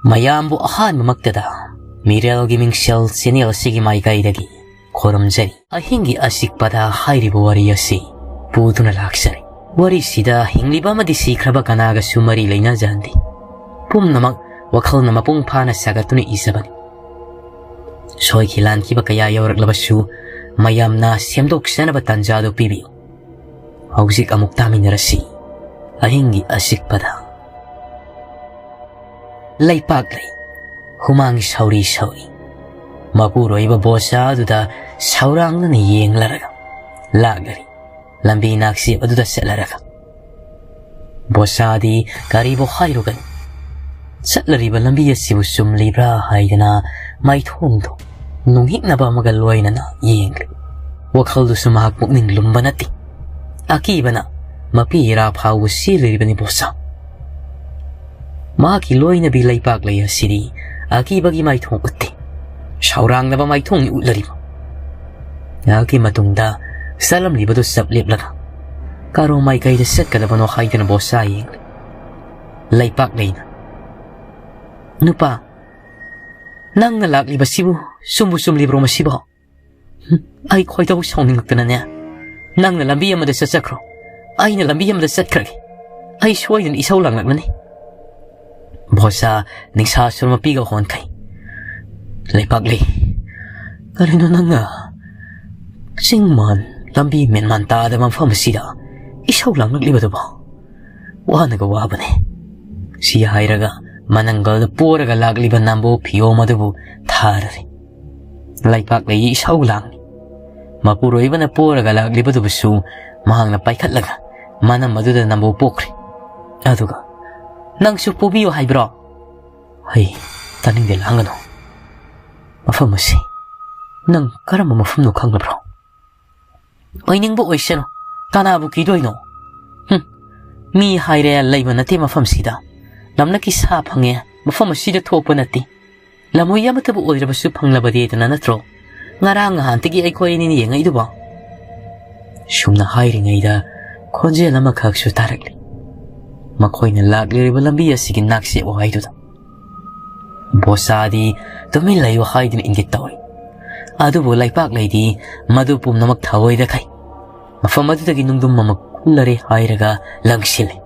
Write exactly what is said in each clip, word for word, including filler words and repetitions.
ꯃꯌꯥꯝꯕꯨ ꯑꯍꯥꯟꯕꯃꯛꯇꯗ ꯃꯤꯔꯦꯜꯒꯤ ꯃꯤꯡꯁꯦꯜ ꯆꯦꯅꯦꯜ ꯑꯁꯤꯒꯤ ꯃꯥꯏꯀꯩꯗꯒꯤ ꯈꯨꯔꯨꯝꯖꯔꯤ꯫ ꯑꯍꯤꯡꯒꯤ ꯑꯆꯤꯛꯄꯗ ꯍꯥꯏꯔꯤꯕ ꯋꯥꯔꯤ ꯑꯁꯤ ꯄꯨꯗꯨꯅ ꯂꯥꯛꯆꯔꯤ꯫ ꯋꯥꯔꯤꯁꯤꯗ ꯍꯤꯡꯂꯤꯕ ꯑꯃꯗꯤ ꯁꯤꯈ꯭ꯔꯕ ꯀꯅꯥꯒꯁꯨ ꯃꯔꯤ ꯂꯩꯅꯖꯍꯟꯗꯦ꯫ ꯄꯨꯝꯅꯃꯛ ꯋꯥꯈꯜꯅ ꯃꯄꯨꯡ ꯐꯥꯅ ꯁꯥꯒꯠꯇꯨꯅ ꯏꯖꯕꯅꯤ꯫ ꯁꯣꯏꯈꯤ ꯂꯥꯟꯈꯤꯕ ꯀꯌꯥ ꯌꯥꯎꯔꯛꯂꯕꯁꯨ, ꯃꯌꯥꯝꯅ ꯁꯦꯝꯗꯣꯛꯆꯅꯕ ꯇꯥꯟꯖꯥꯗꯨ ꯄꯤꯕꯤꯌꯨ꯫ ꯍꯧꯖꯤꯛ ꯑꯃꯨꯛ ꯇꯥꯃꯤꯟꯅꯔꯁꯤ꯫ ꯑꯍꯤꯡꯒꯤ ꯑꯆꯤꯛꯄꯗ꯫ ꯂꯩꯄꯥꯛꯂꯩ ꯍꯨꯃꯥꯡ ꯁꯧꯔꯤ ꯁꯧꯔꯤ ꯃꯄꯨꯔꯣꯏꯕ ꯕꯣꯁꯥ ꯑꯗꯨꯗ ꯁꯧꯔꯥꯡꯅꯅ ꯌꯦꯡꯂꯔꯒ ꯂꯥꯛꯂꯔꯤ꯫ ꯂꯝꯕꯤ ꯅꯥꯛꯆꯦꯞ ꯑꯗꯨꯗ ꯆꯠꯂꯔꯒ꯫ ꯕꯣꯁꯥꯗꯤ ꯀꯔꯤꯕꯨ ꯍꯥꯏꯔꯨꯒꯅꯤ? ꯆꯠꯂꯔꯤꯕ ꯂꯝꯕꯤ ꯑꯁꯤꯕꯨ ꯆꯨꯝꯂꯤꯕ꯭ꯔꯥ ꯍꯥꯏꯗꯅ ꯃꯥꯏꯊꯣꯡꯗꯨ ꯅꯨꯡꯍꯤꯛꯅꯕ ꯑꯃꯒ ꯂꯣꯏꯅꯅ ꯌꯦꯡꯂꯤ꯫ ꯋꯥꯈꯜꯗꯨꯁꯨ ꯃꯍꯥꯛ ꯄꯨꯛꯅꯤꯡ ꯂꯨꯝꯕ ꯅꯠꯇꯦ꯫ ꯑꯀꯤꯕꯅ ꯃꯄꯤ ꯏꯔꯥ ꯐꯥꯎꯕ ꯆꯦꯜꯂꯤꯔꯤꯕꯅꯤ ꯕꯣꯁꯥ꯫ ꯃꯍꯥꯛꯀꯤ ꯂꯣꯏꯅꯕꯤ ꯂꯩꯄꯥꯛꯂꯩ ꯑꯁꯤꯗꯤ ꯑꯀꯤꯕꯒꯤ ꯃꯥꯏꯊꯣꯡ ꯎꯠꯇꯦ꯫ ꯁꯥꯎꯔꯥꯡꯅꯕ ꯃꯥꯏꯊꯣꯡꯅꯤ ꯎꯠꯂꯔꯤꯕ꯫ ꯉꯥꯏꯍꯥꯛꯀꯤ ꯃꯇꯨꯡꯗ ꯆꯠꯂꯝꯂꯤꯕꯗꯨ ꯆꯞ ꯂꯦꯞꯂꯒ ꯀꯥꯔꯣ ꯃꯥꯏꯀꯩꯗ ꯆꯠꯀꯗꯕꯅꯣ ꯍꯥꯏꯗꯨꯅ ꯕꯣꯁꯥ ꯌꯦꯡꯂꯤ꯫ ꯂꯩꯄꯥꯛꯂꯩꯅ, "ꯅꯨꯄꯥ, ꯅꯪꯅ ꯂꯥꯛꯂꯤꯕꯁꯤꯕꯨ ꯆꯨꯝꯕꯨ ꯆꯨꯝꯂꯤꯕ꯭ꯔꯣ ꯃꯁꯤꯕꯣ? ꯍꯨꯝ, ꯑꯩ ꯈꯣꯏꯗꯧ ꯁꯥꯎꯅꯤꯡꯉꯛꯇꯅꯅꯦ, ꯅꯪꯅ ꯂꯝꯕꯤ ꯑꯃꯗ ꯆꯠꯆꯈ꯭ꯔꯣ, ꯑꯩꯅ ꯂꯝꯕꯤ ꯑꯃꯗ ꯆꯠꯈ꯭ꯔꯒꯦ꯫ ꯑꯩ ꯁꯣꯏꯗꯅ ꯏꯁꯧ ꯂꯥꯡꯂꯛꯂꯅꯤ꯫" ꯕꯣꯁꯥ ꯅꯤꯡꯁꯥ ꯁꯨꯔ ꯃꯄꯤꯒ ꯍꯣꯟꯈꯩ꯫ "ꯂꯩꯄꯥꯛꯂꯩ, ꯀꯔꯤꯅꯣ ꯅꯪꯅ ꯆꯤꯡ ꯃꯥꯟ ꯂꯝꯕꯤ ꯃꯦꯟꯃꯥꯟ ꯇꯥꯗꯕ ꯃꯐꯝ ꯑꯁꯤꯗ ꯏꯁꯧ ꯂꯥꯡꯂꯛꯂꯤꯕꯗꯨꯕꯣ? ꯋꯥꯅꯒ ꯋꯥꯕꯅꯦ꯫" ꯁꯤ ꯍꯥꯏꯔꯒ ꯃꯅꯪꯒꯜꯗ ꯄꯣꯔꯒ ꯂꯥꯛꯂꯤꯕ ꯅꯥꯝꯕꯣ ꯐꯤꯌꯣꯝ ꯑꯗꯨꯕꯨ ꯊꯥꯔꯔꯤ꯫ ꯂꯩꯄꯥꯛꯂꯩ ꯏꯁꯧ ꯂꯥꯡꯂꯤ꯫ ꯃꯄꯨꯔꯣꯏꯕꯅ ꯄꯣꯔꯒ ꯂꯥꯛꯂꯤꯕꯗꯨꯕꯨꯁꯨ ꯃꯍꯥꯛꯅ ꯄꯥꯏꯈꯠꯂꯒ ꯃꯅꯝ ꯑꯗꯨꯗ ꯅꯥꯝꯕꯣ ꯄꯣꯛꯈ꯭ꯔꯦ꯫ ꯑꯗꯨꯒ, "ꯅꯪꯁꯨ ꯄꯣꯕꯤꯌꯨ ꯍꯥꯏꯕ꯭ꯔꯣ?" "ꯍꯩ, ꯇꯥꯅꯤꯡꯗꯦ, ꯂꯥꯡꯒꯅꯨ꯫ ꯃꯐꯝ ꯑꯁꯤ ꯅꯪ ꯀꯔꯝꯕ ꯃꯐꯝꯅꯣ ꯈꯪꯂꯕ꯭ꯔꯣ?" "ꯑꯣꯏꯅꯤꯡꯕ ꯑꯣꯏꯁꯅꯨ, ꯀꯅꯥꯕꯨ ꯀꯤꯗꯣꯏꯅꯣ? ꯍꯨꯝ, ꯃꯤ ꯍꯥꯏꯔꯦ ꯂꯩꯕ ꯅꯠꯇꯦ ꯃꯐꯝꯁꯤꯗ꯫ ꯂꯝꯂꯛꯀꯤ ꯁꯥ ꯐꯪꯉꯦ, ꯃꯐꯝ ꯑꯁꯤꯗ ꯊꯣꯛꯄ ꯅꯠꯇꯦ꯫ ꯂꯝꯍꯨꯏ ꯑꯃꯠꯇꯕꯨ ꯑꯣꯏꯔꯕꯁꯨ ꯐꯪꯂꯕꯗꯤꯗꯅ ꯅꯠꯇ꯭ꯔꯣ? ꯉꯔꯥꯡ ꯅꯍꯥꯟꯇꯒꯤ ꯑꯩꯈꯣꯏ ꯑꯅꯤꯅ ꯌꯦꯡꯉꯛꯏꯗꯨꯕꯣ?" ꯁꯨꯝꯅ ꯍꯥꯏꯔꯤꯉꯩꯗ ꯈꯣꯟꯖꯦꯜ ꯑꯃꯈꯛꯁꯨ ꯇꯥꯔꯛꯂꯤ꯫ ꯃꯈꯣꯏꯅ ꯂꯥꯛꯂꯤꯕ ꯂꯝꯕꯤ ꯑꯁꯤꯒꯤ ꯅꯥꯛꯆꯦꯛ ꯋꯥꯏꯗꯨꯗ꯫ ꯄꯣꯁꯥꯗꯤ ꯇꯨꯃꯤꯟ ꯂꯩꯌꯨ ꯍꯥꯏꯗꯨꯅ ꯏꯪꯒꯤꯠ ꯇꯧꯏ꯫ ꯑꯗꯨꯕꯨ ꯂꯩꯄꯥꯛꯂꯩꯗꯤ ꯃꯗꯨ ꯄꯨꯝꯅꯃꯛ ꯊꯑꯣꯏꯗꯈꯩ ꯃꯐꯝ ꯑꯗꯨꯗꯒꯤ ꯅꯨꯡꯗꯨꯝ ꯑꯃ ꯀꯨꯜꯂꯔꯦ ꯍꯥꯏꯔꯒ ꯂꯪꯁꯤꯜꯂꯤ꯫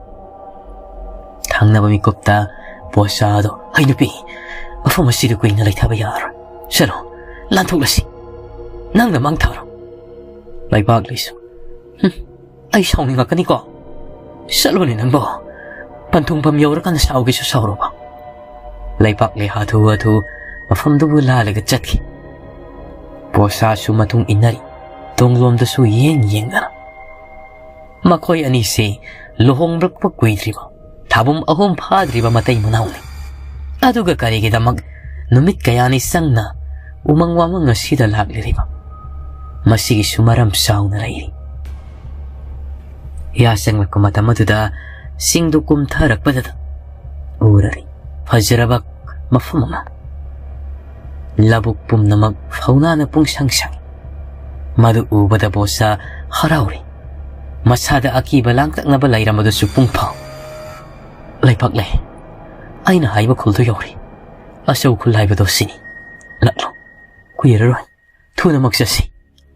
ꯊꯪꯅꯕ ꯃꯤꯀꯨꯞꯇ ꯄꯣꯁꯥꯗꯣ, "ꯍꯩ ꯅꯨꯄꯤ, ꯃꯐꯝ ꯑꯁꯤꯗ ꯀꯨꯏꯅ ꯂꯩꯊꯕ ꯌꯥꯔꯣꯏ꯫ ꯆꯠꯂꯣ, ꯂꯥꯟꯊꯣꯛꯂꯁꯤ꯫ ꯅꯪꯅ ꯃꯥꯡ ꯊꯥꯔꯣ꯫" ꯂꯩꯄꯥꯛꯂꯩꯁꯨ, "ꯍꯨꯝ, ꯑꯩ ꯁꯥꯎꯅꯤꯡꯉꯛꯀꯅꯤꯀꯣ꯫ ꯆꯠꯂꯣꯅꯦ ꯅꯪꯕꯣ꯫ ꯄꯟꯊꯨꯡꯐꯝ ꯌꯧꯔꯀꯥꯟꯗ ꯁꯥꯎꯒꯦꯁꯨ ꯁꯥꯎꯔꯣꯕ꯫" ꯂꯩꯄꯥꯛꯂꯩ ꯍꯥꯊꯨ ꯍꯥꯊꯨ ꯃꯐꯝꯗꯨꯕꯨ ꯂꯥꯜꯂꯒ ꯆꯠꯈꯤ꯫ ꯄꯣꯁꯥꯁꯨ ꯃꯇꯨꯡ ꯏꯟꯅꯔꯤ, ꯇꯨꯡꯂꯣꯝꯗꯁꯨ ꯌꯦꯡ ꯌꯦꯡꯗꯅ꯫ ꯃꯈꯣꯏ ꯑꯅꯤꯁꯤ ꯂꯨꯍꯣꯡꯂꯛꯄ ꯀꯨꯏꯗ꯭ꯔꯤꯕ, ꯊꯥꯕꯨꯝ ꯑꯍꯨꯝ ꯐꯥꯗ꯭ꯔꯤꯕ ꯃꯇꯩ ꯃꯅꯥꯎꯅꯤ꯫ ꯑꯗꯨꯒ ꯀꯔꯤꯒꯤꯗꯃꯛ ꯅꯨꯃꯤꯠ ꯀꯌꯥꯅꯤ ꯆꯪꯅ ꯎꯃꯪ ꯋꯥꯃꯪ ꯑꯁꯤꯗ ꯂꯥꯛꯂꯤꯔꯤꯕ? ꯃꯁꯤꯒꯤꯁꯨ ꯃꯔꯝ ꯆꯥꯎꯅ ꯂꯩꯔꯤ꯫ ꯌꯥꯆꯪꯂꯛꯄ ꯃꯇꯝ ꯑꯗꯨꯗ ꯆꯤꯡꯗꯨ ꯀꯨꯝꯊꯔꯛꯄꯗꯗ ꯎꯔꯔꯤ ꯐꯖꯔꯕ ꯃꯐꯝ ꯑꯃ꯫ ꯂꯧꯕꯨꯛ ꯄꯨꯝꯅꯃꯛ ꯐꯧꯅꯥꯅ ꯄꯨꯡꯁꯪ ꯁꯪꯏ꯫ ꯃꯗꯨ ꯎꯕꯗ ꯕꯣꯁꯥ ꯍꯔꯥꯎꯔꯤ꯫ ꯃꯁꯥꯗ ꯑꯀꯤꯕ ꯂꯥꯡꯇꯛꯅꯕ ꯂꯩꯔꯝꯕꯗꯨꯁꯨ ꯄꯨꯡ ꯐꯥꯎ꯫ "ꯂꯩꯄꯥꯛꯂꯩ, ꯑꯩꯅ ꯍꯥꯏꯕ ꯈꯨꯜꯗꯨ ꯌꯧꯔꯦ꯫ ꯑꯆꯧ ꯈꯨꯜ ꯍꯥꯏꯕꯗꯣ ꯁꯤꯅꯤ꯫ ꯂꯥꯛꯂꯣ, ꯀꯨꯏꯔꯔꯣꯏ꯫ ꯊꯨꯅꯃꯛ ꯆꯠꯁꯤ꯫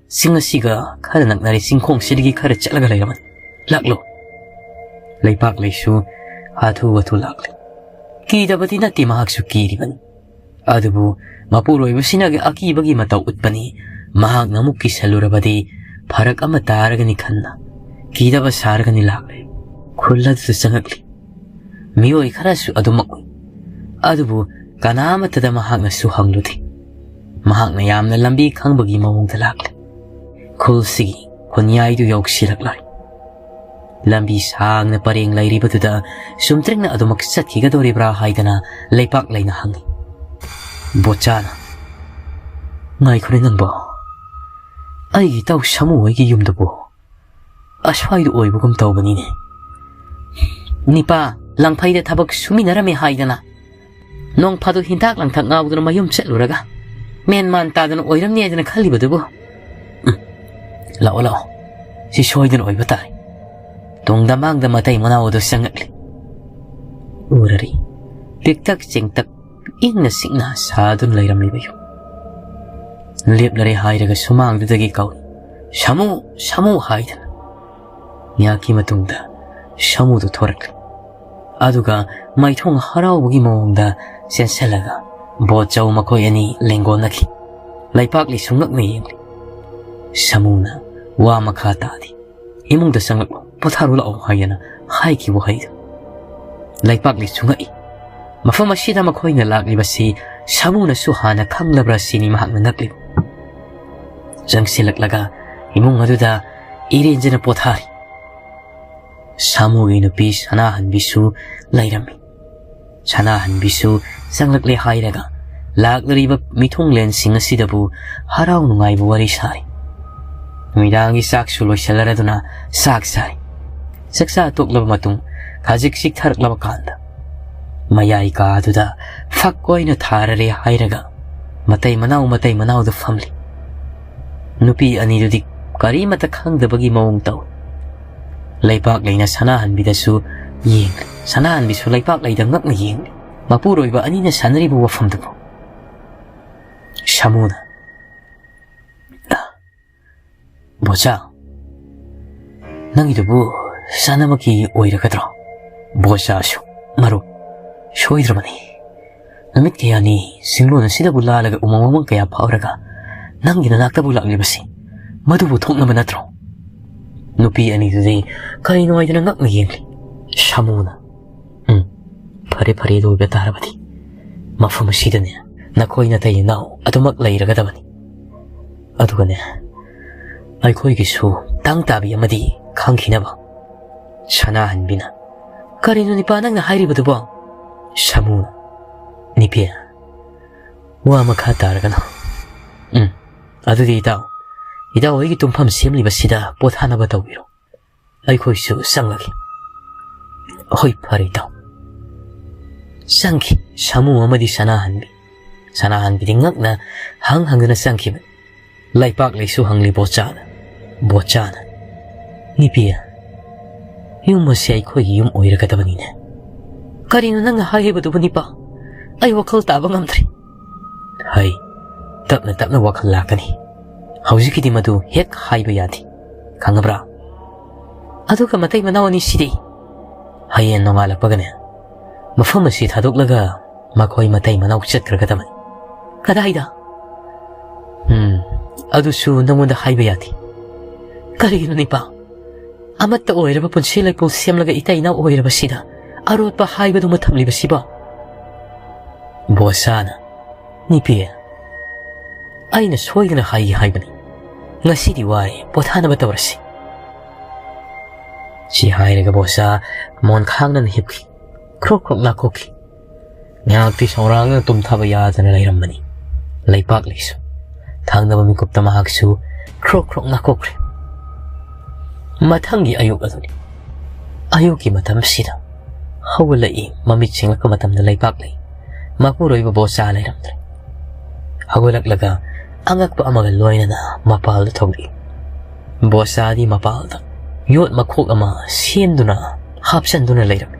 ꯆꯤꯡ ꯑꯁꯤꯒ ꯈꯔ ꯅꯛꯅꯔꯦ, ꯆꯤꯡꯈꯣꯡꯁꯤꯗꯒꯤ ꯈꯔ ꯆꯠꯂꯒ ꯂꯩꯔꯕꯅꯤ꯫ ꯂꯥꯛꯂꯣ꯫" ꯂꯩꯄꯥꯛꯂꯩꯁꯨ ꯍꯥꯊꯨ ꯍꯥꯊꯨ ꯂꯥꯛꯂꯦ꯫ ꯀꯤꯗꯕꯗꯤ ꯅꯠꯇꯦ, ꯃꯍꯥꯛꯁꯨ ꯀꯤꯔꯤꯕꯅꯤ꯫ ꯑꯗꯨꯕꯨ ꯃꯄꯨꯔꯣꯏꯕꯁꯤꯅ ꯑꯀꯤꯕꯒꯤ ꯃꯇꯧ ꯎꯠꯄꯅꯤ꯫ ꯃꯍꯥꯛꯅ ꯑꯃꯨꯛ ꯀꯤꯁꯜꯂꯨꯔꯕꯗꯤ ꯐꯔꯛ ꯑꯃ ꯇꯥꯔꯒꯅꯤ ꯈꯟꯅ ꯀꯤꯗꯕ ꯁꯥꯔꯒꯅꯤ ꯂꯥꯛꯂꯦ꯫ ꯈꯨꯜ ꯑꯗꯨꯗ ꯆꯪꯉꯛꯂꯤ꯫ ꯃꯤꯑꯣꯏ ꯈꯔꯁꯨ ꯑꯗꯨꯃꯛ ꯎꯏ꯫ ꯑꯗꯨꯕꯨ ꯀꯅꯥ ꯑꯃꯠꯇꯗ ꯃꯍꯥꯛꯅꯁꯨ ꯍꯪꯂꯨꯗꯦ꯫ ꯃꯍꯥꯛꯅ ꯌꯥꯝꯅ ꯂꯝꯕꯤ ꯈꯪꯕꯒꯤ ꯃꯑꯣꯡꯗ ꯂꯥꯛꯂꯦ꯫ ꯈꯨꯜꯁꯤꯒꯤ ꯈꯨꯟꯌꯥꯏꯗꯨ ꯌꯧꯁꯤꯜꯂꯛꯂꯔꯦ꯫ ꯂꯝꯕꯤ ꯁꯥꯡꯅ ꯄꯔꯦꯡ ꯂꯩꯔꯤꯕꯗꯨꯗ ꯆꯨꯝꯇ꯭ꯔꯤꯡꯅ ꯑꯗꯨꯃꯛ ꯆꯠꯈꯤꯒꯗꯧꯔꯤꯕ꯭ꯔꯥ ꯍꯥꯏꯗꯅ ꯂꯩꯄꯥꯛꯂꯩꯅ ꯍꯪꯉꯤ꯫ ꯕꯣꯆꯥꯅ, "ꯉꯥꯏꯈꯣꯅꯦ ꯅꯪꯕꯣ, ꯑꯩꯒꯤ ꯏꯇꯥꯎ ꯁꯥꯃꯨ ꯍꯣꯏꯒꯤ ꯌꯨꯝꯗꯨꯕꯨ ꯑꯁ꯭ꯋꯥꯏꯗ ꯑꯣꯏꯕꯒꯨꯝ ꯇꯧꯕꯅꯤꯅꯦ꯫" "ꯅꯤꯄꯥ ꯂꯪꯐꯩꯗ ꯊꯕꯛ ꯁꯨꯃꯤꯟꯅꯔꯝꯃꯦ ꯍꯥꯏꯗꯅ ꯅꯣꯡ ꯐꯥꯗꯣꯛ ꯍꯤꯗꯥꯛ ꯂꯥꯡꯊꯛ ꯉꯥꯎꯗꯅ ꯃꯌꯨꯝ ꯆꯠꯂꯨꯔꯒ ꯃꯦꯟ ꯃꯥꯟ ꯇꯥꯗꯅ ꯑꯣꯏꯔꯝꯅꯤ ꯍꯥꯏꯗꯅ ꯈꯜꯂꯤꯕꯗꯨꯕꯨ꯫ ꯎꯝ, ꯂꯥꯛꯑꯣ, ꯂꯥꯛꯑꯣ, ꯁꯤ ꯁꯣꯏꯗꯅ ꯑꯣꯏꯕ ꯇꯥꯔꯦ꯫" ꯇꯨꯡꯗ ꯃꯥꯡꯗ ꯃꯇꯩ ꯃꯅꯥꯎ ꯑꯗꯨ ꯆꯪꯉꯛꯂꯤ꯫ ꯎꯔꯔꯤ꯫ ꯄꯤꯛꯇꯛ ꯆꯦꯡꯇꯛ ꯏꯪꯅ ꯆꯤꯛꯅ ꯁꯥꯗꯨꯅ ꯂꯩꯔꯝꯂꯤꯕ ꯌꯨꯝ꯫ ꯂꯦꯞꯂꯔꯦ ꯍꯥꯏꯔꯒ ꯁꯨꯃꯥꯡꯗꯨꯗꯒꯤ ꯀꯧꯏ, "ꯁꯥꯃꯨ, ꯁꯥꯃꯨ" ꯍꯥꯏꯗꯅ꯫ ꯉꯥꯏꯍꯥꯛꯀꯤ ꯃꯇꯨꯡꯗ ꯁꯥꯃꯨꯗꯨ ꯊꯣꯔꯛꯂꯤ꯫ ꯑꯗꯨꯒ ꯃꯥꯏꯊꯣꯡ ꯍꯔꯥꯎꯕꯒꯤ ꯃꯑꯣꯡꯗ ꯆꯦꯟꯁꯤꯜꯂꯒ ꯕꯣꯠꯆꯧ ꯃꯈꯣꯏ ꯑꯅꯤ ꯂꯦꯡꯒꯣꯟꯅꯈꯤ꯫ ꯂꯩꯄꯥꯛꯂꯤꯁꯨ ꯉꯛꯅ ꯌꯦꯡꯂꯤ꯫ ꯁꯥꯃꯨꯅ ꯋꯥ ꯃꯈꯥ ꯇꯥꯗꯦ꯫ "ꯏꯃꯨꯡꯗ ꯆꯪꯂꯛꯂꯣ, ꯄꯣꯊꯥꯔꯨ ꯂꯥꯛꯑꯣ" ꯍꯥꯏꯗꯅ ꯍꯥꯏꯈꯤꯕ ꯋꯥꯍꯩꯗꯨ꯫ ꯂꯩꯄꯥꯛꯂꯤꯁꯨ ꯉꯛꯏ꯫ ꯃꯐꯝ ꯑꯁꯤꯗ ꯃꯈꯣꯏꯅ ꯂꯥꯛꯂꯤꯕꯁꯤ ꯁꯥꯃꯨꯅꯁꯨ ꯍꯥꯟꯅ ꯈꯪꯂꯕ꯭ꯔꯥ ꯁꯤꯅꯤ ꯃꯍꯥꯛꯅ ꯉꯛꯂꯤꯕ꯫ ꯆꯪꯁꯤꯜꯂꯛꯂꯒ ꯏꯃꯨꯡ ꯑꯗꯨꯗ ꯏꯔꯦꯟꯖꯅ ꯄꯣꯊꯥꯔꯤ꯫ ꯁꯥꯃꯨꯒꯤ ꯅꯨꯄꯤ ꯁꯅꯥꯍꯟꯕꯤꯁꯨ ꯂꯩꯔꯝꯃꯤ꯫ ꯁꯅꯥꯍꯟꯕꯤꯁꯨ ꯆꯪꯂꯛꯂꯦ ꯍꯥꯏꯔꯒ ꯂꯥꯛꯂꯤꯕ ꯃꯤꯊꯨꯡꯂꯦꯟꯁꯤꯡ ꯑꯁꯤꯗꯕꯨ ꯍꯔꯥꯎ ꯅꯨꯡꯉꯥꯏꯕ ꯋꯥꯔꯤ ꯁꯥꯔꯤ꯫ ꯅꯨꯃꯤꯗꯥꯡꯒꯤ ꯆꯥꯛꯁꯨ ꯂꯣꯏꯁꯤꯜꯂꯔꯗꯨꯅ ꯆꯥꯛ ꯆꯥꯔꯤ꯫ ꯆꯥꯛꯆꯥ ꯇꯣꯛꯂꯕ ꯃꯇꯨꯡ ꯈꯖꯤꯛ ꯆꯤꯛꯊꯔꯛꯂꯕ ꯀꯥꯟꯗ ꯃꯌꯥꯏ ꯀꯥ ꯑꯗꯨꯗ ꯐꯛ ꯑꯣꯏꯅ ꯊꯥꯔꯔꯦ ꯍꯥꯏꯔꯒ ꯃꯇꯩ ꯃꯅꯥꯎ ꯃꯇꯩ ꯃꯅꯥꯎꯗ ꯐꯝꯂꯤ꯫ ꯅꯨꯄꯤ ꯑꯅꯤꯗꯨꯗꯤ ꯀꯔꯤꯃꯠꯇ ꯈꯪꯗꯕꯒꯤ ꯃꯑꯣꯡ ꯇꯧꯏ꯫ ꯂꯩꯄꯥꯛꯂꯩꯅ ꯁꯅꯥꯍꯟꯕꯤꯗꯁꯨ ꯌꯦꯡꯂꯤ꯫ ꯁꯅꯥꯍꯟꯕꯤꯁꯨ ꯂꯩꯄꯥꯛꯂꯩꯗ ꯉꯛꯅ ꯌꯦꯡꯂꯤ꯫ ꯃꯄꯨꯔꯣꯏꯕ ꯑꯅꯤꯅ ꯁꯥꯟꯅꯔꯤꯕ ꯋꯥꯐꯝꯗꯨꯕꯨ꯫ ꯁꯥꯃꯨꯅ, "ꯕꯣꯆꯥ, ꯅꯪꯒꯤꯗꯨꯕꯨ ꯆꯥꯅꯕꯒꯤ ꯑꯣꯏꯔꯒꯗ꯭ꯔꯣ?" ꯕꯣꯆꯥꯁꯨ, "ꯃꯔꯨꯞ, ꯁꯣꯏꯗ꯭ꯔꯕꯅꯤ꯫ ꯅꯨꯃꯤꯠ ꯀꯌꯥꯅꯤ ꯆꯤꯡꯂꯣꯟ ꯑꯁꯤꯗꯕꯨ ꯂꯥꯜꯂꯒ ꯎꯃꯪ ꯋꯥꯃꯪ ꯀꯌꯥ ꯐꯥꯎꯔꯒ ꯅꯪꯒꯤ ꯅꯅꯥꯛꯇꯕꯨ ꯂꯥꯛꯂꯤꯕꯁꯤ ꯃꯗꯨꯕꯨ ꯊꯣꯛꯅꯕ ꯅꯠꯇ꯭ꯔꯣ?" ꯅꯨꯄꯤ ꯑꯅꯤꯗꯨꯗꯤ ꯀꯔꯤꯅꯣ ꯍꯥꯏꯗꯅ ꯉꯛꯅ ꯌꯦꯡꯂꯤ꯫ ꯁꯥꯃꯨꯅ, "ꯎꯝ, ꯐꯔꯦ ꯐꯔꯦ, ꯑꯗꯨ ꯑꯣꯏꯕ ꯇꯥꯔꯕꯗꯤ ꯃꯐꯝ ꯑꯁꯤꯗꯅꯦ ꯅꯈꯣꯏ ꯅꯇꯩ ꯅꯅꯥꯎ ꯑꯗꯨꯃꯛ ꯂꯩꯔꯒꯗꯕꯅꯤ꯫ ꯑꯗꯨꯒꯅꯦ ꯑꯩꯈꯣꯏꯒꯤꯁꯨ ꯇꯪ ꯇꯥꯕꯤ ꯑꯃꯗꯤ ꯈꯪꯈꯤꯅꯕ꯫" ꯁꯅꯥꯍꯟꯕꯤꯅ, "ꯀꯔꯤꯅꯣ ꯅꯤꯄꯥ ꯅꯪꯅ ꯍꯥꯏꯔꯤꯕꯗꯨꯕꯣ?" ꯁꯥꯃꯨꯅ, "ꯅꯤꯄꯤ, ꯋꯥ ꯃꯈꯥ ꯇꯥꯔꯒꯅꯨ꯫ ꯎꯝ, ꯑꯗꯨꯗꯤ ꯏꯇꯥꯎ, ꯏꯇꯥꯎ ꯍꯣꯏꯒꯤ ꯇꯨꯝꯐꯝ ꯁꯦꯝꯂꯤꯕꯁꯤꯗ ꯄꯣꯊꯥꯅꯕ ꯇꯧꯕꯤꯔꯣ꯫ ꯑꯩꯈꯣꯏꯁꯨ ꯆꯪꯂꯒꯦ꯫" "ꯍꯣꯏ, ꯐꯔꯦ ꯏꯇꯥꯎ꯫" ꯆꯪꯈꯤ ꯁꯥꯃꯨ ꯑꯃꯗꯤ ꯁꯅꯥꯍꯟꯕꯤ꯫ ꯁꯅꯥꯍꯟꯕꯤꯗꯤ ꯉꯛꯅ ꯍꯪ ꯍꯪꯗꯨꯅ ꯆꯪꯈꯤꯕꯅꯤ꯫ ꯂꯩꯄꯥꯛꯂꯩꯁꯨ ꯍꯪꯂꯤ ꯕꯣꯆꯥꯅ꯫ ꯕꯣꯆꯥꯅ, "ꯅꯤꯄꯤ, ꯌꯨꯝ ꯑꯁꯤ ꯑꯩꯈꯣꯏꯒꯤ ꯌꯨꯝ ꯑꯣꯏꯔꯒꯗꯕꯅꯤꯅꯦ꯫" "ꯀꯔꯤꯅꯣ ꯅꯪꯅ ꯍꯥꯏꯔꯤꯕꯗꯨꯕꯨ ꯅꯤꯄꯥ? ꯑꯩ ꯋꯥꯈꯜ ꯇꯥꯕ ꯉꯝꯗ꯭ꯔꯦ꯫ ꯍꯩ, ꯇꯞꯅ ꯇꯞꯅ ꯋꯥꯈꯜ ꯂꯥꯛꯀꯅꯤ꯫ ꯍꯧꯖꯤꯛꯀꯤꯗꯤ ꯃꯗꯨ ꯍꯦꯛ ꯍꯥꯏꯕ ꯌꯥꯗꯦ, ꯈꯪꯉꯕ꯭ꯔꯥ? ꯑꯗꯨꯒ ꯃꯇꯩ ꯃꯅꯥꯎ ꯑꯅꯤꯁꯤꯗꯤ? ꯍꯌꯦꯡ ꯅꯣꯡꯉꯥꯜꯂꯛꯄꯒꯅꯦ, ꯃꯐꯝ ꯑꯁꯤ ꯊꯥꯗꯣꯛꯂꯒ ꯃꯈꯣꯏ ꯃꯇꯩ ꯃꯅꯥꯎ ꯆꯠꯈ꯭ꯔꯒꯗꯕꯅꯤ꯫ ꯀꯗꯥꯏꯗ? ꯎꯝ, ꯑꯗꯨꯁꯨ ꯅꯉꯣꯟꯗ ꯍꯥꯏꯕ ꯌꯥꯗꯦ꯫ ꯀꯔꯤꯒꯤꯅꯣ ꯅꯤꯄꯥ? ꯑꯃꯠꯇ ꯑꯣꯏꯔꯕ ꯄꯨꯟꯁꯤ ꯂꯩꯄꯣꯛ ꯁꯦꯝꯂꯒ ꯏꯇꯩ ꯏꯅꯥꯎ ꯑꯣꯏꯔꯕꯁꯤꯗ ꯑꯔꯣꯠꯄ ꯍꯥꯏꯕꯗꯨꯃ ꯊꯝꯂꯤꯕꯁꯤꯕꯣ? ꯕꯣꯁꯥꯅ, ꯅꯤꯄꯤ, ꯑꯩꯅ ꯁꯣꯏꯗꯅ ꯍꯥꯏꯒꯦ ꯍꯥꯏꯕꯅꯤ꯫ ꯉꯁꯤꯗꯤ ꯋꯥꯔꯦ, ꯄꯣꯊꯥꯅꯕ ꯇꯧꯔꯁꯤ꯫ ꯁꯤ ꯍꯥꯏꯔꯒ ꯕꯣꯁꯥ ꯃꯣꯟ ꯈꯥꯡꯅꯅ ꯍꯤꯞꯈꯤ꯫ ꯈ꯭ꯔꯣꯛ ꯈ꯭ꯔꯣꯛ ꯅꯥꯈꯣꯛꯈꯤ꯫ ꯉꯥꯏꯍꯥꯛꯇꯤ ꯁꯧꯔꯥꯡꯅ ꯇꯨꯝꯊꯕ ꯌꯥꯗꯅ ꯂꯩꯔꯝꯕꯅꯤ ꯂꯩꯄꯥꯛꯂꯩꯁꯨ꯫ ꯊꯪꯅꯕ ꯃꯤꯀꯨꯞꯇ ꯃꯍꯥꯛꯁꯨ ꯈ꯭ꯔꯣꯛ ꯈ꯭ꯔꯣꯛ ꯅꯥꯈꯣꯛꯈ꯭ꯔꯦ꯫ ꯃꯊꯪꯒꯤ ꯑꯌꯨꯛ ꯑꯗꯨꯅꯤ꯫ ꯑꯌꯨꯛꯀꯤ ꯃꯇꯝꯁꯤꯗ ꯍꯧꯒꯠꯂꯛꯏ꯫ ꯃꯃꯤꯠ ꯁꯤꯡꯂꯛꯄ ꯃꯇꯝꯗ ꯂꯩꯄꯥꯛꯂꯩ ꯃꯄꯨꯔꯣꯏꯕ ꯕꯣꯁꯥ ꯂꯩꯔꯝꯗ꯭ꯔꯦ꯫ ꯍꯧꯒꯠꯂꯛꯂꯒ ꯑꯉꯛꯄ ꯑꯃꯒ ꯂꯣꯏꯅꯅ ꯃꯄꯥꯜꯗ ꯊꯣꯛꯂꯛꯏ꯫ ꯕꯣꯁꯥꯗꯤ ꯃꯄꯥꯜꯗ ꯌꯣꯠ ꯃꯈꯣꯛ ꯑꯃ ꯁꯦꯝꯗꯨꯅ ꯍꯥꯞꯆꯟꯗꯨꯅ ꯂꯩꯔꯝꯃꯤ꯫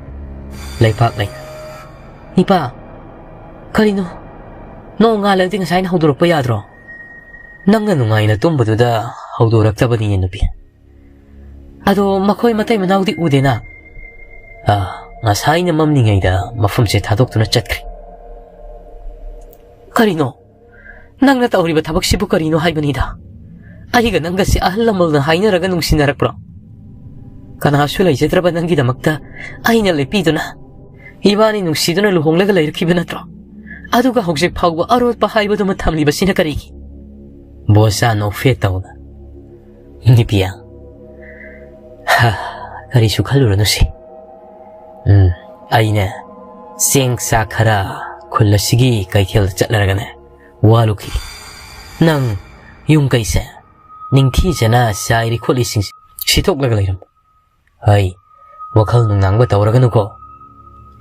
ꯂꯩꯄꯥꯛꯂꯩ, ꯏꯄꯥ, ꯀꯔꯤꯅꯣ? ꯅꯣꯡ ꯉꯥꯜꯂꯗꯤ ꯉꯁꯥꯏꯅ ꯍꯧꯗꯣꯔꯛꯄ ꯌꯥꯗ꯭ꯔꯣ? ꯅꯪꯅ ꯅꯨꯡꯉꯥꯏꯅ ꯇꯨꯝꯕꯗꯨꯗ ꯍꯧꯗꯣꯔꯛꯇꯕꯅꯤꯅꯦ, ꯅꯨꯄꯤ꯫ ꯑꯗꯣ ꯃꯈꯣꯏ ꯃꯇꯩ ꯃꯅꯥꯎꯗꯤ ꯎꯗꯦꯅ? ꯑꯥ, ꯉꯁꯥꯏꯅ ꯃꯝꯂꯤꯉꯩꯗ ꯃꯐꯝꯁꯦ ꯊꯥꯗꯣꯛꯇꯨꯅ ꯆꯠꯈ꯭ꯔꯦ꯫ ꯀꯔꯤꯅꯣ? ꯅꯪꯅ ꯇꯧꯔꯤꯕ ꯊꯕꯛꯁꯤꯕꯨ ꯀꯔꯤꯅꯣ ꯍꯥꯏꯕꯅꯤꯗ? ꯑꯩꯒ ꯅꯪꯒꯁꯦ ꯑꯍꯜ ꯂꯃꯟꯅ ꯍꯥꯏꯅꯔꯒ ꯅꯨꯡꯁꯤꯅꯔꯛꯄ꯭ꯔꯣ? ꯀꯅꯥꯁꯨ ꯂꯩꯖꯗ꯭ꯔꯕ ꯅꯪꯒꯤꯗꯃꯛꯇ ꯑꯩꯅ ꯂꯦꯞꯄꯤꯗꯨꯅ, ꯏꯕꯥꯅꯤ ꯅꯨꯡꯁꯤꯗꯨꯅ ꯂꯨꯍꯣꯡꯂꯒ ꯂꯩꯔꯛꯈꯤꯕ ꯅꯠꯇ꯭ꯔꯣ? ꯑꯗꯨꯒ ꯍꯧꯖꯤꯛ ꯐꯥꯎꯕ ꯑꯔꯣꯠꯄ ꯍꯥꯏꯕꯗꯨꯃ ꯊꯝꯂꯤꯕꯁꯤꯅ ꯀꯔꯤꯒꯤ? ꯕꯣꯁꯥ ꯅꯣꯛꯐꯦꯠ ꯇꯧꯅ, ꯅꯤꯄꯤꯌꯥ, ꯍꯥ, ꯀꯔꯤꯁꯨ ꯈꯜꯂꯨꯔꯅꯨꯁꯦ꯫ ꯎꯝ, ꯑꯩꯅ ꯆꯦꯡ ꯆꯥꯛ ꯈꯔ ꯈꯨꯜ ꯑꯁꯤꯒꯤ ꯀꯩꯊꯦꯜꯗ ꯆꯠꯂꯔꯒꯅꯦ, ꯋꯥꯂꯨꯈꯤ꯫ ꯅꯪ ꯌꯨꯝ ꯀꯩꯁꯦ ꯅꯤꯡꯊꯤꯖꯅ ꯆꯥꯏꯔꯤ ꯈꯣꯠꯂꯤꯁꯤꯡꯁꯦ ꯁꯤꯠꯇꯣꯛꯂꯒ ꯂꯩꯔꯝꯃꯨ꯫ ꯍꯩ, ꯋꯥꯈꯜ ꯅꯨꯡꯅꯥꯡꯕ ꯇꯧꯔꯒꯅꯨꯀꯣ꯫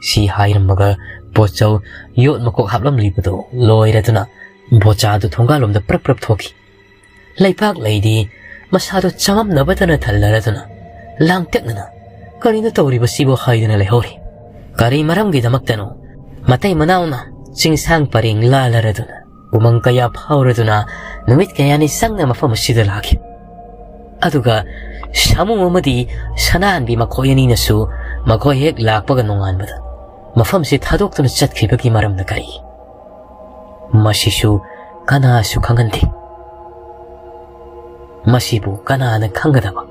ꯁꯤ ꯍꯥꯏꯔꯝꯃꯒ ꯕꯣꯆꯧ ꯌꯣꯠ ꯃꯀꯣꯛ ꯍꯥꯞꯂꯝꯂꯤꯕꯗꯨ ꯂꯣꯏꯔꯗꯨꯅ ꯕꯣꯆꯥꯗꯨ ꯊꯣꯡꯒꯥꯜꯂꯣꯝꯗ ꯄ꯭ꯔꯞ ꯄ꯭ꯔꯞ ꯊꯣꯛꯈꯤ꯫ ꯂꯩꯄꯥꯛꯂꯩꯗꯤ ꯃꯁꯥꯗꯨ ꯆꯃꯝꯅꯕꯇꯅ ꯊꯜꯂꯔꯗꯨꯅ ꯂꯥꯡꯇꯛꯅꯅ "ꯀꯔꯤꯅꯣ ꯇꯧꯔꯤꯕꯁꯤꯕꯨ?" ꯍꯥꯏꯗꯨꯅ ꯂꯩꯍꯧꯔꯤ꯫ ꯀꯔꯤ ꯃꯔꯝꯒꯤꯗꯃꯛꯇꯅꯣ ꯃꯇꯩ ꯃꯅꯥꯎꯅ ꯆꯤꯡꯁꯥꯡ ꯄꯔꯦꯡ ꯂꯥꯜꯂꯔꯗꯨꯅ, ꯎꯃꯪ ꯀꯌꯥ ꯐꯥꯎꯔꯗꯨꯅ, ꯅꯨꯃꯤꯠ ꯀꯌꯥꯅꯤ ꯆꯪꯅ ꯃꯐꯝ ꯑꯁꯤꯗ ꯂꯥꯛꯈꯤ꯫ ꯑꯗꯨꯒ ꯁꯥꯃꯨ ꯑꯃꯗꯤ ꯁꯅꯥꯍꯟꯕꯤ ꯃꯈꯣꯏ ꯑꯅꯤꯅꯁꯨ ꯃꯈꯣꯏ ꯍꯦꯛ ꯂꯥꯛꯄꯒ ꯅꯣꯡꯉꯥꯟꯕꯗ ꯃꯐꯝꯁꯤ ꯊꯥꯗꯣꯛꯇꯨꯅ ꯆꯠꯈꯤꯕꯒꯤ ꯃꯔꯝꯅ ꯀꯔꯤ? ꯃꯁꯤꯁꯨ ꯀꯅꯥꯁꯨ ꯈꯪꯍꯟꯗꯦ꯫ ꯃꯁꯤꯕꯨ ꯀꯅꯥꯅ ꯈꯪꯒꯗꯕ?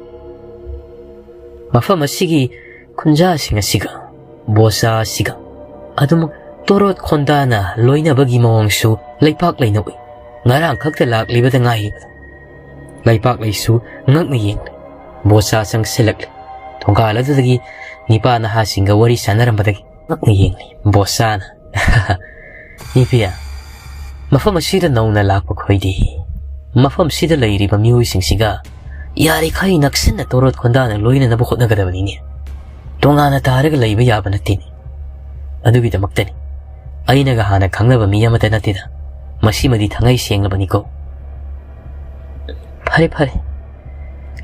ꯃꯐꯝ ꯑꯁꯤꯒꯤ ꯈꯨꯟꯖꯥꯁꯤꯡ ꯑꯁꯤꯒ, ꯕꯣꯁꯥ ꯑꯁꯤꯒ ꯑꯗꯨꯃꯛ ꯇꯣꯔꯣꯠ ꯈꯣꯟꯗꯥꯅ ꯂꯣꯏꯅꯕꯒꯤ ꯃꯑꯣꯡꯁꯨ ꯂꯩꯄꯥꯛ ꯂꯩꯅ ꯎꯏ꯫ ꯉꯔꯥꯡ ꯈꯛꯇ ꯂꯥꯛꯂꯤꯕꯗ ꯉꯥꯏꯔꯤꯕꯗ ꯂꯩꯄꯥꯛ ꯂꯩꯁꯨ ꯉꯛꯅ ꯌꯦꯡꯂꯤ꯫ ꯕꯣꯁꯥ ꯆꯪꯁꯤꯜꯂꯛꯂꯤ꯫ ꯊꯣꯡꯒꯥꯜ ꯑꯗꯨꯗꯒꯤ ꯅꯤꯄꯥ ꯅꯍꯥꯁꯤꯡꯒ ꯋꯥꯔꯤ ꯁꯥꯟꯅꯔꯝꯕꯗꯒꯤ ꯉꯛꯅ ꯌꯦꯡꯂꯤ꯫ ꯕꯣꯁꯥꯅ, "ꯅꯤꯄꯤꯌꯥ, ꯃꯐꯝ ꯑꯁꯤꯗ ꯅꯧꯅ ꯂꯥꯛꯄ ꯈꯣꯏꯗꯤ ꯃꯐꯝꯁꯤꯗ ꯂꯩꯔꯤꯕ ꯃꯤꯑꯣꯏꯁꯤꯡꯁꯤꯒ ꯌꯥꯔꯤꯈꯩ ꯅꯛꯁꯤꯟꯅ ꯇꯣꯔꯣꯠ ꯈꯣꯟꯗꯥꯅ ꯂꯣꯏꯅꯅꯕ ꯍꯣꯠꯅꯒꯗꯕꯅꯤꯅꯦ꯫ ꯇꯣꯉꯥꯟꯅ ꯇꯥꯔꯒ ꯂꯩꯕ ꯌꯥꯕ ꯅꯠꯇꯦꯅꯦ꯫ ꯑꯗꯨꯒꯤꯗꯃꯛꯇꯅꯤ ꯑꯩꯅꯒ ꯍꯥꯟꯅ ꯈꯪꯅꯕ ꯃꯤ ꯑꯃꯠꯇ ꯅꯠꯇꯦꯗ꯫ ꯃꯁꯤꯃꯗꯤ ꯊꯉꯩ ꯁꯦꯡꯂꯕꯅꯤꯀꯣ꯫ ꯐꯔꯦ, ꯐꯔꯦ꯫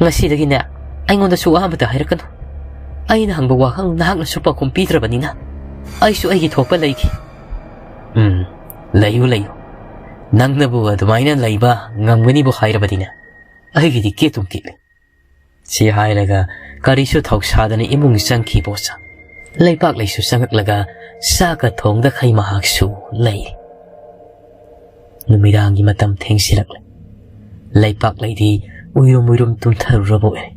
ꯉꯁꯤꯗꯒꯤꯅꯦ ꯑꯩꯉꯣꯟꯗꯁꯨ ꯋꯥ ꯑꯃꯇ ꯍꯥꯏꯔꯛꯀꯅꯨ꯫ ꯑꯩꯅ ꯍꯪꯕ ꯋꯥꯍꯪ ꯅꯍꯥꯛꯅꯁꯨ ꯄꯥꯎꯈꯨꯝ ꯄꯤꯗ꯭ꯔꯕꯅꯤꯅ ꯑꯩꯁꯨ ꯑꯩꯒꯤ ꯊꯣꯛꯄ ꯂꯩꯈꯤ꯫ ꯎꯝ, ꯂꯩꯌꯨ, ꯂꯩꯌꯨ꯫ ꯅꯪꯅꯕꯨ ꯑꯗꯨꯃꯥꯏꯅ ꯂꯩꯕ ꯉꯝꯒꯅꯤꯕꯨ ꯍꯥꯏꯔꯕꯗꯤꯅꯦ ꯑꯩꯒꯤꯗꯤ ꯀꯦꯠꯇꯨꯝ ꯀꯦꯠꯂꯤ꯫" ꯁꯤ ꯍꯥꯏꯔꯒ ꯀꯔꯤꯁꯨ ꯊꯧꯁꯥꯗꯅ ꯏꯃꯨꯡ ꯆꯪꯈꯤ ꯕꯣꯁꯥ꯫ ꯂꯩꯄꯥꯛ ꯂꯩꯁꯨ ꯆꯪꯉꯛꯂꯒ ꯆꯥꯛꯀ ꯊꯣꯡꯗꯈꯩ ꯃꯍꯥꯛꯁꯨ ꯂꯩꯔꯤ꯫ ꯅꯨꯃꯤꯗꯥꯡꯒꯤ ꯃꯇꯝ ꯊꯦꯡꯁꯤꯜꯂꯛꯂꯦ꯫ ꯂꯩꯄꯥꯛ ꯂꯩꯗꯤ ꯎꯏꯔꯨꯝ ꯎꯏꯔꯨꯝ ꯇꯨꯝꯊꯔꯨꯔꯕ ꯑꯣꯏꯔꯦ꯫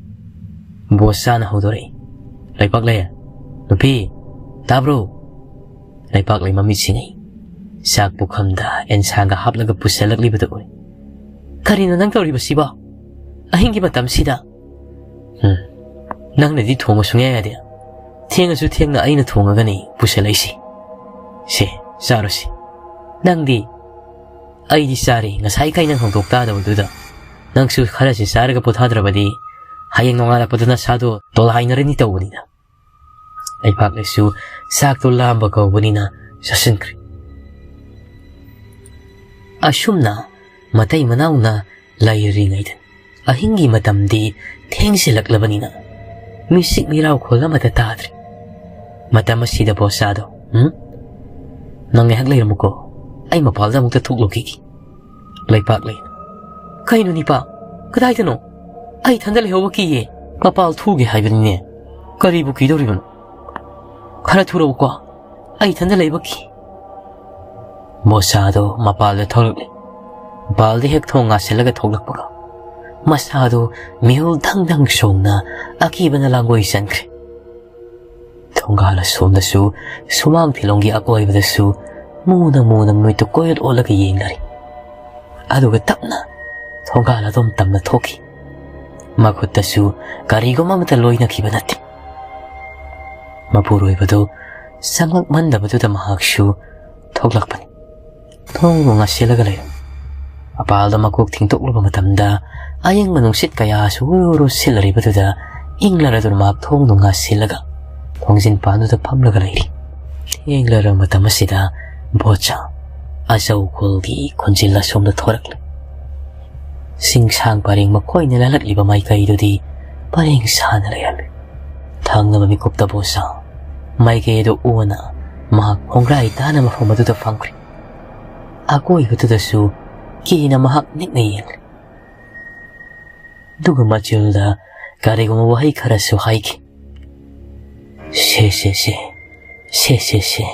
ꯕꯣꯁꯥꯅ ꯍꯧꯗꯣꯔꯛꯏ, "ꯂꯩꯄꯥꯛ ꯂꯩ, ꯅꯨꯄꯤ, ꯇꯥꯕ꯭ꯔꯣ?" ꯂꯩꯄꯥꯛ ꯂꯩ ꯃꯃꯤꯠ ꯁꯤꯡꯉꯤ꯫ ꯆꯥꯛ ꯄꯨꯈꯝꯗ ꯑꯦꯟꯁꯥꯡꯒ ꯍꯥꯞꯂꯒ ꯄꯨꯁꯜꯂꯛꯂꯤꯕꯗꯨ ꯎꯏ꯫ "ꯀꯔꯤꯅꯣ ꯅꯪ ꯇꯧꯔꯤꯕꯁꯤꯕꯣ? ꯑꯍꯤꯡꯒꯤ ꯃꯇꯝꯁꯤꯗ?" "ꯎꯝ, ꯅꯪꯅꯗꯤ ꯊꯣꯡꯕ ꯁꯨꯡꯌꯥ ꯌꯥꯗꯦ꯫ ꯊꯦꯡꯉꯁꯨ ꯊꯦꯡꯅ ꯑꯩꯅ ꯊꯣꯡꯉꯒꯅꯤ ꯄꯨꯁꯜꯂꯛꯏꯁꯤ꯫ ꯁꯦ, ꯆꯥꯔꯣꯁꯤ꯫ ꯅꯪꯗꯤ?" "ꯑꯩꯗꯤ ꯆꯥꯔꯦ, ꯉꯁꯥꯏ ꯀꯩ ꯅꯪ ꯍꯧꯗꯣꯛ ꯇꯥꯗꯕꯗꯨꯗ꯫ ꯅꯪꯁꯨ ꯈꯔꯁꯤ ꯆꯥꯔꯒ ꯄꯣꯊꯥꯗ꯭ꯔꯕꯗꯤ ꯍꯌꯦꯡ ꯅꯣꯡꯉꯥꯜꯂꯛꯄꯗ ꯅꯁꯥꯗꯣ ꯇꯣꯂꯥꯏꯅꯔꯅꯤ ꯇꯧꯕꯅꯤꯗ꯫" ꯂꯩꯄꯥꯛꯅꯁꯨ ꯆꯥꯛꯇꯣ ꯂꯥꯝꯕ ꯀꯧꯕꯅꯤꯅ ꯆꯥꯁꯤꯟꯈ꯭ꯔꯦ꯫ ꯑꯁꯨꯝꯅ ꯃꯇꯩ ꯃꯅꯥꯎꯅ ꯂꯩꯔꯤꯉꯩꯗ ꯑꯍꯤꯡꯒꯤ ꯃꯇꯝꯗꯤ ꯊꯦꯡꯖꯤꯜꯂꯛꯂꯕꯅꯤꯅ ꯃꯤꯁꯤꯛ ꯃꯤꯔꯥꯎꯈꯣꯜ ꯑꯃꯠꯇ ꯇꯥꯗ꯭ꯔꯦ꯫ ꯃꯇꯝ ꯑꯁꯤꯗ ꯕꯣꯁꯥꯗꯣ, "ꯎꯝ? "ꯅꯪ ꯉꯥꯏꯍꯥꯛ ꯂꯩꯔꯝꯃꯨꯀꯣ, ꯑꯩ ꯃꯄꯥꯜꯗ ꯑꯃꯨꯛꯇ ꯊꯣꯛꯂꯨꯈꯤꯒꯦ꯫" ꯂꯩꯄꯥꯛꯂꯩ, "ꯀꯩꯅꯣ ꯅꯤꯄꯥ, ꯀꯗꯥꯏꯗꯅꯣ? ꯑꯩ ꯏꯊꯟꯗ ꯂꯩꯍꯧꯕ ꯀꯤꯌꯦ꯫ ꯃꯄꯥꯜ ꯊꯣꯛꯎꯒꯦ ꯍꯥꯏꯕꯅꯤꯅꯦ꯫ ꯀꯔꯤꯕꯨ ꯀꯤꯗꯧꯔꯤꯕꯅꯣ? ꯈꯔ ꯊꯨꯔꯛꯎꯀꯣ, ꯑꯩ ꯏꯊꯟꯗ ꯂꯩꯕ ꯀꯤ꯫" ꯕꯣꯁꯥꯗꯣ ꯃꯄꯥꯜꯗ ꯊꯣꯛꯂꯛꯂꯦ꯫ ꯃꯄꯥꯜꯗ ꯍꯦꯛ ꯊꯣꯡ ꯉꯥꯁꯤꯜꯂꯒ ꯊꯣꯛꯂꯛꯄꯒ ꯃꯁꯥꯗꯣ ꯃꯤꯍꯨꯜ ꯙꯪ ꯙꯪ ꯆꯣꯡꯅ ꯑꯀꯤꯕꯅ ꯂꯥꯡꯒꯣꯏ ꯆꯟꯈ꯭ꯔꯦ꯫ ꯊꯣꯡꯒꯥꯜ ꯑꯁꯣꯝꯗꯁꯨ, ꯁꯨꯃꯥꯡ ꯐꯤꯂꯣꯡꯒꯤ ꯑꯀꯣꯏꯕꯗꯁꯨ ꯃꯨꯅ ꯃꯨꯅ ꯃꯃꯤꯠꯇꯨ ꯀꯣꯏꯑꯣꯠ ꯑꯣꯠꯂꯒ ꯌꯦꯡꯅꯔꯤ꯫ ꯑꯗꯨꯒ ꯇꯞꯅ ꯊꯣꯡꯒꯥꯜ ꯑꯗꯣꯝ ꯇꯝꯅ ꯊꯣꯛꯈꯤ꯫ ꯃꯈꯨꯠꯇꯁꯨ ꯀꯔꯤꯒꯨꯝꯕ ꯑꯃꯠꯇ ꯂꯣꯏꯅꯈꯤꯕ ꯅꯠꯇꯦ꯫ ꯃꯄꯨꯔꯣꯏꯕꯗꯨ ꯆꯪꯂꯛꯃꯟꯗꯕꯗꯨꯗ ꯃꯍꯥꯛꯁꯨ ꯊꯣꯛꯂꯛꯄꯅꯤ꯫ ꯊꯣꯡꯗꯨ ꯉꯥꯁꯤꯜꯂꯒ ꯂꯩꯔꯝꯃꯤ꯫ ꯃꯄꯥꯜꯗ ꯃꯀꯣꯛ ꯊꯤꯡꯇꯣꯛꯂꯨꯕ ꯃꯇꯝꯗ ꯑꯌꯤꯡꯕ ꯅꯨꯡꯁꯤꯠ ꯀꯌꯥꯁꯨ ꯍꯨꯔꯨ ꯍꯨꯔꯨ ꯁꯤꯠꯂꯔꯤꯕꯗꯨꯗ ꯏꯪꯂꯔꯗꯨꯅ ꯃꯍꯥꯛ ꯊꯣꯡꯗꯨ ꯉꯥꯁꯤꯜꯂꯒ ꯊꯣꯡꯖꯤꯟ ꯄꯥꯟꯗꯨꯗ ꯐꯝꯂꯒ ꯂꯩꯔꯤ꯫ ꯊꯦꯡꯂꯔꯕ ꯃꯇꯝ ꯑꯁꯤꯗ ꯕꯣꯆꯥ ꯑꯆꯧ ꯈꯨꯜꯒꯤ ꯈꯣꯟꯖꯦꯜ ꯑꯁꯣꯝꯗ ꯊꯣꯔꯛꯂꯦ꯫ ꯆꯤꯡꯁꯥꯡ ꯄꯔꯦꯡ ꯃꯈꯣꯏꯅ ꯂꯥꯜꯂꯛꯂꯤꯕ ꯃꯥꯏꯀꯩꯗꯨꯗꯤ ꯄꯔꯦꯡ ꯁꯥꯅ ꯂꯩꯔꯝꯃꯤ꯫ ꯊꯪꯅꯕ ꯃꯤꯀꯨꯞꯇ ꯕꯣꯆꯥ ꯃꯥꯏꯀꯩ ꯑꯗꯨ ꯎꯅ ꯃꯍꯥꯛ ꯈꯣꯡꯒ꯭ꯔꯥꯏ ꯇꯥꯅ ꯃꯐꯝ ꯑꯗꯨꯗ ꯐꯝꯈ꯭ꯔꯦ꯫ ꯑꯀꯣꯏꯕꯗꯨꯗꯁꯨ ꯀꯤꯅ ꯃꯍꯥꯛ ꯅꯤꯛꯅ ꯌꯦꯡꯂꯦ꯫ ꯑꯗꯨꯒ ꯃꯆꯤꯜꯗ ꯀꯔꯤꯒꯨꯝꯕ ꯋꯥꯍꯩ ꯈꯔꯁꯨ ꯍꯥꯏꯈꯤ꯫ "ꯁꯦ, ꯁꯦ, ꯁꯦ, ꯁꯦ, ꯁꯦ, ꯁꯦ,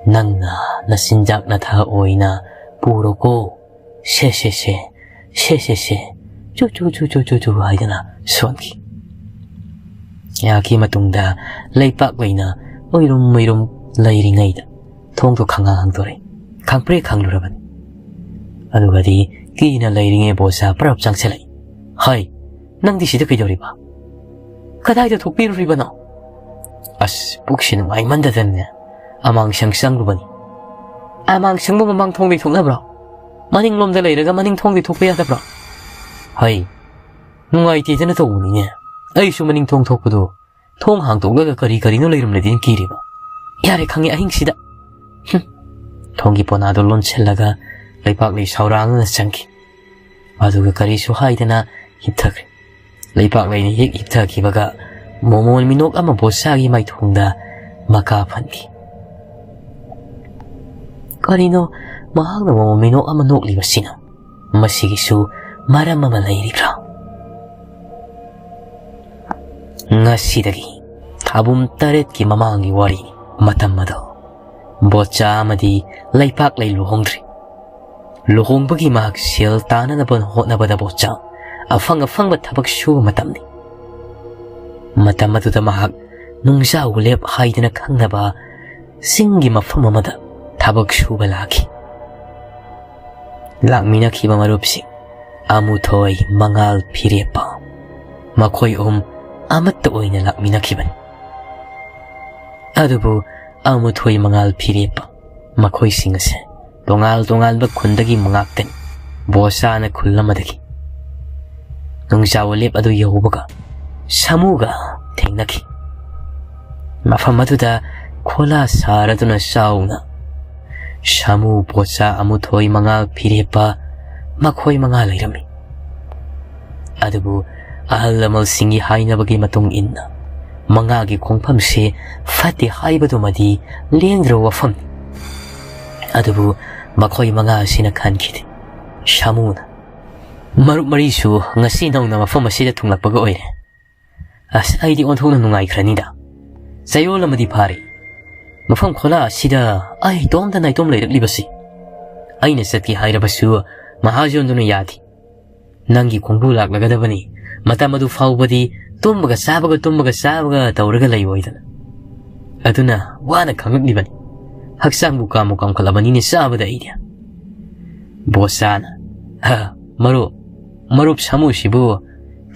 ꯅꯪꯅ ꯅꯆꯤꯟꯖꯥꯛ ꯅꯊꯥ ꯑꯣꯏꯅ ꯄꯨꯔꯣꯀꯣ, ꯁꯦ, ꯁꯦ, ꯁꯦ, ꯁꯦ, ꯁꯦ, ꯁꯦ, ꯆꯨ, ꯆꯨ, ꯆꯨ, ꯆꯨ, ꯆꯨ, ꯆꯨ" ꯍꯥꯏꯗꯅ ꯁꯣꯟꯈꯤ꯫ ꯌꯥꯈꯤ ꯃꯇꯨꯡꯗ ꯂꯩꯄꯥꯛ ꯂꯩꯅ ꯑꯣꯏꯔꯨꯝ ꯃꯩꯔꯨꯝ ꯂꯩꯔꯤꯉꯩꯗ ꯊꯣꯡꯗꯣ ꯈꯪꯍꯥꯡ ꯍꯥꯡꯗꯣꯔꯛꯏ꯫ ꯈꯪꯄ꯭ꯔꯦꯛ ꯈꯪꯂꯨꯔꯕꯅꯤ꯫ ꯑꯗꯨꯒꯗꯤ ꯀꯤꯅ ꯂꯩꯔꯤꯉꯩ ꯕꯣꯁꯥ ꯄꯔꯞ ꯆꯪꯁꯤꯜꯂꯛꯏ꯫ "ꯍꯩ, ꯅꯪꯗꯤ ꯁꯤꯗ ꯀꯩꯗꯧꯔꯤꯕ? ꯀꯗꯥꯏꯗ ꯊꯣꯛꯄꯤꯔꯨꯔꯤꯕꯅꯣ?" "ꯑꯁ, ꯄꯨꯛꯁꯤ ꯅꯨꯡꯉꯥꯏꯃꯟꯗꯗꯅꯅꯦ, ꯑꯃꯥꯡꯁꯪ ꯆꯪꯂꯨꯕꯅꯤ꯫" "ꯑꯃꯥꯡꯁꯪꯕꯨ ꯃꯃꯥꯡ ꯊꯣꯡꯗꯩ ꯊꯣꯛꯅꯕ꯭ꯔꯣ? ꯃꯅꯤꯡꯂꯣꯝꯗ ꯂꯩꯔꯒ ꯃꯅꯤꯡ ꯊꯣꯡꯗꯩ ꯊꯣꯛꯄ ꯌꯥꯗꯕ꯭ꯔꯣ?" "ꯍꯩ, ꯅꯨꯡꯉꯥꯏꯇꯦꯗꯅ ꯇꯧꯕꯅꯤꯅꯦ꯫ ꯑꯩꯁꯨ ꯃꯅꯤꯡ ꯊꯣꯡ ꯊꯣꯛꯄꯗꯣ ꯊꯣꯡ ꯍꯥꯡꯗꯣꯛꯂꯒ ꯀꯔꯤ ꯀꯔꯤꯅꯣ ꯂꯩꯔꯝꯂꯗꯤꯅ ꯀꯤꯔꯤꯕ꯫ ꯌꯥꯔꯦ, ꯈꯪꯉꯦ, ꯑꯍꯤꯡꯁꯤꯗ꯫" ꯍꯨꯝ꯫ ꯊꯣꯡꯒꯤ ꯄꯣꯅꯥꯗꯣ ꯂꯣꯟꯁꯤꯜꯂꯒ ꯂꯩꯄꯥꯛꯂꯩ ꯁꯥꯎꯔꯥꯡꯅ ꯆꯪꯈꯤ꯫ ꯑꯗꯨꯒ ꯀꯔꯤꯁꯨ ꯍꯥꯏꯗꯅ ꯍꯤꯞꯊꯈ꯭ꯔꯦ꯫ ꯂꯩꯄꯥꯛꯂꯩꯅ ꯍꯦꯛ ꯍꯤꯞꯊꯈꯤꯕꯒ ꯃꯣꯃꯣꯟ ꯃꯤꯅꯣꯛ ꯑꯃ ꯕꯣꯁꯥꯒꯤ ꯃꯥꯏꯊꯣꯡꯗ ꯃꯀꯥ ꯐꯟꯈꯤ꯫ ꯀꯔꯤꯅꯣ ꯃꯍꯥꯛꯅ ꯃꯃꯣꯟ ꯃꯤꯅꯣꯛ ꯑꯃ ꯅꯣꯛꯂꯤꯕꯁꯤꯅ? ꯃꯁꯤꯒꯤꯁꯨ ꯃꯔꯝ ꯑꯃ ꯂꯩꯔꯤꯕ꯭ꯔꯥ? ꯉꯁꯤꯗꯒꯤ ꯊꯥꯕꯨꯝ ꯇꯔꯦꯠꯀꯤ ꯃꯃꯥꯡꯒꯤ ꯋꯥꯔꯤꯅꯤ꯫ ꯃꯇꯝ ꯑꯗꯣ ꯕꯣꯆꯥ ꯑꯃꯗꯤ ꯂꯩꯄꯥꯛꯂꯩ ꯂꯨꯍꯣꯡꯗ꯭ꯔꯤ꯫ ꯂꯨꯍꯣꯡꯕꯒꯤ ꯃꯍꯥꯛ ꯁꯦꯜ ꯇꯥꯅꯅꯕ ꯍꯣꯠꯅꯕꯗ ꯕꯣꯆꯥ ꯑꯐꯪ ꯑꯐꯪꯕ ꯊꯕꯛ ꯁꯨꯕ ꯃꯇꯝꯅꯤ꯫ ꯃꯇꯝ ꯑꯗꯨꯗ ꯃꯍꯥꯛ ꯅꯨꯡꯖꯥꯎ ꯂꯦꯞ ꯍꯥꯏꯗꯅ ꯈꯪꯅꯕ ꯆꯤꯡꯒꯤ ꯃꯐꯝ ꯑꯃꯗ ꯊꯕꯛ ꯁꯨꯕ ꯂꯥꯛꯈꯤ꯫ ꯂꯥꯛꯃꯤꯟꯅꯈꯤꯕ ꯃꯔꯨꯞꯁꯤꯡ ꯑꯃꯨꯊꯣꯏ, ꯃꯉꯥꯜ, ꯐꯤꯔꯦꯞꯄ, ꯃꯈꯣꯏ ꯑꯍꯨꯝ ꯑꯃꯠꯇ ꯑꯣꯏꯅ ꯂꯥꯛꯃꯤꯟꯅꯈꯤꯕꯅꯤ꯫ ꯑꯗꯨꯕꯨ ꯑꯃꯨꯊꯣꯏ, ꯃꯉꯥꯜ, ꯐꯤꯔꯦꯞꯄ ꯃꯈꯣꯏꯁꯤꯡ ꯑꯁꯦ ꯇꯣꯉꯥꯟ ꯇꯣꯉꯥꯟꯕ ꯈꯨꯟꯗꯒꯤ ꯉꯥꯛꯇꯅꯤ꯫ ꯕꯣꯁꯥꯅ ꯈꯨꯜ ꯑꯃꯗꯒꯤ꯫ ꯅꯨꯡꯖꯥꯎ ꯂꯦꯞ ꯑꯗꯨ ꯌꯧꯕꯒ ꯁꯥꯃꯨꯒ ꯊꯦꯡꯅꯈꯤ꯫ ꯃꯐꯝ ꯑꯗꯨꯗ ꯈꯣꯂꯥ ꯁꯥꯔꯗꯨꯅ ꯆꯥꯎꯅ ꯁꯥꯃꯨ, ꯕꯣꯁꯥ, ꯑꯃꯨꯊꯣꯏ, ꯃꯉꯥꯜ, ꯐꯤꯔꯦꯞꯄ ꯃꯈꯣꯏ ꯃꯉꯥ ꯂꯩꯔꯝꯃꯤ꯫ ꯑꯗꯨꯕꯨ ꯑꯍꯜ ꯂꯃꯟꯁꯤꯡꯒꯤ ꯍꯥꯏꯅꯕꯒꯤ ꯃꯇꯨꯡ ꯏꯟꯅ ꯃꯉꯥꯒꯤ ꯈꯣꯡꯐꯝꯁꯤ ꯐꯠꯇꯦ ꯍꯥꯏꯕꯗꯨꯃꯗꯤ ꯂꯦꯡꯗ꯭ꯔꯕ ꯋꯥꯐꯝꯅꯤ꯫ ꯑꯗꯨꯕꯨ ꯃꯈꯣꯏ ꯃꯉꯥ ꯑꯁꯤꯅ ꯈꯟꯈꯤꯗꯦ꯫ ꯁꯥꯃꯨꯅ, "ꯃꯔꯨꯞ ꯃꯔꯤꯁꯨ ꯉꯁꯤ ꯅꯧꯅ ꯃꯐꯝ ꯑꯁꯤꯗ ꯊꯨꯡꯂꯛꯄꯒ ꯑꯣꯏꯔꯦ꯫ ꯑꯁ, ꯑꯩꯗꯤ ꯑꯣꯟꯊꯣꯛꯅ ꯅꯨꯡꯉꯥꯏꯈ꯭ꯔꯅꯤꯗ꯫ ꯆꯌꯣꯜ ꯑꯃꯗꯤ ꯐꯥꯔꯦ ꯃꯐꯝ ꯈꯣꯂꯥ ꯑꯁꯤꯗ ꯑꯩ ꯏꯇꯣꯝꯇ ꯅꯥꯏꯇꯣꯝ ꯂꯩꯔꯛꯂꯤꯕꯁꯤ꯫ ꯑꯩꯅ ꯆꯠꯀꯦ ꯍꯥꯏꯔꯕꯁꯨ ꯃꯍꯥꯖꯣꯟꯗꯨꯅ ꯌꯥꯗꯦ꯫ ꯅꯪꯒꯤ ꯈꯣꯡꯕꯨ ꯂꯥꯛꯂꯒꯗꯕꯅꯤ꯫ ꯃꯇꯝ ꯑꯗꯨ ꯐꯥꯎꯕꯗꯤ ꯇꯨꯝꯕꯒ ꯆꯥꯕꯒ, ꯇꯨꯝꯕꯒ ꯆꯥꯕꯒ ꯇꯧꯔꯒ ꯂꯩꯌꯣꯏꯗꯅ꯫ ꯑꯗꯨꯅ ꯋꯥꯅ ꯈꯥꯡꯂꯛꯂꯤꯕꯅꯤ꯫ ꯍꯛꯆꯥꯡꯕꯨ ꯀꯥꯝꯕꯨ ꯀꯥꯝꯈꯠꯂꯕꯅꯤꯅꯦ ꯆꯥꯕꯗ ꯑꯩꯗꯤ꯫" ꯕꯣꯁꯥꯅ, "ꯍ, ꯃꯔꯨꯞ, ꯃꯔꯨꯞ ꯁꯥꯃꯨꯁꯤꯕꯨ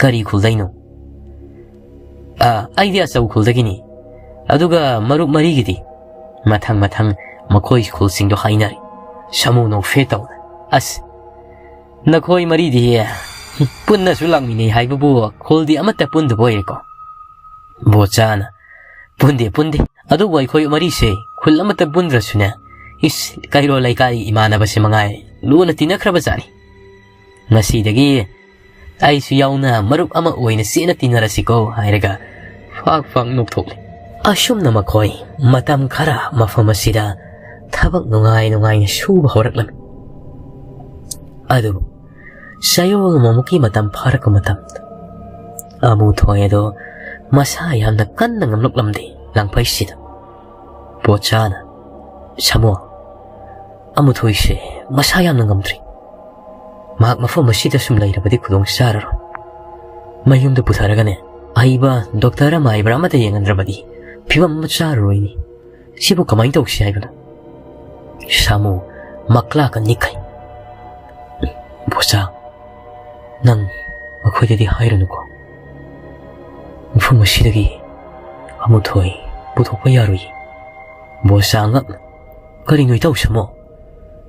ꯀꯔꯤ ꯈꯨꯜꯗꯩꯅꯣ?" "ꯑ, ꯑꯩꯗꯤ ꯑꯆꯧ ꯈꯨꯜꯗꯒꯤꯅꯤ꯫ ꯑꯗꯨꯒ ꯃꯔꯨꯞ ꯃꯔꯤꯒꯤꯗꯤ?" ꯃꯊꯪ ꯃꯊꯪ ꯃꯈꯣꯏ ꯈꯨꯜꯁꯤꯡꯗꯣ ꯍꯥꯏꯅꯔꯤ꯫ ꯁꯥꯃꯨ ꯅꯣꯛꯐꯦ ꯇꯧꯅ, "ꯑꯁ, ꯅꯈꯣꯏ ꯃꯔꯤꯗꯤ ꯄꯨꯟꯅꯁꯨ ꯂꯥꯛꯃꯤꯟꯅꯩ ꯍꯥꯏꯕꯕꯨ ꯈꯨꯜꯗꯤ ꯑꯃꯠꯇ ꯄꯨꯟꯗꯕ ꯑꯣꯏꯔꯦꯀꯣ?" ꯕꯣꯆꯥꯅ, "ꯄꯨꯟꯗꯦ, ꯄꯨꯟꯗꯦ꯫ ꯑꯗꯨꯕꯨ ꯑꯩꯈꯣꯏ ꯃꯔꯤꯁꯦ ꯈꯨꯜ ꯑꯃꯠꯇ ꯄꯨꯟꯗ꯭ꯔꯁꯨꯅꯦ, ꯏꯁ, ꯀꯩꯔꯣꯜ ꯂꯩꯀꯥꯏꯒꯤ ꯏꯃꯥꯟꯅꯕꯁꯦ ꯃꯉꯥꯏ ꯂꯨꯅ ꯇꯤꯟꯅꯈ꯭ꯔꯕ ꯖꯥꯠꯅꯤ꯫ ꯉꯁꯤꯗꯒꯤ ꯑꯩꯁꯨ ꯌꯥꯎꯅ ꯃꯔꯨꯞ ꯑꯃ ꯑꯣꯏꯅ ꯆꯦꯠꯅ ꯇꯤꯟꯅꯔꯁꯤꯀꯣ" ꯍꯥꯏꯔꯒ ꯐꯥꯛ ꯐꯥꯛ ꯅꯣꯛꯊꯣꯛꯂꯤ꯫ ꯑꯁꯨꯝꯅ ꯃꯈꯣꯏ ꯃꯇꯝ ꯈꯔ ꯃꯐꯝ ꯑꯁꯤꯗ ꯊꯕꯛ ꯅꯨꯡꯉꯥꯏ ꯅꯨꯡꯉꯥꯏꯅ ꯁꯨꯕ ꯍꯧꯔꯛꯂꯝꯃꯤ꯫ ꯑꯗꯨꯕꯨ ꯆꯌꯣꯜ ꯑꯃꯃꯨꯛꯀꯤ ꯃꯇꯝ ꯐꯥꯔꯛꯄ ꯃꯇꯝꯗ ꯑꯃꯨꯊꯣꯏ ꯑꯗꯣ ꯃꯁꯥ ꯌꯥꯝꯅ ꯀꯟꯅ ꯉꯝꯂꯛꯂꯝꯗꯦ꯫ ꯂꯥꯡꯐꯩꯁꯤꯗ ꯕꯣꯆꯥꯅ, "ꯁꯥꯃꯣ, ꯑꯃꯨꯊꯣꯏꯁꯦ ꯃꯁꯥ ꯌꯥꯝꯅ ꯉꯝꯗ꯭ꯔꯤ꯫ ꯃꯍꯥꯛ ꯃꯐꯝ ꯑꯁꯤꯗ ꯁꯨꯝ ꯂꯩꯔꯕꯗꯤ ꯈꯨꯗꯣꯡ ꯆꯥꯔꯔꯣꯏ꯫ ꯃꯌꯨꯝꯗ ꯄꯨꯊꯔꯒꯅꯦ, ꯑꯍꯩꯕ ꯗꯣꯛꯇꯔ ꯑꯃ ꯍꯥꯏꯕ꯭ꯔꯥ ꯑꯃꯗ ꯌꯦꯡꯍꯟꯗ꯭ꯔꯕꯗꯤ ꯐꯤꯕꯝ ꯑꯃ ꯆꯥꯔꯔꯣꯏꯅꯤ꯫ ꯁꯤꯕꯨ ꯀꯃꯥꯏꯅ ꯇꯧꯁꯤ ꯍꯥꯏꯕꯅꯣ?" ꯁꯥꯃꯨ ꯃꯀ꯭ꯂꯥꯛꯀ ꯅꯤꯛꯈꯩ꯫ "ꯕꯣꯆꯥ, ꯅꯪ ꯃꯈꯣꯏꯗꯗꯤ ꯍꯥꯏꯔꯨꯅꯨꯀꯣ꯫ ꯃꯐꯝ ꯑꯁꯤꯗꯒꯤ ꯑꯃꯨꯊꯣꯏ ꯄꯨꯊꯣꯛꯄ ꯌꯥꯔꯣꯏ꯫" ꯕꯣꯆꯥ ꯉꯛꯅ, "ꯀꯔꯤꯅꯣ ꯏꯇꯥꯎ ꯁꯥꯃꯨ?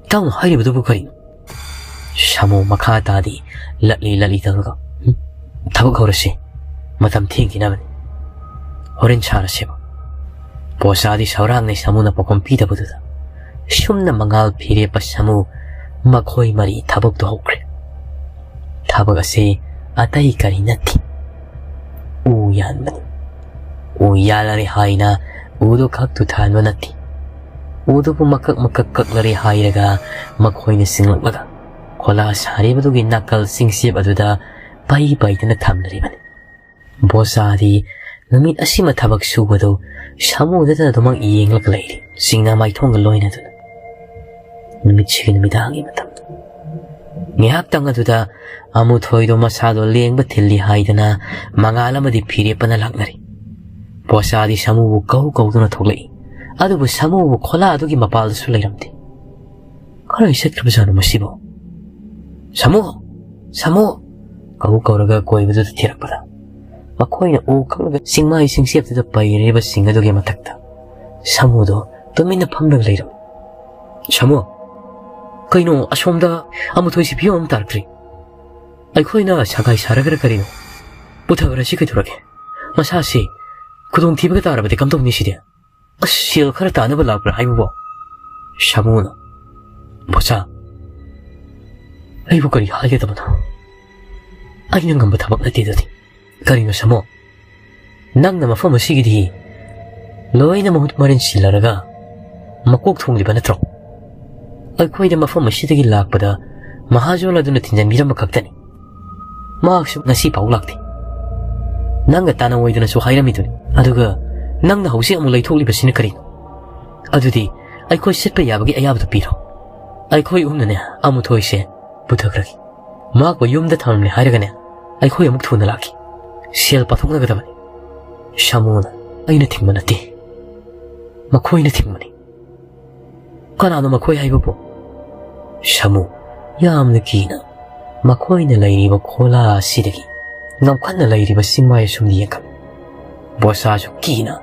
ꯏꯇꯥꯎꯅ ꯍꯥꯏꯔꯤꯕꯗꯨꯕꯨ ꯀꯔꯤꯅꯣ?" ꯁꯥꯃꯨ ꯃꯈꯥ ꯇꯥꯗꯤ ꯂꯠꯂꯤ ꯂꯠꯂꯤ ꯇꯧꯔꯒ, "ꯍꯨꯝ, ꯊꯕꯛ ꯍꯧꯔꯁꯤ꯫ ꯃꯇꯝ ꯊꯦꯡꯈꯤꯅꯕꯅꯤ꯫ ꯍꯣꯔꯦꯟ ꯁꯥꯔꯁꯦꯕ꯫" ꯕꯣꯆꯥꯗꯤ ꯁꯧꯔꯥꯡꯅꯩ ꯁꯥꯃꯨꯅ ꯄꯥꯎꯈꯨꯝ ꯄꯤꯗꯕꯗꯨꯗ꯫ ꯁꯨꯝꯅ ꯃꯉꯥꯜ ꯐꯤꯔꯦꯞꯄ ꯁꯥꯃꯨ ꯃꯈꯣꯏ ꯃꯔꯤ ꯊꯕꯛꯇꯨ ꯍꯧꯈ꯭ꯔꯦ꯫ ꯊꯕꯛ ꯑꯁꯤ ꯑꯇꯩ ꯀꯔꯤ ꯅꯠꯇꯦ, ꯎ ꯌꯥꯟꯕꯅꯤ꯫ ꯎ ꯌꯥꯜꯂꯔꯦ ꯍꯥꯏꯅ ꯎꯗꯨ ꯈꯛꯇꯨ ꯊꯥꯟꯕ ꯅꯠꯇꯦ꯫ ꯎꯗꯨꯕꯨ ꯃꯀꯛ ꯃꯀꯛ ꯀꯛꯂꯔꯦ ꯍꯥꯏꯔꯒ ꯃꯈꯣꯏꯅ ꯆꯤꯡꯂꯛꯂꯒ ꯈꯣꯂꯥ ꯁꯥꯔꯤꯕꯗꯨꯒꯤ ꯅꯥꯀꯜ ꯆꯤꯡꯆꯦꯞ ꯑꯗꯨꯗ ꯄꯩ ꯄꯩꯗꯨꯅ ꯊꯝꯂꯔꯤꯕꯅꯤ꯫ ꯕꯣꯆꯥꯗꯤ ꯅꯨꯃꯤꯠ ꯑꯁꯤꯃ ꯊꯕꯛ ꯁꯨꯕꯗꯨ ꯁꯥꯃꯨꯗꯇ ꯑꯗꯨꯃꯛ ꯌꯦꯡꯂꯒ ꯂꯩꯔꯤ, ꯁꯤꯡꯅ ꯃꯥꯏꯊꯣꯡꯒ ꯂꯣꯏꯅꯗꯨꯅ꯫ ꯅꯨꯃꯤꯠꯁꯤꯒꯤ ꯅꯨꯃꯤꯗꯥꯡꯒꯤ ꯃꯇꯝꯗ ꯉꯥꯏꯍꯥꯛꯇꯪ ꯑꯗꯨꯗ ꯑꯃꯨꯊꯣꯏꯗꯣ ꯃꯁꯥꯗꯣ ꯂꯦꯡꯕ ꯊꯤꯜꯂꯤ ꯍꯥꯏꯗꯅ ꯃꯉꯥꯜ ꯑꯃꯗꯤ ꯐꯤꯔꯦꯞꯄꯅ ꯂꯥꯛꯅꯔꯤ꯫ ꯕꯣꯆꯥꯗꯤ ꯁꯥꯃꯨꯕꯨ ꯀꯧ ꯀꯧꯗꯨꯅ ꯊꯣꯛꯂꯛꯏ, ꯑꯗꯨꯕꯨ ꯁꯥꯃꯨꯕꯨ ꯈꯣꯂꯥ ꯑꯗꯨꯒꯤ ꯃꯄꯥꯜꯗꯁꯨ ꯂꯩꯔꯝꯗꯦ꯫ ꯀꯔꯥꯏ ꯆꯠꯈ꯭ꯔꯕꯖꯥꯠꯅꯣ ꯃꯁꯤꯕꯣ? "ꯁꯥꯃꯨ! ꯁꯥꯃꯨ!" ꯀꯧ ꯀꯧꯔꯒ ꯀꯣꯏꯕꯗꯨꯗ ꯊꯤꯔꯛꯄꯗ, ꯃꯈꯣꯏꯅ ꯎ ꯀꯛꯂꯒ ꯆꯤꯡꯃꯥꯏ ꯆꯤꯡꯆꯦꯞꯇꯨꯗ ꯄꯩꯔꯤꯕꯁꯤꯡ ꯑꯗꯨꯒꯤ ꯃꯊꯛꯇ ꯁꯥꯃꯨꯗꯣ ꯇꯨꯃꯤꯟꯅ ꯐꯝꯂꯒ ꯂꯩꯔꯝꯃꯤ꯫ "ꯁꯥꯃꯨ, ꯀꯩꯅꯣ ꯑꯁꯣꯝꯗ ꯑꯃꯨꯊꯣꯏꯁꯤ ꯐꯤꯕꯝ ꯑꯃ ꯇꯥꯔꯛꯇ꯭ꯔꯤ? ꯑꯩꯈꯣꯏꯅ ꯁꯒꯥꯏ ꯁꯥꯔꯒꯔ ꯀꯔꯤꯅꯣ? ꯄꯨꯊꯈ꯭ꯔꯁꯤ ꯀꯩꯗꯧꯔꯒꯦ? ꯃꯁꯥꯁꯤ ꯈꯨꯗꯣꯡꯊꯤꯕꯒ ꯇꯥꯔꯕꯗꯤ ꯀꯝꯗꯧꯅꯤ ꯁꯤꯗꯤ?" "ꯑꯁ, ꯁꯦꯜ ꯈꯔ ꯇꯥꯅꯕ ꯂꯥꯛꯄ꯭ꯔꯥ ꯍꯥꯏꯕꯕꯣ?" ꯁꯥꯃꯨꯅ, "ꯕꯣꯆꯥ, ꯑꯩꯕꯨ ꯀꯔꯤ ꯍꯥꯏꯒꯗꯕꯅꯣ? ꯑꯩꯅ ꯉꯝꯕ ꯊꯕꯛ ꯅꯠꯇꯦ ꯑꯗꯨꯗꯤ꯫" "ꯀꯔꯤꯅꯣ ꯁꯥꯃꯨ? ꯅꯪꯅ ꯃꯐꯝ ꯑꯁꯤꯒꯤꯗꯤ ꯂꯣꯏꯅ ꯃꯍꯨꯠ ꯃꯔꯤꯟ ꯁꯤꯜꯂꯔꯒ ꯃꯀꯣꯛ ꯊꯣꯡꯂꯤꯕ ꯅꯠꯇ꯭ꯔꯣ? ꯑꯩꯈꯣꯏꯗ ꯃꯐꯝ ꯑꯁꯤꯗꯒꯤ ꯂꯥꯛꯄꯗ ꯃꯍꯥꯖꯣꯟ ꯑꯗꯨꯅ ꯊꯤꯟꯖꯟꯕꯤꯔꯝꯕ ꯈꯛꯇꯅꯤ꯫ ꯃꯍꯥꯛꯁꯨ ꯉꯁꯤ ꯐꯥꯎ ꯂꯥꯛꯇꯦ꯫ ꯅꯪꯒ ꯇꯥꯅꯧ ꯑꯣꯏꯗꯅꯁꯨ ꯍꯥꯏꯔꯝꯃꯤꯗꯨꯅꯤ꯫ ꯑꯗꯨꯒ ꯅꯪꯅ ꯍꯧꯖꯤꯛ ꯑꯃꯨꯛ ꯂꯩꯊꯣꯛꯂꯤꯕꯁꯤꯅ ꯀꯔꯤꯅꯣ? ꯑꯗꯨꯗꯤ ꯑꯩꯈꯣꯏ ꯆꯠꯄ ꯌꯥꯕꯒꯤ ꯑꯌꯥꯕꯗꯨ ꯄꯤꯔꯣ꯫ ꯑꯩꯈꯣꯏ ꯑꯍꯨꯝꯅꯅꯦ ꯑꯃꯨꯊꯣꯏꯁꯦ ꯄꯨꯊꯈ꯭ꯔꯒꯦ꯫ ꯃꯍꯥꯛꯄꯨ ꯌꯨꯝꯗ ꯊꯝꯂꯝꯂꯦ ꯍꯥꯏꯔꯒꯅꯦ ꯑꯩꯈꯣꯏ ꯑꯃꯨꯛ ꯊꯨꯅ ꯂꯥꯛꯈꯤ꯫ ꯁꯦꯜ ꯄꯥꯊꯣꯛꯅꯒꯗꯕꯅꯤ꯫ ꯁꯥꯃꯨꯅ, "ꯑꯩꯅ ꯊꯤꯡꯕ ꯅꯠꯇꯦ, ꯃꯈꯣꯏꯅ ꯊꯤꯡꯕꯅꯤ"꯫ "ꯀꯅꯥꯅꯣ ꯃꯈꯣꯏ ꯍꯥꯏꯕꯕꯨ?" ꯁꯥꯃꯨ, ꯌꯥꯝꯅ ꯀꯤꯅ ꯃꯈꯣꯏꯅ ꯂꯩꯔꯤꯕ ꯈꯣꯂꯥ ꯑꯁꯤꯗꯒꯤ ꯉꯝꯈꯠꯅ ꯂꯩꯔꯤꯕ ꯆꯤꯡꯃꯥꯏ ꯑꯁꯨꯝꯗ ꯌꯦꯡꯈꯠꯂꯤ꯫ ꯕꯣꯁꯥꯁꯨ ꯀꯤꯅ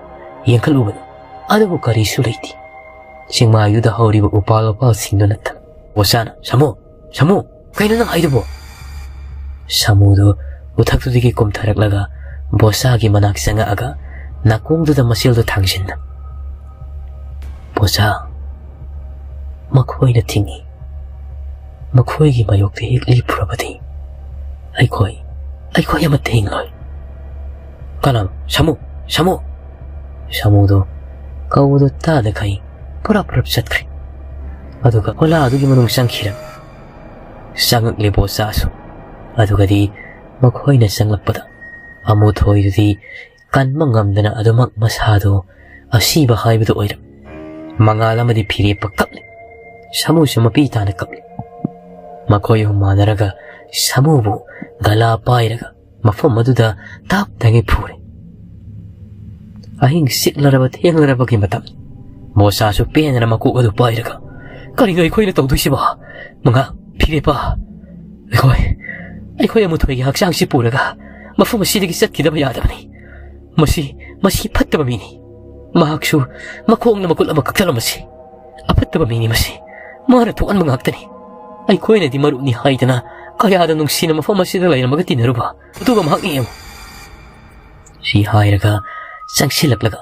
ꯌꯦꯡꯈꯠꯂꯨꯕꯅꯤ, ꯑꯗꯨꯕꯨ ꯀꯔꯤꯁꯨ ꯂꯩꯇꯦ꯫ ꯆꯤꯡꯃꯥꯏꯗꯨꯗ ꯍꯧꯔꯤꯕ ꯎꯄꯥꯜ ꯋꯥꯄꯥꯜꯁꯤꯡꯗꯨ ꯅꯠꯇꯅ꯫ ꯕꯣꯁꯥꯅ, "ꯁꯥꯃꯨ! ꯁꯥꯃꯨ! ꯀꯩꯅꯣ ꯅꯪ ꯍꯥꯏꯗꯨꯕꯣ?" ꯁꯥꯃꯨꯗꯨ ꯎꯊꯛꯇꯨꯗꯒꯤ ꯀꯨꯝꯊꯔꯛꯂꯒ ꯕꯣꯁꯥꯒꯤ ꯃꯅꯥꯛ ꯆꯪꯉꯛꯑꯒ ꯅꯥꯀꯣꯡꯗꯨꯗ ꯃꯆꯦꯜꯗꯨ ꯊꯥꯡꯖꯤꯟꯅ, "ꯕꯣꯁꯥ, ꯃꯈꯣꯏꯅ ꯊꯤꯡꯉꯤ꯫ ꯃꯈꯣꯏꯒꯤ ꯃꯥꯌꯣꯛꯇ ꯍꯦꯛ ꯂꯦꯞꯄꯨꯔꯕꯗꯤ ꯑꯩꯈꯣꯏ, ꯑꯩꯈꯣꯏ ꯑꯃꯠꯇ ꯍꯤꯡꯂꯣꯏ"꯫ "ꯀꯅꯥꯅꯣ? ꯁꯥꯃꯨ! ꯁꯥꯃꯨ!" ꯁꯥꯃꯨꯗꯨ ꯀꯧꯕꯗꯨ ꯇꯥꯗꯈꯩ ꯄꯨꯔꯞ ꯄꯨꯔꯞ ꯆꯠꯈ꯭ꯔꯦ꯫ ꯑꯗꯨꯒ ꯈꯣꯂꯥ ꯑꯗꯨꯒꯤ ꯃꯅꯨꯡ ꯆꯪꯈꯤꯔꯝꯃꯤ꯫ ꯆꯪꯉꯛꯂꯦ ꯕꯣꯁꯥꯁꯨ꯫ ꯑꯗꯨꯒꯗꯤ ꯃꯈꯣꯏꯅ ꯆꯪꯂꯛꯄꯗ ꯑꯃꯨꯊꯣꯏꯗꯨꯗꯤ ꯀꯟꯕ ꯉꯝꯗꯅ ꯑꯗꯨꯃꯛ ꯃꯁꯥꯗꯨ ꯑꯁꯤꯕ ꯍꯥꯏꯕꯗꯨ ꯑꯣꯏꯔꯝꯃꯤ꯫ ꯃꯉꯥꯜ ꯑꯃꯗꯤ ꯐꯤꯔꯦꯞꯄ ꯀꯞꯂꯤ꯫ ꯁꯥꯃꯨꯁꯨ ꯃꯄꯤ ꯇꯥꯅ ꯀꯞꯂꯤ꯫ ꯃꯈꯣꯏ ꯑꯍꯨꯝ ꯃꯥꯟꯅꯔꯒ ꯁꯥꯃꯨꯕꯨ ꯒꯂꯥ ꯄꯥꯏꯔꯒ ꯃꯐꯝ ꯑꯗꯨꯗ ꯇꯥꯞ ꯇꯥꯉꯩ ꯐꯨꯔꯦ꯫ ꯑꯍꯤꯡ ꯆꯤꯛꯂꯔꯕ ꯊꯦꯡꯂꯔꯕꯒꯤ ꯃꯇꯝ꯫ ꯃꯣꯁꯥꯁꯨ ꯄꯦꯟꯗꯅ ꯃꯀꯣꯛ ꯑꯗꯨ ꯄꯥꯏꯔꯒ, "ꯀꯔꯤꯅꯣ ꯑꯩꯈꯣꯏꯅ ꯇꯧꯗꯣꯏꯁꯤꯕꯣ? ꯃꯉꯥ, ꯐꯤꯔꯦꯞꯄ, ꯑꯩꯈꯣꯏ, ꯑꯩꯈꯣꯏ ꯑꯃꯨꯊꯣꯏꯒꯤ ꯍꯛꯆꯥꯡꯁꯤ ꯄꯨꯔꯒ ꯃꯐꯝ ꯑꯁꯤꯗꯒꯤ ꯆꯠꯈꯤꯗꯕ ꯌꯥꯗꯕꯅꯤ꯫ ꯃꯁꯤ, ꯃꯁꯤ ꯐꯠꯇꯕ ꯃꯤꯅꯤ꯫ ꯃꯍꯥꯛꯁꯨ ꯃꯈꯣꯡꯅ ꯃꯈꯨꯠ ꯑꯃ ꯀꯛꯊꯠꯂꯝꯕꯁꯤ꯫ ꯑꯐꯠꯇꯕ ꯃꯤꯅꯤ ꯃꯁꯤ꯫ ꯃꯥꯅ ꯊꯣꯛꯍꯟꯕ ꯉꯥꯛꯇꯅꯤ꯫ ꯑꯩꯈꯣꯏꯅꯗꯤ ꯃꯔꯨꯞꯅꯤ ꯍꯥꯏꯗꯅ ꯀꯌꯥꯗ ꯅꯨꯡꯁꯤꯅ ꯃꯐꯝ ꯑꯁꯤꯗ ꯂꯩꯔꯝꯃꯒ ꯇꯤꯟꯅꯔꯨꯕ꯫ ꯑꯗꯨꯒ ꯃꯍꯥꯛꯅ ꯌꯦꯡꯉꯨ"꯫ ꯁꯤ ꯍꯥꯏꯔꯒ ꯆꯪꯁꯤꯜꯂꯛꯂꯒ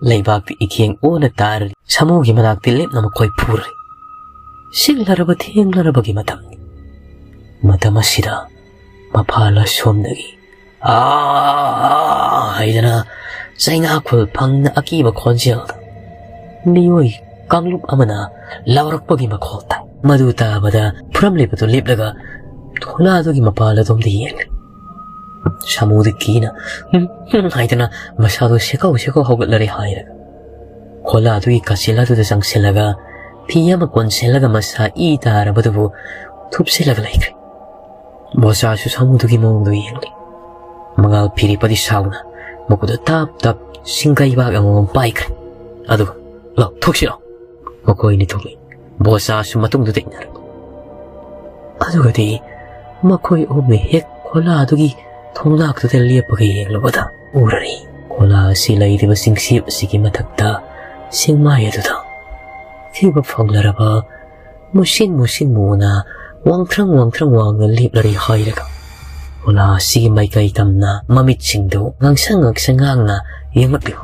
ꯂꯩꯕꯥꯛꯇ ꯏꯈꯦꯡ ꯑꯣꯟꯅ ꯇꯥꯔꯔꯤ꯫ ꯁꯥꯃꯨꯒꯤ ꯃꯅꯥꯛꯇ ꯂꯦꯞꯅ ꯃꯈꯣꯏ ꯐꯨꯔꯔꯤ꯫ ꯁꯤꯛꯂꯔꯕ ꯊꯦꯡꯂꯔꯕꯒꯤ ꯃꯇꯝꯅꯤ꯫ ꯃꯇꯝ ꯑꯁꯤꯗ ꯃꯐꯥꯜ ꯑꯁꯣꯝꯗꯒꯤ "ꯑꯥ" ꯍꯥꯏꯗꯅ ꯆꯩꯅꯥꯈꯨꯜ ꯐꯪꯅ ꯑꯀꯤꯕ ꯈꯣꯟꯖꯦꯜꯗ ꯃꯤꯑꯣꯏ ꯀꯥꯡꯂꯨꯞ ꯑꯃꯅ ꯂꯥꯎꯔꯛꯄꯒꯤ ꯃꯈꯣꯜ ꯇꯥꯏ꯫ ꯃꯗꯨ ꯇꯥꯕꯗ ꯐꯨꯔꯝꯂꯤꯕꯗꯨ ꯂꯦꯞꯂꯒ ꯈꯣꯂꯥꯗꯨꯒꯤ ꯃꯄꯥꯜ ꯑꯗꯣꯝꯗ ꯌꯦꯡꯂꯤ꯫ ꯁꯥꯃꯨꯗꯨ ꯀꯤꯅ "ꯍꯨꯝ, ꯍꯨꯝ" ꯍꯥꯏꯗꯨꯅ ꯃꯁꯥꯗꯨ ꯁꯦꯀꯧ ꯁꯦꯀꯧ ꯍꯧꯒꯠꯂꯔꯦ ꯍꯥꯏꯔꯒ ꯈꯣꯂꯥꯗꯨꯒꯤ ꯀꯥꯆꯤꯜ ꯑꯗꯨꯗ ꯆꯪꯁꯤꯜꯂꯒ ꯐꯤ ꯑꯃ ꯀꯣꯟꯁꯤꯜꯂꯒ ꯃꯁꯥ ꯏ ꯇꯥꯔꯕꯗꯨꯕꯨ ꯊꯨꯞꯆꯤꯜꯂꯒ ꯂꯩꯈ꯭ꯔꯦ꯫ ꯕꯣꯆꯥꯁꯨ ꯁꯥꯃꯨꯗꯨꯒꯤ ꯃꯑꯣꯡꯗꯨ ꯌꯦꯡꯂꯤ꯫ ꯃꯉꯥꯜ ꯐꯤꯔꯦꯞꯄꯗꯤ ꯁꯥꯎꯅ ꯃꯈꯨꯠꯇ ꯇꯞ ꯇꯞ ꯁꯤꯡꯒꯩꯕꯥꯛ ꯑꯃꯃꯝ ꯄꯥꯏꯈ꯭ꯔꯦ꯫ ꯑꯗꯨꯒ "ꯂꯥꯎ, ꯊꯣꯛꯁꯤꯔꯣ?" ꯃꯈꯣꯏꯅꯤ ꯊꯣꯛꯂꯛꯏ꯫ ꯕꯣꯆꯥꯁꯨ ꯃꯇꯨꯡꯗꯨꯗ ꯏꯟꯅꯔꯛꯏ꯫ ꯑꯗꯨꯒꯗꯤ ꯃꯈꯣꯏ ꯑꯍꯨꯝꯅ ꯍꯦꯛ ꯈꯣꯂꯥꯗꯨꯒꯤ ꯊꯣꯡꯅꯥꯛꯇꯨꯗ ꯂꯦꯞꯄꯒ ꯌꯦꯡꯂꯨꯕꯗ ꯎꯔꯔꯤ꯫ ꯈꯣꯂꯥ ꯑꯁꯤ ꯂꯩꯔꯤꯕ ꯆꯤꯡꯁꯤꯞ ꯑꯁꯤꯒꯤ ꯃꯊꯛꯇ ꯆꯤꯡꯃꯥꯏ ꯑꯗꯨꯗ ꯊꯤꯕ ꯐꯪꯂꯔꯕ ꯃꯨꯁꯤꯟ ꯃꯨꯁꯤꯟ ꯃꯨꯅ ꯋꯥꯡꯊ꯭ꯔꯪ ꯋꯥꯡꯊ꯭ꯔꯪ ꯋꯥꯡꯅ ꯂꯦꯞꯂꯔꯤ ꯍꯥꯏꯔꯒ ꯈꯣꯂꯥ ꯑꯁꯤꯒꯤ ꯃꯥꯏꯀꯩ ꯇꯝꯅ ꯃꯃꯤꯠꯁꯤꯡꯗꯨ ꯉꯥꯡꯁꯪ ꯉꯥꯡꯁꯪ ꯉꯥꯡꯅ ꯌꯦꯡꯂꯛꯂꯤꯕ꯫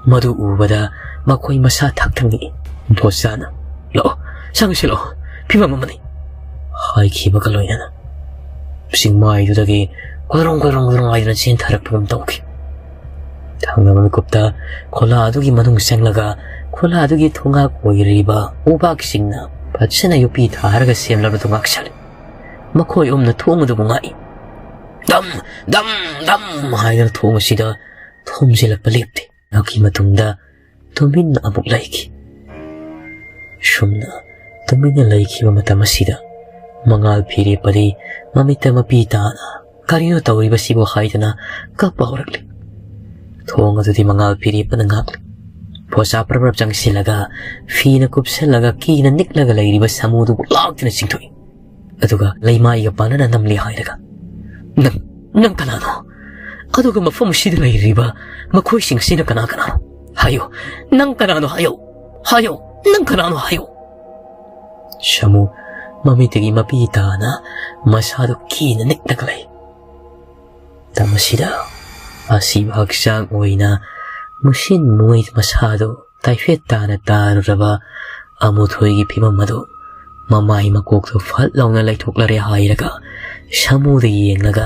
ꯃꯗꯨ ꯎꯕꯗ ꯃꯈꯣꯏ ꯃꯁꯥ ꯊꯛ ꯊꯛ ꯅꯤꯛꯏ꯫ ꯕꯣꯆꯥꯅ "ꯂꯥꯛꯑꯣ, ꯆꯪꯁꯤ ꯂꯥꯛꯑꯣ, ꯐꯤꯕꯝ ꯑꯃꯅꯤ" ꯍꯥꯏꯈꯤꯕꯒ ꯂꯣꯏꯅꯅ ꯆꯤꯡꯃꯥꯏꯗꯨꯗꯒꯤ ꯀꯣꯏꯔꯣꯡ ꯀꯣꯏꯔꯣꯡ ꯀꯣꯏꯔꯣꯡ ꯍꯥꯏꯗꯨꯅ ꯆꯦꯟꯊꯔꯛꯄꯒꯨꯝ ꯇꯧꯈꯤ꯫ ꯊꯪꯅꯕ ꯃꯤꯀꯨꯞꯇ ꯈꯣꯂꯥ ꯑꯗꯨꯒꯤ ꯃꯅꯨꯡ ꯆꯪꯂꯒ ꯈꯣꯂꯥ ꯑꯗꯨꯒꯤ ꯊꯣꯡꯒꯥꯛ ꯑꯣꯏꯔꯤꯕ ꯎꯕꯥꯛꯁꯤꯡꯅ ꯐꯖꯅ ꯌꯣꯠꯄꯤ ꯊꯥꯔꯒ ꯁꯦꯝꯂꯕꯗꯨ ꯉꯥꯛꯁꯜꯂꯤ꯫ ꯃꯈꯣꯏ ꯑꯍꯨꯝꯅ ꯊꯣꯡ ꯑꯗꯨꯕꯨ ꯉꯥꯛꯏ꯫ "ꯗꯝ, ꯗꯝ, ꯗꯝ" ꯍꯥꯏꯗꯨꯅ ꯊꯣꯡ ꯑꯁꯤꯗ ꯊꯣꯝꯖꯤꯜꯂꯛꯄ ꯂꯦꯞꯇꯦ꯫ ꯉꯥꯏꯍꯥꯛꯀꯤ ꯃꯇꯨꯡꯗ ꯇꯨꯃꯤꯟꯅ ꯑꯃꯨꯛ ꯂꯩꯈꯤ꯫ ꯁꯨꯝꯅ ꯇꯨꯃꯤꯟꯅ ꯂꯩꯈꯤꯕ ꯃꯇꯝ ꯑꯁꯤꯗ ꯃꯉꯥꯜ ꯐꯤꯔꯦꯞꯄꯗꯤ ꯃꯃꯤꯠꯇ ꯃꯄꯤ ꯇꯥꯅ "ꯀꯔꯤꯅꯣ ꯇꯧꯔꯤꯕꯁꯤꯕꯨ?" ꯍꯥꯏꯗꯨꯅ ꯀꯞꯄ ꯍꯧꯔꯛꯂꯤ꯫ ꯊꯣꯡ ꯑꯗꯨꯗꯤ ꯃꯉꯥꯜ ꯐꯤꯔꯦꯞꯄꯅ ꯉꯥꯛꯂꯤ꯫ ꯕꯣꯆꯥ ꯄ꯭ꯔꯞ ꯄ꯭ꯔꯞ ꯆꯪꯁꯤꯜꯂꯒ ꯐꯤꯅ ꯀꯨꯞꯁꯜꯂꯒ ꯀꯤꯅ ꯅꯤꯛꯂꯒ ꯂꯩꯔꯤꯕ ꯁꯥꯃꯨꯗꯨꯕꯨ ꯂꯥꯛꯇꯨꯅ ꯆꯤꯡꯊꯣꯛꯏ꯫ ꯑꯗꯨꯒ ꯂꯩꯃꯥꯏꯒ ꯄꯥꯟꯅꯅ ꯅꯝꯂꯤ ꯍꯥꯏꯔꯒ, "ꯅꯪ, ꯅꯪ ꯀꯅꯥꯅꯣ? ꯑꯗꯨꯒ ꯃꯐꯝ ꯑꯁꯤꯗ ꯂꯩꯔꯤꯕ ꯃꯈꯣꯏꯁꯤꯡ ꯑꯁꯤꯅ ꯀꯅꯥ ꯀꯅꯥꯅꯣ? ꯍꯥꯏꯌꯨ, ꯅꯪ ꯀꯅꯥꯅꯣ? ꯍꯥꯏꯌꯨ, ꯍꯥꯏꯌꯨ, ꯅꯪ ꯀꯅꯥꯅꯣ? ꯍꯥꯏꯌꯨ!" ꯁꯥꯃꯨ ꯃꯃꯤꯠꯇꯒꯤ ꯃꯄꯤ ꯇꯥꯅ ꯃꯁꯥꯗꯨ ꯀꯤꯅ ꯅꯤꯛꯂꯒ ꯂꯩ꯫ ꯃꯇꯝ ꯑꯁꯤꯗ ꯑꯁꯤꯕ ꯍꯛꯆꯥꯡ ꯑꯣꯏꯅ ꯃꯨꯁꯤꯟ ꯃꯨꯉꯩ ꯃꯁꯥꯗꯨ ꯇꯥꯏꯐꯦꯠ ꯇꯥꯅ ꯇꯥꯔꯨꯔꯕ ꯑꯃꯨꯊꯣꯏꯒꯤ ꯐꯤꯕꯝ ꯑꯗꯨ ꯃꯃꯥꯏ ꯃꯀꯣꯛꯇꯨ ꯐꯠ ꯂꯥꯎꯅ ꯂꯩꯊꯣꯛꯂꯔꯦ ꯍꯥꯏꯔꯒ ꯁꯥꯃꯨꯗ ꯌꯦꯡꯂꯒ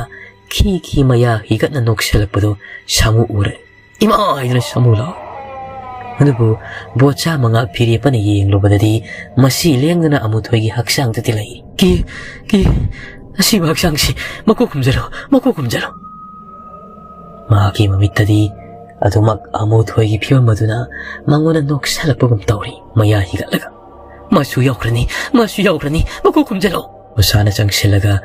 ꯈꯤ ꯈꯤ ꯃꯌꯥ ꯍꯤꯒꯠꯅ ꯅꯣꯛꯁꯤꯜꯂꯛꯄꯗꯨ ꯁꯥꯃꯨ ꯎꯔꯦ꯫ "ꯏꯃꯥ!" ꯍꯥꯏꯗꯨꯅ ꯁꯥꯃꯨ ꯂꯥꯎ꯫ ꯑꯗꯨꯕꯨ ꯕꯣꯆꯥ ꯃꯉꯥꯜ ꯐꯤꯔꯦꯞꯄꯅ ꯌꯦꯡꯂꯨꯕꯗꯗꯤ ꯃꯁꯤ ꯂꯦꯡꯗꯅ ꯑꯃꯨꯊꯣꯏꯒꯤ ꯍꯛꯆꯥꯡꯗꯨꯗꯤ ꯂꯩꯔꯤ꯫ "ꯀꯤ, ꯀꯤ, ꯑꯁꯤꯕ ꯍꯛꯆꯥꯡꯁꯤ ꯃꯀꯣꯛ ꯈꯨꯝꯖꯤꯜꯂꯣ, ꯃꯀꯣꯛ ꯈꯨꯝꯖꯤꯜꯂꯣ!" ꯃꯍꯥꯛꯀꯤ ꯃꯃꯤꯠꯇꯗꯤ ꯑꯗꯨꯃꯛ ꯑꯃꯨꯊꯣꯏꯒꯤ ꯐꯤꯕꯝ ꯑꯗꯨꯅ ꯃꯉꯣꯟꯗ ꯅꯣꯛꯁꯜꯂꯛꯄꯒꯨꯝ ꯇꯧꯔꯤ꯫ ꯃꯌꯥ ꯍꯤꯒꯠꯂꯒ, "ꯃꯥꯁꯨ ꯌꯥꯎꯈ꯭ꯔꯅꯤ, ꯃꯥꯁꯨ ꯌꯥꯎꯈ꯭ꯔꯅꯤ, ꯃꯀꯣꯛ ꯈꯨꯝꯖꯤꯜꯂꯣ!" ꯃꯁꯥꯅ ꯆꯪꯁꯤꯜꯂꯒ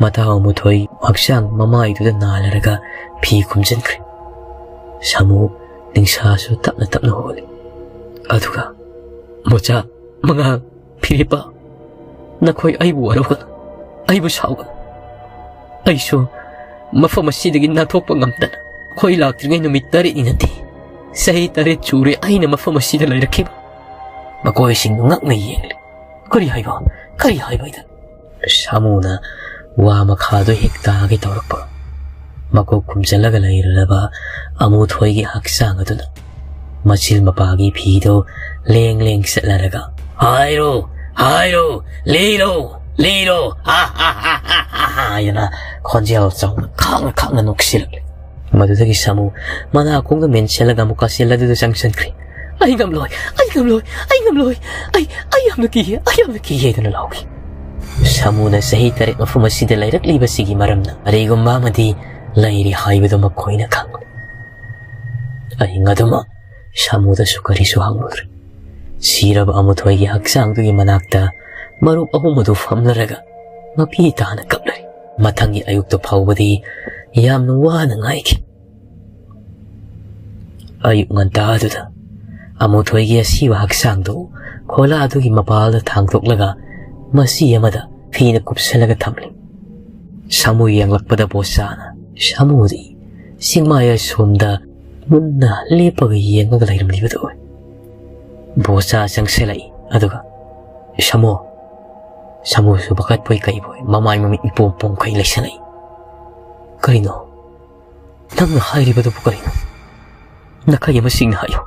ꯃꯇꯥꯎ ꯑꯃꯨꯊꯣꯏ ꯍꯛꯆꯥꯡ ꯃꯃꯥꯏꯗꯨꯗ ꯅꯥꯜꯂꯔꯒ ꯐꯤ ꯈꯨꯝꯖꯤꯟꯈ꯭ꯔꯦ꯫ ꯁꯥꯃꯨ ꯅꯤꯡꯁꯥꯁꯨ ꯇꯞꯅ ꯇꯞꯅ ꯍꯣꯜꯂꯤ꯫ ꯑꯗꯨꯒ, "ꯃꯣꯆꯥ, ꯃꯉꯥꯜ, ꯐꯤꯔꯦꯞꯄ, ꯅꯈꯣꯏ ꯑꯩꯕꯨ ꯋꯥꯔꯧꯒꯅꯨ, ꯑꯩꯕꯨ ꯁꯥꯎꯒꯅꯨ꯫ ꯑꯩꯁꯨ ꯃꯐꯝ ꯑꯁꯤꯗꯒꯤ ꯅꯥꯟꯊꯣꯛꯄ ꯉꯝꯗꯅ ꯈꯣꯏ ꯂꯥꯛꯇ꯭ꯔꯤꯉꯩ ꯅꯨꯃꯤꯠ ꯇꯔꯦꯠꯅꯤ ꯅꯠꯇꯦ, ꯆꯍꯤ ꯇꯔꯦꯠ ꯆꯨꯔꯦ ꯑꯩꯅ ꯃꯐꯝ ꯑꯁꯤꯗ ꯂꯩꯔꯛꯈꯤꯕ꯫" ꯃꯈꯣꯏꯁꯤꯡꯗꯨ ꯉꯛꯅ ꯌꯦꯡꯂꯤ꯫ "ꯀꯔꯤ ꯍꯥꯏꯕ? ꯀꯔꯤ ꯍꯥꯏꯕ?" ꯍꯥꯏꯗꯅ ꯁꯥꯃꯨꯅ ꯋꯥ ꯃꯈꯥꯗꯣ ꯍꯦꯛ ꯇꯥꯒꯦ ꯇꯧꯔꯛꯄ꯫ ꯃꯀꯣꯛ ꯈꯨꯝꯖꯤꯜꯂꯒ ꯂꯩꯔꯨꯔꯕ ꯑꯃꯨꯊꯣꯏꯒꯤ ꯍꯛꯆꯥꯡ ꯑꯗꯨꯅ ꯃꯆꯤꯜ ꯃꯄꯥꯒꯤ ꯐꯤꯗꯣ ꯂꯦꯡ ꯂꯦꯡ ꯆꯠꯂꯔꯒ, "ꯍꯥꯏꯔꯣ, ꯍꯥꯏꯔꯣ, ꯂꯤꯔꯣ, ꯂꯤꯔꯣ, ꯍꯥ, ꯍꯥ, ꯍꯥ, ꯍꯥ, ꯍꯥ," ꯍꯥꯏꯗꯅ ꯈꯣꯟꯖꯦꯜ ꯆꯥꯎꯅ ꯈꯥꯡꯅ ꯈꯥꯡꯅ ꯅꯣꯛꯁꯤꯜꯂꯛꯂꯦ꯫ ꯃꯗꯨꯗꯒꯤ ꯁꯥꯃꯨ ꯃꯅꯥꯀꯣꯡꯗ ꯃꯦꯟꯁꯤꯜꯂꯒ ꯑꯃꯨꯛ ꯀꯥꯆꯤꯜ ꯑꯗꯨꯗ ꯆꯪꯁꯤꯟꯈ꯭ꯔꯦ꯫ "ꯑꯩ ꯉꯝꯂꯣꯏ, ꯑꯩ ꯉꯝꯂꯣꯏ, ꯑꯩ ꯉꯝꯂꯣꯏ, ꯑꯩ, ꯑꯩ ꯌꯥꯝꯅ ꯀꯤꯌꯦ, ꯑꯩ ꯌꯥꯝꯅ ꯀꯤꯌꯦ" ꯍꯥꯏꯗꯅ ꯂꯥꯎꯈꯤ꯫ ꯁꯥꯃꯨꯅ ꯆꯍꯤ ꯇꯔꯦꯠ ꯃꯐꯝ ꯑꯁꯤꯗ ꯂꯩꯔꯛꯂꯤꯕꯁꯤꯒꯤ ꯃꯔꯝꯅ ꯀꯔꯤꯒꯨꯝꯕ ꯑꯃꯗꯤ ꯂꯩꯔꯤ ꯍꯥꯏꯕꯗꯨ ꯃꯈꯣꯏꯅ ꯈꯪꯂꯦ꯫ ꯑꯍꯤꯡ ꯑꯗꯨꯃꯛ ꯁꯥꯃꯨꯗꯁꯨ ꯀꯔꯤꯁꯨ ꯍꯪꯂꯨꯗ꯭ꯔꯦ꯫ ꯁꯤꯔꯕ ꯑꯃꯨꯊꯣꯏꯒꯤ ꯍꯛꯆꯥꯡꯗꯨꯒꯤ ꯃꯅꯥꯛꯇ ꯃꯔꯨꯞ ꯑꯍꯨꯝ ꯑꯗꯨ ꯐꯝꯂꯔꯒ ꯃꯄꯤ ꯇꯥꯅ ꯀꯞꯂꯔꯤ꯫ ꯃꯊꯪꯒꯤ ꯑꯌꯨꯛꯇ ꯐꯥꯎꯕꯗꯤ ꯌꯥꯝꯅ ꯋꯥꯅ ꯉꯥꯏꯈꯤ꯫ ꯑꯌꯨꯛ ꯉꯟꯇꯥ ꯑꯗꯨꯗ ꯑꯃꯨꯊꯣꯏꯒꯤ ꯑꯁꯤꯕ ꯍꯛꯆꯥꯡꯗꯨ ꯈꯣꯂꯥ ꯑꯗꯨꯒꯤ ꯃꯄꯥꯜꯗ ꯊꯥꯡꯗꯣꯛꯂꯒ ꯃꯆꯤ ꯑꯃꯗ ꯐꯤꯅ ꯀꯨꯞꯁꯜꯂꯒ ꯊꯝꯂꯤ꯫ ꯁꯥꯃꯨ ꯌꯦꯡꯂꯛꯄꯗ ꯕꯣꯆꯥꯅ ꯁꯥꯃꯨꯗꯤ ꯆꯤꯡꯃꯥꯏ ꯑꯁꯣꯝꯗ ꯃꯨꯟꯅ ꯂꯦꯞꯄꯒ ꯌꯦꯡꯉꯒ ꯂꯩꯔꯝꯂꯤꯕꯗꯨ ꯎꯏ꯫ ꯕꯣꯆꯥ ꯆꯪꯁꯤꯜꯂꯛꯏ, ꯑꯗꯨꯒ ꯁꯥꯃꯨ, ꯁꯥꯃꯨꯁꯨ ꯄꯥꯈꯠꯄꯣꯏ ꯀꯩꯕꯣꯏ ꯃꯃꯥꯏ ꯃꯃꯤꯠ ꯏꯄꯣꯝ ꯄꯣꯝꯈꯩ ꯂꯩꯁꯜꯂꯛꯏ꯫ "ꯀꯔꯤꯅꯣ? ꯅꯪꯅ ꯍꯥꯏꯔꯤꯕꯗꯨꯕꯨ ꯀꯔꯤꯅꯣ? ꯅꯈꯩ ꯑꯃ ꯁꯦꯡꯅ ꯍꯥꯏꯌꯨ꯫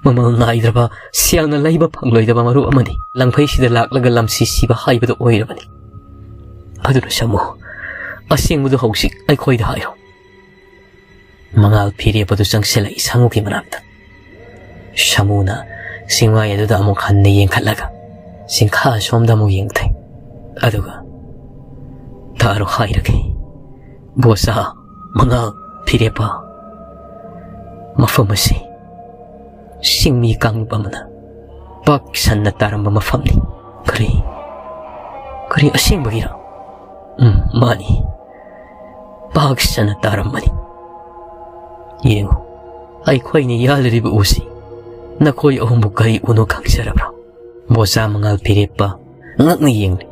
ꯃꯃꯜ ꯅꯥꯏꯗ꯭ꯔꯕ, ꯁꯦꯜꯅ ꯂꯩꯕ ꯐꯪꯂꯣꯏꯗꯕ ꯃꯔꯨꯞ ꯑꯃꯅꯤ꯫ ꯂꯪꯐꯩꯁꯤꯗ ꯂꯥꯛꯂꯒ ꯂꯝꯁꯤ ꯁꯤꯕ ꯍꯥꯏꯕꯗꯨ ꯑꯣꯏꯔꯕꯅꯤ꯫ ꯑꯗꯨꯅ ꯁꯥꯃꯨ, ꯑꯁꯦꯡꯕꯗꯨ ꯍꯧꯖꯤꯛ ꯑꯩꯈꯣꯏꯗ ꯍꯥꯏꯌꯨ꯫" ꯃꯉꯥꯜ ꯐꯤꯔꯦꯞ ꯑꯗꯨ ꯆꯪꯁꯤꯜꯂꯛꯏ ꯁꯥꯃꯨꯒꯤ ꯃꯅꯥꯛꯇ꯫ ꯁꯥꯃꯨꯅ ꯆꯤꯡꯃꯥꯏ ꯑꯗꯨꯗ ꯑꯃꯨꯛ ꯍꯟꯅ ꯌꯦꯡꯈꯠꯂꯒ ꯆꯤꯡꯈꯥ ꯑꯁꯣꯝꯗ ꯑꯃꯨꯛ ꯌꯦꯡꯊꯩ꯫ ꯑꯗꯨꯒ ꯇꯥꯔꯣ ꯍꯥꯏꯔꯒꯦ, ꯕꯣꯁꯥ ꯃꯉꯥꯜ ꯐꯤꯔꯦꯞꯄ, ꯃꯐꯝ ꯑꯁꯤ ꯆꯤꯡꯃꯤ ꯀꯥꯡꯂꯨꯞ ꯑꯃꯅ ꯄꯥꯛ ꯁꯟꯅ ꯇꯥꯔꯝꯕ ꯃꯐꯝꯅꯤ꯫ ꯀꯔꯤ? ꯀꯔꯤ, ꯑꯁꯦꯡꯕꯒꯤꯔ? ꯎꯝ, ꯃꯥꯅꯤ꯫ ꯄꯥꯛ ꯁꯟꯅ ꯇꯥꯔꯝꯕꯅꯤ꯫ ꯌꯦꯡꯉꯨ, ꯑꯩꯈꯣꯏꯅ ꯌꯥꯜꯂꯤꯕ ꯎꯁꯤ ꯅꯈꯣꯏ ꯑꯍꯨꯝꯕꯨ ꯀꯔꯤ ꯎꯅꯣ ꯈꯪꯖꯔꯕ꯭ꯔꯥ? ꯕꯣꯁꯥ ꯃꯉꯥꯜ ꯐꯤꯔꯦꯞꯄ ꯉꯛꯅ ꯌꯦꯡꯂꯤ꯫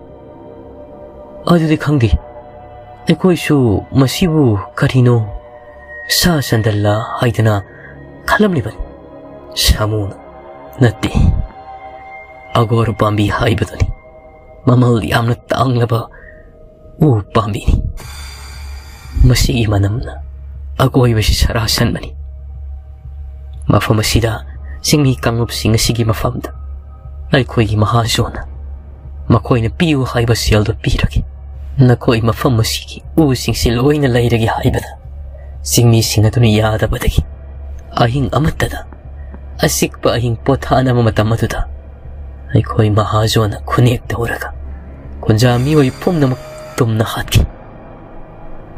ꯑꯗꯨꯗꯤ ꯈꯪꯗꯦ꯫ ꯑꯩꯈꯣꯏꯁꯨ ꯃꯁꯤꯕꯨ ꯀꯔꯤꯅꯣ, ꯁꯥ ꯁꯟꯗꯜꯂ ꯍꯥꯏꯗꯅ ꯈꯜꯂꯝꯂꯤꯕꯅꯤ꯫ ꯁꯥꯃꯨꯅ, ꯅꯠꯇꯦ, ꯑꯒꯣꯔ ꯄꯥꯝꯕꯤ ꯍꯥꯏꯕꯗꯨꯅꯤ꯫ ꯃꯃꯜ ꯌꯥꯝꯅ ꯇꯥꯡꯂꯕ ꯎ ꯄꯥꯝꯕꯤꯅꯤ꯫ ꯃꯁꯤꯒꯤ ꯃꯅꯝꯅ ꯑꯀꯣꯏꯕꯁꯤ ꯁꯔꯥ ꯁꯟꯕꯅꯤ꯫ ꯃꯐꯝ ꯑꯁꯤꯗ ꯆꯤꯡꯃꯤ ꯀꯥꯡꯂꯨꯞꯁꯤꯡ ꯑꯁꯤꯒꯤ ꯃꯐꯝꯗ ꯑꯩꯈꯣꯏꯒꯤ ꯃꯍꯥꯖꯣꯟꯅ ꯃꯈꯣꯏꯅ ꯄꯤꯌꯨ ꯍꯥꯏꯕ ꯁꯦꯜꯗꯨ ꯄꯤꯔꯒꯦ꯫ ꯅꯈꯣꯏ ꯃꯐꯝ ꯑꯁꯤꯒꯤ ꯎꯁꯤꯡꯁꯤ ꯂꯣꯏꯅ ꯂꯩꯔꯒꯦ ꯍꯥꯏꯕꯗ ꯆꯤꯡꯃꯤꯁꯤꯡ ꯑꯗꯨꯅ ꯌꯥꯗꯕꯗꯒꯤ ꯑꯍꯤꯡ ꯑꯃꯠꯇꯗ, ꯑꯆꯤꯛꯄ ꯑꯍꯤꯡ ꯄꯣꯊꯥꯅꯕ ꯃꯇꯝ ꯑꯗꯨꯗ ꯑꯩꯈꯣꯏ ꯃꯍꯥꯖꯣꯟꯅ ꯈꯨꯅꯦꯛ ꯇꯧꯔꯒ ꯈꯨꯟꯖꯥ ꯃꯤꯑꯣꯏ ꯄꯨꯝꯅꯃꯛ ꯇꯨꯝꯅ ꯍꯥꯠꯈꯤ꯫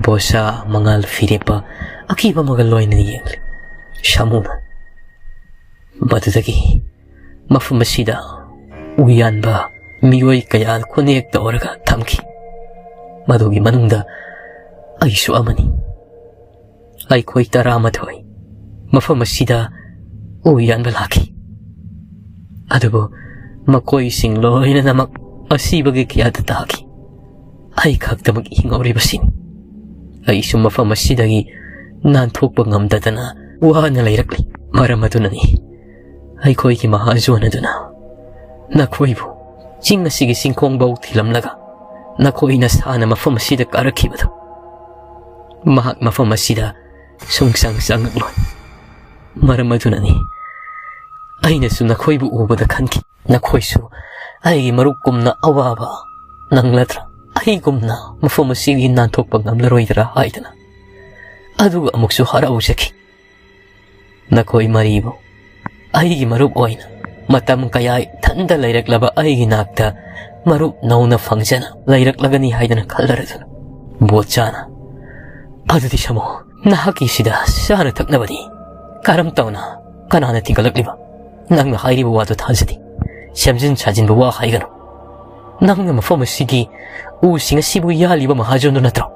ꯕꯣꯁꯥ ꯃꯉꯥꯜ ꯐꯤꯔꯦꯞꯄ ꯑꯀꯤꯕ ꯑꯃꯒ ꯂꯣꯏꯅꯅ ꯌꯦꯡꯂꯤ꯫ ꯁꯥꯃꯨꯅ, ꯃꯗꯨꯗꯒꯤ ꯃꯐꯝ ꯑꯁꯤꯗ ꯎ ꯌꯥꯟꯕ ꯃꯤꯑꯣꯏ ꯀꯌꯥ ꯈꯨꯅꯦꯛ ꯇꯧꯔꯒ ꯊꯝꯈꯤ꯫ ꯃꯗꯨꯒꯤ ꯃꯅꯨꯡꯗ ꯑꯩꯁꯨ ꯑꯃꯅꯤ꯫ ꯑꯩꯈꯣꯏ ꯇꯔꯥꯃꯥꯊꯣꯏ ꯃꯐꯝ ꯑꯁꯤꯗ ꯎ ꯌꯥꯟꯕ ꯂꯥꯛꯈꯤ꯫ ꯑꯗꯨꯕꯨ ꯃꯈꯣꯏꯁꯤꯡ ꯂꯣꯏꯅꯃꯛ ꯑꯁꯤꯕꯒꯤ ꯀꯌꯥꯗ ꯇꯥꯈꯤ꯫ ꯑꯩ ꯈꯛꯇꯃꯛ ꯍꯤꯡꯍꯧꯔꯤꯕꯁꯤꯅꯤ꯫ ꯑꯩꯁꯨ ꯃꯐꯝ ꯑꯁꯤꯗꯒꯤ ꯅꯥꯟꯊꯣꯛꯄ ꯉꯝꯗꯗꯅ ꯋꯥꯅ ꯂꯩꯔꯛꯂꯤ꯫ ꯃꯔꯝ ꯑꯗꯨꯅꯅꯤ ꯑꯩꯈꯣꯏꯒꯤ ꯃꯍꯥꯖꯣꯟ ꯑꯗꯨꯅ ꯅꯈꯣꯏꯕꯨ ꯆꯤꯡ ꯑꯁꯤꯒꯤ ꯆꯤꯡꯈꯣꯡꯐꯥꯎ ꯊꯤꯜꯂꯝꯂꯒ ꯅꯈꯣꯏꯅ ꯁꯥꯅ ꯃꯐꯝ ꯑꯁꯤꯗ ꯀꯥꯔꯛꯈꯤꯕꯗꯨ꯫ ꯃꯍꯥꯛ ꯃꯐꯝ ꯑꯁꯤꯗ ꯁꯨꯡꯆꯪ ꯆꯪꯉꯛꯂꯣꯏ꯫ ꯃꯔꯝ ꯑꯗꯨꯅꯅꯤ ꯑꯩꯅꯁꯨ ꯅꯈꯣꯏꯕꯨ ꯎꯕꯗ ꯈꯟꯈꯤ꯫ ꯅꯈꯣꯏꯁꯨ ꯑꯩꯒꯤ ꯃꯔꯨꯞꯀꯨꯝꯅ ꯑꯋꯥꯕ ꯅꯪꯂꯗ꯭ꯔꯥ? ꯑꯩꯒꯨꯝꯅ ꯃꯐꯝ ꯑꯁꯤꯒꯤ ꯅꯥꯟꯊꯣꯛꯄ ꯉꯝꯂꯔꯣꯏꯗ꯭ꯔꯥ ꯍꯥꯏꯗꯅ꯫ ꯑꯗꯨꯒ ꯑꯃꯨꯛꯁꯨ ꯍꯔꯥꯎꯖꯈꯤ꯫ ꯅꯈꯣꯏ ꯃꯔꯤꯕꯨ ꯑꯩꯒꯤ ꯃꯔꯨꯞ ꯑꯣꯏꯅ ꯃꯇꯝ ꯀꯌꯥ ꯏꯊꯟꯗ ꯂꯩꯔꯛꯂꯕ ꯑꯩꯒꯤ ꯅꯥꯛꯇ ꯃꯔꯨꯞ ꯅꯧꯅ ꯐꯪꯖꯅ ꯂꯩꯔꯛꯂꯒꯅꯤ ꯍꯥꯏꯗꯅ ꯈꯜꯂꯔꯗꯨꯅ꯫ ꯕꯣꯆꯥꯅ, "ꯑꯗꯨꯗꯤ ꯁꯥꯃꯨ, ꯅꯍꯥꯛꯀꯤꯁꯤꯗ ꯆꯥꯅ ꯊꯛꯅꯕꯗꯤ ꯀꯔꯝ ꯇꯧꯅ, ꯀꯅꯥꯅ ꯊꯤꯡꯒꯠꯂꯛꯂꯤꯕ? ꯅꯪꯅ ꯍꯥꯏꯔꯤꯕ ꯋꯥꯗꯨ ꯊꯥꯖꯗꯦ꯫ ꯁꯦꯝꯖꯤꯟ ꯁꯥꯖꯤꯟꯕ ꯋꯥ ꯍꯥꯏꯒꯅꯨ꯫ ꯅꯪꯅ ꯃꯐꯝ ꯑꯁꯤꯒꯤ ꯎꯁꯤꯡ ꯑꯁꯤꯕꯨ ꯌꯥꯜꯂꯤꯕ ꯃꯍꯥꯖꯣꯟꯗꯨ ꯅꯠꯇ꯭ꯔꯣ?"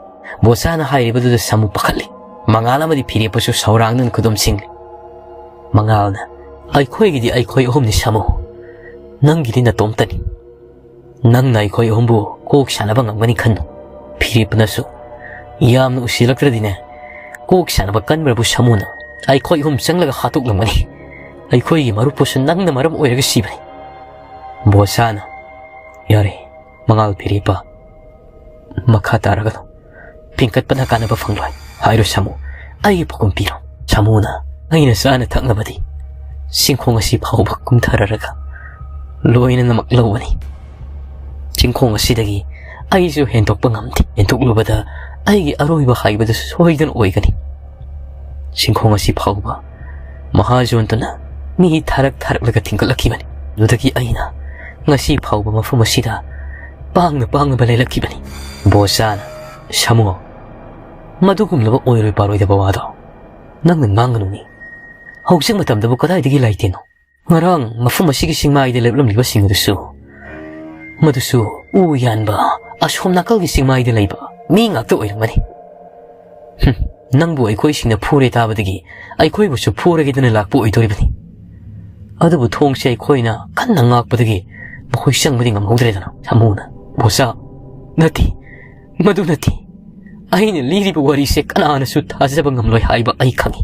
ꯕꯣꯆꯥꯅ ꯍꯥꯏꯔꯤꯕꯗꯨꯗ ꯁꯥꯃꯨ ꯄꯥꯈꯠꯂꯤ꯫ ꯃꯉꯥꯜ ꯑꯃꯗꯤ ꯐꯤꯔꯦꯞꯄꯁꯨ ꯁꯧꯔꯥꯡꯗꯨꯅ ꯈꯨꯗꯨꯝ ꯁꯤꯡꯂꯤ꯫ ꯃꯉꯥꯜꯅ, "ꯑꯩꯈꯣꯏꯒꯤꯗꯤ ꯑꯩꯈꯣꯏ ꯑꯍꯨꯝꯅꯤ ꯁꯥꯃꯨ, ꯅꯪꯒꯤꯗꯤ ꯅꯇꯣꯝꯇꯅꯤ꯫ ꯅꯪꯅ ꯑꯩꯈꯣꯏ ꯑꯍꯨꯝꯕꯨ ꯀꯣꯛ ꯁꯥꯟꯅꯕ ꯉꯝꯒꯅꯤ ꯈꯟꯅꯨ꯫" ꯐꯤꯔꯦꯞꯄꯅꯁꯨ, "ꯌꯥꯝꯅ ꯎꯁꯤꯜꯂꯛꯇ꯭ꯔꯗꯤꯅꯦ, ꯀꯣꯛ ꯁꯥꯟꯅꯕ ꯀꯟꯕ꯭ꯔꯕꯨ ꯁꯥꯃꯨꯅ ꯑꯩꯈꯣꯏ ꯑꯍꯨꯝ ꯆꯪꯂꯒ ꯍꯥꯠꯇꯣꯛꯂꯝꯒꯅꯤ꯫ ꯑꯩꯈꯣꯏꯒꯤ ꯃꯔꯨꯞꯄꯨꯁꯨ ꯅꯪꯅ ꯃꯔꯝ ꯑꯣꯏꯔꯒ ꯁꯤꯕꯅꯤ꯫" ꯕꯣꯆꯥꯅ, "ꯌꯥꯔꯦ, ꯃꯉꯥꯜ ꯐꯤꯔꯦꯞꯄ, ꯃꯈꯥ ꯇꯥꯔꯒꯅꯨ꯫ ꯄꯤꯡꯀꯠꯄꯅ ꯀꯥꯟꯅꯕ ꯐꯪꯂꯣꯏ꯫ ꯍꯥꯏꯔꯣ ꯁꯥꯃꯨ, ꯑꯩꯒꯤ ꯄꯥꯎꯈꯨꯝ ꯄꯤꯔꯣ꯫" ꯁꯥꯃꯨꯅ, "ꯑꯩꯅ ꯆꯥꯅ ꯊꯛꯅꯕꯗꯤ ꯆꯤꯡꯈꯣꯡ ꯑꯁꯤ ꯐꯥꯎꯕ ꯀꯨꯝꯊꯔꯔꯒ ꯂꯣꯏꯅꯃꯛ ꯂꯧꯕꯅꯤ꯫ ꯆꯤꯡꯈꯣꯡ ꯑꯁꯤꯗꯒꯤ ꯑꯩꯁꯨ ꯍꯦꯟꯗꯣꯛꯄ ꯉꯝꯗꯦ꯫ ꯍꯦꯟꯗꯣꯛꯂꯨꯕꯗ ꯑꯩꯒꯤ ꯑꯔꯣꯏꯕ ꯍꯥꯏꯕꯗꯨ ꯁꯣꯏꯗꯅ ꯑꯣꯏꯒꯅꯤ꯫ ꯆꯤꯡꯈꯣꯡ ꯑꯁꯤ ꯐꯥꯎꯕ ꯃꯍꯥꯖꯣꯟꯗꯨꯅ ꯃꯤ ꯊꯥꯔꯛ ꯊꯥꯔꯛꯂꯒ ꯊꯤꯡꯒꯠꯂꯛꯈꯤꯕꯅꯤ꯫ ꯑꯗꯨꯗꯒꯤ ꯑꯩꯅ ꯉꯁꯤ ꯐꯥꯎꯕ ꯃꯐꯝ ꯑꯁꯤꯗ ꯄꯥꯡꯅ ꯄꯥꯡꯅꯕ ꯂꯦꯜꯂꯛꯈꯤꯕꯅꯤ꯫" ꯕꯣꯆꯥꯅ, "ꯁꯥꯃꯨ, ꯃꯗꯨꯒꯨꯝꯂꯕ ꯑꯣꯏꯔꯣꯏ ꯄꯥꯔꯣꯏꯗꯕ ꯋꯥꯗꯣ ꯅꯪꯅ ꯉꯥꯡꯒꯅꯨꯅꯦ꯫ ꯍꯧꯖꯤꯛ ꯃꯇꯝꯗꯕꯨ ꯀꯗꯥꯏꯗꯒꯤ ꯂꯩꯇꯦꯅꯣ? ꯉꯔꯥꯡ ꯃꯐꯝ ꯑꯁꯤꯒꯤ ꯆꯤꯡꯃꯥꯏꯗ ꯂꯦꯞꯂꯝꯂꯤꯕꯁꯤꯡ ꯑꯗꯨꯁꯨ, ꯃꯗꯨꯁꯨ ꯎ ꯌꯥꯟꯕ ꯑꯁꯣꯝ ꯅꯥꯀꯜꯒꯤ ꯆꯤꯡꯃꯥꯏꯗ ꯂꯩꯕ ꯃꯤ ꯉꯥꯛꯇ ꯑꯣꯏꯔꯝꯒꯅꯤ꯫ ꯍꯨꯝ, ꯅꯪꯕꯨ ꯑꯩꯈꯣꯏꯁꯤꯡꯅ ꯐꯨꯔꯦ ꯇꯥꯕꯗꯒꯤ ꯑꯩꯈꯣꯏꯕꯨꯁꯨ ꯐꯨꯔꯒꯦꯗꯅ ꯂꯥꯛꯄ ꯑꯣꯏꯗꯣꯔꯤꯕꯅꯤ꯫ ꯑꯗꯨꯕꯨ ꯊꯣꯡꯁꯦ ꯑꯩꯈꯣꯏꯅ ꯀꯟꯅ ꯉꯥꯛꯄꯗꯒꯤ ꯃꯈꯣꯏ ꯆꯪꯕꯗꯤ ꯉꯝꯍꯧꯗ꯭ꯔꯦꯗꯅ꯫" ꯁꯥꯃꯨꯅ, "ꯕꯣꯆꯥ, ꯅꯠꯇꯦ, ꯃꯗꯨ ꯅꯠꯇꯦ꯫ ꯑꯩꯅ ꯂꯤꯔꯤꯕ ꯋꯥꯔꯤꯁꯦ ꯀꯅꯥꯅꯁꯨ ꯊꯥꯖꯕ ꯉꯝꯂꯣꯏ ꯍꯥꯏꯕ ꯑꯩ ꯈꯪꯏ꯫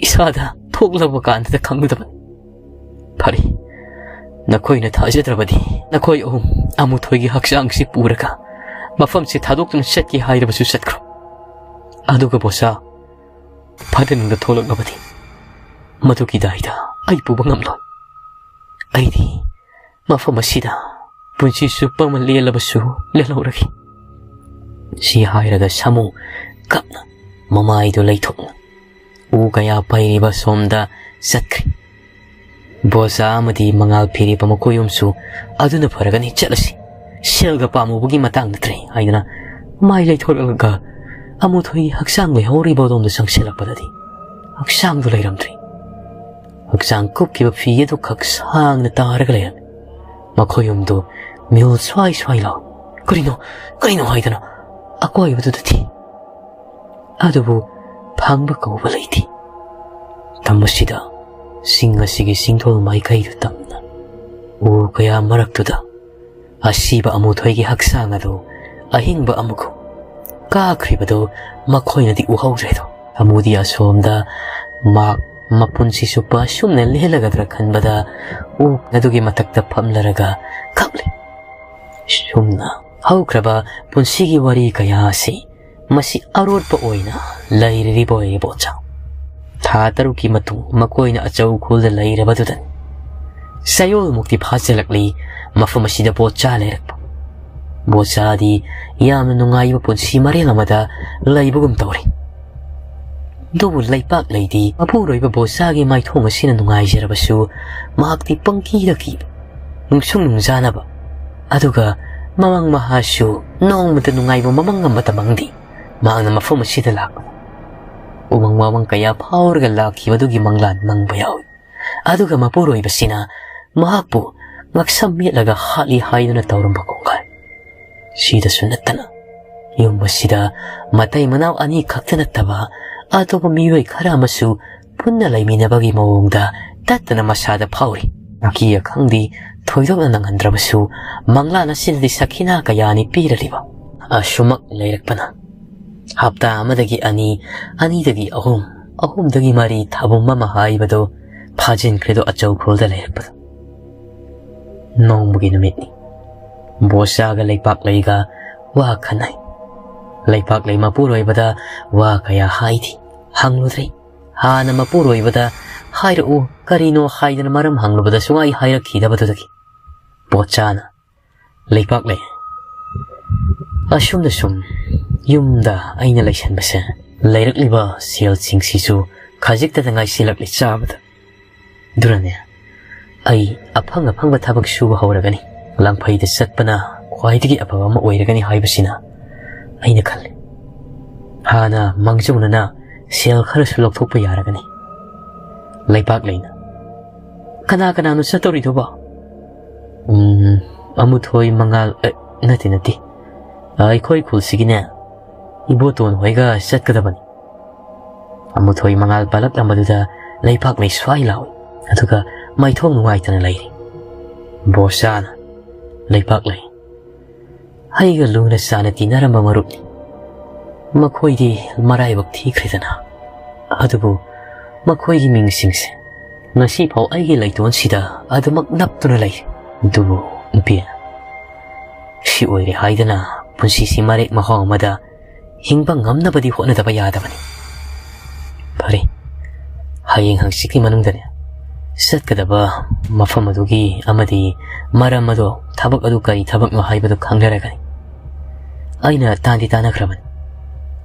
ꯏꯁꯥꯗ ꯊꯣꯛꯂꯕ ꯀꯥꯟꯗꯗ ꯈꯪꯒꯗꯕꯅꯤ꯫ ꯐꯔꯦ, ꯅꯈꯣꯏꯅ ꯊꯥꯖꯗ꯭ꯔꯕꯗꯤ ꯅꯈꯣꯏ ꯑꯍꯨꯝ ꯑꯃꯨꯊꯣꯏꯒꯤ ꯍꯛꯆꯥꯡꯁꯤ ꯄꯨꯔꯒ ꯃꯐꯝꯁꯤ ꯊꯥꯗꯣꯛꯇꯨꯅ ꯆꯠꯀꯦ ꯍꯥꯏꯔꯕꯁꯨ ꯆꯠꯈ꯭ꯔꯣ꯫ ꯑꯗꯨꯒ ꯕꯣꯆꯥ, ꯐꯠꯇ ꯅꯨꯡꯗ ꯊꯣꯛꯂꯛꯂꯕꯗꯤ ꯃꯗꯨꯒꯤ ꯗꯥꯏꯗ ꯑꯩ ꯄꯨꯕ ꯉꯝꯂꯣꯏ꯫ ꯑꯩꯗꯤ ꯃꯐꯝ ꯑꯁꯤꯗ ꯄꯨꯟꯁꯤ ꯆꯨꯞꯄ ꯑꯃ ꯂꯦꯜꯂꯕꯁꯨ ꯂꯦꯜꯍꯧꯔꯒꯦ꯫" ꯁꯤ ꯍꯥꯏꯔꯒ ꯁꯥꯃꯨ ꯀꯞꯅ ꯃꯃꯥꯏꯗꯨ ꯂꯩꯊꯣꯛꯅ ꯎ ꯀꯌꯥ ꯄꯩꯔꯤꯕ ꯁꯣꯝꯗ ꯆꯠꯈ꯭ꯔꯦ꯫ ꯕꯣꯁꯥ ꯑꯃꯗꯤ ꯃꯉꯥꯜ ꯐꯤꯔꯤꯕ ꯃꯈꯣꯏ ꯑꯍꯨꯝꯁꯨ "ꯑꯗꯨꯅ ꯐꯔꯒꯅꯤ, ꯆꯠꯂꯁꯤ, ꯁꯦꯜꯒ ꯄꯥꯝꯃꯨꯕꯒꯤ ꯃꯇꯥꯡ ꯅꯠꯇ꯭ꯔꯦ" ꯍꯥꯏꯗꯨꯅ ꯃꯥꯏ ꯂꯩꯊꯣꯛꯂꯒ ꯑꯃꯨꯊꯣꯏꯒꯤ ꯍꯛꯆꯥꯡ ꯂꯩꯍꯧꯔꯤꯕ ꯑꯗꯣꯝꯗ ꯆꯪꯁꯤꯜꯂꯛꯄꯗꯗꯤ ꯍꯛꯆꯥꯡꯗꯨ ꯂꯩꯔꯝꯗ꯭ꯔꯦ꯫ ꯍꯛꯆꯥꯡ ꯀꯨꯞꯈꯤꯕ ꯐꯤ ꯑꯗꯨ ꯈꯛ ꯁꯥꯡꯅ ꯇꯥꯔꯒ ꯂꯩꯔꯝꯃꯤ꯫ ꯃꯈꯣꯏ ꯑꯍꯨꯝꯗꯨ ꯃꯤꯍꯨꯜ ꯁ꯭ꯋꯥꯏ ꯁ꯭ꯋꯥꯏ ꯂꯥꯎꯏ꯫ "ꯀꯔꯤꯅꯣ, ꯀꯔꯤꯅꯣ?" ꯍꯥꯏꯗꯨꯅ ꯑꯀꯣꯏꯕꯗꯨꯗ ꯊꯤ꯫ ꯑꯗꯨꯕꯨ ꯐꯪꯕ ꯀꯧꯕ ꯂꯩꯇꯦ꯫ ꯇꯝ ꯑꯁꯤꯗ ꯆꯤꯡ ꯑꯁꯤꯒꯤ ꯆꯤꯡꯗꯣꯜ ꯃꯥꯏꯀꯩꯗꯨ ꯇꯝꯅ ꯎ ꯀꯌꯥ ꯃꯔꯛꯇꯨꯗ ꯑꯁꯤꯕ ꯑꯃꯨꯊꯣꯏꯒꯤ ꯍꯛꯆꯥꯡ ꯑꯗꯨ ꯑꯍꯤꯡꯕ ꯑꯃꯒꯨꯝ ꯀꯥꯈ꯭ꯔꯤꯕꯗꯨ ꯃꯈꯣꯏꯅꯗꯤ ꯎꯍꯧꯗ꯭ꯔꯦꯗꯣ꯫ ꯑꯃꯨꯗꯤ ꯑꯁꯣꯝꯗ ꯃꯍꯥꯛ ꯃꯄꯨꯟꯁꯤ ꯆꯨꯞꯄ ꯑꯁꯨꯝꯅ ꯂꯦꯜꯂꯒꯗ꯭ꯔꯥ ꯈꯟꯕꯗ ꯎ ꯑꯗꯨꯒꯤ ꯃꯊꯛꯇ ꯐꯝꯂꯔꯒ ꯀꯞꯂꯤ꯫ ꯁꯨꯝꯅ ꯍꯧꯈ꯭ꯔꯕ ꯄꯨꯟꯁꯤꯒꯤ ꯋꯥꯔꯤ ꯀꯌꯥ ꯑꯁꯤ ꯃꯁꯤ ꯑꯔꯣꯠꯄ ꯑꯣꯏꯅ ꯂꯩꯔꯤꯕ ꯑꯣꯏꯔꯦ ꯕꯣꯆꯥ꯫ ꯊꯥ ꯇꯔꯨꯛꯀꯤ ꯃꯇꯨꯡ ꯃꯈꯣꯏꯅ ꯑꯆꯧ ꯈꯨꯜꯗ ꯂꯩꯔꯕꯗꯨꯗꯅꯤ ꯆꯌꯣꯜꯃꯨꯛꯇꯤ ꯐꯥꯖꯤꯜꯂꯛꯂꯤ ꯃꯐꯝ ꯑꯁꯤꯗ ꯕꯣꯆꯥ ꯂꯩꯔꯛꯄ꯫ ꯕꯣꯆꯥꯗꯤ ꯌꯥꯝꯅ ꯅꯨꯡꯉꯥꯏꯕ ꯄꯨꯟꯁꯤ ꯃꯔꯦꯜ ꯑꯃꯗ ꯂꯩꯕꯒꯨꯝ ꯇꯧꯔꯤ꯫ ꯑꯗꯨꯕꯨ ꯂꯩꯄꯥꯛ ꯂꯩꯗꯤ ꯃꯄꯨꯔꯣꯏꯕ ꯕꯣꯆꯥꯒꯤ ꯃꯥꯏꯊꯣꯡ ꯑꯁꯤꯅ ꯅꯨꯡꯉꯥꯏꯖꯔꯕꯁꯨ ꯃꯍꯥꯛꯇꯤ ꯄꯪꯀꯤꯗ ꯀꯤꯕ, ꯅꯨꯡꯁꯨꯡ ꯅꯨꯡꯖꯥꯅꯕ, ꯑꯗꯨꯒ ꯃꯃꯪ ꯃꯍꯥꯁꯨ ꯅꯣꯡꯃꯇ ꯅꯨꯡꯉꯥꯏꯕ ꯃꯃꯪ ꯑꯃꯇ ꯃꯪꯗꯦ꯫ ꯃꯍꯥꯛꯅ ꯃꯐꯝ ꯑꯁꯤꯗ ꯂꯥꯛꯄꯗ ꯎꯃꯪ ꯋꯥꯃꯪ ꯀꯌꯥ ꯐꯥꯎꯔꯒ ꯂꯥꯛꯈꯤꯕꯗꯨꯒꯤ ꯃꯪꯂꯥꯟ ꯃꯪꯕ ꯌꯥꯎꯏ꯫ ꯑꯗꯨꯒ ꯃꯄꯨꯔꯣꯏꯕꯁꯤꯅ ꯃꯍꯥꯛꯄꯨ ꯉꯛꯁꯝ ꯃꯦꯠꯂꯒ ꯍꯥꯠꯂꯤ ꯍꯥꯏꯗꯨꯅ ꯇꯧꯔꯝꯕ ꯀꯣꯡꯒꯥꯏ꯫ ꯁꯤꯗꯁꯨ ꯅꯠꯇꯅ ꯌꯨꯝ ꯑꯁꯤꯗ ꯃꯇꯩ ꯃꯅꯥꯎ ꯑꯅꯤ ꯈꯛꯇ ꯅꯠꯇꯕ ꯑꯇꯣꯞꯄ ꯃꯤꯑꯣꯏ ꯈꯔ ꯑꯃꯁꯨ ꯄꯨꯟꯅ ꯂꯩꯃꯤꯟꯅꯕꯒꯤ ꯃꯑꯣꯡꯗ ꯇꯠꯇꯅ ꯃꯁꯥꯗ ꯐꯥꯎꯔꯤ꯫ ꯑꯀꯤ ꯑꯈꯪꯗꯤ ꯊꯣꯏꯗꯣꯛꯅ ꯅꯪꯍꯟꯗ꯭ꯔꯕꯁꯨ ꯃꯪꯂꯥꯟ ꯑꯁꯤꯅꯗꯤ ꯁꯈꯤꯅꯥ ꯀꯌꯥꯅꯤ ꯄꯤꯔꯂꯤꯕ꯫ ꯑꯁꯨꯃꯛ ꯂꯩꯔꯛꯄꯅ ꯍꯞꯇꯥ ꯑꯃꯗꯒꯤ ꯑꯅꯤ, ꯑꯅꯤꯗꯒꯤ ꯑꯍꯨꯝ, ꯑꯍꯨꯝꯗꯒꯤ ꯃꯔꯤ ꯊꯥꯕꯨꯝ ꯑꯃ ꯍꯥꯏꯕꯗꯨ ꯐꯥꯖꯤꯟꯈ꯭ꯔꯦꯗꯣ ꯑꯆꯧ ꯈꯨꯜꯗ ꯂꯩꯔꯛꯄꯗ꯫ ꯅꯣꯡꯃꯒꯤ ꯅꯨꯃꯤꯠꯅꯤ꯫ ꯕꯣꯁꯥꯒ ꯂꯩꯄꯥꯛꯂꯩꯒ ꯋꯥ ꯈꯟꯅꯩ꯫ ꯂꯩꯄꯥꯛꯂꯩ ꯃꯄꯨꯔꯣꯏꯕꯗ ꯋꯥ ꯀꯌꯥ ꯍꯥꯏꯗꯦ, ꯍꯪꯂꯨꯗ꯭ꯔꯦ꯫ ꯍꯥꯟꯅ ꯃꯄꯨꯔꯣꯏꯕꯗ "ꯍꯥꯏꯔꯛꯎ, ꯀꯔꯤꯅꯣ?" ꯍꯥꯏꯗꯅ ꯃꯔꯝ ꯍꯪꯂꯨꯕꯗ ꯁꯨꯡꯍꯥꯏ ꯍꯥꯏꯔꯛꯈꯤꯗꯕꯗꯨꯗꯒꯤ ꯕꯣꯆꯥꯅ, "ꯂꯩꯄꯥꯛꯂꯩ, ꯑꯁꯨꯝꯅ ꯁꯨꯝ ꯌꯨꯝꯗ ꯑꯩꯅ ꯂꯩꯁꯟꯕꯁꯦ ꯂꯩꯔꯛꯂꯤꯕ ꯁꯦꯜꯁꯤꯡꯁꯤꯁꯨ ꯈꯖꯤꯛꯇꯗ ꯉꯥꯏꯁꯤꯜꯂꯛꯂꯤ ꯆꯥꯕꯗ꯫ ꯑꯗꯨꯅꯅꯦ, ꯑꯩ ꯑꯐꯪ ꯑꯐꯪꯕ ꯊꯕꯛ ꯁꯨꯕ ꯍꯧꯔꯒꯅꯤ꯫ ꯂꯥꯡꯐꯩꯗ ꯆꯠꯄꯅ ꯈ꯭ꯋꯥꯏꯗꯒꯤ ꯑꯐꯕ ꯑꯃ ꯑꯣꯏꯔꯒꯅꯤ ꯍꯥꯏꯕꯁꯤꯅ ꯑꯩꯅ ꯈꯜꯂꯤ꯫ ꯍꯥꯟꯅ ꯃꯥꯡꯖꯧꯅꯅ ꯁꯦꯜ ꯈꯔꯁꯨ ꯂꯧꯊꯣꯛꯄ ꯌꯥꯔꯒꯅꯤ꯫ ꯂꯩꯄꯥꯛꯂꯩꯅ, "ꯀꯅꯥ ꯀꯅꯥꯅꯣ ꯆꯠꯇꯧꯔꯤꯗꯨꯕꯣ?" "ꯎꯝ, ꯑꯃꯨꯊꯣꯏ, ꯃꯉꯥꯜ, ꯑꯦ, ꯅꯠꯇꯦ, ꯅꯠꯇꯦ꯫ ꯑꯩꯈꯣꯏ ꯈꯨꯜꯁꯤꯒꯤꯅꯦ, ꯏꯕꯣꯇꯣꯟ ꯍꯣꯏꯒ ꯆꯠꯀꯗꯕꯅꯤ꯫" ꯑꯃꯨꯊꯣꯏ ꯃꯉꯥꯜ ꯄꯜꯂꯛꯂꯝꯕꯗꯨꯗ ꯂꯩꯄꯥꯛꯂꯩ ꯁ꯭ꯋꯥꯏ ꯂꯥꯎꯏ꯫ ꯑꯗꯨꯒ ꯃꯥꯏꯊꯣꯡ ꯅꯨꯡꯉꯥꯏꯇꯅ ꯂꯩꯔꯤ꯫ ꯕꯣꯁꯥꯅ, "ꯂꯩꯄꯥꯛꯂꯩ, ꯑꯩꯒ ꯂꯨꯅ ꯆꯥꯅ ꯇꯤꯟꯅꯔꯝꯕ ꯃꯔꯨꯞꯅꯤ꯫ ꯃꯈꯣꯏꯗꯤ ꯃꯔꯥꯏꯕꯛ ꯊꯤꯈ꯭ꯔꯦꯗꯅ꯫ ꯑꯗꯨꯕꯨ ꯃꯈꯣꯏꯒꯤ ꯃꯤꯡꯁꯤꯡꯁꯦ ꯉꯁꯤꯐꯥꯎ ꯑꯩꯒꯤ ꯂꯩꯇꯣꯟꯁꯤꯗ ꯑꯗꯨꯃꯛ ꯅꯞꯇꯨꯅ ꯂꯩꯔꯤ꯫ ꯑꯗꯨꯕꯨ ꯅꯨꯄꯤ, ꯁꯤ ꯑꯣꯏꯔꯦ ꯍꯥꯏꯗꯅ ꯄꯨꯟꯁꯤꯁꯤ ꯃꯔꯦꯛ ꯃꯍꯥꯎ ꯑꯃꯗ ꯍꯤꯡꯕ ꯉꯝꯅꯕꯗꯤ ꯍꯣꯠꯅꯗꯕ ꯌꯥꯗꯕꯅꯤ꯫ ꯐꯔꯦ, ꯍꯌꯦꯡ ꯍꯪꯆꯤꯠꯀꯤ ꯃꯅꯨꯡꯗꯅꯦ, ꯆꯠꯀꯗꯕ ꯃꯐꯝ ꯑꯗꯨꯒꯤ ꯑꯃꯗꯤ ꯃꯔꯝ ꯑꯗꯣ, ꯊꯕꯛ ꯑꯗꯨ ꯀꯔꯤ ꯊꯕꯛꯅꯣ ꯍꯥꯏꯕꯗꯨ ꯈꯪꯅꯔꯒꯅꯤ꯫ ꯑꯩꯅ ꯇꯥꯟꯗꯤ ꯇꯥꯟꯅꯈ꯭ꯔꯕꯅꯤ꯫"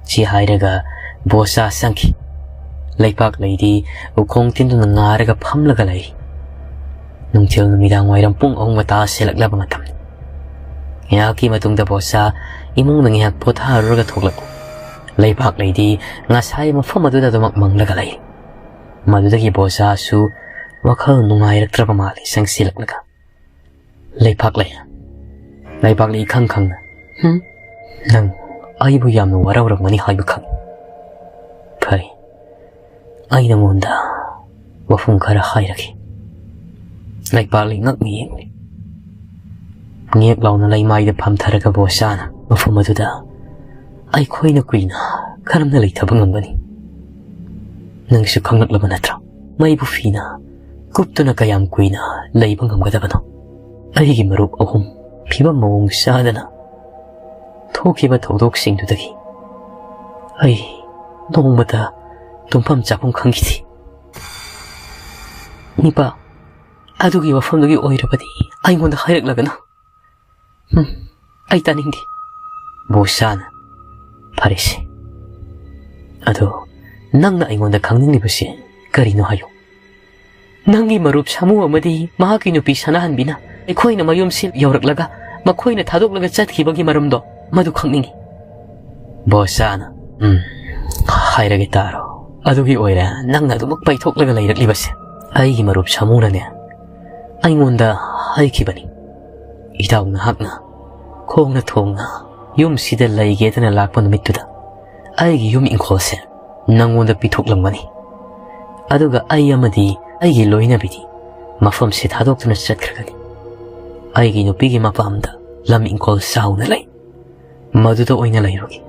ꯁꯤ ꯍꯥꯏꯔꯒ ꯕꯣꯁꯥ ꯆꯪꯈꯤ꯫ ꯂꯩꯄꯥꯛꯂꯩꯗꯤ ꯎꯈꯣꯡ ꯇꯤꯟꯗꯨꯅ ꯉꯥꯔꯒ ꯐꯝꯂꯒ ꯂꯩ꯫ ꯅꯨꯡꯊꯤꯜ ꯅꯨꯃꯤꯗꯥꯡ ꯋꯥꯏꯔꯝ ꯄꯨꯡ ꯑꯍꯨꯝꯒ ꯇꯥꯁꯤꯜꯂꯛꯂꯕ ꯃꯇꯝꯅꯤ꯫ ꯉꯥꯏꯍꯥꯛꯀꯤ ꯃꯇꯨꯡꯗ ꯕꯣꯁꯥ ꯏꯃꯨꯡꯗ ꯉꯥꯏꯍꯥꯛ ꯄꯣꯊꯥꯔꯨꯔꯒ ꯊꯣꯛꯂꯛꯏ꯫ ꯂꯩꯄꯥꯛꯂꯩꯗꯤ ꯉꯁꯥꯏ ꯃꯐꯝ ꯑꯗꯨꯗ ꯑꯗꯨꯃꯛ ꯃꯪꯂꯒ ꯂꯩ꯫ ꯃꯗꯨꯗꯒꯤ ꯕꯣꯁꯥꯁꯨ ꯋꯥꯈꯜ ꯅꯨꯡꯉꯥꯏꯔꯛꯇ꯭ꯔꯕ ꯃꯥꯜꯂꯤ ꯆꯪꯁꯤꯜꯂꯛꯂꯒ꯫ "ꯂꯩꯄꯥꯛꯂꯩ, ꯂꯩꯄꯥꯛꯂꯩ, ꯏꯈꯪ ꯈꯪꯅ, ꯍꯨꯝ? ꯅꯪ ꯑꯩꯕꯨ ꯌꯥꯝꯅ ꯋꯥꯔꯧꯔꯝꯒꯅꯤ ꯍꯥꯏꯕ ꯈꯪꯏ꯫ ꯐꯔꯦ, ꯑꯩ ꯅꯉꯣꯟꯗ ꯋꯥꯐꯝ ꯈꯔ ꯍꯥꯏꯔꯒꯦ꯫" ꯂꯩꯄꯥꯛꯂꯩ ꯉꯛꯅ ꯌꯦꯡꯂꯤ꯫ ꯉꯦꯛ ꯂꯥꯎꯅ ꯂꯩꯃꯥꯏꯗ ꯐꯝꯊꯔꯒ ꯕꯣꯁꯥꯅ ꯃꯐꯝ ꯑꯗꯨꯗ, "ꯑꯩꯈꯣꯏꯅ ꯀꯨꯏꯅ ꯀꯔꯝꯅ ꯂꯩꯊꯕ ꯉꯝꯒꯅꯤ? ꯅꯪꯁꯨ ꯈꯪꯂꯛꯂꯕ ꯅꯠꯇ꯭ꯔꯣ? ꯃꯩꯕꯨ ꯐꯤꯅ ꯀꯨꯞꯇꯨꯅ ꯀꯌꯥꯝ ꯀꯨꯏꯅ ꯂꯩꯕ ꯉꯝꯒꯗꯕꯅꯣ? ꯑꯩꯒꯤ ꯃꯔꯨꯞ ꯑꯍꯨꯝ ꯐꯤꯕꯝ ꯃꯑꯣꯡ ꯆꯥꯗꯅ ꯊꯣꯛꯈꯤꯕ ꯊꯧꯗꯣꯛꯁꯤꯡꯗꯨꯗꯒꯤ ꯑꯩ ꯅꯣꯡꯃꯇ ꯇꯨꯝꯐꯝ ꯆꯥꯐꯝ ꯈꯪꯈꯤꯗꯦ꯫" "ꯅꯤꯄꯥ, ꯑꯗꯨꯒꯤ ꯋꯥꯐꯝꯗꯨꯒꯤ ꯑꯣꯏꯔꯕꯗꯤ ꯑꯩꯉꯣꯟꯗ ꯍꯥꯏꯔꯛꯂꯒꯅꯨ꯫ ꯍꯨꯝ, ꯑꯩ ꯇꯥꯅꯤꯡꯗꯦ꯫" ꯕꯣꯁꯥꯅ, "ꯐꯔꯦꯁꯦ, ꯑꯗꯣ ꯅꯪꯅ ꯑꯩꯉꯣꯟꯗ ꯈꯪꯅꯤꯡꯂꯤꯕꯁꯦ ꯀꯔꯤꯅꯣ ꯍꯥꯏꯌꯨ꯫" ꯅꯪꯒꯤ ꯃꯔꯨꯞ ꯁꯥꯃꯨ ꯑꯃꯗꯤ ꯃꯍꯥꯛꯀꯤ ꯅꯨꯄꯤ ꯁꯅꯥꯍꯟꯕꯤꯅ ꯑꯩꯈꯣꯏꯅ ꯃꯌꯨꯝꯁꯤ ꯌꯧꯔꯛꯂꯒ ꯃꯈꯣꯏꯅ ꯊꯥꯗꯣꯛꯂꯒ ꯆꯠꯈꯤꯕꯒꯤ ꯃꯔꯝꯗꯣ ꯃꯗꯨ ꯈꯪꯅꯤꯡꯏ꯫ ꯕꯣꯁꯥꯅ, "ꯎꯝ, ꯍꯥꯏꯔꯒꯦ ꯇꯥꯔꯣ꯫ ꯑꯗꯨꯒꯤ ꯑꯣꯏꯔꯦ ꯅꯪꯅ ꯑꯗꯨꯃꯛ ꯄꯩꯊꯣꯛꯂꯒ ꯂꯩꯔꯛꯂꯤꯕꯁꯦ꯫ ꯑꯩꯒꯤ ꯃꯔꯨꯞ ꯁꯥꯃꯨꯅꯅꯦ, ꯑꯩꯉꯣꯟꯗ ꯍꯥꯏꯈꯤꯕꯅꯤ, ꯏꯇꯥꯎ ꯅꯍꯥꯛꯅ ꯈꯣꯡꯅ ꯊꯣꯡꯅ ꯌꯨꯝꯁꯤꯗ ꯂꯩꯒꯦꯗꯅ ꯂꯥꯛꯄ ꯅꯨꯃꯤꯠꯇꯨꯗ ꯑꯩꯒꯤ ꯌꯨꯝ ꯏꯪꯈꯣꯜꯁꯦ ꯅꯪꯉꯣꯟꯗ ꯄꯤꯊꯣꯛꯂꯝꯒꯅꯤ꯫ ꯑꯗꯨꯒ ꯑꯩ ꯑꯃꯗꯤ ꯑꯩꯒꯤ ꯂꯣꯏꯅꯕꯤꯗꯤ ꯃꯐꯝꯁꯤ ꯊꯥꯗꯣꯛꯇꯨꯅ ꯆꯠꯈ꯭ꯔꯒꯅꯤ꯫ ꯑꯩꯒꯤ ꯅꯨꯄꯤꯒꯤ ꯃꯄꯥꯝꯗ ꯂꯝ ꯏꯪꯈꯣꯜ ꯆꯥꯎꯅ ꯂꯩ, ꯃꯗꯨꯗ ꯑꯣꯏꯅ ꯂꯩꯔꯨꯒꯦ꯫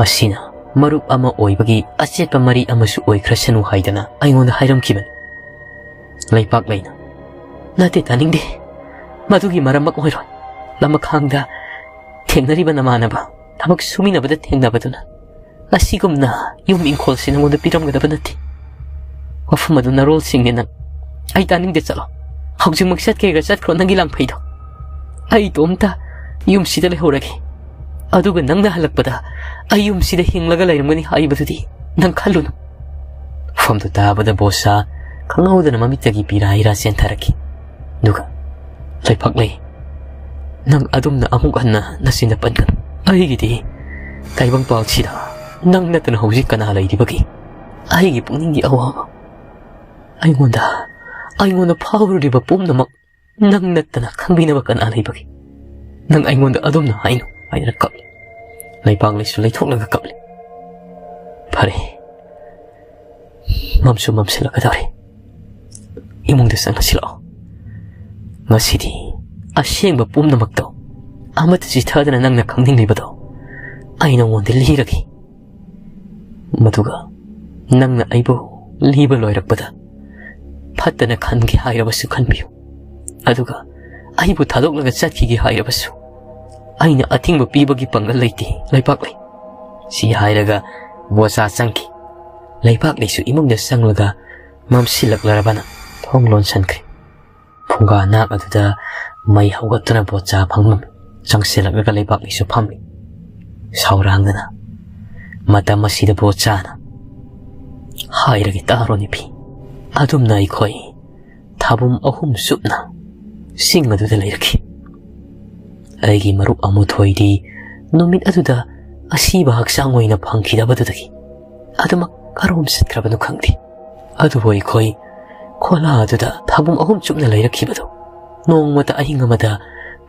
ꯑꯁꯤꯅ ꯃꯔꯨꯞ ꯑꯃ ꯑꯣꯏꯕꯒꯤ ꯑꯆꯦꯠꯄ ꯃꯔꯤ ꯑꯃꯁꯨ ꯑꯣꯏꯈ꯭ꯔꯁꯅꯨ" ꯍꯥꯏꯗꯅ ꯑꯩꯉꯣꯟꯗ ꯍꯥꯏꯔꯝꯈꯤꯕꯅꯤ꯫ ꯂꯩꯄꯥꯛꯂꯩꯅ, "ꯅꯠꯇꯦ, ꯇꯥꯅꯤꯡꯗꯦ꯫ ꯃꯗꯨꯒꯤ ꯃꯔꯝꯃꯛ ꯑꯣꯏꯔꯣꯏ꯫ ꯂꯃꯈꯥꯡꯗ ꯊꯦꯡꯅꯔꯤꯕ ꯅꯃꯥꯟꯅꯕ, ꯊꯕꯛ ꯁꯨꯃꯤꯟꯅꯕꯗ ꯊꯦꯡꯅꯕꯗꯨꯅ ꯑꯁꯤꯒꯨꯝꯅ ꯌꯨꯝ ꯏꯪꯈꯣꯜꯁꯤ ꯅꯉꯣꯟꯗ ꯄꯤꯔꯝꯒꯗꯕ ꯅꯠꯇꯦ꯫ ꯋꯥꯐꯝ ꯑꯗꯨ ꯅꯔꯣꯜꯁꯤꯡꯅꯦ ꯅꯪ꯫ ꯑꯩ ꯇꯥꯅꯤꯡꯗꯦ, ꯆꯠꯂꯣ꯫ ꯍꯧꯖꯤꯛꯃꯛ ꯆꯠꯀꯦꯒ ꯆꯠꯈ꯭ꯔꯣ ꯅꯪꯒꯤ ꯂꯥꯡꯐꯩꯗꯣ꯫ ꯑꯩ ꯏꯇꯣꯝꯇ ꯌꯨꯝꯁꯤꯗ ꯂꯩꯍꯧꯔꯒꯦ꯫ ꯑꯗꯨꯒ ꯅꯪꯅ ꯍꯜꯂꯛꯄꯗ ꯑꯩ ꯌꯨꯝꯁꯤꯗ ꯍꯤꯡꯂꯒ ꯂꯩꯔꯝꯒꯅꯤ ꯍꯥꯏꯕꯗꯨꯗꯤ ꯅꯪ ꯈꯜꯂꯨꯅꯨ꯫" ꯋꯥꯐꯝꯗꯨ ꯇꯥꯕꯗ ꯕꯣꯁꯥ ꯈꯪꯍꯧꯗꯅ ꯃꯃꯤꯠꯇꯒꯤ ꯄꯤꯔꯥ ꯍꯩꯔꯥ ꯆꯦꯟꯊꯔꯛꯈꯤ꯫ ꯑꯗꯨꯒ, "ꯂꯩꯄꯥꯛꯂꯩ, ꯅꯪ ꯑꯗꯨꯝꯅ ꯑꯃꯨꯛ ꯍꯟꯅ ꯅꯆꯤꯟꯗ ꯄꯟꯒꯅꯨ꯫ ꯑꯩꯒꯤꯗꯤ ꯇꯥꯏꯕꯪ ꯄꯥꯜꯁꯤꯗ ꯅꯪ ꯅꯠꯇꯅ ꯍꯧꯖꯤꯛ ꯀꯅꯥ ꯂꯩꯔꯤꯕꯒꯦ? ꯑꯩꯒꯤ ꯄꯨꯛꯅꯤꯡꯒꯤ ꯑꯋꯥꯕ, ꯑꯩꯉꯣꯟꯗ, ꯑꯩꯉꯣꯟꯗ ꯐꯥꯎꯔꯤꯕ ꯄꯨꯝꯅꯃꯛ ꯅꯪ ꯅꯠꯇꯅ ꯈꯪꯕꯤꯅꯕ ꯀꯅꯥ ꯂꯩꯕꯒꯦ? ꯅꯪ ꯑꯩꯉꯣꯟꯗ ꯑꯗꯨꯝꯅ ꯍꯥꯏꯅꯨ" ꯍꯥꯏꯗꯅ ꯀꯞꯂꯤ꯫ ꯂꯩꯄꯥꯛꯂꯩꯁꯨ ꯂꯩꯊꯣꯛꯂꯒ ꯀꯞꯂꯤ꯫ "ꯐꯔꯦ, ꯃꯝꯁꯨ ꯃꯝꯁꯤꯜꯂꯛꯀꯗꯧꯔꯦ꯫ ꯏꯃꯨꯡꯗ ꯆꯪꯉꯁꯤ ꯂꯥꯛꯑꯣ꯫ ꯉꯁꯤꯗꯤ ꯑꯁꯦꯡꯕ ꯄꯨꯝꯅꯃꯛꯇꯣ ꯑꯃꯠꯇ ꯆꯤꯊꯗꯅ ꯅꯪꯅ ꯈꯪꯅꯤꯡꯂꯤꯕꯗꯣ ꯑꯩ ꯅꯉꯣꯟꯗ ꯂꯤꯔꯒꯦ꯫ ꯃꯗꯨꯒ ꯅꯪꯅ ꯑꯩꯕꯨ ꯂꯤꯕ ꯂꯣꯏꯔꯛꯄꯗ ꯐꯠꯇꯅ ꯈꯟꯒꯦ ꯍꯥꯏꯔꯕꯁꯨ ꯈꯟꯕꯤꯌꯨ꯫ ꯑꯗꯨꯒ ꯑꯩꯕꯨ ꯊꯥꯗꯣꯛꯂꯒ ꯆꯠꯈꯤꯒꯦ ꯍꯥꯏꯔꯕꯁꯨ ꯑꯩꯅ ꯑꯊꯤꯡꯕ ꯄꯤꯕꯒꯤ ꯄꯥꯡꯒꯜ ꯂꯩꯇꯦ, ꯂꯩꯄꯥꯛꯂꯩ꯫" ꯁꯤ ꯍꯥꯏꯔꯒ ꯕꯣꯆꯥ ꯆꯪꯈꯤ꯫ ꯂꯩꯄꯥꯛꯂꯩꯁꯨ ꯏꯃꯨꯡꯗ ꯆꯪꯂꯒ ꯃꯝꯁꯤꯜꯂꯛꯂꯔꯕꯅ ꯊꯣꯡ ꯂꯣꯟꯁꯤꯟꯈ꯭ꯔꯦ꯫ ꯐꯨꯡꯒꯥ ꯅꯥꯛ ꯑꯗꯨꯗ ꯃꯩ ꯍꯧꯒꯠꯇꯨꯅ ꯕꯣꯆꯥ ꯐꯝꯂꯝꯃꯤ꯫ ꯆꯪꯁꯤꯜꯂꯛꯂꯒ ꯂꯩꯄꯥꯛꯂꯩꯁꯨ ꯐꯝꯃꯤ꯫ ꯁꯥꯎꯔꯥꯡꯗꯅ, ꯃꯇꯝ ꯑꯁꯤꯗ ꯕꯣꯆꯥꯅ, "ꯍꯥꯏꯔꯒꯦ ꯇꯥꯔꯣ ꯅꯨꯄꯤ, ꯑꯗꯨꯝꯅ ꯑꯩꯈꯣꯏ ꯊꯥꯕꯨꯝ ꯑꯍꯨꯝ ꯆꯨꯞꯅ ꯆꯤꯡ ꯑꯗꯨꯗ ꯂꯩꯔꯛꯈꯤ꯫ ꯑꯩꯒꯤ ꯃꯔꯨꯞ ꯑꯃꯨꯊꯣꯏꯗꯤ ꯅꯨꯃꯤꯠ ꯑꯗꯨꯗ ꯑꯁꯤꯕ ꯍꯛꯆꯥꯡ ꯑꯣꯏꯅ ꯐꯪꯈꯤꯗꯕꯗꯨꯗꯒꯤ ꯑꯗꯨꯃꯛ ꯀꯔꯣꯝ ꯆꯠꯈ꯭ꯔꯕꯅꯣ ꯈꯪꯗꯦ꯫ ꯑꯗꯨꯕꯨ ꯑꯩꯈꯣꯏ ꯈꯣꯂꯥ ꯑꯗꯨꯗ ꯊꯥꯕꯨꯝ ꯑꯍꯨꯝ ꯆꯨꯞꯅ ꯂꯩꯔꯛꯈꯤꯕꯗꯨ ꯅꯣꯡꯃꯇ ꯑꯍꯤꯡ ꯑꯃꯗ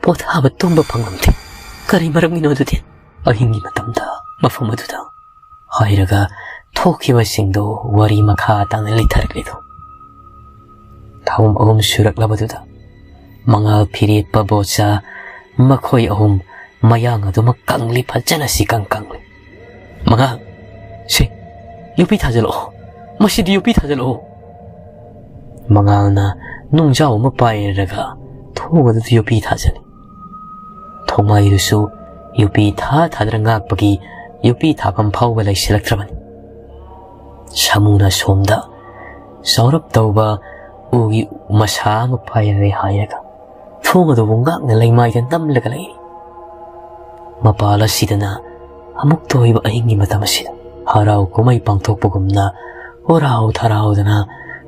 ꯄꯣꯊꯥꯕ ꯇꯨꯝꯕ ꯐꯪꯂꯝꯗꯦ꯫ ꯀꯔꯤ ꯃꯔꯝꯒꯤꯅꯣ ꯑꯗꯨꯗꯤ? ꯑꯍꯤꯡꯒꯤ ꯃꯇꯝꯗ ꯃꯐꯝ ꯑꯗꯨꯗ ꯍꯥꯏꯔꯒ ꯊꯣꯛꯈꯤꯕꯁꯤꯡꯗꯨ ꯋꯥꯔꯤ ꯃꯈꯥ ꯇꯥꯅ ꯂꯩꯊꯔꯛꯂꯤꯗꯨ꯫ ꯊꯥꯕꯨꯝ ꯑꯍꯨꯝ ꯁꯨꯔꯛꯂꯕꯗꯨꯗ ꯃꯉꯥꯜ, ꯐꯤꯔꯦꯞꯄ, ꯕꯣꯆꯥ, ꯃꯈꯣꯏ ꯑꯍꯨꯝ ꯃꯌꯥꯡ ꯑꯗꯨꯃꯛ ꯀꯪꯂꯤ, ꯐꯖꯅ ꯁꯤꯀꯪ ꯀꯪꯂꯤ꯫ "ꯃꯉꯥꯜ, ꯁꯦ, ꯌꯣꯄꯤ ꯊꯥꯖꯤꯜꯂꯛꯑꯣ, ꯃꯁꯤꯗꯤ ꯌꯣꯄꯤ ꯊꯥꯖꯤꯜꯂꯛꯑꯣ!" ꯃꯉꯥꯜꯅ ꯅꯨꯡꯖꯥꯎ ꯑꯃ ꯄꯥꯏꯔꯒ ꯊꯣꯡ ꯑꯗꯨꯗ ꯌꯣꯄꯤ ꯊꯥꯖꯤꯜꯂꯤ꯫ ꯊꯣꯡꯃꯥꯏꯗꯨꯁꯨ ꯌꯣꯄꯤ ꯊꯥ ꯊꯥꯗꯅ ꯉꯥꯛꯄꯒꯤ ꯌꯣꯄꯤ ꯊꯥꯐꯝ ꯐꯥꯎꯕ ꯂꯩꯁꯤꯜꯂꯛꯇ꯭ꯔꯕꯅꯤ꯫ ꯁꯥꯃꯨꯅ ꯁꯣꯝꯗ ꯆꯥꯎꯔꯞ ꯇꯧꯕ ꯎꯒꯤ ꯃꯁꯥ ꯑꯃ ꯄꯥꯏꯔꯦ ꯍꯥꯏꯔꯒ ꯊꯣꯡ ꯑꯗꯨꯕꯨ ꯉꯥꯛꯅ ꯂꯩꯃꯥꯏꯗ ꯅꯝꯂꯒ ꯂꯩꯔꯤ꯫ ꯃꯄꯥꯜ ꯑꯁꯤꯗꯅ ꯑꯃꯨꯛꯇ ꯑꯣꯏꯕ ꯑꯍꯤꯡꯒꯤ ꯃꯇꯝ ꯑꯁꯤꯗ ꯍꯔꯥꯎ ꯀꯨꯝꯍꯩ ꯄꯥꯡꯊꯣꯛꯄꯒꯨꯝꯅ ꯍꯣꯔꯥꯎ ꯊꯔꯥꯎꯗꯅ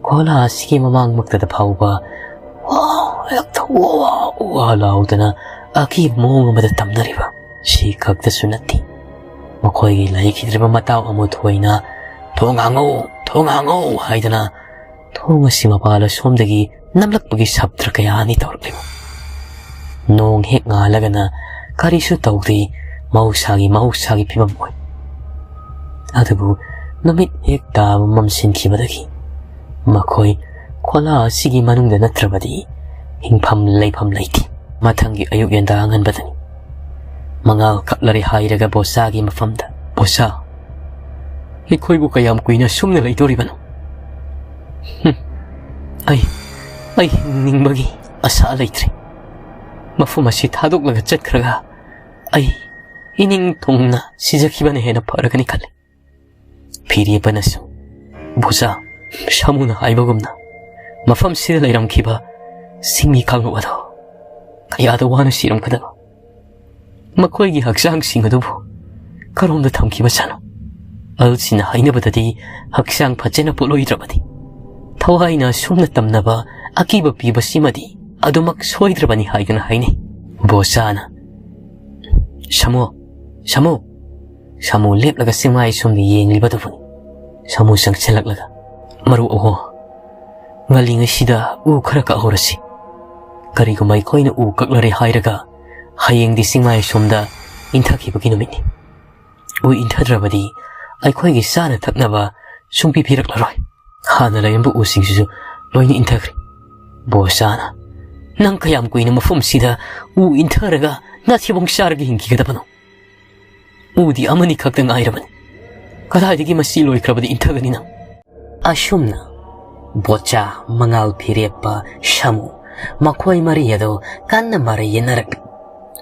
ꯈꯣꯂꯥ ꯑꯁꯤꯒꯤ ꯃꯃꯥꯡꯃꯛꯇꯗ ꯐꯥꯎꯕ ꯋꯥ ꯍꯦꯛꯇ ꯋꯥ ꯋꯥ ꯂꯥꯎꯗꯅ ꯑꯀꯤꯕ ꯃꯑꯣꯡ ꯑꯃꯗ ꯇꯝꯅꯔꯤꯕ꯫ ꯁꯤ ꯈꯛꯇꯁꯨ ꯅꯠꯇꯦ, ꯃꯈꯣꯏꯒꯤ ꯂꯩꯈꯤꯗ꯭ꯔꯤꯕ ꯃꯇꯥꯎ ꯑꯃꯨꯊꯣꯏꯅ "ꯊꯣꯡ ꯍꯥꯡꯉꯧ, ꯊꯣꯡ ꯍꯥꯡꯉꯧ" ꯍꯥꯏꯗꯅ ꯊꯣꯡ ꯑꯁꯤ ꯃꯄꯥꯜ ꯑꯁꯣꯝꯗꯒꯤ ꯅꯝꯂꯛꯄꯒꯤ ꯁꯕ꯭ꯗ ꯀꯌꯥ ꯑꯅꯤ ꯇꯧꯔꯛꯂꯤꯕ꯫ ꯅꯣꯡ ꯍꯦꯛ ꯉꯥꯜꯂꯒꯅ ꯀꯔꯤꯁꯨ ꯇꯧꯗꯦ, ꯃꯍꯧꯁꯥꯒꯤ, ꯃꯍꯧꯁꯥꯒꯤ ꯐꯤꯕꯝ ꯑꯣꯏ꯫ ꯑꯗꯨꯕꯨ ꯅꯨꯃꯤꯠ ꯍꯦꯛ ꯇꯥꯕ ꯃꯝꯁꯤꯟꯈꯤꯕꯗꯒꯤ ꯃꯈꯣꯏ ꯈꯣꯂꯥ ꯑꯁꯤꯒꯤ ꯃꯅꯨꯡꯗ ꯅꯠꯇ꯭ꯔꯕꯗꯤ ꯍꯤꯡꯐꯝ ꯂꯩꯐꯝ ꯂꯩꯇꯦ꯫ ꯃꯊꯪꯒꯤ ꯑꯌꯨꯛ ꯌꯦꯟꯗꯥ ꯑꯉꯟꯕꯗꯅꯤ꯫ ꯃꯉꯥꯜ ꯀꯞꯂꯔꯦ ꯍꯥꯏꯔꯒ ꯕꯣꯁꯥꯒꯤ ꯃꯐꯝꯗ, "ꯕꯣꯁꯥ, ꯑꯩꯈꯣꯏꯕꯨ ꯀꯌꯥꯝ ꯀꯨꯏꯅ ꯁꯨꯝꯅ ꯂꯩꯗꯣꯔꯤꯕꯅꯣ? ꯍꯨꯝ, ꯑꯩ, ꯑꯩ ꯍꯤꯡꯅꯤꯡꯕꯒꯤ ꯑꯁꯥ ꯂꯩꯇ꯭ꯔꯦ꯫ ꯃꯐꯝ ꯑꯁꯤ ꯊꯥꯗꯣꯛꯂꯒ ꯆꯠꯈ꯭ꯔꯒ ꯑꯩ ꯏꯅꯤꯡ ꯊꯨꯡꯅ ꯁꯤꯖꯈꯤꯕꯅ ꯍꯦꯟꯅ ꯐꯔꯒꯅꯤ ꯈꯜꯂꯤ꯫" ꯐꯤꯔꯦꯞꯄꯅꯁꯨ, "ꯕꯣꯁꯥ, ꯁꯥꯃꯨꯅ ꯍꯥꯏꯕꯒꯨꯝꯅ ꯃꯐꯝꯁꯤꯗ ꯂꯩꯔꯝꯈꯤꯕ ꯆꯤꯡꯃꯤ ꯀꯥꯡꯂꯨꯞ ꯑꯗꯣ ꯀꯌꯥꯗ ꯋꯥꯅ ꯁꯤꯔꯝꯒꯗꯕ? ꯃꯈꯣꯏꯒꯤ ꯍꯛꯆꯥꯡꯁꯤꯡ ꯑꯗꯨꯕꯨ ꯀꯔꯣꯝꯗ ꯊꯝꯈꯤꯕꯖꯥꯠꯅꯣ? ꯑꯍꯜꯁꯤꯡꯅ ꯍꯥꯏꯅꯕꯗꯗꯤ ꯍꯛꯆꯥꯡ ꯐꯖꯅ ꯄꯣꯠꯂꯣꯏꯗ꯭ꯔꯕꯗꯤ ꯊꯋꯥꯏꯅ ꯑꯁꯨꯝꯅ ꯇꯝꯅꯕ ꯑꯀꯤꯕ ꯄꯤꯕꯁꯤꯃꯗꯤ ꯑꯗꯨꯃꯛ ꯁꯣꯏꯗ꯭ꯔꯕꯅꯤ ꯍꯥꯏꯗꯨꯅ ꯍꯥꯏꯅꯩ꯫ ꯕꯣꯆꯥꯅ, "ꯁꯥꯃꯨ, ꯁꯥꯃꯨ!" ꯁꯥꯃꯨ ꯂꯦꯞꯂꯒ ꯆꯤꯡꯃꯥꯏ ꯁꯣꯝꯗ ꯌꯦꯡꯂꯤꯕꯗꯨꯕꯨꯅꯤ꯫ ꯁꯥꯃꯨ ꯆꯪꯁꯤꯜꯂꯛꯂꯒ, "ꯃꯔꯨꯞ ꯑꯍꯣ, ꯉꯜꯂꯤꯉꯩꯁꯤꯗ ꯎ ꯈꯔ ꯀꯛꯍꯧꯔꯁꯤ꯫ ꯀꯔꯤꯒꯨꯝꯕ ꯑꯩꯈꯣꯏꯅ ꯎ ꯀꯛꯂꯔꯦ ꯍꯥꯏꯔꯒ ꯍꯌꯦꯡꯗꯤ ꯆꯤꯡꯃꯥꯏ ꯁꯣꯝꯗ ꯏꯟꯊꯈꯤꯕꯒꯤ ꯅꯨꯃꯤꯠꯅꯤ꯫ ꯎ ꯏꯟꯊꯗ꯭ꯔꯕꯗꯤ ꯑꯩꯈꯣꯏꯒꯤ ꯆꯥꯅ ꯊꯛꯅꯕ ꯁꯨꯡꯄꯤ ꯄꯤꯔꯛꯂꯔꯣꯏ꯫ ꯍꯥꯟꯅ ꯂꯩꯔꯝꯕ ꯎꯁꯤꯡꯁꯤꯁꯨ ꯂꯣꯏꯅ ꯏꯟꯊꯈ꯭ꯔꯦ꯫" ꯕꯣꯆꯥꯅ, "ꯅꯪ ꯀꯌꯥꯝ ꯀꯨꯏꯅ ꯃꯐꯝꯁꯤꯗ ꯎ ꯏꯟꯊꯔꯒ ꯅꯥꯊꯤꯕꯣꯡ ꯆꯥꯔꯒ ꯍꯤꯡꯈꯤꯒꯗꯕꯅꯣ? ꯎꯗꯤ ꯑꯃꯅꯤ ꯈꯛꯇ ꯉꯥꯏꯔꯕꯅꯤ꯫ ꯀꯗꯥꯏꯗꯒꯤ ꯃꯁꯤ ꯂꯣꯏꯈ꯭ꯔꯕꯗꯤ ꯏꯟꯊꯒꯅꯤ ꯅꯪ?" ꯑꯁꯨꯝꯅ ꯕꯣꯆꯥ, ꯃꯉꯥꯜ ꯐꯤꯔꯦꯞꯄ, ꯁꯥꯃꯨ, ꯃꯈꯣꯏ ꯃꯔꯤ ꯑꯗꯨ ꯀꯟꯅ ꯃꯔꯩ ꯌꯦꯠꯅꯔꯛꯂꯤ꯫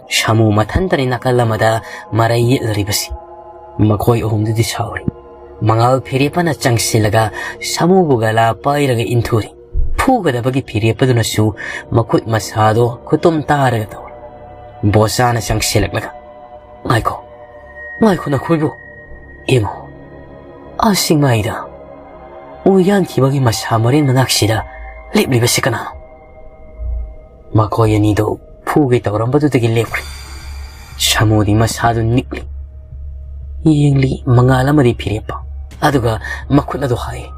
ꯁꯥꯃꯨ ꯃꯊꯟꯇꯅꯤ ꯅꯥꯀꯜ ꯑꯃꯗ ꯃꯔꯩ ꯌꯦꯠꯅꯔꯤꯕꯁꯤ꯫ ꯃꯈꯣꯏ ꯑꯍꯨꯝꯗꯨꯗꯤ ꯁꯥꯎꯔꯤ꯫ ꯃꯉꯥꯜ ꯐꯤꯔꯦꯞꯄꯅ ꯆꯪꯁꯤꯜꯂꯒ ꯁꯥꯃꯨꯕꯨ ꯒꯂꯥ ꯄꯥꯏꯔꯒ ꯏꯟꯊꯨꯔꯤ꯫ ꯐꯨꯒꯗꯕꯒꯤ ꯐꯤꯔꯦꯞꯄꯗꯨꯅꯁꯨ ꯃꯈꯨꯠ ꯃꯁꯥꯗꯣ ꯈꯨꯇꯨꯝ ꯇꯥꯔꯒ ꯇꯧꯔꯤ꯫ ꯕꯣꯆꯥꯅ ꯆꯪꯁꯤꯜꯂꯛꯂꯒ, "ꯉꯥꯏꯈꯣ, ꯉꯥꯏꯈꯣ ꯅꯈꯣꯏꯕꯨ꯫ ꯌꯦꯡꯉꯣ, ꯑꯥ ꯆꯤꯡꯃꯥꯏꯗ ꯎ ꯌꯥꯟꯈꯤꯕꯒꯤ ꯃꯁꯥ ꯃꯔꯦꯟ ꯃꯅꯥꯛꯁꯤꯗ ꯂꯦꯞꯂꯤꯕꯁꯤ ꯀꯅꯥꯅꯣ?" ꯃꯈꯣꯏ ꯑꯅꯤꯗꯨ ꯐꯨꯒꯦ ꯇꯧꯔꯝꯕꯗꯨꯗꯒꯤ ꯂꯦꯞꯈ꯭ꯔꯦ꯫ ꯁꯥꯃꯨꯗꯤ ꯃꯁꯥꯗꯨ ꯅꯤꯛꯂꯤ꯫ ꯌꯦꯡꯂꯤ ꯃꯉꯥꯜ ꯑꯃꯗꯤ ꯐꯤꯔꯦꯞꯄ꯫ ꯑꯗꯨꯒ ꯃꯈꯨꯠ ꯑꯗꯨ ꯍꯥꯏ꯫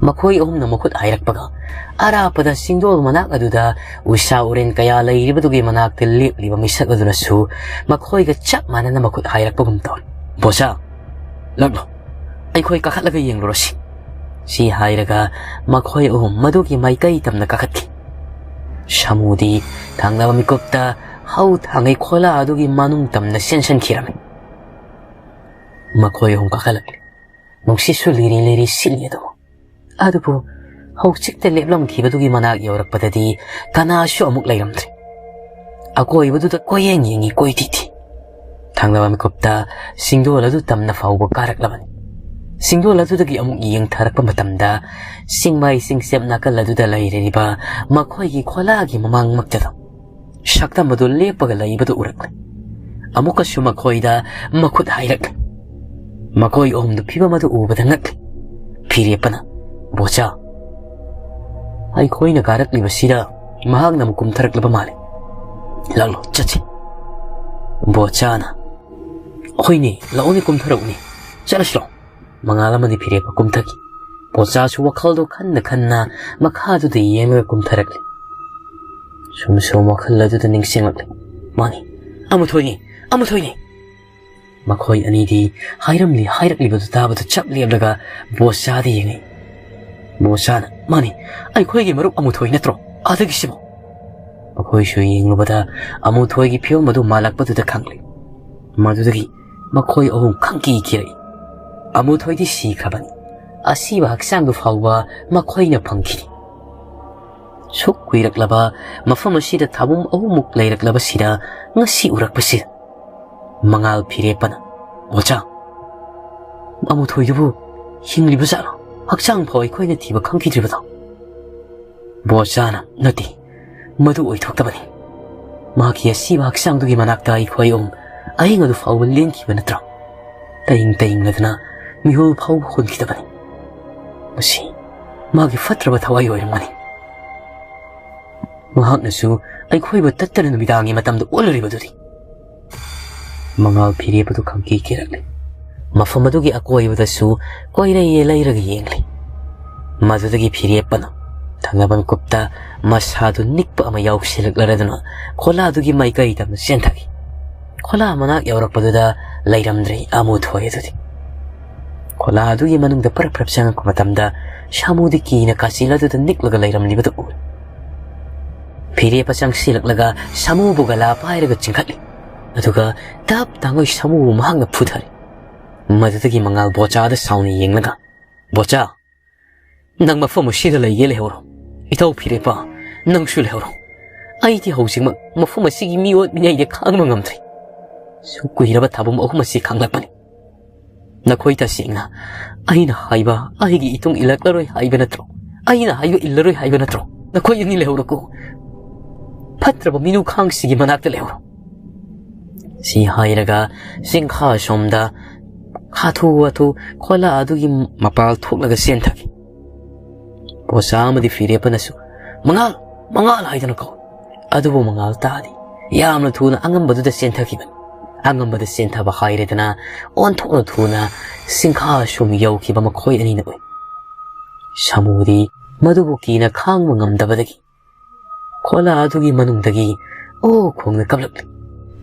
ꯃꯈꯣꯏ ꯑꯍꯨꯝꯅ ꯃꯈꯨꯠ ꯍꯥꯏꯔꯛꯄꯒ, ꯑꯔꯥꯞꯄꯗ ꯆꯤꯡꯗꯣꯜ ꯃꯅꯥꯛ ꯑꯗꯨꯗ ꯎꯁꯥ ꯎꯔꯦꯟ ꯀꯌꯥ ꯂꯩꯔꯤꯕꯗꯨꯒꯤ ꯃꯅꯥꯛꯇ ꯂꯦꯞꯂꯤꯕ ꯃꯤꯁꯛ ꯑꯗꯨꯅꯁꯨ ꯃꯈꯣꯏꯒ ꯆꯞ ꯃꯥꯟꯅꯅ ꯃꯈꯨꯠ ꯍꯥꯏꯔꯛꯄꯒꯨꯝ ꯇꯧꯔꯤ꯫ "ꯕꯣꯆꯥ, ꯂꯥꯛꯂꯣ, ꯑꯩꯈꯣꯏ ꯀꯥꯈꯠꯂꯒ ꯌꯦꯡꯂꯨꯔꯁꯤ꯫" ꯁꯤ ꯍꯥꯏꯔꯒ ꯃꯈꯣꯏ ꯑꯍꯨꯝ ꯃꯗꯨꯒꯤ ꯃꯥꯏꯀꯩ ꯇꯝꯅ ꯀꯥꯈꯠꯈꯤ꯫ ꯁꯥꯃꯨꯗꯤ ꯊꯪꯅꯕ ꯃꯤꯀꯨꯞꯇ ꯍꯧ ꯊꯥꯡꯒꯩ ꯈꯣꯂꯥ ꯑꯗꯨꯒꯤ ꯃꯅꯨꯡ ꯇꯝꯅ ꯆꯦꯟꯁꯤꯟꯈꯤꯔꯝꯃꯤ꯫ ꯃꯈꯣꯏ ꯑꯍꯨꯝ ꯀꯥꯈꯠꯂꯛꯂꯤ꯫ ꯅꯨꯡꯁꯤꯠꯁꯨ ꯂꯤꯔꯤ ꯂꯤꯔꯤ ꯁꯤꯠꯂꯤ ꯑꯗꯨꯕꯨ꯫ ꯑꯗꯨꯕꯨ ꯍꯧꯖꯤꯛꯇ ꯂꯦꯞꯂꯝꯈꯤꯕꯗꯨꯒꯤ ꯃꯅꯥꯛ ꯌꯧꯔꯛꯄꯗꯗꯤ ꯀꯅꯥꯁꯨ ꯑꯃꯨꯛ ꯂꯩꯔꯝꯗ꯭ꯔꯦ꯫ ꯑꯀꯣꯏꯕꯗꯨꯗ ꯀꯣꯏꯌꯦꯡ ꯌꯦꯡꯉꯤ ꯀꯣꯏꯊꯤ ꯊꯤ꯫ ꯊꯪꯅꯕ ꯃꯤꯀꯨꯞꯇ ꯆꯤꯡꯗꯣꯜ ꯑꯗꯨ ꯇꯝꯅ ꯐꯥꯎꯕ ꯀꯥꯔꯛꯂꯕꯅꯤ꯫ ꯆꯤꯡꯗꯣꯜ ꯑꯗꯨꯗꯒꯤ ꯑꯃꯨꯛ ꯌꯦꯡꯊꯔꯛꯄ ꯃꯇꯝꯗ ꯆꯤꯡꯃꯥꯏ ꯆꯤꯡꯆꯦꯞ ꯅꯥꯀꯜ ꯑꯗꯨꯗ ꯂꯩꯔꯤꯕ ꯃꯈꯣꯏꯒꯤ ꯈꯣꯂꯥꯒꯤ ꯃꯃꯥꯡꯃꯛꯇꯗ ꯁꯛꯇꯝ ꯑꯗꯨ ꯂꯦꯞꯄꯒ ꯂꯩꯕꯗꯨ ꯎꯔꯛꯂꯦ꯫ ꯑꯃꯨꯛꯀꯁꯨ ꯃꯈꯣꯏꯗ ꯃꯈꯨꯠ ꯍꯥꯏꯔꯛꯂꯦ꯫ ꯃꯈꯣꯏ ꯑꯍꯨꯝꯗꯨ ꯐꯤꯕꯝ ꯑꯗꯨ ꯎꯕꯗ ꯉꯛꯂꯦ꯫ ꯐꯤꯔꯦꯞꯄꯅ, "ꯕꯣꯆꯥ, ꯑꯩꯈꯣꯏꯅ ꯀꯥꯔꯛꯂꯤꯕꯁꯤꯗ ꯃꯍꯥꯛꯅ ꯑꯃꯨꯛ ꯀꯨꯝꯊꯔꯛꯂꯕ ꯃꯥꯜꯂꯦ꯫ "ꯂꯥꯛꯂꯣ, ꯆꯠꯁꯤ꯫" ꯕꯣꯆꯥꯅ, "ꯍꯣꯏꯅꯦ, ꯂꯥꯛꯑꯣꯅꯦ, ꯀꯨꯝꯊꯔꯛꯎꯅꯦ, ꯆꯠꯂꯁꯤꯔꯣ?" ꯃꯉꯥꯜ ꯑꯃꯗꯤ ꯐꯤꯔꯦꯞꯄ ꯀꯨꯝꯊꯈꯤ꯫ ꯕꯣꯆꯥꯁꯨ ꯋꯥꯈꯜꯗꯣ ꯈꯟꯅ ꯈꯟꯅ ꯃꯈꯥꯗꯨꯗ ꯌꯦꯡꯂꯒ ꯀꯨꯝꯊꯔꯛꯂꯤ꯫ ꯁꯨꯝ ꯁꯨꯝ ꯋꯥꯈꯜ ꯑꯗꯨꯗ ꯅꯤꯡꯁꯤꯡꯂꯛꯂꯦ꯫ "ꯃꯥꯅꯤ, ꯑꯃꯨꯊꯣꯏꯅꯤ, ꯑꯃꯨꯊꯣꯏꯅꯤ!" ꯃꯈꯣꯏ ꯑꯅꯤꯗꯤ ꯍꯥꯏꯔꯝꯂꯤ ꯍꯥꯏꯔꯛꯂꯤꯕꯗꯨ ꯇꯥꯕꯗ ꯆꯞ ꯂꯦꯞꯂꯒ ꯕꯣꯆꯥꯗ ꯌꯦꯡꯉꯤ꯫ ꯕꯣꯆꯥꯅ, "ꯃꯥꯅꯤ, ꯑꯩꯈꯣꯏꯒꯤ ꯃꯔꯨꯞ ꯑꯃꯨꯊꯣꯏ ꯅꯠꯇ꯭ꯔꯣ ꯑꯥꯗꯒꯤꯁꯤꯕꯣ?" ꯃꯈꯣꯏꯁꯨ ꯌꯦꯡꯂꯨꯕꯗ ꯑꯃꯨꯊꯣꯏꯒꯤ ꯐꯤꯕꯝ ꯑꯗꯨ ꯃꯥꯜꯂꯛꯄꯗꯨꯗ ꯈꯪꯂꯦ꯫ ꯃꯗꯨꯗꯒꯤ ꯃꯈꯣꯏ ꯑꯍꯨꯝ ꯈꯪꯀꯤ ꯀꯤꯔꯛꯏ꯫ ꯑꯃꯨꯊꯣꯏꯗꯤ ꯁꯤꯈ꯭ꯔꯕꯅꯤ꯫ ꯑꯁꯤꯕ ꯍꯛꯆꯥꯡꯗꯨ ꯐꯥꯎꯕ ꯃꯈꯣꯏꯅ ꯐꯪꯈꯤꯅꯤ꯫ ꯁꯨꯛ ꯀꯨꯏꯔꯛꯂꯕ ꯃꯐꯝ ꯑꯁꯤꯗ ꯊꯥꯕꯨꯝ ꯑꯍꯨꯝꯃꯨꯛ ꯂꯩꯔꯛꯂꯕꯁꯤꯗ ꯉꯁꯤ ꯎꯔꯛꯄꯁꯤꯗ ꯃꯉꯥꯜ ꯐꯤꯔꯦꯞꯄꯅ, "ꯑꯣꯖꯥ, ꯑꯃꯨꯊꯣꯏꯗꯨꯕꯨ ꯍꯤꯡꯂꯤꯕ ꯖꯥꯠꯂꯣ? ꯍꯛꯆꯥꯡ ꯐꯥꯎ ꯑꯩꯈꯣꯏꯅ ꯊꯤꯕ ꯈꯪꯈꯤꯗ꯭ꯔꯤꯕꯗꯣ?" ꯕꯣꯆꯥꯅ, "ꯅꯠꯇꯦ, ꯃꯗꯨ ꯑꯣꯏꯊꯣꯛꯇꯕꯅꯤ꯫ ꯃꯍꯥꯛꯀꯤ ꯑꯁꯤꯕ ꯍꯛꯆꯥꯡꯗꯨꯒꯤ ꯃꯅꯥꯛꯇ ꯑꯩꯈꯣꯏ ꯑꯍꯨꯝ ꯑꯍꯤꯡ ꯑꯗꯨ ꯐꯥꯎꯕ ꯂꯦꯟꯈꯤꯕ ꯅꯠꯇ꯭ꯔꯣ? ꯇꯌꯤꯡ ꯇꯌꯤꯡꯂꯗꯅ ꯃꯤꯍꯨꯜ ꯐꯥꯎꯕ ꯍꯣꯟꯈꯤꯗꯕꯅꯤ꯫ ꯃꯁꯤ ꯃꯥꯒꯤ ꯐꯠꯇ꯭ꯔꯕ ꯊꯋꯥꯏ ꯑꯣꯏꯔꯝꯒꯅꯤ꯫ ꯃꯍꯥꯛꯅꯁꯨ ꯑꯩꯈꯣꯏꯕꯨ ꯇꯠꯇꯅ ꯅꯨꯃꯤꯗꯥꯡꯒꯤ ꯃꯇꯝꯗ ꯑꯣꯜꯂꯨꯔꯤꯕꯗꯨꯗꯤ?" ꯃꯉꯥꯜ ꯐꯤꯔꯦꯞ ꯑꯗꯨ ꯈꯪꯀꯤ ꯀꯤꯔꯛꯂꯦ꯫ ꯃꯐꯝ ꯑꯗꯨꯒꯤ ꯑꯀꯣꯏꯕꯗꯁꯨ ꯀꯣꯏꯔꯩ ꯌꯦꯜꯂꯩꯔꯒ ꯌꯦꯡꯂꯦ꯫ ꯃꯗꯨꯗꯒꯤ ꯐꯤꯔꯦꯞꯄꯅ ꯊꯪꯅꯕ ꯃꯤꯀꯨꯞꯇ ꯃꯁꯥꯗꯨ ꯅꯤꯛꯄ ꯑꯃ ꯌꯥꯎꯁꯤꯜꯂꯛꯂꯔꯗꯨꯅ ꯈꯣꯂꯥꯗꯨꯒꯤ ꯃꯥꯏꯀꯩ ꯇꯝꯅ ꯆꯦꯟꯊꯈꯤ꯫ ꯈꯣꯂꯥ ꯃꯅꯥꯛ ꯌꯧꯔꯛꯄꯗꯨꯗ ꯂꯩꯔꯝꯗ꯭ꯔꯦ ꯑꯃꯨꯊꯣꯏ ꯑꯗꯨꯗꯤ꯫ ꯈꯣꯂꯥ ꯑꯗꯨꯒꯤ ꯃꯅꯨꯡꯗ ꯄꯔꯞ ꯄꯔꯞ ꯆꯪꯉꯛꯄ ꯃꯇꯝꯗ ꯁꯥꯃꯨꯗꯤ ꯀꯤꯅ ꯀꯥꯆꯤꯜ ꯑꯗꯨꯗ ꯅꯤꯛꯂꯒ ꯂꯩꯔꯝꯂꯤꯕꯗꯨ ꯎꯔꯦ꯫ ꯐꯤꯔꯦꯞꯄ ꯆꯪꯁꯤꯜꯂꯛꯂꯒ ꯁꯥꯃꯨꯕꯨ ꯒꯂꯥ ꯄꯥꯏꯔꯒ ꯆꯤꯡꯈꯠꯂꯤ꯫ ꯑꯗꯨꯒ ꯇꯞ ꯇꯥꯡꯉꯣꯏ ꯁꯥꯃꯨꯕꯨ ꯃꯍꯥꯛꯅ ꯐꯨꯊꯔꯦ꯫ ꯃꯗꯨꯗꯒꯤ ꯃꯉꯥꯜ ꯕꯣꯆꯥꯗ ꯁꯥꯎꯅ ꯌꯦꯡꯂꯒ, "ꯕꯣꯆꯥ, ꯅꯪ ꯃꯐꯝ ꯑꯁꯤꯗ ꯂꯩꯒꯦ ꯂꯩꯍꯧꯔꯣ꯫ ꯏꯇꯥꯎ ꯐꯤꯔꯦꯞꯄ, ꯅꯪꯁꯨ ꯂꯩꯍꯧꯔꯣ꯫ ꯑꯩꯗꯤ ꯍꯧꯖꯤꯛꯃꯛ ꯃꯐꯝ ꯑꯁꯤꯒꯤ ꯃꯤꯑꯣꯠ ꯃꯤꯅꯩꯗ ꯈꯥꯡꯕ ꯉꯝꯗ꯭ꯔꯦ꯫ ꯁꯨꯛ ꯀꯨꯏꯔꯕ ꯊꯥꯕꯨꯝ ꯑꯍꯨꯝ ꯑꯁꯤ ꯈꯥꯡꯂꯛꯄꯅꯤ꯫ ꯅꯈꯣꯏ ꯇꯁꯦꯡꯅ ꯑꯩꯅ ꯍꯥꯏꯕ ꯑꯩꯒꯤ ꯏꯇꯨꯡ ꯏꯜꯂꯛꯂꯔꯣꯏ ꯍꯥꯏꯕ ꯅꯠꯇ꯭ꯔꯣ? ꯑꯩꯅ ꯍꯥꯏꯕ ꯏꯜꯂꯔꯣꯏ ꯍꯥꯏꯕ ꯅꯠꯇ꯭ꯔꯣ? ꯅꯈꯣꯏ ꯑꯅꯤ ꯂꯩꯍꯧꯔꯣꯀꯣ꯫ ꯐꯠꯇ꯭ꯔꯕ ꯃꯤꯅꯨ ꯈꯥꯡꯁꯤꯒꯤ ꯃꯅꯥꯛꯇ ꯂꯩꯍꯧꯔꯣ꯫" ꯁꯤ ꯍꯥꯏꯔꯒ ꯆꯤꯡꯈꯥ ꯁꯣꯝꯗ ꯍꯥꯊꯨ ꯍꯥꯊꯨ ꯈꯣꯂꯥ ꯑꯗꯨꯒꯤ ꯃꯄꯥꯜ ꯊꯣꯛꯂꯒ ꯆꯦꯟꯊꯈꯤ꯫ ꯕꯣꯆꯥ ꯑꯃꯗꯤ ꯐꯤꯔꯦꯞꯄꯅꯁꯨ "ꯃꯉꯥꯜ! ꯃꯉꯥꯜ!" ꯍꯥꯏꯗꯨꯅ ꯀꯧꯏ꯫ ꯑꯗꯨꯕꯨ ꯃꯉꯥꯜ ꯇꯥꯗꯦ꯫ ꯌꯥꯝꯅ ꯊꯨꯅ ꯑꯉꯝꯕꯗꯨꯗ ꯆꯦꯟꯊꯈꯤꯕꯅꯤ꯫ ꯑꯉꯝꯕꯗ ꯆꯦꯟꯊꯕ ꯍꯥꯏꯔꯦꯗꯅ, ꯑꯣꯟꯊꯣꯛꯅ ꯊꯨꯅ ꯆꯤꯡꯈꯥ ꯁꯨꯝ ꯌꯧꯈꯤꯕ ꯃꯈꯣꯏ ꯑꯅꯤꯅ ꯎꯏ꯫ ꯁꯥꯃꯨꯗꯤ ꯃꯗꯨꯕꯨ ꯀꯤꯅ ꯈꯥꯡꯕ ꯉꯝꯗꯕꯗꯒꯤ ꯈꯣꯂꯥ ꯑꯗꯨꯒꯤ ꯃꯅꯨꯡꯗꯒꯤ "ꯑꯣ" ꯈꯣꯡꯅ ꯀꯞꯂꯛꯂꯤ꯫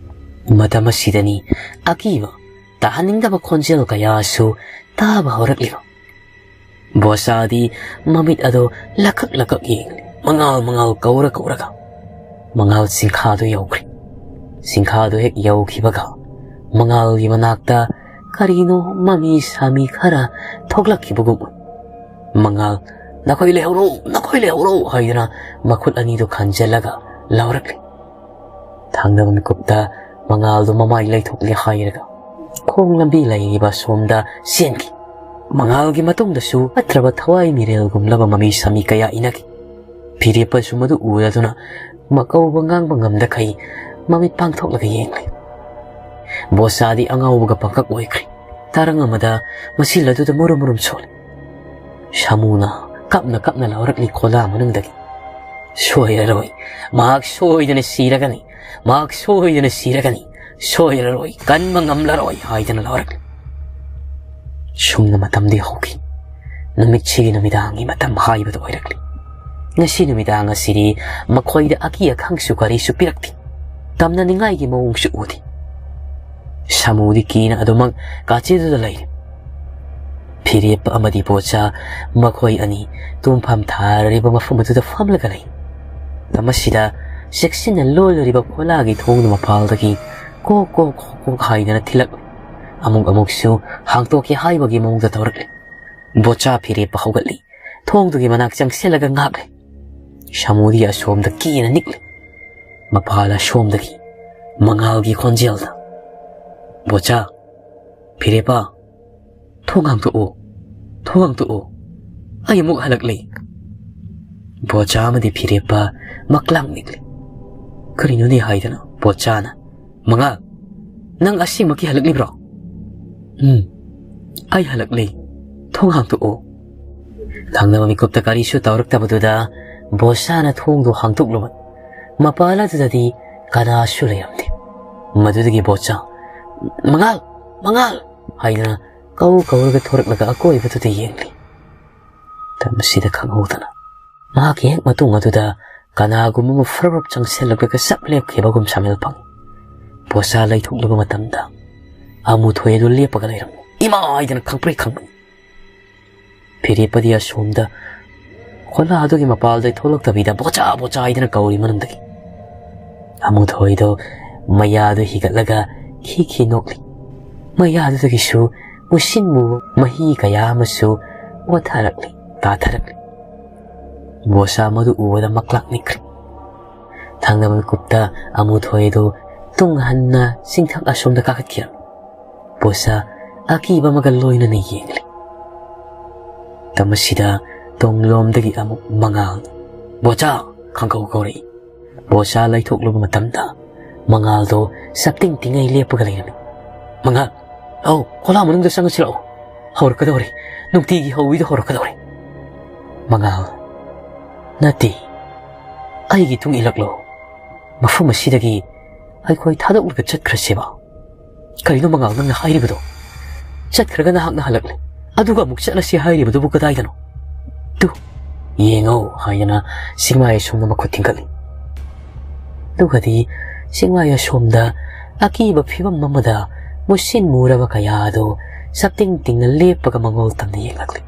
ꯃꯇꯝ ꯑꯁꯤꯗꯅꯤ ꯑꯀꯤꯕ ꯇꯥꯍꯟꯅꯤꯡꯗꯕ ꯈꯣꯟꯖꯦꯜ ꯀꯌꯥꯁꯨ ꯇꯥꯕ ꯍꯧꯔꯛꯂꯤꯕ꯫ ꯕꯣꯆꯥꯗꯤ ꯃꯃꯤꯠ ꯑꯗꯣ ꯂꯛꯀꯛ ꯂꯛꯀꯛ ꯌꯦꯡꯂꯤ꯫ "ꯃꯉꯥꯜ, ꯃꯉꯥꯜ" ꯀꯧꯔ ꯀꯧꯔꯒ꯫ ꯃꯉꯥꯜ ꯆꯤꯡꯈꯥꯗꯨ ꯌꯧꯈ꯭ꯔꯦ꯫ ꯆꯤꯡꯈꯥꯗꯨ ꯍꯦꯛ ꯌꯧꯈꯤꯕꯒ ꯃꯉꯥꯜꯒꯤ ꯃꯅꯥꯛꯇ ꯀꯔꯤꯅꯣ ꯃꯃꯤ ꯁꯥꯃꯤ ꯈꯔ ꯊꯣꯛꯂꯛꯈꯤꯕꯒꯨꯝ ꯎꯏ꯫ ꯃꯉꯥꯜ, "ꯅꯈꯣꯏ ꯂꯩꯍꯧꯔꯣ, ꯅꯈꯣꯏ ꯂꯩꯍꯧꯔꯣ" ꯍꯥꯏꯗꯨꯅ ꯃꯈꯨꯠ ꯑꯅꯤꯗꯨ ꯈꯟꯖꯜꯂꯒ ꯂꯥꯎꯔꯛꯂꯤ꯫ ꯊꯥꯡꯗꯕ ꯃꯤꯀꯨꯞꯇ ꯃꯉꯥꯜꯗꯨ ꯃꯃꯥꯏ ꯂꯩꯊꯣꯛꯂꯦ ꯍꯥꯏꯔꯒ ꯈꯣꯡ ꯂꯝꯕꯤ ꯂꯩꯔꯤꯕ ꯁꯣꯝꯗ ꯆꯦꯟꯈꯤ꯫ ꯃꯉꯥꯜꯒꯤ ꯃꯇꯨꯡꯗꯁꯨ ꯐꯠꯇ꯭ꯔꯕ ꯊꯋꯥꯏ ꯃꯤꯔꯦꯜꯒꯨꯝꯂꯕ ꯃꯃꯤ ꯁꯥꯃꯤ ꯀꯌꯥ ꯏꯅꯈꯤ꯫ ꯐꯤꯔꯦꯞꯄꯁꯨ ꯃꯗꯨ ꯎꯔꯗꯨꯅ ꯃꯀꯧꯕ ꯉꯥꯡꯕ ꯉꯝꯗꯈꯩ ꯃꯃꯤꯠ ꯄꯥꯡꯊꯣꯛꯂꯒ ꯌꯦꯡꯂꯦ꯫ ꯕꯣꯆꯥꯗꯤ ꯑꯉꯥꯎꯕꯒ ꯄꯪꯀꯛ ꯑꯣꯏꯈ꯭ꯔꯦ꯫ ꯇꯔꯪ ꯑꯃꯗ ꯃꯆꯤꯜ ꯑꯗꯨꯗ ꯃꯨꯔꯨꯝ ꯃꯨꯔꯨꯝ ꯁꯣꯜꯂꯤ꯫ ꯁꯥꯃꯨꯅ ꯀꯞꯅ ꯀꯞꯅ ꯂꯥꯎꯔꯛꯂꯤ ꯈꯣꯂꯥ ꯃꯅꯨꯡꯗꯒꯤ, "ꯁꯣꯏꯔꯔꯣꯏ, ꯃꯍꯥꯛ ꯁꯣꯏꯗꯅ ꯁꯤꯔꯒꯅꯤ, ꯃꯍꯥꯛ ꯁꯣꯏꯗꯅ ꯁꯤꯔꯒꯅꯤ, ꯁꯣꯏꯔꯔꯣꯏ, ꯀꯟꯕ ꯉꯝꯂꯔꯣꯏ" ꯍꯥꯏꯗꯅ ꯂꯥꯎꯔꯛꯂꯤ꯫ ꯁꯨꯝꯅ ꯃꯇꯝꯗꯤ ꯍꯧꯈꯤ꯫ ꯅꯨꯃꯤꯠꯁꯤꯒꯤ ꯅꯨꯃꯤꯗꯥꯡꯒꯤ ꯃꯇꯝ ꯍꯥꯏꯕꯗꯨ ꯑꯣꯏꯔꯛꯂꯤ꯫ ꯉꯁꯤ ꯅꯨꯃꯤꯗꯥꯡ ꯑꯁꯤꯗꯤ ꯃꯈꯣꯏꯗ ꯑꯀꯤ ꯑꯈꯪꯁꯨ ꯀꯔꯤꯁꯨ ꯄꯤꯔꯛꯇꯦ꯫ ꯇꯝꯅꯅꯤꯡꯉꯥꯏꯒꯤ ꯃꯑꯣꯡꯁꯨ ꯎꯗꯦ꯫ ꯁꯥꯃꯨꯗꯤ ꯀꯤꯅ ꯑꯗꯨꯃꯛ ꯀꯥꯆꯤꯟꯗꯨꯗ ꯂꯩꯔꯦ꯫ ꯐꯤꯔꯦꯞꯄ ꯑꯃꯗꯤ ꯕꯣꯆꯥ ꯃꯈꯣꯏ ꯑꯅꯤ ꯇꯨꯝꯐꯝ ꯊꯥꯔꯤꯕ ꯃꯐꯝ ꯑꯗꯨꯗ ꯐꯝꯂꯒ ꯂꯩ꯫ ꯃꯇꯝ ꯑꯁꯤꯗ ꯆꯦꯛꯁꯤꯟꯅ ꯂꯣꯜꯂꯤꯕ ꯈꯣꯂꯥꯒꯤ ꯊꯣꯡꯗꯨ ꯃꯄꯥꯜꯗꯒꯤ ꯀꯣꯛ ꯀꯣꯛ ꯀꯣꯛ ꯀꯣꯛ ꯍꯥꯏꯗꯅ ꯊꯤꯜꯂꯛꯂꯤ꯫ ꯑꯃꯨꯛ ꯑꯃꯨꯛꯁꯨ ꯍꯥꯡꯇꯣꯛꯀꯦ ꯍꯥꯏꯕꯒꯤ ꯃꯑꯣꯡꯗ ꯇꯧꯔꯛꯂꯤ꯫ ꯕꯣꯆꯥ ꯐꯤꯔꯦꯞꯄ ꯍꯧꯒꯠꯂꯤ꯫ ꯊꯣꯡꯗꯨꯒꯤ ꯃꯅꯥꯛ ꯆꯪꯁꯤꯜꯂꯒ ꯉꯥꯛꯂꯦ꯫ ꯁꯥꯃꯨꯗꯤ ꯑꯁꯣꯝꯗ ꯀꯤꯅ ꯅꯤꯛꯂꯦ꯫ ꯃꯄꯥꯜ ꯑꯁꯣꯝꯗꯒꯤ ꯃꯉꯥꯜꯒꯤ ꯈꯣꯟꯖꯦꯜꯗ, "ꯕꯣꯆꯥ, ꯐꯤꯔꯦꯞꯄ, ꯊꯣꯡ ꯍꯥꯡꯗꯣꯛꯑꯣ, ꯊꯣꯡ ꯍꯥꯡꯗꯣꯛꯑꯣ, ꯑꯩ ꯑꯃꯨꯛ ꯍꯜꯂꯛꯂꯦ"꯫ ꯕꯣꯆꯥ ꯑꯃꯗꯤ ꯐꯤꯔꯦꯞꯄ ꯃꯛꯂꯥꯡ ꯅꯤꯛꯂꯦ꯫ "ꯀꯔꯤꯅꯣꯅꯦ?" ꯍꯥꯏꯗꯅ ꯕꯣꯆꯥꯅ, "ꯃꯉꯥꯜ, ꯅꯪ ꯑꯁꯦꯡꯃꯛꯀꯤ ꯍꯜꯂꯛꯂꯤꯕ꯭ꯔꯣ?" "ꯎꯝ, ꯑꯩ ꯍꯜꯂꯛꯂꯦ꯫ ꯊꯣꯡ ꯍꯥꯡꯗꯣꯛꯑꯣ"꯫ ꯊꯪꯅꯕ ꯃꯤꯀꯨꯞꯇ ꯀꯔꯤꯁꯨ ꯇꯧꯔꯛꯇꯕꯗꯨꯗ ꯕꯣꯁꯥꯅ ꯊꯣꯡꯗꯨ ꯍꯥꯡꯗꯣꯛꯂꯨꯕ꯫ ꯃꯄꯥꯜ ꯑꯗꯨꯗꯗꯤ ꯀꯅꯥꯁꯨ ꯂꯩꯔꯝꯗꯦ꯫ ꯃꯗꯨꯗꯒꯤ ꯕꯣꯁꯥ, "ꯃꯉꯥꯜ! ꯃꯉꯥꯜ!" ꯍꯥꯏꯗꯨꯅ ꯀꯧ ꯀꯧꯔꯒ ꯊꯣꯔꯛꯂꯒ ꯑꯀꯣꯏꯕꯗꯨꯗ ꯌꯦꯡꯂꯤ꯫ ꯃꯇꯝ ꯑꯁꯤꯗ ꯈꯪꯍꯧꯗꯅ ꯃꯍꯥꯛꯀꯤ ꯍꯦꯛ ꯃꯇꯨꯡ ꯑꯗꯨꯗ ꯀꯅꯥꯒꯨꯝꯕ ꯑꯃ ꯐꯔꯞ ꯆꯪꯁꯤꯜꯂꯛꯂꯒ ꯆꯞ ꯂꯦꯞꯈꯤꯕꯒꯨꯝ ꯁꯥꯃꯤꯜ ꯐꯪꯏ꯫ ꯕꯣꯁꯥ ꯂꯩꯊꯣꯛꯂꯨꯕ ꯃꯇꯝꯗ ꯑꯃꯨꯊꯣꯏ ꯑꯗꯨ ꯂꯦꯞꯄꯒ ꯂꯩꯔꯝꯃꯤ꯫ "ꯏꯃꯥ!" ꯍꯥꯏꯗꯅ ꯈꯪꯄ꯭ꯔꯦꯛ ꯈꯪꯕꯅꯤ꯫ ꯐꯤꯔꯦꯞꯄꯗꯤ ꯑꯁꯣꯝꯗ ꯈꯣꯂꯥ ꯑꯗꯨꯒꯤ ꯃꯄꯥꯜꯗ ꯊꯣꯛꯂꯛꯇꯕꯤꯗ ꯕꯣꯆꯥ ꯕꯣꯆꯥ ꯍꯥꯏꯗꯅ ꯀꯧꯔꯤ ꯃꯅꯨꯡꯗꯒꯤ꯫ ꯑꯃꯨꯊꯣꯏꯗꯣ ꯃꯌꯥꯗꯨ ꯍꯤꯒꯠꯂꯒ ꯈꯤ ꯈꯤ ꯅꯣꯛꯂꯤ꯫ ꯃꯌꯥꯗꯨꯗꯒꯤꯁꯨ ꯃꯨꯁꯤꯟ ꯃꯨꯕ ꯃꯍꯤ ꯀꯌꯥ ꯑꯃꯁꯨ ꯑꯣꯊꯔꯛꯂꯤ, ꯇꯥꯊꯔꯛꯂꯤ꯫ ꯕꯣꯁꯥ ꯃꯗꯨ ꯎꯕꯗ ꯃꯛꯂꯥꯛ ꯅꯤꯛꯈ꯭ꯔꯦ꯫ ꯊꯪꯅꯕ ꯃꯤꯀꯨꯞꯇ ꯑꯃꯨꯊꯣꯏꯗꯨ ꯇꯨꯡ ꯍꯟꯅ ꯆꯤꯡꯊꯛ ꯑꯁꯣꯝꯗ ꯀꯥꯈꯠꯈꯤꯔꯝꯃꯤ꯫ ꯕꯣꯁꯥ ꯑꯀꯤꯕ ꯑꯃꯒ ꯂꯣꯏꯅꯅ ꯌꯦꯡꯂꯤ꯫ ꯃꯇꯝ ꯑꯁꯤꯗ ꯇꯨꯡꯂꯣꯝꯗꯒꯤ ꯑꯃꯨꯛ ꯃꯉꯥꯜ, "ꯕꯣꯆꯥ!" ꯈꯪꯀꯧ ꯀꯧꯔꯛꯏ꯫ ꯕꯣꯁꯥ ꯂꯩꯊꯣꯛꯂꯨꯕ ꯃꯇꯝꯗ ꯃꯉꯥꯜꯗꯣ ꯆꯞꯇꯤꯡ ꯇꯤꯡꯉꯩ ꯂꯦꯞꯄꯒ ꯂꯩꯔꯝꯃꯤ꯫ "ꯃꯉꯥꯜ, ꯑꯧ, ꯈꯣꯂꯥ ꯃꯅꯨꯡꯗ ꯆꯪꯉꯁꯤ ꯂꯥꯛꯑꯣ꯫ ꯍꯧꯔꯛꯀꯗꯧꯔꯦ꯫ ꯅꯨꯡꯇꯤꯒꯤ ꯍꯧꯋꯤꯗꯣ ꯍꯧꯔꯛꯀꯗꯧꯔꯦ꯫" "ꯃꯉꯥꯜ, ꯅꯠꯇꯦ, ꯑꯩꯒꯤ ꯇꯨꯡ ꯏꯜꯂꯛꯂꯣ꯫ ꯃꯐꯝ ꯑꯁꯤꯗꯒꯤ ꯑꯩꯈꯣꯏ ꯊꯥꯗꯣꯛꯂꯒ ꯆꯠꯈ꯭ꯔꯁꯦꯕ꯫" "ꯀꯔꯤꯅꯣ ꯃꯉꯥꯜ ꯅꯪꯅ ꯍꯥꯏꯔꯤꯕꯗꯣ? ꯆꯠꯈ꯭ꯔꯒ ꯅꯍꯥꯛꯅ ꯍꯜꯂꯛꯂꯦ, ꯑꯗꯨꯒ ꯑꯃꯨꯛ ꯆꯠꯂꯁꯤ ꯍꯥꯏꯔꯤꯕꯗꯨꯕꯨ ꯀꯗꯥꯏꯗꯅꯣ? ꯇꯨ, ꯌꯦꯡꯉꯣ," ꯍꯥꯏꯗꯅ ꯆꯤꯡꯃꯥꯏ ꯑꯁꯣꯝꯗ ꯃꯈꯨꯠ ꯊꯤꯡꯒꯠꯂꯤ꯫ ꯑꯗꯨꯒꯗꯤ ꯆꯤꯡꯃꯥꯏ ꯑꯁꯣꯝꯗ ꯑꯀꯤꯕ ꯐꯤꯕꯝ ꯑꯃꯗ ꯃꯨꯁꯤꯟ ꯃꯨꯔꯕ ꯀꯌꯥ ꯑꯗꯨ ꯆꯞꯇꯤꯡ ꯇꯤꯡꯅ ꯂꯦꯞꯄꯒ ꯃꯉꯣꯜ ꯇꯝꯅ ꯌꯦꯡꯂꯛꯂꯤ꯫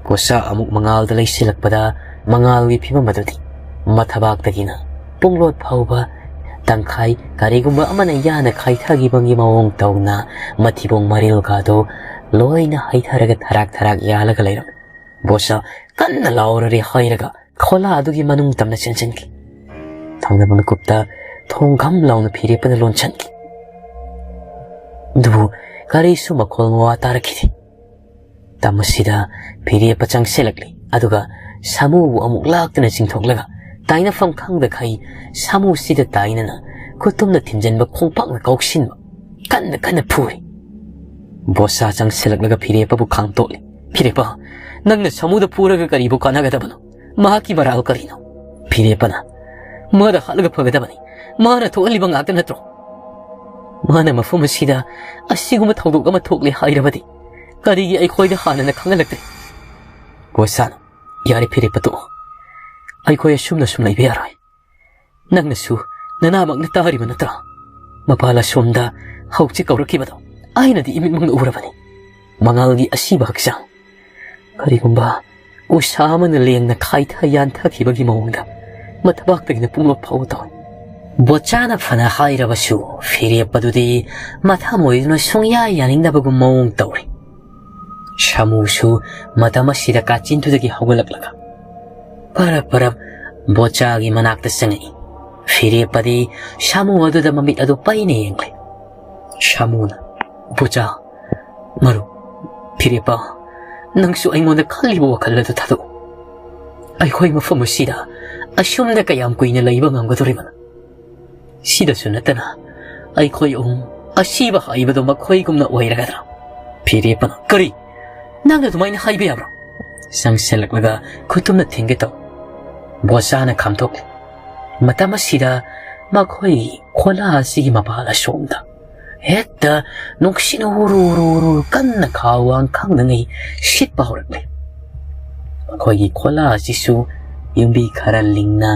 ꯕꯣꯁꯥ ꯑꯃꯨꯛ ꯃꯉꯥꯜꯗ ꯂꯩꯁꯤꯜꯂꯛꯄꯗ ꯃꯉꯥꯜꯒꯤ ꯐꯤꯕꯝ ꯑꯗꯨꯗꯤ ꯃꯊꯕꯥꯛꯇꯒꯤꯅ ꯄꯨꯡꯂꯣꯠ ꯐꯥꯎꯕ ꯇꯪꯈꯥꯏ, ꯀꯔꯤꯒꯨꯝꯕ ꯑꯃꯅ ꯌꯥꯅ ꯈꯥꯏꯊꯈꯤꯕꯒꯤ ꯃꯑꯣꯡ ꯇꯧꯅ ꯃꯊꯤꯕꯣꯡ ꯃꯔꯤꯜꯒꯗꯣ ꯂꯣꯏꯅ ꯍꯩꯊꯔꯒ ꯊꯔꯥꯛ ꯊꯔꯥꯛ ꯌꯥꯜꯂꯒ ꯂꯩꯔꯝꯃꯤ꯫ ꯕꯣꯁꯥ ꯀꯟꯅ ꯂꯥꯎꯔꯔꯦ ꯍꯥꯏꯔꯒ ꯈꯣꯂꯥ ꯑꯗꯨꯒꯤ ꯃꯅꯨꯡ ꯇꯝꯅ ꯆꯦꯟꯁꯤꯟꯈꯤ꯫ ꯊꯪꯅꯕ ꯃꯤꯀꯨꯞꯇ ꯊꯣꯡ ꯘꯝ ꯂꯥꯎꯅ ꯐꯤꯔꯦꯞꯄꯅ ꯂꯣꯟꯁꯤꯟꯈꯤ꯫ ꯑꯗꯨꯕꯨ ꯀꯔꯤꯁꯨ ꯃꯈꯣꯜ ꯃꯋꯥ ꯇꯥꯔꯛꯈꯤꯗꯦ꯫ ꯃꯇꯝ ꯑꯁꯤꯗ ꯐꯤꯔꯦꯞꯄ ꯆꯪꯁꯤꯜꯂꯛꯂꯤ꯫ ꯑꯗꯨꯒ ꯁꯥꯃꯨꯕꯨ ꯑꯃꯨꯛ ꯂꯥꯛꯇꯨꯅ ꯆꯤꯡꯊꯣꯛꯂꯒ ꯇꯥꯏꯅꯐꯝ ꯈꯪꯗꯈꯩ ꯁꯥꯃꯨꯁꯤꯗ ꯇꯥꯏꯅꯅ ꯈꯨꯠꯇꯨꯝꯅ ꯊꯤꯟꯖꯤꯟꯕ, ꯈꯣꯡꯄꯥꯛꯅ ꯀꯥꯎꯁꯤꯟꯕ, ꯀꯟꯅ ꯀꯟꯅ ꯐꯨꯔꯤ꯫ ꯕꯣꯁꯥ ꯆꯪꯁꯤꯜꯂꯛꯂꯒ ꯐꯤꯔꯦꯞꯄꯕꯨ ꯈꯥꯡꯇꯣꯛꯂꯤ꯫ ꯐꯤꯔꯦꯞꯄ, ꯅꯪꯅ ꯁꯥꯃꯨꯗ ꯐꯨꯔꯒ ꯀꯔꯤꯕꯨ ꯀꯥꯟꯅꯒꯗꯕꯅꯣ? ꯃꯍꯥꯛꯀꯤ ꯃꯔꯥꯜ ꯀꯔꯤꯅꯣ? ꯐꯤꯔꯦꯞꯄꯅ, ꯃꯥꯗ ꯍꯥꯠꯂꯒ ꯐꯒꯗꯕꯅꯤ꯫ ꯃꯥꯅ ꯊꯣꯛꯍꯜꯂꯤꯕ ꯉꯥꯛꯇ ꯅꯠꯇ꯭ꯔꯣ? ꯃꯥꯅ ꯃꯐꯝ ꯑꯁꯤꯗ ꯑꯁꯤꯒꯨꯝꯕ ꯊꯧꯗꯣꯛ ꯑꯃ ꯊꯣꯛꯂꯦ ꯍꯥꯏꯔꯕꯗꯤ ꯀꯔꯤꯒꯤ ꯑꯩꯈꯣꯏꯗ ꯍꯥꯟꯅꯅ ꯈꯪꯍꯜꯂꯛꯇ꯭ꯔꯦ? ꯕꯣꯁꯥꯅ, ꯌꯥꯔꯦ ꯐꯤꯔꯦꯞꯄ, ꯇꯣꯛꯑꯣ꯫ ꯑꯩꯈꯣꯏ ꯑꯁꯨꯝꯅ ꯁꯨꯝ ꯂꯩꯕ ꯌꯥꯔꯣꯏ꯫ ꯅꯪꯅꯁꯨ ꯅꯅꯥꯃꯛꯅ ꯇꯥꯔꯤꯕ ꯅꯠꯇ꯭ꯔꯥ? ꯃꯄꯥꯜ ꯑꯁꯣꯝꯗ ꯍꯧꯖꯤꯛ ꯀꯧꯔꯛꯈꯤꯕꯗꯣ ꯑꯩꯅꯗꯤ ꯏꯃꯤꯠꯃꯛꯅ ꯎꯔꯕꯅꯤ꯫ ꯃꯉꯥꯜꯒꯤ ꯑꯁꯤꯕ ꯍꯛꯆꯥꯡ꯫ ꯀꯔꯤꯒꯨꯝꯕ ꯎꯁꯥ ꯑꯃꯅ ꯂꯦꯡꯅ ꯈꯥꯏꯊ ꯌꯥꯟꯊꯈꯤꯕꯒꯤ ꯃꯑꯣꯡꯗ ꯃꯊꯕꯥꯛꯇꯒꯤꯅ ꯄꯨꯝꯂꯣꯠ ꯐꯥꯎꯕ ꯇꯧꯏ꯫ ꯕꯣꯆꯥꯅ ꯐꯅ ꯍꯥꯏꯔꯕꯁꯨ ꯐꯤꯔꯦꯞꯄꯗꯨꯗꯤ ꯃꯊꯃꯣꯏꯗꯨꯅ ꯁꯨꯡꯌꯥ ꯌꯥꯅꯤꯡꯗꯕꯒꯨꯝ ꯃꯑꯣꯡ ꯇꯧꯔꯤ꯫ ꯁꯥꯃꯨꯁꯨ ꯃꯇꯝ ꯑꯁꯤꯗ ꯀꯥꯆꯤꯟꯗꯨꯗꯒꯤ ꯍꯧꯒꯠꯂꯛꯂꯒ ꯄꯔꯞ ꯄꯔꯞ ꯕꯣꯆꯥꯒꯤ ꯃꯅꯥꯛꯇ ꯆꯪꯉꯛꯏ꯫ ꯐꯤꯔꯦꯞꯄꯗꯤ ꯁꯥꯃꯨ ꯑꯗꯨꯗ ꯃꯃꯤꯠ ꯑꯗꯨ ꯄꯩꯅ ꯌꯦꯡꯂꯤ꯫ ꯁꯥꯃꯨꯅ, "ꯕꯣꯆꯥ, ꯃꯔꯨꯞ, ꯐꯤꯔꯦꯞꯄ, ꯅꯪꯁꯨ ꯑꯩꯉꯣꯟꯗ ꯈꯜꯂꯤꯕ ꯋꯥꯈꯜ ꯑꯗꯨ ꯊꯥꯗꯣꯛꯎ꯫ ꯑꯩꯈꯣꯏ ꯃꯐꯝ ꯑꯁꯤꯗ ꯑꯁꯨꯝꯅ ꯀꯌꯥꯝ ꯀꯨꯏꯅ ꯂꯩꯕ ꯉꯝꯒꯗꯧꯔꯤꯕꯅꯣ? ꯁꯤꯗꯁꯨ ꯅꯠꯇꯅ ꯑꯩꯈꯣꯏ ꯑꯍꯨꯝ ꯑꯁꯤꯕ ꯍꯥꯏꯕꯗꯣ ꯃꯈꯣꯏꯒꯨꯝꯅ ꯑꯣꯏꯔꯒꯗ꯭ꯔꯥ?" ꯐꯤꯔꯦꯞꯄꯅ, "ꯀꯔꯤ? ꯅꯪꯅ ꯑꯗꯨꯃꯥꯏꯅ ꯍꯥꯏꯕ ꯌꯥꯕ꯭ꯔꯣ?" ꯆꯪꯁꯤꯜꯂꯛꯂꯒ ꯈꯨꯇꯨꯝꯅ ꯊꯤꯡꯒꯦ ꯇꯧ꯫ ꯕꯣꯁꯥꯅ ꯈꯥꯝꯗꯣꯛꯂꯦ꯫ ꯃꯇꯝ ꯑꯁꯤꯗ ꯃꯈꯣꯏꯒꯤ ꯈꯣꯂꯥ ꯑꯁꯤꯒꯤ ꯃꯄꯥꯜ ꯑꯁꯣꯝꯗ ꯍꯦꯛꯇ ꯅꯨꯡꯁꯤꯠꯅ ꯎꯔꯨ ꯎꯔꯨ ꯎꯔꯨ ꯀꯟꯅ ꯈꯥ ꯋꯥꯡ ꯈꯪꯗꯉꯩ ꯁꯤꯠꯄ ꯍꯧꯔꯛꯂꯦ꯫ ꯃꯈꯣꯏꯒꯤ ꯈꯣꯂꯥ ꯑꯁꯤꯁꯨ ꯌꯨꯝꯕꯤ ꯈꯔ ꯂꯤꯡꯅ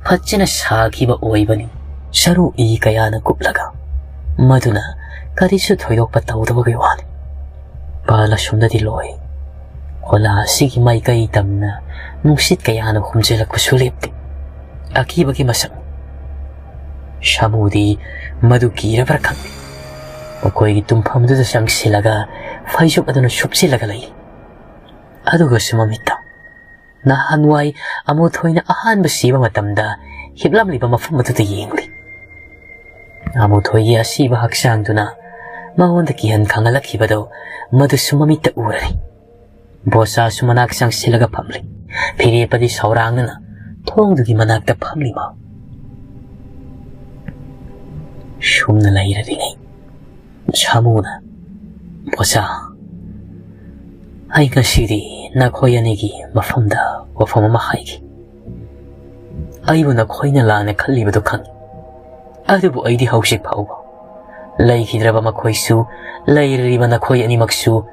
ꯐꯖꯅ ꯁꯥꯈꯤꯕ ꯑꯣꯏꯕꯅꯤ꯫ ꯆꯔꯨ ꯏ ꯀꯌꯥꯅ ꯀꯨꯞꯂꯒ ꯃꯗꯨꯅ ꯀꯔꯤꯁꯨ ꯊꯣꯏꯗꯣꯛꯄ ꯇꯧꯗꯕꯒꯤ ꯋꯥꯅꯤ꯫ ꯄꯥꯜ ꯑꯁꯣꯝꯗꯗꯤ ꯂꯣꯏ꯫ ꯈꯣꯂꯥ ꯑꯁꯤꯒꯤ ꯃꯥꯏꯀꯩ ꯇꯝꯅ ꯅꯨꯡꯁꯤꯠ ꯀꯌꯥꯅ ꯍꯨꯝꯖꯤꯜꯂꯛꯄꯁꯨ ꯂꯦꯞꯇꯦ꯫ ꯑꯀꯤꯕꯒꯤ ꯃꯁꯛ꯫ ꯁꯥꯃꯨꯗꯤ ꯃꯗꯨ ꯀꯤꯔꯕ꯭ꯔꯥ ꯈꯪꯗꯦ꯫ ꯃꯈꯣꯏꯒꯤ ꯇꯨꯝꯐꯝꯗꯨꯗ ꯆꯪꯁꯤꯜꯂꯒ ꯐꯩꯖꯨꯞ ꯑꯗꯨꯅ ꯁꯨꯞꯆꯤꯜꯂꯒ ꯂꯩ꯫ ꯑꯗꯨꯒꯁꯨ ꯃꯃꯤꯠꯇ ꯅꯍꯥꯟꯋꯥꯏ ꯑꯃꯨꯊꯣꯏꯅ ꯑꯍꯥꯟꯕ ꯁꯤꯕ ꯃꯇꯝꯗ ꯍꯤꯞꯂꯝꯂꯤꯕ ꯃꯐꯝ ꯑꯗꯨꯗ ꯌꯦꯡꯂꯤ꯫ ꯑꯃꯨꯊꯣꯏꯒꯤ ꯑꯁꯤꯕ ꯍꯛꯆꯥꯡꯗꯨꯅ ꯃꯉꯣꯟꯗ ꯀꯤꯍꯟ ꯈꯪꯍꯜꯂꯛꯈꯤꯕꯗꯨ ꯃꯗꯨꯁꯨ ꯃꯃꯤꯠꯇ ꯎꯔꯔꯤ꯫ ꯕꯣꯁꯥꯁꯨ ꯃꯅꯥꯛ ꯆꯪꯁꯤꯜꯂꯒ ꯐꯝꯂꯤ꯫ ꯐꯤꯔꯦꯞꯄꯗꯤ ꯁꯧꯔꯥꯡꯅꯅ ꯊꯣꯡꯗꯨꯒꯤ ꯃꯅꯥꯛꯇ ꯐꯝꯂꯤ ꯃꯥ꯫ ꯁꯨꯝꯅ ꯂꯩꯔꯔꯤꯉꯩ ꯁꯥꯃꯨꯅ, "ꯕꯣꯁꯥ, ꯑꯩ ꯉꯁꯤꯗꯤ ꯅꯈꯣꯏ ꯑꯅꯤꯒꯤ ꯃꯐꯝꯗ ꯋꯥꯐꯝ ꯑꯃ ꯍꯥꯏꯒꯦ꯫ ꯑꯩꯕꯨ ꯅꯈꯣꯏꯅ ꯂꯥꯟꯅ ꯈꯜꯂꯤꯕꯗꯨ ꯈꯪꯏ, ꯑꯗꯨꯕꯨ ꯑꯩꯗꯤ ꯍꯧꯖꯤꯛ ꯐꯥꯎꯕ ꯂꯩꯈꯤꯗ꯭ꯔꯕ ꯃꯈꯣꯏꯁꯨ, ꯂꯩꯔꯤꯕ ꯅꯈꯣꯏ ꯑꯅꯤꯃꯛꯁꯨ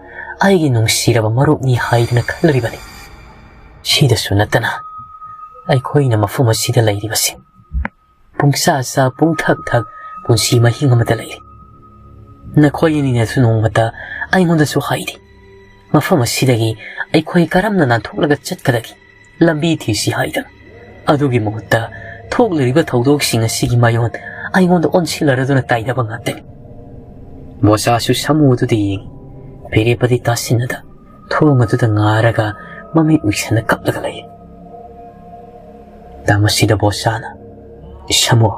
ꯑꯩꯒꯤ ꯅꯨꯡꯁꯤꯔꯕ ꯃꯔꯨꯞꯅꯤ ꯍꯥꯏꯗꯨꯅ ꯈꯜꯂꯤꯕꯅꯤ꯫ ꯁꯤꯗꯁꯨ ꯅꯠꯇꯅ, ꯑꯩꯈꯣꯏꯅ ꯃꯐꯝ ꯑꯁꯤꯗ ꯂꯩꯔꯤꯕꯁꯤ ꯄꯨꯡꯆꯥ ꯆꯥ, ꯄꯨꯡꯊꯛ ꯊꯛ, ꯄꯨꯟꯁꯤ ꯃꯍꯤꯡ ꯑꯃꯗ ꯂꯩꯔꯤ꯫ ꯅꯈꯣꯏ ꯑꯅꯤꯅꯁꯨ ꯅꯣꯡꯃꯇ ꯑꯩꯉꯣꯟꯗꯁꯨ ꯍꯥꯏꯗꯦ, ꯃꯐꯝ ꯑꯁꯤꯗꯒꯤ ꯑꯩꯈꯣꯏ ꯀꯔꯝꯅ ꯅꯥꯟꯊꯣꯛꯂꯒ ꯆꯠꯀꯗꯒꯦ, ꯂꯝꯕꯤ ꯊꯤꯁꯤ ꯍꯥꯏꯗꯅ꯫ ꯑꯗꯨꯒꯤ ꯃꯍꯨꯠꯇ ꯊꯣꯛꯂꯤꯕ ꯊꯧꯗꯣꯛꯁꯤꯡ ꯑꯁꯤꯒꯤ ꯃꯥꯌꯣꯟ ꯑꯩꯉꯣꯟꯗ ꯑꯣꯟꯁꯤꯜꯂꯔꯗꯨꯅ ꯇꯥꯏꯅꯕ ꯉꯥꯛꯇꯅꯤ꯫ ꯃꯣꯆꯥꯁꯨ ꯁꯥꯃꯨ ꯑꯗꯨꯗ ꯌꯦꯡꯏ꯫ ꯐꯤꯔꯦꯞꯄꯗꯤ ꯇꯥꯁꯤꯟꯅꯗ ꯊꯣꯡ ꯑꯗꯨꯗ ꯉꯥꯔꯒ ꯃꯃꯤꯠ ꯎꯏꯁꯟꯅ ꯀꯞꯂꯒ ꯂꯩ꯫ ꯇꯥꯃꯁꯤꯗ ꯕꯣꯆꯥꯅ, "ꯁꯥꯃꯨ,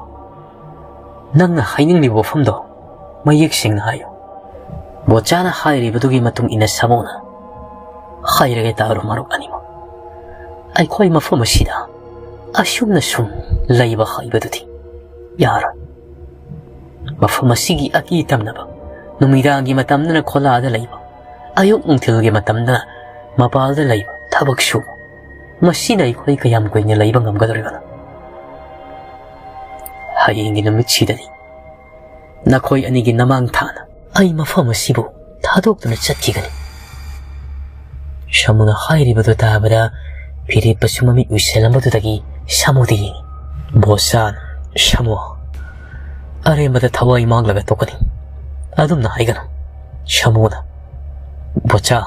ꯅꯪꯅ ꯍꯥꯏꯅꯤꯡꯂꯤꯕ ꯋꯥꯐꯝꯗꯣ ꯃꯌꯦꯛ ꯁꯦꯡꯅ ꯍꯥꯏꯌꯨ꯫" ꯕꯣꯆꯥꯅ ꯍꯥꯏꯔꯤꯕꯗꯨꯒꯤ ꯃꯇꯨꯡ ꯏꯟꯅ ꯁꯥꯃꯨꯅ, "ꯍꯥꯏꯔꯒꯦ ꯇꯥꯔꯣ ꯃꯔꯨꯞ ꯑꯅꯤꯃꯛ, ꯑꯩꯈꯣꯏ ꯃꯐꯝ ꯑꯁꯤꯗ ꯑꯁꯨꯝꯅ ꯁꯨꯝ ꯂꯩꯕ ꯍꯥꯏꯕꯗꯨꯗꯤ ꯌꯥꯔꯣꯏ꯫ ꯃꯐꯝ ꯑꯁꯤꯒꯤ ꯑꯀꯤ ꯇꯝꯅꯕ, ꯅꯨꯃꯤꯗꯥꯡꯒꯤ ꯃꯇꯝꯗꯅ ꯈꯣꯂꯥꯗ ꯂꯩꯕ, ꯑꯌꯨꯛ ꯅꯨꯡꯊꯤꯜꯒꯤ ꯃꯇꯝꯗꯅ ꯃꯄꯥꯜꯗ ꯂꯩꯕ ꯊꯕꯛ ꯁꯨꯕ, ꯃꯁꯤꯅ ꯑꯩꯈꯣꯏ ꯀꯌꯥꯝ ꯀꯨꯏꯅ ꯂꯩꯕ ꯉꯝꯒꯗꯧꯔꯤꯕꯅꯣ? ꯍꯌꯦꯡꯒꯤ ꯅꯨꯃꯤꯠꯁꯤꯗꯗꯤ ꯅꯈꯣꯏ ꯑꯅꯤꯒꯤ ꯅꯃꯥꯡ ꯊꯥꯅ ꯑꯩ ꯃꯐꯝ ꯑꯁꯤꯕꯨ ꯊꯥꯗꯣꯛꯇꯨꯅ ꯆꯠꯈꯤꯒꯅꯤ꯫" ꯁꯥꯃꯨꯅ ꯍꯥꯏꯔꯤꯕꯗꯨ ꯇꯥꯕꯗ ꯐꯤꯔꯦꯞꯄꯁꯨ ꯃꯃꯤꯠ ꯎꯏꯁꯤꯜꯂꯝꯕꯗꯨꯗꯒꯤ ꯁꯥꯃꯨꯗ ꯌꯦꯡꯏ꯫ ꯕꯣꯆꯥꯅ, "ꯁꯥꯃꯨ, ꯑꯔꯦꯝꯕꯗ ꯊꯋꯥꯏ ꯃꯥꯡꯂꯒ ꯇꯣꯛꯀꯅꯤ꯫ ꯑꯗꯨꯝꯅ ꯍꯥꯏꯒꯅꯨ꯫" ꯁꯥꯃꯨꯅ, "ꯕꯣꯆꯥ,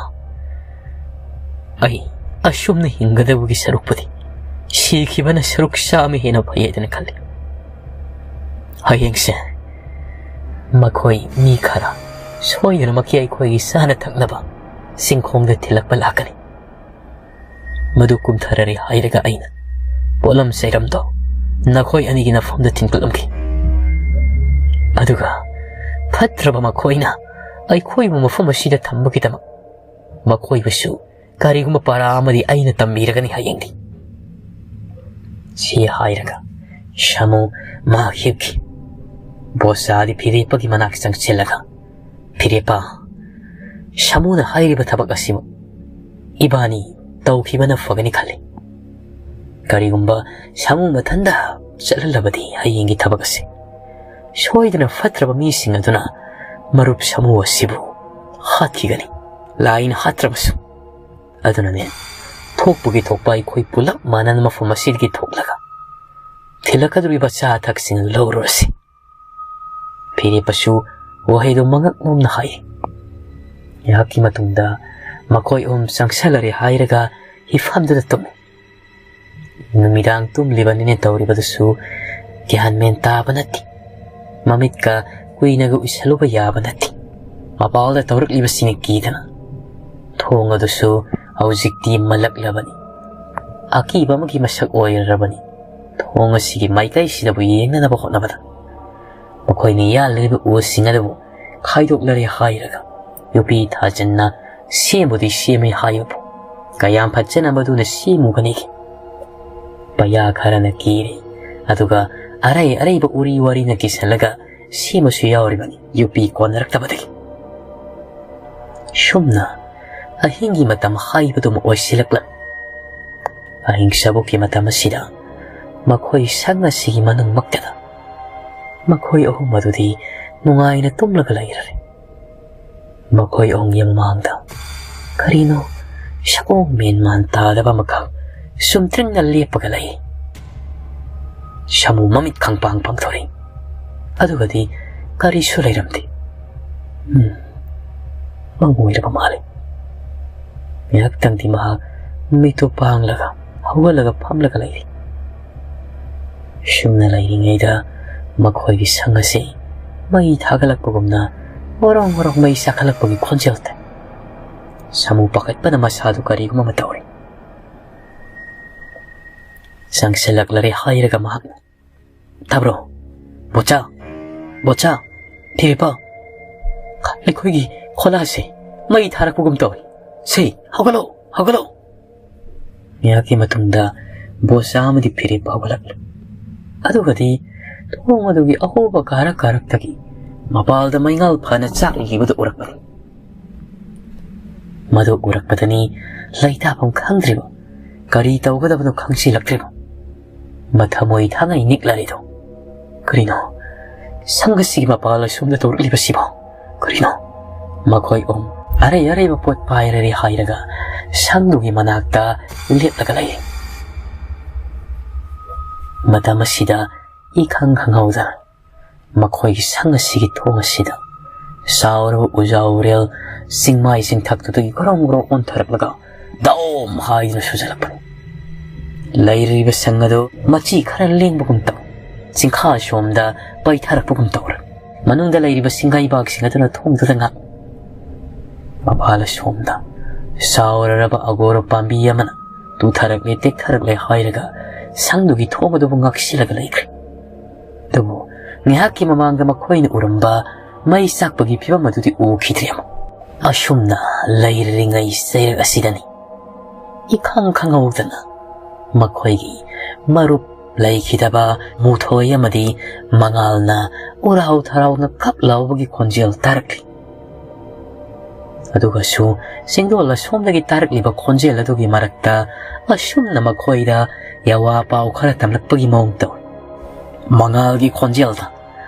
ꯑꯩ ꯑꯁꯨꯝꯅ ꯍꯤꯡꯒꯗꯕꯒꯤ ꯁꯔꯨꯛꯄꯨꯗꯤ ꯁꯤꯈꯤꯕꯅ ꯁꯔꯨꯛ ꯆꯥꯝꯃ ꯍꯦꯟꯅ ꯐꯩ ꯍꯥꯏꯗꯅ ꯈꯜꯂꯤ꯫ ꯍꯌꯦꯡꯁꯦ ꯃꯈꯣꯏ ꯃꯤ ꯈꯔ ꯁꯣꯏꯗꯅꯃꯛꯀꯤ ꯑꯩꯈꯣꯏꯒꯤ ꯆꯥꯅ ꯊꯛꯅꯕ ꯆꯤꯡꯈꯣꯡꯗ ꯊꯤꯜꯂꯛꯄ ꯂꯥꯛꯀꯅꯤ꯫ ꯃꯗꯨ ꯀꯨꯝꯊꯔꯔꯦ ꯍꯥꯏꯔꯒ ꯑꯩꯅ ꯄꯣꯠꯂꯝ ꯆꯩꯔꯝꯗꯣ ꯅꯈꯣꯏ ꯑꯅꯤꯒꯤ ꯅꯐꯝꯗ ꯊꯤꯟꯒꯠꯂꯝꯈꯤ꯫ ꯑꯗꯨꯒ ꯐꯠꯇ꯭ꯔꯕ ꯃꯈꯣꯏꯅ ꯑꯩꯈꯣꯏꯕꯨ ꯃꯐꯝ ꯑꯁꯤꯗ ꯊꯝꯕꯒꯤꯗꯃꯛ ꯃꯈꯣꯏꯕꯨꯁꯨ ꯀꯔꯤꯒꯨꯝꯕ ꯄꯔꯥ ꯑꯃꯗꯤ ꯑꯩꯅ ꯇꯝꯕꯤꯔꯒꯅꯤ ꯍꯌꯦꯡꯗꯤ꯫" ꯁꯤ ꯍꯥꯏꯔꯒ ꯁꯥꯃꯨ ꯃꯍꯥꯛ ꯍꯤꯞꯈꯤ꯫ ꯕꯣꯆꯥꯗꯤ ꯐꯤꯔꯦꯞꯄꯒꯤ ꯃꯅꯥꯛ ꯆꯪꯁꯤꯜꯂꯒ, "ꯐꯤꯔꯦꯞꯄ, ꯁꯥꯃꯨꯅ ꯍꯥꯏꯔꯤꯕ ꯊꯕꯛ ꯑꯁꯤꯃꯛ ꯏꯕꯥꯅꯤ ꯇꯧꯈꯤꯕꯅ ꯐꯒꯅꯤ ꯈꯜꯂꯤ꯫ ꯀꯔꯤꯒꯨꯝꯕ ꯁꯥꯃꯨ ꯃꯊꯟꯗ ꯆꯠꯍꯜꯂꯕꯗꯤ ꯍꯌꯦꯡꯒꯤ ꯊꯕꯛ ꯑꯁꯤ ꯁꯣꯏꯗꯅ ꯐꯠꯇ꯭ꯔꯕ ꯃꯤꯁꯤꯡ ꯑꯗꯨꯅ ꯃꯔꯨꯞ ꯁꯥꯃꯨ ꯑꯁꯤꯕꯨ ꯍꯥꯠꯈꯤꯒꯅꯤ, ꯂꯥꯏꯅ ꯍꯥꯠꯇ꯭ꯔꯕꯁꯨ꯫ ꯑꯗꯨꯅꯅꯦ, ꯊꯣꯛꯄꯒꯤ ꯊꯣꯛꯄ ꯑꯩꯈꯣꯏ ꯄꯨꯂꯞ ꯃꯥꯟꯅꯅ ꯃꯐꯝ ꯑꯁꯤꯗꯒꯤ ꯊꯣꯛꯂꯒ ꯊꯤꯜꯂꯛꯀꯗꯧꯔꯤꯕ ꯑꯆꯥ ꯑꯊꯛꯁꯤꯡ ꯑꯗꯨ ꯂꯧꯔꯨꯔꯁꯤ꯫ ꯐꯤꯔꯦꯞꯄꯁꯨ ꯋꯥꯍꯩꯗꯨ ꯃꯉꯛ ꯅꯣꯝꯅ ꯍꯥꯏ꯫ ꯉꯥꯏꯍꯥꯛꯀꯤ ꯃꯇꯨꯡꯗ ꯃꯈꯣꯏ ꯑꯍꯨꯝ ꯆꯪꯁꯜꯂꯔꯦ ꯍꯥꯏꯔꯒ ꯍꯤꯐꯝꯗꯨꯗ ꯇꯨꯝꯃꯤ꯫ ꯅꯨꯃꯤꯗꯥꯡ ꯇꯨꯝꯂꯤꯕꯅꯤꯅ ꯇꯧꯔꯤꯕꯗꯨꯁꯨ ꯒ꯭ꯌꯥꯟ ꯃꯦꯟ ꯇꯥꯕ ꯅꯠꯇꯦ꯫ ꯃꯃꯤꯠꯀ ꯀꯨꯏꯅꯒ ꯎꯏꯁꯜꯂꯨꯕ ꯌꯥꯕ ꯅꯠꯇꯦ꯫ ꯃꯄꯥꯜꯗ ꯇꯧꯔꯛꯂꯤꯕꯁꯤꯡꯅ ꯀꯤꯗꯅ ꯊꯣꯡ ꯑꯗꯨꯁꯨ ꯍꯧꯖꯤꯛꯇꯤ ꯃꯜꯂꯛꯂꯕꯅꯤ꯫ ꯑꯀꯤꯕ ꯑꯃꯒꯤ ꯃꯁꯛ ꯑꯣꯏꯔꯔꯕꯅꯤ꯫ ꯊꯣꯡ ꯑꯁꯤꯒꯤ ꯃꯥꯏꯀꯩꯁꯤꯗꯕꯨ ꯌꯦꯡꯅꯅꯕ ꯍꯣꯠꯅꯕꯗ ꯃꯈꯣꯏꯅ ꯌꯥꯜꯂꯤꯕ ꯎꯁꯤꯡ ꯑꯗꯨꯕꯨ ꯈꯥꯏꯗꯣꯛꯂꯔꯦ ꯍꯥꯏꯔꯒ ꯌꯣꯄꯤ ꯊꯥꯖꯟꯅ ꯁꯦꯝꯕꯨꯗꯤ ꯁꯦꯝꯃꯦ ꯍꯥꯏꯕꯕꯨ ꯀꯌꯥꯝ ꯐꯖꯅ ꯃꯗꯨꯅ ꯁꯦꯝꯃꯨꯒꯅꯤꯒꯦ? ꯄꯩꯌꯥ ꯈꯔꯅ ꯀꯤꯔꯦ, ꯑꯗꯨꯒ ꯑꯔꯩ ꯑꯔꯩꯕ ꯎꯔꯤ ꯋꯥꯔꯤꯅ ꯀꯤꯁꯜꯂꯒ ꯁꯦꯝꯕꯁꯨ ꯌꯥꯎꯔꯤꯕꯅꯤ ꯌꯣꯄꯤ ꯀꯣꯟꯅꯔꯛꯇꯕꯗꯒꯤ꯫ ꯁꯨꯝꯅ ꯑꯍꯤꯡꯒꯤ ꯃꯇꯝ ꯍꯥꯏꯕꯗꯨꯃ ꯑꯣꯏꯁꯤꯜꯂꯛꯂꯝꯃꯤ꯫ ꯑꯍꯤꯡ ꯁꯕꯨꯛꯀꯤ ꯃꯇꯝ ꯑꯁꯤꯗ ꯃꯈꯣꯏ ꯁꯪ ꯑꯁꯤꯒꯤ ꯃꯅꯨꯡꯃꯛꯇꯗ ꯃꯈꯣꯏ ꯑꯍꯨꯝ ꯑꯗꯨꯗꯤ ꯅꯨꯡꯉꯥꯏꯅ ꯇꯨꯝꯂꯒ ꯂꯩꯔꯔꯦ꯫ ꯃꯈꯣꯏ ꯑꯍꯨꯝꯒꯤ ꯃꯃꯥꯡꯗ ꯀꯔꯤꯅꯣ ꯁꯑꯣꯡ ꯃꯦꯟ ꯃꯥꯟ ꯇꯥꯗꯕ ꯑꯃꯈꯛ ꯆꯨꯝꯗ꯭ꯔꯤꯡꯅ ꯂꯦꯞꯄꯒ ꯂꯩ꯫ ꯁꯥꯃꯨ ꯃꯃꯤꯠ ꯈꯪꯄꯥꯡ ꯄꯥꯡꯊꯣꯔꯛꯏ꯫ ꯑꯗꯨꯒꯗꯤ ꯀꯔꯤꯁꯨ ꯂꯩꯔꯝꯗꯦ꯫ ꯎꯝ, ꯃꯪ ꯑꯣꯏꯔꯕ ꯃꯥꯜꯂꯦ꯫ ꯉꯥꯏꯍꯥꯛꯇꯪꯗꯤ ꯃꯍꯥꯛ ꯃꯤꯠꯇꯨ ꯄꯥꯡꯂꯒ ꯍꯧꯒꯠꯂꯒ ꯐꯝꯂꯒ ꯂꯩꯔꯤ꯫ ꯁꯨꯝꯅ ꯂꯩꯔꯤꯉꯩꯗ ꯃꯈꯣꯏꯒꯤ ꯁꯪ ꯑꯁꯤ ꯃꯩ ꯊꯥꯒꯠꯂꯛꯄꯒꯨꯝꯅ ꯉꯣꯔꯣꯡ ꯉꯣꯔꯣꯡ ꯃꯩ ꯆꯥꯈꯠꯂꯛꯄꯒꯤ ꯈꯣꯟꯖꯦꯜ ꯇꯥꯏ꯫ ꯁꯥꯃꯨ ꯄꯥꯈꯠꯄꯅ ꯃꯁꯥꯗꯨ ꯀꯔꯤꯒꯨꯝꯕ ꯑꯃ ꯇꯧꯔꯤ꯫ ꯆꯪꯁꯤꯜꯂꯛꯂꯔꯦ ꯍꯥꯏꯔꯒ ꯃꯍꯥꯛꯅ, "ꯇꯥꯕ꯭ꯔꯣ? ꯕꯣꯆꯥ! ꯕꯣꯆꯥ! ꯐꯤꯔꯦꯞꯄ! ꯑꯩꯈꯣꯏꯒꯤ ꯈꯣꯂꯥꯁꯦ ꯃꯩ ꯊꯥꯔꯛꯄꯒꯨꯝ ꯇꯧꯏ꯫ ꯁꯦ, ꯍꯧꯒꯠꯂꯣ! ꯍꯧꯒꯠꯂꯣ!" ꯉꯥꯏꯍꯥꯛꯀꯤ ꯃꯇꯨꯡꯗ ꯕꯣꯆꯥ ꯑꯃꯗꯤ ꯐꯤꯔꯦꯞꯄ ꯍꯧꯒꯠꯂꯛꯂꯦ꯫ ꯑꯗꯨꯒꯗꯤ ꯊꯣꯡ ꯑꯗꯨꯒꯤ ꯑꯍꯣꯕ ꯀꯥꯔꯛ ꯀꯥꯔꯛꯇꯒꯤ ꯃꯄꯥꯜꯗ ꯃꯩꯉꯥꯜ ꯐꯅ ꯆꯥꯛꯂꯤꯕꯗꯨ ꯎꯔꯛꯄꯅꯤ꯫ ꯃꯗꯨ ꯎꯔꯛꯄꯗꯅꯤ ꯂꯩꯇꯥꯐꯝ ꯈꯪꯗ꯭ꯔꯤꯕ, ꯀꯔꯤ ꯇꯧꯒꯗꯕꯅꯣ ꯈꯪꯁꯤꯜꯂꯛꯇ꯭ꯔꯤꯕ ꯃꯊꯃꯣꯏ ꯊꯥꯉꯩ ꯅꯤꯛꯂꯔꯤꯗꯣ꯫ ꯀꯔꯤꯅꯣ ꯁꯪ ꯑꯁꯤꯒꯤ ꯃꯄꯥꯜ ꯑꯁꯣꯝꯗ ꯇꯧꯔꯛꯂꯤꯕꯁꯤꯕꯣ? ꯀꯔꯤꯅꯣ? ꯃꯈꯣꯏ ꯑꯍꯨꯝ ꯑꯔꯩ ꯑꯔꯩꯕ ꯄꯣꯠ ꯄꯥꯏꯔꯔꯦ ꯍꯥꯏꯔꯒ ꯁꯪꯗꯨꯒꯤ ꯃꯅꯥꯛꯇ ꯂꯦꯞꯂꯒ ꯂꯩꯔꯦ꯫ ꯃꯇꯝ ꯑꯁꯤꯗ ꯏꯈꯪ ꯈꯪꯍꯧꯗꯅ ꯃꯈꯣꯏꯒꯤ ꯁꯪ ꯑꯁꯤꯒꯤ ꯊꯣꯡ ꯑꯁꯤꯗ ꯆꯥꯎꯔꯕ ꯎꯖꯥꯎ ꯎꯔꯦꯜ ꯆꯤꯡꯃꯥꯏ ꯆꯤꯡꯊꯛꯇꯨꯗꯒꯤ ꯒ꯭ꯔꯣꯡ ꯒ꯭ꯔꯣꯡ ꯑꯣꯟꯊꯔꯛꯂꯒ ꯗꯧꯝ ꯍꯥꯏꯗꯨꯅ ꯁꯨꯖꯜꯂꯛꯄꯅꯤ꯫ ꯂꯩꯔꯤꯕ ꯁꯪ ꯑꯗꯨ ꯃꯆꯤ ꯈꯔ ꯂꯦꯡꯕꯒꯨꯝ ꯇꯧ, ꯆꯤꯡꯈꯥ ꯁꯣꯝꯗ ꯄꯩꯊꯔꯛꯄꯒꯨꯝ ꯇꯧꯔꯦ꯫ ꯃꯅꯨꯡꯗ ꯂꯩꯔꯤꯕ ꯁꯤꯡꯒꯩꯕꯥꯛꯁꯤꯡ ꯑꯗꯨꯅ ꯊꯣꯡꯗꯨꯗ ꯉꯥꯛ꯫ ꯃꯄꯥꯜ ꯑꯁꯣꯝꯗ ꯆꯥꯎꯔꯔꯕ ꯑꯒꯣꯔ ꯄꯥꯝꯕꯤ ꯑꯃꯅ ꯇꯨꯊꯔꯛꯂꯦ, ꯇꯦꯛꯊꯔꯛꯂꯦ ꯍꯥꯏꯔꯒ ꯁꯪꯗꯨꯒꯤ ꯊꯣꯡ ꯑꯗꯨꯕꯨ ꯉꯥꯛꯁꯤꯜꯂꯒ ꯂꯩꯈ꯭ꯔꯦ꯫ ꯑꯗꯨꯕꯨ ꯉꯥꯏꯍꯥꯛꯀꯤ ꯃꯃꯥꯡꯗ ꯃꯈꯣꯏꯅ ꯎꯔꯝꯕ ꯃꯩ ꯆꯥꯛꯄꯒꯤ ꯐꯤꯕꯝ ꯑꯗꯨꯗꯤ ꯎꯈꯤꯗ꯭ꯔꯦ ꯑꯃꯨꯛ꯫ ꯑꯁꯨꯝꯅ ꯂꯩꯔꯤꯉꯩ ꯆꯩꯔꯛ ꯑꯁꯤꯗꯅꯤ ꯏꯈꯪ ꯈꯪꯍꯧꯗꯅ ꯃꯈꯣꯏꯒꯤ ꯃꯔꯨꯞ ꯂꯩꯈꯤꯗꯕ ꯃꯨꯊꯣꯏ ꯑꯃꯗꯤ ꯃꯉꯥꯜꯅ ꯎꯔꯥꯎ ꯊꯔꯥꯎꯅ ꯀꯞ ꯂꯥꯎꯕꯒꯤ ꯈꯣꯟꯖꯦꯜ ꯇꯥꯔꯛꯂꯤ꯫ ꯑꯗꯨꯒꯁꯨ ꯆꯤꯡꯗꯣꯜ ꯑꯁꯣꯝꯗꯒꯤ ꯇꯥꯔꯛꯂꯤꯕ ꯈꯣꯟꯖꯦꯜ ꯑꯗꯨꯒꯤ ꯃꯔꯛꯇ ꯑꯁꯨꯝꯅ ꯃꯈꯣꯏꯗ ꯌꯥꯋꯥ ꯄꯥꯎ ꯈꯔ ꯇꯝꯂꯛꯄꯒꯤ ꯃꯑꯣꯡ ꯇꯧꯏ꯫ ꯃꯉꯥꯜꯒꯤ ꯈꯣꯟꯖꯦꯜꯗ,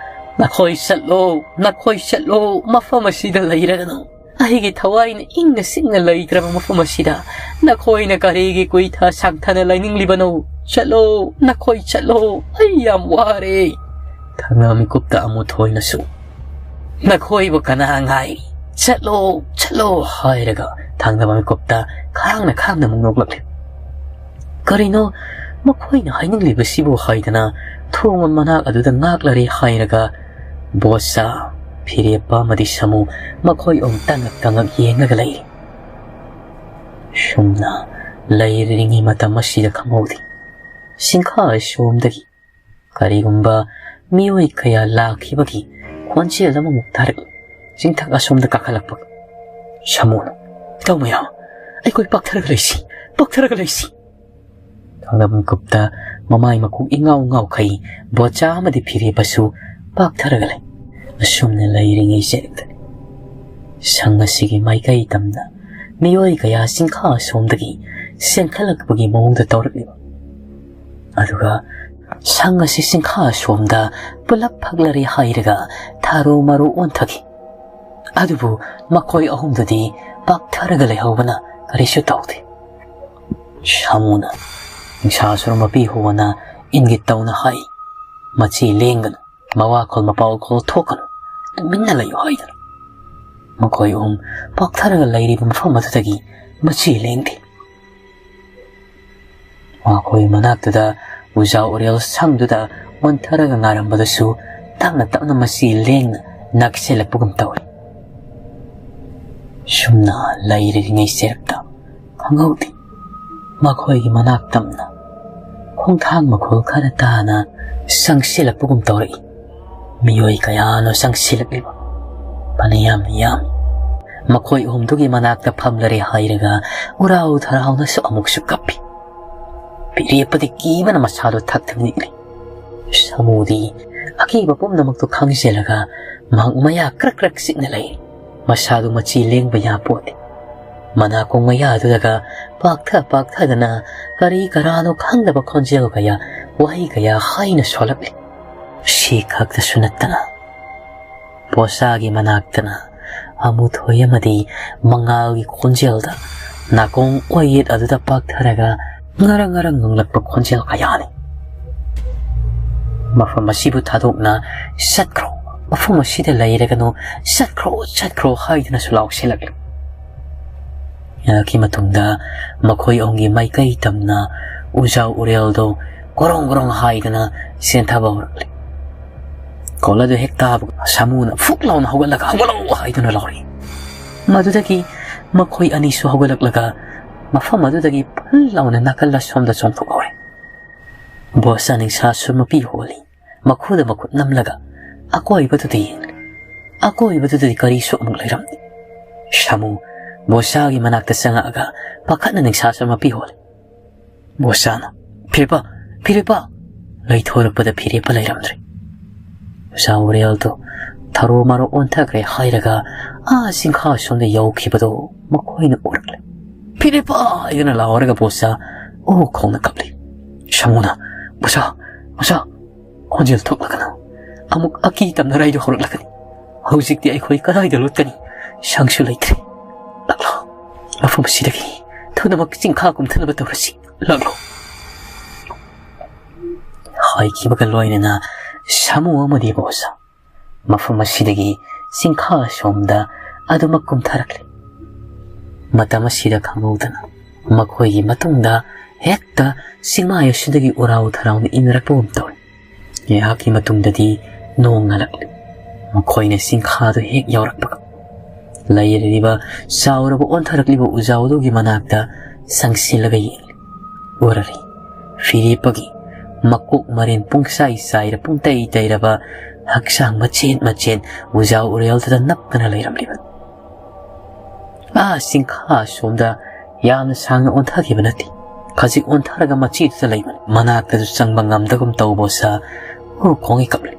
"ꯅꯈꯣꯏ ꯆꯠꯂꯣ, ꯅꯈꯣꯏ ꯆꯠꯂꯣ, ꯃꯐꯝ ꯑꯁꯤꯗ ꯂꯩꯔꯒꯅꯨ꯫ ꯑꯩꯒꯤ ꯊꯋꯥꯏꯅ ꯏꯪꯅ ꯆꯤꯛꯅ ꯂꯩꯇ꯭ꯔꯕ ꯃꯐꯝ ꯑꯁꯤꯗ ꯅꯈꯣꯏꯅ ꯀꯔꯤꯒꯤ ꯀꯨꯏꯊ ꯁꯥꯡꯊꯅ ꯂꯩꯅꯤꯡꯂꯤꯕꯅꯣ? ꯆꯠꯂꯣ, ꯅꯈꯣꯏ ꯆꯠꯂꯣ, ꯑꯩ ꯌꯥꯝ ꯋꯥꯔꯦ꯫" ꯊꯪꯅ ꯃꯤꯀꯨꯞꯇ ꯑꯃꯨꯊꯣꯏꯅꯁꯨ, "ꯅꯈꯣꯏꯕꯨ ꯀꯅꯥ ꯉꯥꯏꯔꯤ? ꯆꯠꯂꯣ, ꯆꯠꯂꯣ," ꯍꯥꯏꯔꯒ ꯊꯪꯅꯕ ꯃꯤꯀꯨꯞꯇ ꯈꯥꯡꯅ ꯈꯥꯡꯅ ꯑꯃꯨꯛ ꯅꯣꯛꯂꯛꯂꯤ꯫ ꯀꯔꯤꯅꯣ ꯃꯈꯣꯏꯅ ꯍꯥꯏꯅꯤꯡꯂꯤꯕꯁꯤꯕꯨ ꯍꯥꯏꯗꯅ ꯊꯣꯡ ꯃꯅꯥꯛ ꯑꯗꯨꯗ ꯉꯥꯛꯂꯔꯦ ꯍꯥꯏꯔꯒ ꯕꯣꯆꯥ, ꯐꯤꯔꯦꯞꯄ ꯑꯃꯗꯤ ꯁꯥꯃꯨ ꯃꯈꯣꯏ ꯑꯍꯨꯝ ꯇꯉꯛ ꯇꯉꯛ ꯌꯦꯡꯂꯒ ꯂꯩꯔꯤ꯫ ꯁꯨꯝꯅ ꯂꯩꯔꯤꯉꯩ ꯃꯇꯝ ꯑꯁꯤꯗ ꯈꯪꯍꯧꯗꯦ꯫ ꯁꯤꯡꯈꯥ ꯑꯁꯣꯝꯗꯒꯤ ꯀꯔꯤꯒꯨꯝꯕ ꯃꯤꯑꯣꯏ ꯀꯌꯥ ꯂꯥꯛꯈꯤꯕꯒꯤ ꯈꯣꯟꯖꯦꯜ ꯑꯃꯃꯨꯛ ꯇꯥꯔꯛꯏ꯫ ꯆꯤꯡꯊꯛ ꯑꯁꯣꯝꯗ ꯀꯥꯈꯠꯂꯛꯄ ꯁꯥꯃꯨꯅ, "ꯇꯧ ꯃꯌꯥꯝ, ꯑꯩꯈꯣꯏ ꯄꯥꯛꯊꯔꯒ ꯂꯩꯁꯤ, ꯄꯥꯛꯊꯔꯒ ꯂꯩꯁꯤ꯫" ꯊꯪꯅꯕ ꯃꯤꯀꯨꯞꯇ ꯃꯃꯥꯏ ꯃꯀꯣꯛ ꯏꯉꯥꯎ ꯉꯥꯎꯈꯩ ꯕꯣꯆꯥ ꯑꯃꯗꯤ ꯐꯤꯔꯦꯞꯄꯁꯨ ꯄꯥꯛꯊꯔꯒ ꯂꯩ꯫ ꯑꯁꯨꯝꯅ ꯂꯩꯔꯤꯉꯩ ꯆꯩꯔꯛꯇꯅꯤ ꯁꯪ ꯑꯁꯤꯒꯤ ꯃꯥꯏꯀꯩ ꯇꯝꯅ ꯃꯤꯑꯣꯏ ꯀꯌꯥ ꯆꯤꯡꯈꯥ ꯑꯁꯣꯝꯗꯒꯤ ꯆꯦꯟꯈꯠꯂꯛꯄꯒꯤ ꯃꯑꯣꯡꯗ ꯇꯧꯔꯛꯂꯤꯕ꯫ ꯑꯗꯨꯒ ꯁꯪ ꯑꯁꯤ ꯆꯤꯡꯈꯥ ꯑꯁꯣꯝꯗ ꯄꯨꯂꯞ ꯐꯛꯂꯔꯦ ꯍꯥꯏꯔꯒ ꯊꯥꯔꯨ ꯃꯥꯔꯨ ꯑꯣꯟꯊꯈꯤ꯫ ꯑꯗꯨꯕꯨ ꯃꯈꯣꯏ ꯑꯍꯨꯝꯗꯨꯗꯤ ꯄꯥꯛꯊꯔꯒ ꯂꯩꯍꯧꯕꯅ ꯀꯔꯤꯁꯨ ꯇꯧꯗꯦ꯫ ꯁꯥꯃꯨꯅ ꯅꯤꯡꯁꯥꯁꯨꯔ ꯃꯄꯤ ꯍꯣꯅ ꯏꯪꯒꯤꯠ ꯇꯧꯅ ꯍꯥꯏ, "ꯃꯆꯤ ꯂꯦꯡꯒꯅꯨ, ꯃꯋꯥꯈꯣꯜ ꯃꯄꯥꯎꯈꯣꯜ ꯊꯣꯛꯀꯅꯨ, ꯇꯨꯃꯤꯟꯅ ꯂꯩꯌꯨ" ꯍꯥꯏꯗꯅ꯫ ꯃꯈꯣꯏ ꯑꯍꯨꯝ ꯄꯥꯛꯊꯔꯒ ꯂꯩꯔꯤꯕ ꯃꯐꯝ ꯑꯗꯨꯗꯒꯤ ꯃꯆꯤ ꯂꯦꯡꯗꯦ꯫ ꯃꯈꯣꯏ ꯃꯅꯥꯛꯇꯨꯗ ꯎꯖꯥ ꯎꯔꯦꯜ ꯁꯪꯗꯨꯗ ꯑꯣꯟꯊꯔꯒ ꯉꯥꯏꯔꯝꯕꯗꯁꯨ ꯇꯞꯅ ꯇꯞꯅ ꯃꯆꯤ ꯂꯦꯡꯅ ꯅꯛꯁꯤꯜꯂꯛꯄꯒꯨꯝ ꯇꯧꯏ꯫ ꯁꯨꯝꯅ ꯂꯩꯔꯤꯉꯩ ꯆꯦꯔꯛꯇ ꯈꯪꯍꯧꯗꯦ꯫ ꯃꯈꯣꯏꯒꯤ ꯃꯅꯥꯛ ꯇꯝꯅ ꯈꯣꯡꯊꯥꯡ ꯃꯈꯣꯜ ꯈꯔ ꯇꯥꯅ ꯆꯪꯁꯤꯜꯂꯛꯄꯒꯨꯝ ꯇꯧꯔꯛꯏ꯫ ꯃꯤꯑꯣꯏ ꯀꯌꯥꯅ ꯆꯪꯁꯤꯜꯂꯛꯂꯤꯕ ꯐꯅꯌꯥꯝ ꯌꯥꯝꯃꯤ꯫ ꯃꯈꯣꯏ ꯑꯍꯨꯝꯗꯨꯒꯤ ꯃꯅꯥꯛꯇ ꯐꯝꯂꯔꯦ ꯍꯥꯏꯔꯒ ꯎꯔꯥꯎ ꯊꯔꯥꯎꯅꯁꯨ ꯑꯃꯨꯛꯁꯨ ꯀꯞꯄꯤ꯫ ꯐꯤꯔꯦꯞꯄꯗꯤ ꯀꯤꯕꯅ ꯃꯁꯥꯗꯣ ꯊꯛ ꯊꯛ ꯅꯤꯛꯂꯤ꯫ ꯁꯥꯃꯨꯗꯤ ꯑꯀꯤꯕ ꯄꯨꯝꯅꯃꯛꯇꯨ ꯈꯪꯖꯤꯜꯂꯒ ꯃꯍꯥꯛ ꯃꯌꯥ ꯀ꯭ꯔꯛ ꯀ꯭ꯔꯛ ꯆꯤꯛꯅ ꯂꯩ꯫ ꯃꯁꯥꯗꯨ ꯃꯆꯤ ꯂꯦꯡꯕ ꯌꯥꯄꯣꯠꯇꯦ꯫ ꯃꯅꯥꯀꯣꯡ ꯃꯌꯥꯗꯨꯗꯒ ꯄꯥꯛꯊ ꯄꯥꯛꯊꯗꯅ ꯀꯔꯤ ꯀꯔꯥꯅꯣ ꯈꯪꯗꯕ ꯈꯣꯟꯖꯦꯜ ꯀꯌꯥ, ꯋꯥꯍꯩ ꯀꯌꯥ ꯍꯥꯏꯅ ꯁꯣꯜꯂꯛꯂꯤ꯫ ꯁꯤ ꯈꯛꯇꯁꯨ ꯅꯠꯇꯅ ꯕꯣꯁꯥꯒꯤ ꯃꯅꯥꯛꯇꯅ ꯑꯃꯨꯊꯣꯏ ꯑꯃꯗꯤ ꯃꯉꯥꯜꯒꯤ ꯈꯣꯟꯖꯦꯜꯗ ꯅꯥꯀꯣꯡ ꯑꯣꯏꯌꯦꯠ ꯑꯗꯨꯗ ꯄꯥꯛꯊꯔꯒ ꯉꯔꯪ ꯉꯔꯪ ꯉꯪꯂꯛꯄ ꯈꯣꯟꯖꯦꯜ ꯀꯌꯥꯅꯤ꯫ "ꯃꯐꯝ ꯑꯁꯤꯕꯨ ꯊꯥꯗꯣꯛꯅ ꯆꯠꯈ꯭ꯔꯣ, ꯃꯐꯝ ꯑꯁꯤꯗ ꯂꯩꯔꯒꯅꯨ, ꯆꯠꯈ꯭ꯔꯣ, ꯆꯠꯈ꯭ꯔꯣ" ꯍꯥꯏꯗꯨꯅꯁꯨ ꯂꯥꯎꯁꯤꯜꯂꯛꯂꯤ꯫ ꯌꯥꯔꯛꯈꯤ ꯃꯇꯨꯡꯗ ꯃꯈꯣꯏ ꯑꯍꯨꯝꯒꯤ ꯃꯥꯏꯀꯩ ꯇꯝꯅ ꯎꯖꯥꯎ ꯎꯔꯦꯜꯗꯣ ꯒꯣꯔꯣꯡ ꯒꯣꯔꯣꯡ ꯍꯥꯏꯗꯨꯅ ꯆꯦꯟꯊꯕ ꯍꯧꯔꯛꯂꯤ꯫ ꯀꯣꯜ ꯑꯗꯨ ꯍꯦꯛ ꯇꯥꯕꯒ ꯁꯥꯃꯨꯅ ꯐꯨꯛ ꯂꯥꯎꯅ ꯍꯧꯒꯠꯂꯒ "ꯍꯧꯒꯠꯂꯣ" ꯍꯥꯏꯗꯨꯅ ꯂꯥꯎꯔꯛꯏ꯫ ꯃꯗꯨꯗꯒꯤ ꯃꯈꯣꯏ ꯑꯅꯤꯁꯨ ꯍꯧꯒꯠꯂꯛꯂꯒ ꯃꯐꯝ ꯑꯗꯨꯗꯒꯤ ꯐꯜ ꯂꯥꯎꯅ ꯅꯥꯀꯜ ꯑꯁꯣꯝꯗ ꯆꯣꯡꯊꯣꯛꯍꯧꯔꯦ꯫ ꯕꯣꯁ ꯅꯤꯡꯁꯥꯁꯨ ꯃꯄꯤ ꯍꯣꯜꯂꯤ꯫ ꯃꯈꯨꯗ ꯃꯈꯨꯠ ꯅꯝꯂꯒ ꯑꯀꯣꯏꯕꯗꯨꯗ ꯌꯦꯡꯂꯤ꯫ ꯑꯀꯣꯏꯕꯗꯨꯗꯗꯤ ꯀꯔꯤꯁꯨ ꯑꯃꯨꯛ ꯂꯩꯔꯝꯗꯦ꯫ ꯁꯥꯃꯨ ꯕꯣꯁꯥꯒꯤ ꯃꯅꯥꯛꯇ ꯆꯪꯉꯛꯑꯒ ꯄꯥꯈꯠꯅ ꯅꯤꯡꯁꯥꯁꯨ ꯃꯄꯤ ꯍꯣꯜꯂꯤ꯫ ꯕꯣꯁꯥꯅ, "ꯐꯤꯔꯦꯞꯄ! ꯐꯤꯔꯦꯞꯄ!" ꯂꯩꯊꯣꯔꯛꯄꯗ ꯐꯤꯔꯦꯞꯄ ꯂꯩꯔꯝꯗ꯭ꯔꯦ꯫ ꯎꯖꯥ ꯎꯔꯦꯜꯗꯣ ꯊꯔꯣ ꯃꯔꯣ ꯑꯣꯟꯊꯈ꯭ꯔꯦ ꯍꯥꯏꯔꯒ ꯑꯥ ꯆꯤꯡꯈꯥ ꯁꯣꯝꯗ ꯌꯧꯈꯤꯕꯗꯣ ꯃꯈꯣꯏꯅ ꯎꯔꯛꯂꯦ꯫ "ꯐꯤꯂꯤꯞꯄ!" ꯍꯥꯏꯗꯨꯅ ꯂꯥꯎꯔꯒ ꯕꯣꯆꯥ ꯑꯣ ꯈꯣꯡꯅ ꯀꯞꯂꯤ꯫ ꯁꯥꯃꯨꯅ, "ꯕꯣꯆꯥ, ꯕꯣꯆꯥ, ꯈꯣꯟꯖꯦꯜ ꯊꯣꯛꯂꯛꯀꯅꯨ꯫ ꯑꯃꯨꯛ ꯑꯀꯤ ꯇꯝꯅꯔꯥꯏꯗꯨ ꯍꯧꯔꯛꯂꯒꯅꯤ꯫ ꯍꯧꯖꯤꯛꯇꯤ ꯑꯩꯈꯣꯏ ꯀꯗꯥꯏꯗ ꯂꯣꯠꯀꯅꯤ? ꯁꯪꯁꯨ ꯂꯩꯇ꯭ꯔꯦ꯫ ꯂꯥꯛꯂꯣ, ꯃꯐꯝ ꯑꯁꯤꯗꯒꯤ ꯊꯨꯅꯃꯛ ꯆꯤꯡꯈꯥ ꯀꯨꯝꯊꯅꯕ ꯇꯧꯔꯁꯤ꯫ ꯂꯥꯛꯂꯣ꯫" ꯍꯥꯏꯈꯤꯕꯒ ꯂꯣꯏꯅꯅ ꯁꯥꯃꯨ ꯑꯃꯗꯤ ꯕꯣꯆꯥ ꯃꯐꯝ ꯑꯁꯤꯗꯒꯤ ꯆꯤꯡꯈꯥ ꯑꯁꯣꯝꯗ ꯑꯗꯨꯃꯛ ꯀꯨꯝꯊꯔꯛꯂꯤ꯫ ꯃꯇꯝ ꯑꯁꯤꯗ ꯈꯪꯍꯧꯗꯅ ꯃꯈꯣꯏꯒꯤ ꯃꯇꯨꯡꯗ ꯍꯦꯛꯇ ꯆꯤꯡꯃꯥꯏ ꯑꯁꯤꯗꯒꯤ ꯎꯔꯥꯎ ꯊꯔꯥꯎꯅ ꯏꯟꯅꯔꯛꯄꯒꯨꯝ ꯇꯧꯏ꯫ ꯉꯥꯏꯍꯥꯛꯀꯤ ꯃꯇꯨꯡꯗꯗꯤ ꯅꯣꯡ ꯉꯥꯜꯂꯛꯂꯤ꯫ ꯃꯈꯣꯏꯅ ꯆꯤꯡꯈꯥꯗꯨ ꯍꯦꯛ ꯌꯧꯔꯛꯄꯒ ꯂꯩꯔꯤꯕ ꯆꯥꯎꯔꯕ ꯑꯣꯟꯊꯔꯛꯂꯤꯕ ꯎꯖꯥꯎ ꯑꯗꯨꯒꯤ ꯃꯅꯥꯛꯇ ꯆꯪꯁꯤꯜꯂꯒ ꯌꯦꯡꯂꯤ꯫ ꯎꯔꯔꯤ꯫ ꯐꯤꯔꯦꯞꯄꯒꯤ ꯃꯀꯣꯛ ꯃꯔꯤꯟ ꯄꯨꯡꯆꯥꯏ ꯆꯥꯏꯔ ꯄꯨꯡꯇꯩ ꯇꯩꯔꯕ, ꯍꯛꯆꯥꯡ ꯃꯆꯦꯠ ꯃꯆꯦꯠ ꯎꯖꯥꯎ ꯎꯔꯦꯜꯗꯨꯗ ꯅꯞꯇꯅ ꯂꯩꯔꯝꯂꯤꯕ꯫ ꯑꯥ ꯆꯤꯡꯈꯥ ꯑꯁꯣꯝꯗ ꯌꯥꯝꯅ ꯁꯥꯡꯅ ꯑꯣꯟꯊꯈꯤꯕ ꯅꯠꯇꯦ꯫ ꯈꯖꯤꯛ ꯑꯣꯟꯊꯔꯒ ꯃꯆꯤꯗꯨꯗ ꯂꯩꯕꯅꯤ꯫ ꯃꯅꯥꯛꯇꯁꯨ ꯆꯪꯕ ꯉꯝꯗꯒꯨꯝ ꯇꯧꯕ ꯕꯣꯆꯥ ꯎ ꯈꯣꯡꯉꯤ ꯀꯞꯂꯤ꯫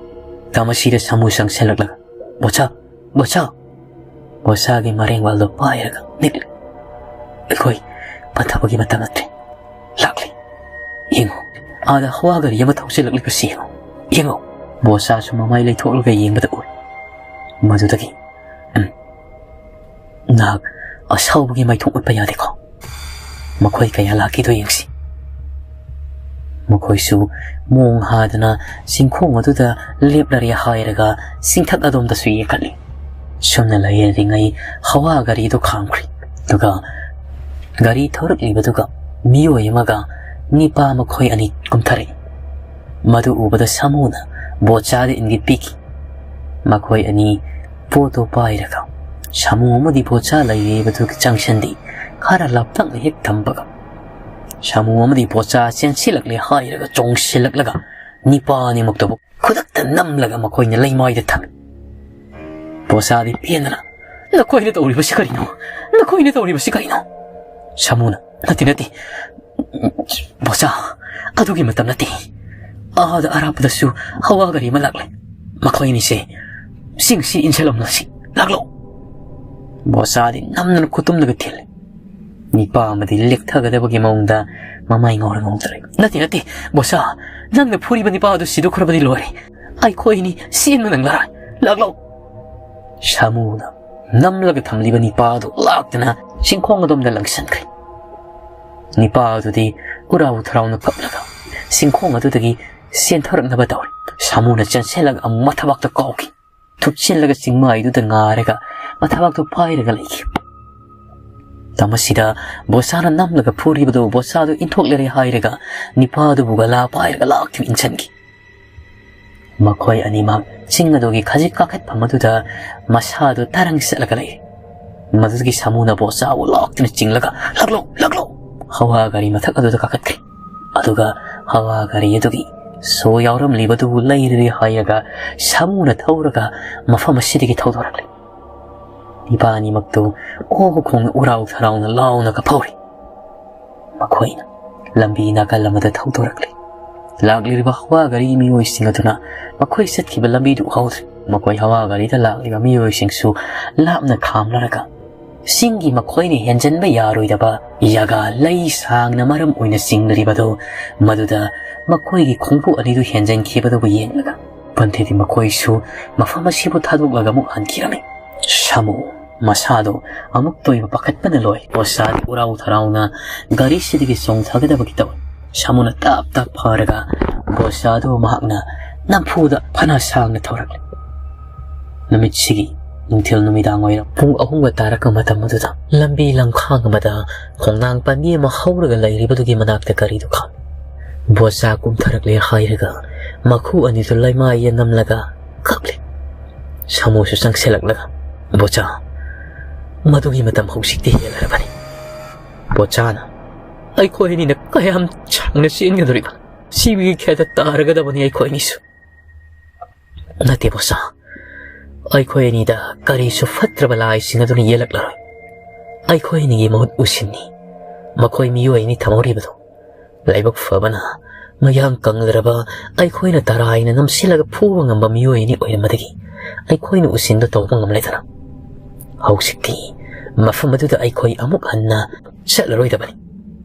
ꯇꯃꯁꯤꯗ ꯁꯥꯃꯨ ꯆꯪꯁꯤꯜꯂꯛꯂꯒ, "ꯕꯣꯆꯥ, ꯕꯣꯆꯥ!" ꯕꯣꯆꯥꯒꯤ ꯃꯔꯦꯡ ꯋꯥꯜꯗꯣ ꯄꯥꯏꯔꯒ ꯅꯤꯛꯂꯤ꯫ "ꯑꯩꯈꯣꯏ ꯄꯟꯊꯕꯒꯤ ꯃꯇꯝ ꯅꯠꯇ꯭ꯔꯦ꯫ ꯂꯥꯛꯂꯤ꯫ ꯌꯦꯡꯉꯨ, ꯑꯥꯗ ꯍꯋꯥ ꯒꯥꯔꯤ ꯑꯃ ꯊꯧꯖꯤꯜꯂꯛꯂꯤꯕꯁꯤ ꯌꯦꯡꯉꯨ꯫ ꯌꯦꯡꯉꯨ!" ꯕꯣꯆꯥꯁꯨ ꯃꯃꯥꯏ ꯂꯩꯊꯣꯛꯂꯒ ꯌꯦꯡꯕꯗ ꯎꯔꯦ꯫ ꯃꯗꯨꯗꯒꯤ, "ꯎꯝ, ꯅꯍꯥꯛ ꯑꯁꯥꯎꯕꯒꯤ ꯃꯥꯏꯊꯣꯡ ꯎꯠꯄ ꯌꯥꯗꯦꯀꯣ꯫ ꯃꯈꯣꯏ ꯀꯌꯥ ꯂꯥꯛꯈꯤꯗꯣ ꯌꯦꯡꯁꯤ꯫" ꯃꯈꯣꯏꯁꯨ ꯃꯣꯡ ꯍꯥꯗꯅ ꯆꯤꯡꯈꯣꯡ ꯑꯗꯨꯗ ꯂꯦꯞꯂꯔꯦ ꯍꯥꯏꯔꯒ ꯆꯤꯡꯊꯛ ꯑꯗꯣꯝꯗꯁꯨ ꯌꯦꯡꯈꯠꯂꯤ꯫ ꯁꯨꯝꯅ ꯂꯩꯔꯤꯉꯩ ꯍꯋꯥ ꯒꯥꯔꯤꯗꯨ ꯈꯥꯝꯈ꯭ꯔꯦ꯫ ꯑꯗꯨꯒ ꯒꯥꯔꯤ ꯊꯧꯔꯛꯂꯤꯕꯗꯨꯒ ꯃꯤꯑꯣꯏ ꯑꯃꯒ ꯅꯤꯄꯥ ꯃꯈꯣꯏ ꯑꯅꯤ ꯀꯨꯝꯊꯔꯛꯏ꯫ ꯃꯗꯨ ꯎꯕꯗ ꯁꯥꯃꯨꯅ ꯕꯣꯆꯥꯗ ꯏꯪꯒꯤꯠ ꯄꯤꯈꯤ꯫ ꯃꯈꯣꯏ ꯑꯅꯤ ꯄꯣꯠꯇꯣ ꯄꯥꯏꯔꯒ ꯁꯥꯃꯨ ꯑꯃꯗꯤ ꯕꯣꯆꯥ ꯂꯩꯔꯤꯕꯗꯨꯒꯤ ꯖꯪꯁꯟꯗꯤ ꯈꯔ ꯂꯥꯞꯇꯛꯅ ꯍꯦꯛ ꯊꯝꯕꯒ, ꯁꯥꯃꯨ ꯑꯃꯗꯤ ꯕꯣꯆꯥ ꯆꯦꯟꯁꯤꯜꯂꯛꯂꯦ ꯍꯥꯏꯔꯒ ꯆꯣꯡꯁꯤꯜꯂꯛꯂꯒ ꯅꯤꯄꯥ ꯑꯅꯤꯃꯛꯇꯕꯨ ꯈꯨꯗꯛꯇ ꯅꯝꯂꯒ ꯃꯈꯣꯏꯅ ꯂꯩꯃꯥꯏꯗ ꯊꯝꯃꯤ꯫ ꯕꯣꯆꯥꯗꯤ ꯄꯦꯟꯗꯅ, "ꯅꯈꯣꯏꯅ ꯇꯧꯔꯤꯕꯁꯤ ꯀꯔꯤꯅꯣ? ꯅꯈꯣꯏꯅ ꯇꯧꯔꯤꯕꯁꯤ ꯀꯔꯤꯅꯣ?" ꯁꯥꯃꯨꯅ, "ꯅꯠꯇꯦ, ꯅꯠꯇꯦ, ꯕꯣꯆꯥ, ꯑꯗꯨꯒꯤ ꯃꯇꯝ ꯅꯠꯇꯦ꯫ ꯑꯥꯗ ꯑꯔꯥꯞꯄꯗꯁꯨ ꯍꯋꯥ ꯒꯥꯔꯤ ꯑꯃ ꯂꯥꯛꯂꯦ꯫ ꯃꯈꯣꯏ ꯑꯅꯤꯁꯦ "ꯁꯤ ꯉꯁꯤ ꯏꯟꯁꯤꯜꯂꯝꯂꯁꯤ, ꯂꯥꯛꯂꯣ!" ꯕꯣꯁꯥꯗꯤ ꯅꯝꯗꯅ ꯈꯨꯇꯨꯝꯅꯒ ꯊꯤꯜꯂꯤ꯫ ꯅꯤꯄꯥ ꯑꯃꯗꯤ ꯂꯦꯛꯊꯒꯗꯕꯒꯤ ꯃꯑꯣꯡꯗ ꯃꯃꯥꯏ ꯉꯧꯔ ꯉꯧꯗ꯭ꯔꯦ꯫ "ꯅꯠꯇꯦ, ꯅꯠꯇꯦ, ꯕꯣꯁꯥ, ꯅꯪꯅ ꯐꯨꯔꯤꯕ ꯅꯤꯄꯥ ꯑꯗꯨ ꯁꯤꯗꯣꯛꯈ꯭ꯔꯕꯗꯤ ꯂꯣꯏꯔꯦ꯫ ꯑꯩꯈꯣꯏ ꯑꯅꯤ ꯆꯦꯟꯕ ꯅꯪꯂꯔꯣꯏ꯫ ꯂꯥꯛꯂꯣ!" ꯁꯥꯃꯨꯅ ꯅꯝꯂꯒ ꯊꯝꯂꯤꯕ ꯅꯤꯄꯥ ꯑꯗꯨ ꯂꯥꯛꯇꯨꯅ ꯆꯤꯡꯈꯣꯡ ꯑꯗꯣꯝꯗ ꯂꯪꯁꯤꯟꯈ꯭ꯔꯦ꯫ ꯅꯤꯄꯥ ꯑꯗꯨꯗꯤ ꯎꯔꯥꯎ ꯊꯔꯥꯎꯅ ꯀꯞꯂꯒ ꯆꯤꯡꯈꯣꯡ ꯑꯗꯨꯗꯒꯤ ꯆꯦꯟꯊꯣꯔꯛꯅꯕ ꯇꯧꯔꯦ꯫ ꯁꯥꯃꯨꯅ ꯆꯦꯟꯁꯤꯜꯂꯒ ꯑꯃꯨꯛ ꯃꯊꯕꯥꯛꯇ ꯀꯥꯎꯈꯤ꯫ ꯊꯨꯞꯆꯤꯜꯂꯒ ꯆꯤꯡꯃꯥꯏꯗꯨꯗ ꯉꯥꯔꯒ ꯃꯊꯕꯥꯛꯇꯨ ꯄꯥꯏꯔꯒ ꯂꯩꯈꯤ꯫ ꯃꯇꯝ ꯑꯁꯤꯗ ꯕꯣꯁꯥꯅ ꯅꯝꯂꯒ ꯐꯨꯔꯤꯕꯗꯨ ꯕꯣꯁꯥꯗꯨ ꯏꯟꯊꯣꯛꯂꯔꯦ ꯍꯥꯏꯔꯒ ꯅꯤꯄꯥꯗꯨꯕꯨ ꯒꯂꯥ ꯄꯥꯏꯔꯒ ꯂꯥꯛꯇꯨꯅ ꯏꯟꯁꯤꯟꯈꯤ꯫ ꯃꯈꯣꯏ ꯑꯅꯤꯃꯛ ꯆꯤꯡ ꯑꯗꯨꯒꯤ ꯈꯖꯤꯛ ꯀꯥꯈꯠꯐꯝ ꯑꯗꯨꯗ ꯃꯁꯥꯗꯨ ꯇꯔꯪ ꯆꯠꯂꯒ ꯂꯩꯔꯦ꯫ ꯃꯗꯨꯗꯒꯤ ꯁꯥꯃꯨꯅ ꯕꯣꯁꯥꯕꯨ ꯂꯥꯛꯇꯨꯅ ꯆꯤꯡꯂꯒ, "ꯂꯥꯛꯂꯣ, ꯂꯥꯛꯂꯣ!" ꯍꯋꯥ ꯒꯥꯔꯤ ꯃꯊꯛ ꯑꯗꯨꯗ ꯀꯥꯈꯠꯈ꯭ꯔꯦ꯫ ꯑꯗꯨꯒ ꯍꯋꯥ ꯒꯥꯔꯤ ꯑꯗꯨꯒꯤ ꯁꯣ ꯌꯥꯎꯔꯝꯂꯤꯕꯗꯨꯕꯨ ꯂꯩꯔꯔꯦ ꯍꯥꯏꯔꯒ ꯁꯥꯃꯨꯅ ꯊꯧꯔꯒ ꯃꯐꯝ ꯑꯁꯤꯗꯒꯤ ꯊꯧꯗꯣꯔꯛꯂꯦ꯫ ꯅꯤꯄꯥ ꯑꯅꯤꯃꯛꯇꯨ ꯑꯣ ꯈꯣꯡꯅ ꯎꯔꯥꯎ ꯊꯔꯥꯎꯅ ꯂꯥꯎꯅ ꯀꯞꯍꯧꯔꯤ꯫ ꯃꯈꯣꯏꯅ ꯂꯝꯕꯤ ꯅꯥꯀꯜ ꯑꯃꯗ ꯊꯧꯗꯣꯔꯛꯂꯤ꯫ ꯂꯥꯛꯂꯤꯕ ꯍꯋꯥ ꯒꯥꯔꯤꯒꯤ ꯃꯤꯑꯣꯏꯁꯤꯡ ꯑꯗꯨꯅ ꯃꯈꯣꯏ ꯆꯠꯈꯤꯕ ꯂꯝꯕꯤꯗꯨ ꯎꯍꯧꯗ꯭ꯔꯦ꯫ ꯃꯈꯣꯏ ꯍꯋꯥ ꯒꯥꯔꯤꯗ ꯂꯥꯛꯂꯤꯕ ꯃꯤꯑꯣꯏꯁꯤꯡꯁꯨ ꯂꯥꯞꯅ ꯈꯥꯝꯂꯔꯒ ꯆꯤꯡꯒꯤ ꯃꯈꯣꯏꯅ ꯍꯦꯟꯖꯟꯕ ꯌꯥꯔꯣꯏꯗꯕ ꯖꯒꯥ ꯂꯩ ꯁꯥꯡꯅ ꯃꯔꯝ ꯑꯣꯏꯅ ꯆꯤꯡꯂꯤꯕꯗꯨ, ꯃꯗꯨꯗ ꯃꯈꯣꯏꯒꯤ ꯈꯣꯡꯎꯞ ꯑꯅꯤꯗꯨ ꯍꯦꯟꯖꯟꯈꯤꯕꯗꯨꯕꯨ ꯌꯦꯡꯂꯒ ꯄꯟꯊꯦꯗꯤ ꯃꯈꯣꯏꯁꯨ ꯃꯐꯝ ꯑꯁꯤꯕꯨ ꯊꯥꯗꯣꯛꯂꯒ ꯑꯃꯨꯛ ꯍꯟꯈꯤꯔꯝꯃꯤ꯫ ꯁꯥꯃꯨ ꯃꯁꯥꯗꯣ ꯑꯃꯨꯛꯇ ꯑꯣꯏꯕ ꯄꯥꯈꯠꯄꯅ ꯂꯣꯏ꯫ ꯕꯣꯁꯥꯗꯤ ꯎꯔꯥꯎ ꯊꯔꯥꯎꯅ ꯒꯥꯔꯤꯁꯤꯗꯒꯤ ꯆꯣꯡꯊꯒꯗꯕꯒꯤ ꯇꯧꯏ꯫ ꯁꯥꯃꯨꯅ ꯇꯞ ꯇꯞ ꯐꯥꯔꯒ ꯕꯣꯁꯥꯗꯨ ꯃꯍꯥꯛꯅ ꯅꯝꯐꯨꯗ ꯐꯅ ꯁꯥꯡꯅ ꯊꯧꯔꯛꯂꯤ꯫ ꯅꯨꯃꯤꯠꯁꯤꯒꯤ ꯅꯨꯡꯊꯤꯜ ꯅꯨꯃꯤꯗꯥꯡ ꯋꯥꯏꯔꯝ ꯄꯨꯡ ꯑꯍꯨꯝꯒ ꯇꯥꯔꯛꯄ ꯃꯇꯝ ꯑꯗꯨꯗ ꯂꯝꯕꯤ ꯂꯝꯈꯥꯡ ꯑꯃꯗ ꯈꯣꯡꯅꯥꯡ ꯄꯥꯝꯕꯤ ꯑꯃ ꯍꯧꯔꯒ ꯂꯩꯔꯤꯕꯗꯨꯒꯤ ꯃꯅꯥꯛꯇ ꯒꯥꯔꯤꯗꯨ ꯈꯥꯝꯃꯤ꯫ ꯕꯣꯁꯥ ꯀꯨꯝꯊꯔꯛꯂꯦ ꯍꯥꯏꯔꯒ ꯃꯈꯨ ꯑꯅꯤꯗꯨ ꯂꯩꯃꯥꯏꯗ ꯅꯝꯂꯒ ꯀꯞꯂꯤ꯫ ꯁꯥꯃꯨꯁꯨ ꯆꯪꯁꯤꯜꯂꯛꯂꯒ, "ꯕꯣꯆꯥ, ꯃꯗꯨꯒꯤ ꯃꯇꯝ ꯍꯧꯖꯤꯛꯇꯤ ꯍꯦꯜꯂꯔꯕꯅꯤ꯫ ꯕꯣꯆꯥꯅ ꯑꯩꯈꯣꯏ ꯑꯅꯤꯅ ꯀꯌꯥꯝ ꯁꯥꯡꯅ ꯆꯦꯟꯒꯗꯧꯔꯤꯕ? ꯁꯤꯕꯒꯤ ꯈꯦꯗ ꯇꯥꯔꯒꯗꯕꯅꯤ ꯑꯩꯈꯣꯏ ꯑꯅꯤꯁꯨ꯫" "ꯅꯠꯇꯦ ꯕꯣꯆꯥ, ꯑꯩꯈꯣꯏ ꯑꯅꯤꯗ ꯀꯔꯤꯁꯨ ꯐꯠꯇ꯭ꯔꯕ ꯂꯥꯏꯁꯤꯡ ꯑꯗꯨꯅ ꯌꯦꯜꯂꯛꯂꯔꯣꯏ꯫ ꯑꯩꯈꯣꯏ ꯑꯅꯤꯒꯤ ꯃꯍꯨꯠ ꯎꯁꯤꯟꯅꯤ꯫ ꯃꯈꯣꯏ ꯃꯤꯑꯣꯏ ꯑꯅꯤ ꯊꯝꯍꯧꯔꯤꯕꯗꯨ ꯂꯥꯏꯕꯛ ꯐꯕꯅ ꯃꯌꯥꯡ ꯀꯪꯂꯔꯕ ꯑꯩꯈꯣꯏꯅ ꯇꯔꯥꯏꯅ ꯅꯝꯁꯤꯜꯂꯒ ꯐꯨꯕ ꯉꯝꯕ ꯃꯤꯑꯣꯏ ꯑꯅꯤ ꯑꯣꯏꯔꯝꯕꯗꯒꯤ ꯑꯩꯈꯣꯏꯅ ꯎꯁꯤꯟꯗ ꯇꯧꯕ ꯉꯝꯂꯦꯗꯅ꯫ ꯍꯧꯖꯤꯛꯇꯤ ꯃꯐꯝ ꯑꯗꯨꯗ ꯑꯩꯈꯣꯏ ꯑꯃꯨꯛ ꯍꯟꯅ ꯆꯠꯂꯔꯣꯏꯗꯕꯅꯤ꯫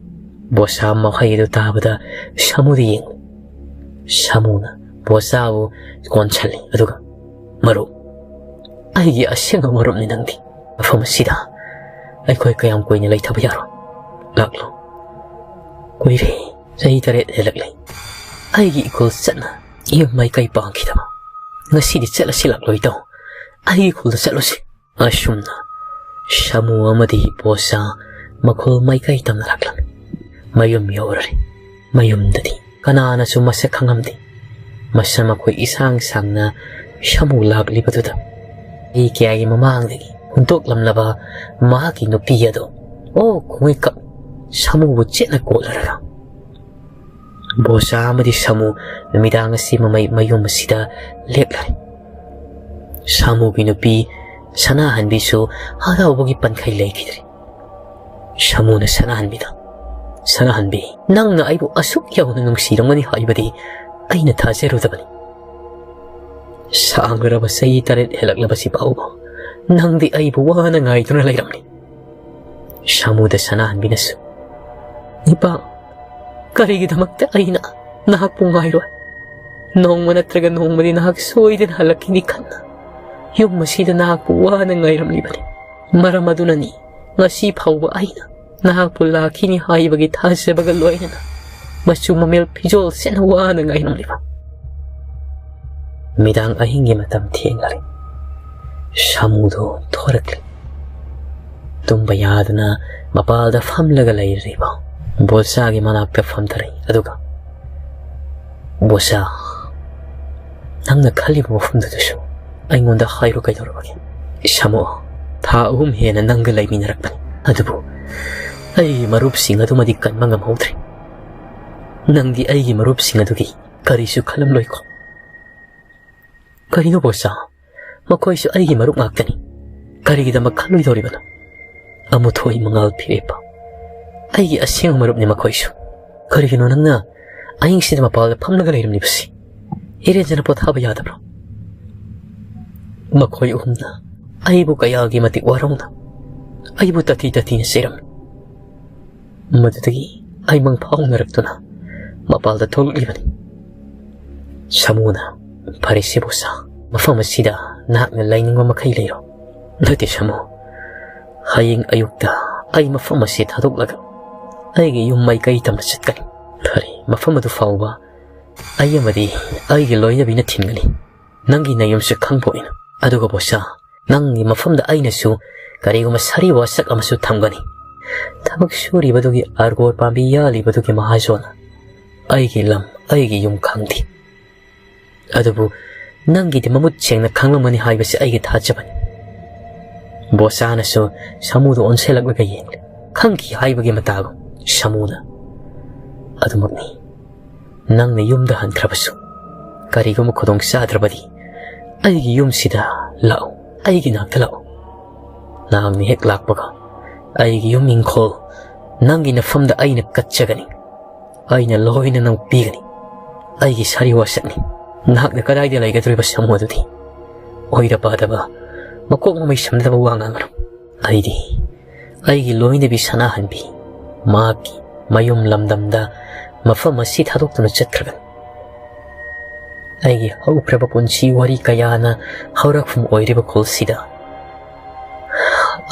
ꯕꯣꯁꯥ ꯃꯈꯩ ꯑꯗꯨ ꯇꯥꯕꯗ ꯁꯥꯃꯨꯗ ꯌꯦꯡꯂꯤ꯫ ꯁꯥꯃꯨꯅ ꯕꯣꯁꯥꯕꯨ ꯀꯣꯟꯁꯤꯜꯂꯤ, ꯑꯗꯨꯒ, "ꯃꯔꯨꯞ, ꯑꯩꯒꯤ ꯑꯁꯦꯡꯕ ꯃꯔꯨꯞꯅꯤ ꯅꯪꯗꯤ꯫ ꯃꯐꯝ ꯑꯁꯤꯗ ꯑꯩꯈꯣꯏ ꯀꯌꯥꯝ ꯀꯨꯏꯅ ꯂꯩꯊꯕ ꯌꯥꯔꯣꯏ꯫ ꯂꯥꯛꯂꯣ꯫ ꯀꯨꯏꯔꯦ, ꯆꯍꯤ ꯇꯔꯦꯠ ꯍꯦꯜꯂꯛꯂꯦ ꯑꯩꯒꯤ ꯏꯀꯨꯜ ꯆꯠꯅ ꯌꯨꯝ ꯃꯥꯏꯀꯩ ꯄꯥꯡꯈꯤꯗꯕ꯫ ꯉꯁꯤꯗꯤ ꯆꯠꯂꯁꯤ ꯂꯥꯛꯂꯣ ꯏꯇꯥꯎ, ꯑꯩꯒꯤ ꯏꯀꯨꯜꯗ ꯆꯠꯂꯨꯁꯤ꯫" ꯑꯁꯨꯝꯅ ꯁꯥꯃꯨ ꯑꯃꯗꯤ ꯕꯣꯁꯥ ꯃꯈꯣꯜ ꯃꯥꯏꯀꯩ ꯇꯝꯅ ꯂꯥꯛꯂꯝꯃꯤ꯫ ꯃꯌꯨꯝ ꯌꯧꯔꯔꯦ꯫ ꯃꯌꯨꯝꯗꯗꯤ ꯀꯅꯥꯅꯁꯨ ꯃꯁꯛ ꯈꯪꯉꯝꯗꯦ꯫ ꯃꯁꯝ ꯃꯈꯣꯏ ꯏꯁꯥꯡ ꯁꯥꯡꯅ ꯁꯥꯃꯨ ꯂꯥꯛꯂꯤꯕꯗꯨꯗ ꯆꯍꯤ ꯀꯌꯥꯒꯤ ꯃꯃꯥꯡꯗꯒꯤ ꯍꯨꯟꯗꯣꯛꯂꯝꯂꯕ ꯃꯍꯥꯛꯀꯤ ꯅꯨꯄꯤ ꯑꯗꯨ, ꯑꯣ ꯈꯣꯡꯉꯩꯀꯛ, ꯁꯥꯃꯨꯕꯨ ꯆꯦꯠꯅ ꯀꯣꯠꯂꯔꯒ ꯕꯣꯁꯥ ꯑꯃꯗꯤ ꯁꯥꯃꯨ ꯅꯨꯃꯤꯗꯥꯡ ꯑꯁꯤ ꯃꯃꯩ ꯃꯌꯨꯝ ꯑꯁꯤꯗ ꯂꯦꯛꯂꯔꯦ꯫ ꯁꯥꯃꯨꯒꯤ ꯅꯨꯄꯤ ꯁꯅꯥꯍꯟꯕꯤꯁꯨ ꯍꯔꯥꯎꯕꯒꯤ ꯄꯟꯈꯩ ꯂꯩꯈꯤꯗ꯭ꯔꯦ꯫ ꯁꯥꯃꯨꯅ ꯁꯅꯥꯍꯟꯕꯤꯗ, "ꯁꯅꯥꯍꯟꯕꯤ, ꯅꯪꯅ ꯑꯩꯕꯨ ꯑꯁꯨꯛ ꯌꯧꯅ ꯅꯨꯡꯁꯤꯔꯝꯒꯅꯤ ꯍꯥꯏꯕꯗꯤ ꯑꯩꯅ ꯊꯥꯖꯔꯨꯗꯕꯅꯤ꯫ ꯁꯥꯡꯂꯔꯕ ꯆꯍꯤ ꯇꯔꯦꯠ ꯍꯦꯜꯂꯛꯂꯕꯁꯤ ꯐꯥꯎꯕ ꯅꯪꯗꯤ ꯑꯩꯕꯨ ꯋꯥꯅ ꯉꯥꯏꯗꯨꯅ ꯂꯩꯔꯝꯂꯤ꯫" ꯁꯥꯃꯨꯗ ꯁꯅꯥꯍꯟꯕꯤꯅꯁꯨ, "ꯅꯤꯄꯥ, ꯀꯔꯤꯒꯤꯗꯃꯛꯇ ꯑꯩꯅ ꯅꯍꯥꯛꯄꯨ ꯉꯥꯏꯔꯣꯏ? ꯅꯣꯡꯃ ꯅꯠꯇ꯭ꯔꯒ ꯅꯣꯡꯃꯗꯤ ꯅꯍꯥꯛ ꯁꯣꯏꯗꯅ ꯍꯜꯂꯛꯈꯤꯅꯤ ꯈꯟꯅ ꯌꯨꯝ ꯑꯁꯤꯗ ꯅꯍꯥꯛꯄꯨ ꯋꯥꯅ ꯉꯥꯏꯔꯝꯂꯤꯕꯅꯤ꯫ ꯃꯔꯝ ꯑꯗꯨꯅꯅꯤ ꯉꯁꯤ ꯐꯥꯎꯕ ꯑꯩꯅ ꯅꯍꯥꯛꯄꯨ ꯂꯥꯛꯈꯤꯅꯤ ꯍꯥꯏꯕꯒꯤ ꯊꯥꯖꯕꯒ ꯂꯣꯏꯅꯅ ꯃꯆꯨ ꯃꯃꯦꯜ ꯐꯤꯖꯣꯜ ꯁꯦꯠꯅ ꯋꯥꯅ ꯉꯥꯏꯔꯝꯂꯤꯕ꯫" ꯅꯨꯃꯤꯗꯥꯡ ꯑꯍꯤꯡꯒꯤ ꯃꯇꯝ ꯊꯦꯡꯂꯔꯦ꯫ ꯁꯥꯃꯨꯗꯣ ꯊꯣꯔꯛꯂꯦ꯫ ꯇꯨꯝꯕ ꯌꯥꯗꯅ ꯃꯄꯥꯜꯗ ꯐꯝꯂꯒ ꯂꯩꯔꯤꯕ ꯕꯣꯁꯥꯒꯤ ꯃꯅꯥꯛꯇ ꯐꯝꯊꯔꯛꯏ꯫ ꯑꯗꯨꯒ, "ꯕꯣꯁꯥ, ꯅꯪꯅ ꯈꯜꯂꯤꯕ ꯃꯐꯝꯗꯨꯗꯁꯨ ꯑꯩꯉꯣꯟꯗ ꯍꯥꯏꯔꯨ ꯀꯩꯗꯧꯔꯕꯒꯦ? ꯁꯥꯃꯨ, ꯊꯥ ꯑꯍꯨꯝ ꯍꯦꯟꯅ ꯅꯪꯒ ꯂꯩꯃꯤꯟꯅꯔꯛꯄꯅꯤ, ꯑꯗꯨꯕꯨ ꯑꯩꯒꯤ ꯃꯔꯨꯞꯁꯤꯡ ꯑꯗꯨꯃꯗꯤ ꯀꯟꯕ ꯉꯝꯍꯧꯗ꯭ꯔꯦ꯫ ꯅꯪꯗꯤ ꯑꯩꯒꯤ ꯃꯔꯨꯞꯁꯤꯡ ꯑꯗꯨꯒꯤ ꯀꯔꯤꯁꯨ ꯈꯜꯂꯝꯂꯣꯏꯀꯣ?" "ꯀꯔꯤꯅꯣ ꯕꯣꯁꯥ? ꯃꯈꯣꯏꯁꯨ ꯑꯩꯒꯤ ꯃꯔꯨꯞ ꯉꯥꯛꯇꯅꯤ꯫ ꯀꯔꯤꯒꯤꯗꯃꯛ ꯈꯜꯂꯣꯏꯗꯧꯔꯤꯕꯅꯣ?" ꯑꯃꯨꯊꯣꯏ ꯃꯉꯥꯜ ꯐꯤꯔꯦꯞꯄ, "ꯑꯩꯒꯤ ꯑꯁꯦꯡꯕ ꯃꯔꯨꯞꯅꯤ ꯃꯈꯣꯏꯁꯨ꯫ ꯀꯔꯤꯒꯤꯅꯣ ꯅꯪꯅ ꯑꯍꯤꯡꯁꯤꯗ ꯃꯄꯥꯜꯗ ꯐꯝꯂꯒ ꯂꯩꯔꯝꯂꯤꯕꯁꯤ? ꯏꯔꯦꯟꯖꯅ ꯄꯣꯊꯥꯕ ꯌꯥꯗꯕ꯭ꯔꯣ?" ꯃꯈꯣꯏ ꯑꯍꯨꯝꯅ ꯑꯩꯕꯨ ꯀꯌꯥꯒꯤ ꯃꯇꯤꯛ ꯋꯥꯔꯧꯅ, ꯑꯩꯕꯨ ꯇꯥꯊꯤ ꯇꯥꯊꯤꯅ ꯆꯩꯔꯝꯃꯤ꯫ ꯃꯗꯨꯗꯒꯤ ꯑꯩ ꯃꯪꯐꯥꯎꯅꯔꯛꯇꯨꯅ ꯃꯄꯥꯜꯗ ꯊꯣꯛꯂꯛꯂꯤꯕꯅꯤ꯫ ꯁꯥꯃꯨꯅ, "ꯐꯔꯦꯁꯦ ꯕꯣꯁꯥ, ꯃꯐꯝ ꯑꯁꯤꯗ ꯅꯍꯥꯛꯅ ꯂꯩꯅꯤꯡꯕ ꯃꯈꯩ ꯂꯩꯔꯣ꯫ ꯅꯠꯇꯦ ꯁꯥꯃꯨ, ꯍꯌꯦꯡ ꯑꯌꯨꯛꯇ ꯑꯩ ꯃꯐꯝ ꯑꯁꯤ ꯊꯥꯗꯣꯛꯂꯒ ꯑꯩꯒꯤ ꯌꯨꯝ ꯃꯥꯏꯀꯩ ꯇꯝꯅ ꯆꯠꯀꯅꯤ꯫ ꯐꯔꯦ, ꯃꯐꯝ ꯑꯗꯨ ꯐꯥꯎꯕ ꯑꯩ ꯑꯃꯗꯤ ꯑꯩꯒꯤ ꯂꯣꯏꯅꯕꯤꯅ ꯊꯤꯟꯒꯅꯤ꯫ ꯅꯪꯒꯤ ꯅꯌꯨꯝꯁꯦ ꯈꯪꯕ ꯑꯣꯏꯅ꯫ ꯑꯗꯨꯒ ꯕꯣꯁꯥ, ꯅꯪꯒꯤ ꯃꯐꯝꯗ ꯑꯩꯅꯁꯨ ꯀꯔꯤꯒꯨꯝꯕ ꯁꯥꯔꯤ ꯋꯥꯁꯛ ꯑꯃꯁꯨ ꯊꯝꯒꯅꯤ꯫ ꯊꯕꯛ ꯁꯨꯔꯤꯕꯗꯨꯒꯤ ꯑꯥꯔꯒꯣꯔ ꯄꯥꯝꯕꯤ ꯌꯥꯜꯂꯤꯕꯗꯨꯒꯤ ꯃꯍꯥꯖꯣꯟꯅ ꯑꯩꯒꯤ ꯂꯝ, ꯑꯩꯒꯤ ꯌꯨꯝ ꯈꯪꯗꯦ꯫ ꯑꯗꯨꯕꯨ ꯅꯪꯒꯤꯗꯤ ꯃꯃꯨꯠ ꯁꯦꯡꯅ ꯈꯪꯂꯝꯒꯅꯤ ꯍꯥꯏꯕꯁꯤ ꯑꯩꯒꯤ ꯊꯥꯖꯕꯅꯤ꯫" ꯕꯣꯁꯥꯅꯁꯨ ꯁꯥꯃꯨꯗꯨ ꯑꯣꯟꯁꯤꯜꯂꯛꯂꯒ ꯌꯦꯡꯂꯦ꯫ ꯈꯪꯈꯤ ꯍꯥꯏꯕꯒꯤ ꯃꯇꯥꯒꯨꯝ ꯁꯥꯃꯨꯅ, "ꯑꯗꯨꯃꯛꯅꯤ꯫ ꯅꯪꯅ ꯌꯨꯝꯗ ꯍꯟꯈ꯭ꯔꯕꯁꯨ, ꯀꯔꯤꯒꯨꯝꯕ ꯈꯨꯗꯣꯡ ꯆꯥꯗ꯭ꯔꯕꯗꯤ ꯑꯩꯒꯤ ꯌꯨꯝꯁꯤꯗ ꯂꯥꯛꯎ, ꯑꯩꯒꯤ ꯅꯥꯛꯇ ꯂꯥꯛꯎ꯫ ꯅꯍꯥꯛꯅ ꯍꯦꯛ ꯂꯥꯛꯄꯒ ꯑꯩꯒꯤ ꯌꯨꯝ ꯏꯪꯈꯣꯜ, ꯅꯪꯒꯤ ꯅꯐꯝꯗ ꯑꯩꯅ ꯀꯠꯆꯒꯅꯤ꯫ ꯑꯩꯅ ꯂꯣꯏꯅ ꯅꯪ ꯄꯤꯒꯅꯤ꯫ ꯑꯩꯒꯤ ꯁꯥꯔꯤ ꯋꯥꯁꯛꯅꯤ꯫ ꯅꯍꯥꯛꯅ ꯀꯗꯥꯏꯗ ꯂꯩꯒꯗꯧꯔꯤꯕ ꯁꯥꯃꯨ ꯑꯗꯨꯗꯤ? ꯑꯣꯏꯗ ꯄꯥꯗꯕ, ꯃꯀꯣꯛ ꯃꯃꯩ ꯁꯝꯅꯗꯕ ꯋꯥ ꯉꯥꯡꯒꯅꯨ꯫ ꯑꯩꯗꯤ ꯑꯩꯒꯤ ꯂꯣꯏꯅꯕꯤ ꯁꯅꯥꯍꯟꯕꯤ, ꯃꯍꯥꯛꯀꯤ ꯃꯌꯨꯝ ꯂꯝꯗꯝꯗ ꯃꯐꯝ ꯑꯁꯤ ꯊꯥꯗꯣꯛꯇꯨꯅ ꯆꯠꯈ꯭ꯔꯒꯅꯤ꯫ ꯑꯩꯒꯤ ꯍꯧꯈ꯭ꯔꯕ ꯄꯨꯟꯁꯤ ꯋꯥꯔꯤ ꯀꯌꯥꯅ ꯍꯧꯔꯛꯐꯝ ꯑꯣꯏꯔꯤꯕ ꯈꯨꯜꯁꯤꯗ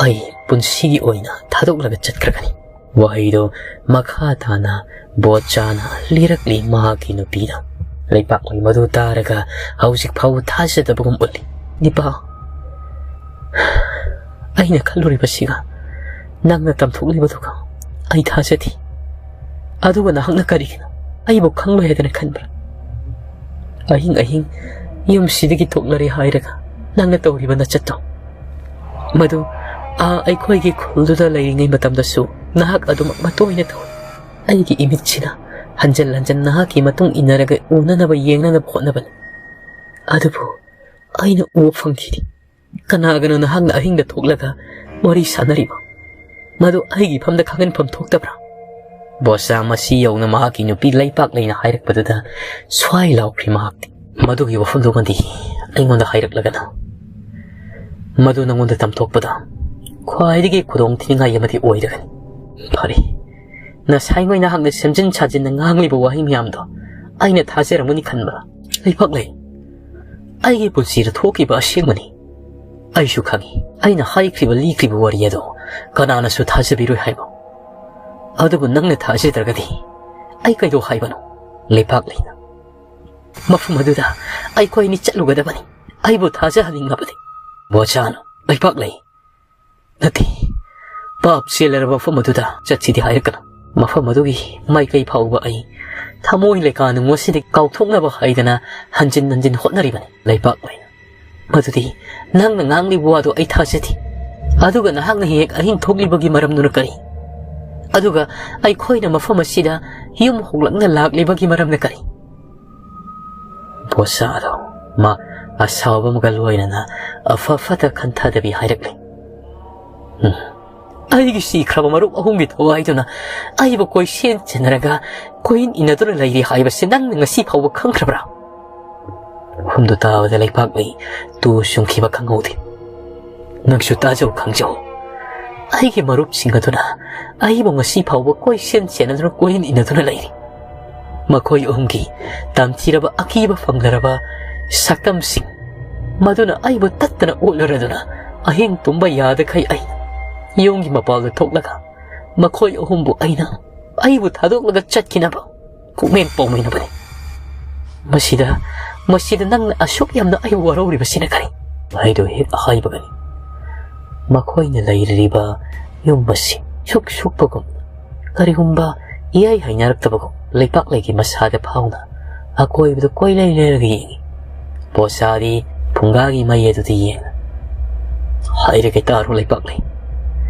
ꯑꯩ ꯄꯨꯟꯁꯤꯒꯤ ꯑꯣꯏꯅ ꯊꯥꯗꯣꯛꯂꯒ ꯆꯠꯈ꯭ꯔꯒꯅꯤ꯫" ꯋꯥꯍꯩꯗꯣ ꯃꯈꯥ ꯇꯥꯅ ꯕꯣꯆꯥꯅ ꯂꯤꯔꯛꯂꯤ ꯃꯍꯥꯛꯀꯤ ꯅꯨꯄꯤꯗ꯫ ꯂꯩꯄꯥꯛꯂꯣꯏ ꯃꯗꯨ ꯇꯥꯔꯒ ꯍꯧꯖꯤꯛ ꯐꯥꯎꯕ ꯊꯥꯖꯗꯕꯒꯨꯝ ꯎꯠꯂꯤ꯫ "ꯅꯤꯄꯥ, ꯑꯩꯅ ꯈꯜꯂꯨꯔꯤꯕꯁꯤꯒ ꯅꯪꯅ ꯇꯝꯊꯣꯛꯂꯤꯕꯗꯨꯒ ꯑꯩ ꯊꯥꯖꯗꯦ꯫ ꯑꯗꯨꯒ ꯅꯍꯥꯛꯅ ꯀꯔꯤꯒꯤꯅꯣ ꯑꯩꯕꯨ ꯈꯪꯂꯣꯏ ꯍꯥꯏꯗꯅ ꯈꯟꯕ꯭ꯔꯥ? ꯑꯍꯤꯡ ꯑꯍꯤꯡ ꯌꯨꯝꯁꯤꯗꯒꯤ ꯊꯣꯛꯂꯔꯦ ꯍꯥꯏꯔꯒ ꯅꯪꯅ ꯇꯧꯔꯤꯕ ꯅꯆꯠꯇꯣ, ꯃꯗꯨ ꯑꯥ ꯑꯩꯈꯣꯏꯒꯤ ꯈꯨꯜꯗꯨꯗ ꯂꯩꯔꯤꯉꯩ ꯃꯇꯝꯗꯁꯨ ꯅꯍꯥꯛ ꯑꯗꯨꯃꯛ ꯃꯇꯣꯏꯅ ꯇꯧꯏ꯫ ꯑꯩꯒꯤ ꯏꯃꯤꯠꯁꯤꯅ ꯍꯟꯖꯟ ꯍꯟꯖꯟ ꯅꯍꯥꯛꯀꯤ ꯃꯇꯨꯡ ꯏꯟꯅꯔꯒ ꯎꯅꯅꯕ ꯌꯦꯡꯅꯅꯕ ꯍꯣꯠꯅꯕꯅꯤ꯫ ꯑꯗꯨꯕꯨ ꯑꯩꯅ ꯎꯕ ꯐꯪꯈꯤꯗꯦ꯫ ꯀꯅꯥꯒꯅꯣ ꯅꯍꯥꯛꯅ ꯑꯍꯤꯡꯗ ꯊꯣꯛꯂꯒ ꯋꯥꯔꯤ ꯁꯥꯟꯅꯔꯤꯕ? ꯃꯗꯨ ꯑꯩꯒꯤ ꯐꯝꯗ ꯈꯪꯍꯟꯐꯝ ꯊꯣꯛꯇꯕ꯭ꯔꯥ?" ꯕꯣꯁꯥ ꯃꯁꯤ ꯌꯧꯅ ꯃꯍꯥꯛꯀꯤ ꯅꯨꯄꯤ ꯂꯩꯄꯥꯛ ꯂꯩꯅ ꯍꯥꯏꯔꯛꯄꯗꯨꯗ ꯁ꯭ꯋꯥꯏ ꯂꯥꯎꯈ꯭ꯔꯤ ꯃꯍꯥꯛꯇꯤ꯫ "ꯃꯗꯨꯒꯤ ꯋꯥꯐꯝꯗꯨꯃꯗꯤ ꯑꯩꯉꯣꯟꯗ ꯍꯥꯏꯔꯛꯂꯒꯅꯨ꯫ ꯃꯗꯨ ꯅꯉꯣꯟꯗ ꯇꯝꯊꯣꯛꯄꯗ ꯈ꯭ꯋꯥꯏꯗꯒꯤ ꯈꯨꯗꯣꯡ ꯊꯤꯅꯤꯡꯉꯥꯏ ꯑꯃꯗꯤ ꯑꯣꯏꯔꯒꯅꯤ꯫ ꯐꯔꯦ, ꯉꯁꯥꯏꯉꯩ ꯅꯍꯥꯛꯅ ꯁꯦꯝꯖꯤꯟ ꯁꯥꯖꯤꯟꯅ ꯉꯥꯡꯂꯤꯕ ꯋꯥꯍꯩ ꯃꯌꯥꯝꯗꯣ ꯑꯩꯅ ꯊꯥꯖꯔꯝꯒꯅꯤ ꯈꯟꯕ꯫ ꯂꯩꯄꯥꯛꯂꯩ, ꯑꯩꯒꯤ ꯄꯨꯟꯁꯤꯗ ꯊꯣꯛꯈꯤꯕ ꯑꯁꯦꯡꯕꯅꯤ꯫ ꯑꯩꯁꯨ ꯈꯪꯏ, ꯑꯩꯅ ꯍꯥꯏꯈ꯭ꯔꯤꯕ ꯂꯤꯈ꯭ꯔꯤꯕ ꯋꯥꯔꯤ ꯑꯗꯣ ꯀꯅꯥꯅꯁꯨ ꯊꯥꯖꯕꯤꯔꯣꯏ ꯍꯥꯏꯕ꯫ ꯑꯗꯨꯕꯨ ꯅꯪꯅ ꯊꯥꯖꯗ꯭ꯔꯒꯗꯤ ꯑꯩ ꯀꯩꯗꯧ ꯍꯥꯏꯕꯅꯣ? ꯂꯩꯄꯥꯛꯂꯩꯅ, ꯃꯐꯝ ꯑꯗꯨꯗ ꯑꯩꯈꯣꯏ ꯑꯅꯤ ꯆꯠꯂꯨꯒꯗꯕꯅꯤ꯫ ꯑꯩꯕꯨ ꯊꯥꯖꯍꯟꯅꯤꯡꯂꯕꯗꯤ꯫ ꯕꯣꯆꯥꯅ, ꯂꯩꯄꯥꯛꯂꯩ, ꯅꯠꯇꯦ, ꯄꯥꯞ ꯆꯦꯜꯂꯔꯕ ꯃꯐꯝ ꯑꯗꯨꯗ ꯆꯠꯁꯤꯗꯤ ꯍꯥꯏꯔꯛꯀꯅꯨ꯫ ꯃꯐꯝ ꯑꯗꯨꯒꯤ ꯃꯥꯏꯀꯩ ꯐꯥꯎꯕ ꯑꯩ ꯊꯃꯣꯏ ꯂꯩꯀꯥ ꯅꯨꯡ ꯑꯁꯤꯗꯤ ꯀꯥꯎꯊꯣꯛꯅꯕ ꯍꯥꯏꯗꯅ ꯍꯟꯖꯤꯟ ꯍꯟꯖꯤꯟ ꯍꯣꯠꯅꯔꯤꯕꯅꯤ꯫ ꯂꯩꯄꯥꯛꯂꯩꯅ, ꯃꯗꯨꯗꯤ ꯅꯪꯅ ꯉꯥꯡꯂꯤꯕ ꯋꯥꯗꯣ ꯑꯩ ꯊꯥꯖꯗꯦ꯫ ꯑꯗꯨꯒ ꯅꯍꯥꯛꯅ ꯍꯦꯛ ꯑꯍꯤꯡ ꯊꯣꯛꯂꯤꯕꯒꯤ ꯃꯔꯝꯗꯨꯅ ꯀꯔꯤ? ꯑꯗꯨꯒ ꯑꯩꯈꯣꯏꯅ ꯃꯐꯝ ꯑꯁꯤꯗ ꯌꯨꯝ ꯍꯣꯡꯂꯛꯅ ꯂꯥꯛꯂꯤꯕꯒꯤ ꯃꯔꯝꯅ ꯀꯔꯤ? ꯕꯣꯆꯥꯗꯣ ꯃꯥ ꯑꯁꯥꯎꯕ ꯑꯃꯒ ꯂꯣꯏꯅꯅ ꯑꯐ ꯐꯠꯇ ꯈꯟꯊꯗꯕꯤ ꯍꯥꯏꯔꯛꯂꯦ꯫ ꯎꯝ꯫ ꯑꯩꯒꯤ ꯁꯤꯈ꯭ꯔꯕ ꯃꯔꯨꯞ ꯑꯍꯨꯝꯒꯤ ꯊꯋꯥꯏꯗꯨꯅ ꯑꯩꯕꯨ ꯀꯣꯏꯁꯦꯟ ꯁꯦꯟꯅꯔꯒ ꯀꯣꯏꯏꯟ ꯏꯟꯅꯗꯨꯅ ꯂꯩꯔꯤ ꯍꯥꯏꯕꯁꯤ ꯅꯪꯅ ꯉꯁꯤ ꯐꯥꯎꯕ ꯈꯪꯈ꯭ꯔꯕ꯭ꯔꯥ? ꯃꯐꯝꯗꯨ ꯇꯥꯕꯗ ꯂꯩꯄꯥꯛꯂꯩ ꯇꯨ ꯆꯨꯡꯈꯤꯕ ꯈꯪꯍꯧꯗꯦ꯫ ꯅꯪꯁꯨ ꯇꯥꯖꯧ ꯈꯪꯖꯧ꯫ ꯑꯩꯒꯤ ꯃꯔꯨꯞꯁꯤꯡ ꯑꯗꯨꯅ ꯑꯩꯕꯨ ꯉꯁꯤ ꯐꯥꯎꯕ ꯀꯣꯏꯁꯦꯟ ꯁꯦꯟꯅꯗꯨꯅ ꯀꯣꯏꯏꯟ ꯏꯟꯅꯗꯨꯅ ꯂꯩꯔꯤ꯫ ꯃꯈꯣꯏ ꯑꯍꯨꯝꯒꯤ ꯇꯝꯊꯤꯔꯕ ꯑꯀꯤꯕ ꯐꯪꯂꯔꯕ ꯁꯛꯇꯝꯁꯤꯡ ꯃꯗꯨꯅ ꯑꯩꯕꯨ ꯇꯠꯇꯅ ꯑꯣꯠꯂꯔꯗꯨꯅ ꯑꯍꯤꯡ ꯇꯨꯝꯕ ꯌꯥꯗꯈꯩ ꯑꯩ ꯌꯨꯝꯒꯤ ꯃꯄꯥꯜꯗ ꯊꯣꯛꯂꯒ ꯃꯈꯣꯏ ꯑꯍꯨꯝꯕꯨ ꯑꯩꯅ ꯑꯩꯕꯨ ꯊꯥꯗꯣꯛꯂꯒ ꯆꯠꯈꯤꯅꯕ ꯄꯨꯛꯃꯦꯟ ꯄꯥꯎꯃꯤꯟꯅꯕꯅꯤ꯫ ꯃꯁꯤꯗ, ꯃꯁꯤꯗ ꯅꯪꯅ ꯑꯁꯨꯛ ꯌꯥꯝꯅ ꯑꯩꯕꯨ ꯋꯥꯔꯧꯔꯤꯕꯁꯤꯅ ꯀꯔꯤ? ꯍꯥꯏꯗꯨ ꯍꯦꯛ ꯍꯥꯏꯕꯒꯅꯤ ꯃꯈꯣꯏꯅ ꯂꯩꯔꯤꯕ ꯌꯨꯝ ꯑꯁꯤ ꯁꯨꯛ ꯁꯨꯛꯄꯒꯨꯝ, ꯀꯔꯤꯒꯨꯝꯕ ꯏꯍꯩ ꯍꯩꯅꯔꯛꯇꯕꯒꯨꯝ ꯂꯩꯄꯥꯛꯂꯩꯒꯤ ꯃꯁꯥꯗ ꯐꯥꯎꯅ ꯑꯀꯣꯏꯕꯗ ꯀꯣꯏꯂꯩ ꯂꯩꯔꯒ ꯌꯦꯡꯏ꯫ ꯕꯣꯆꯥꯗꯤ ꯐꯨꯡꯒꯥꯒꯤ ꯃꯩ ꯑꯗꯨꯗ ꯌꯦꯡ ꯍꯥꯏꯔꯒ ꯇꯥꯔꯣ ꯂꯩꯄꯥꯛꯂꯩ꯫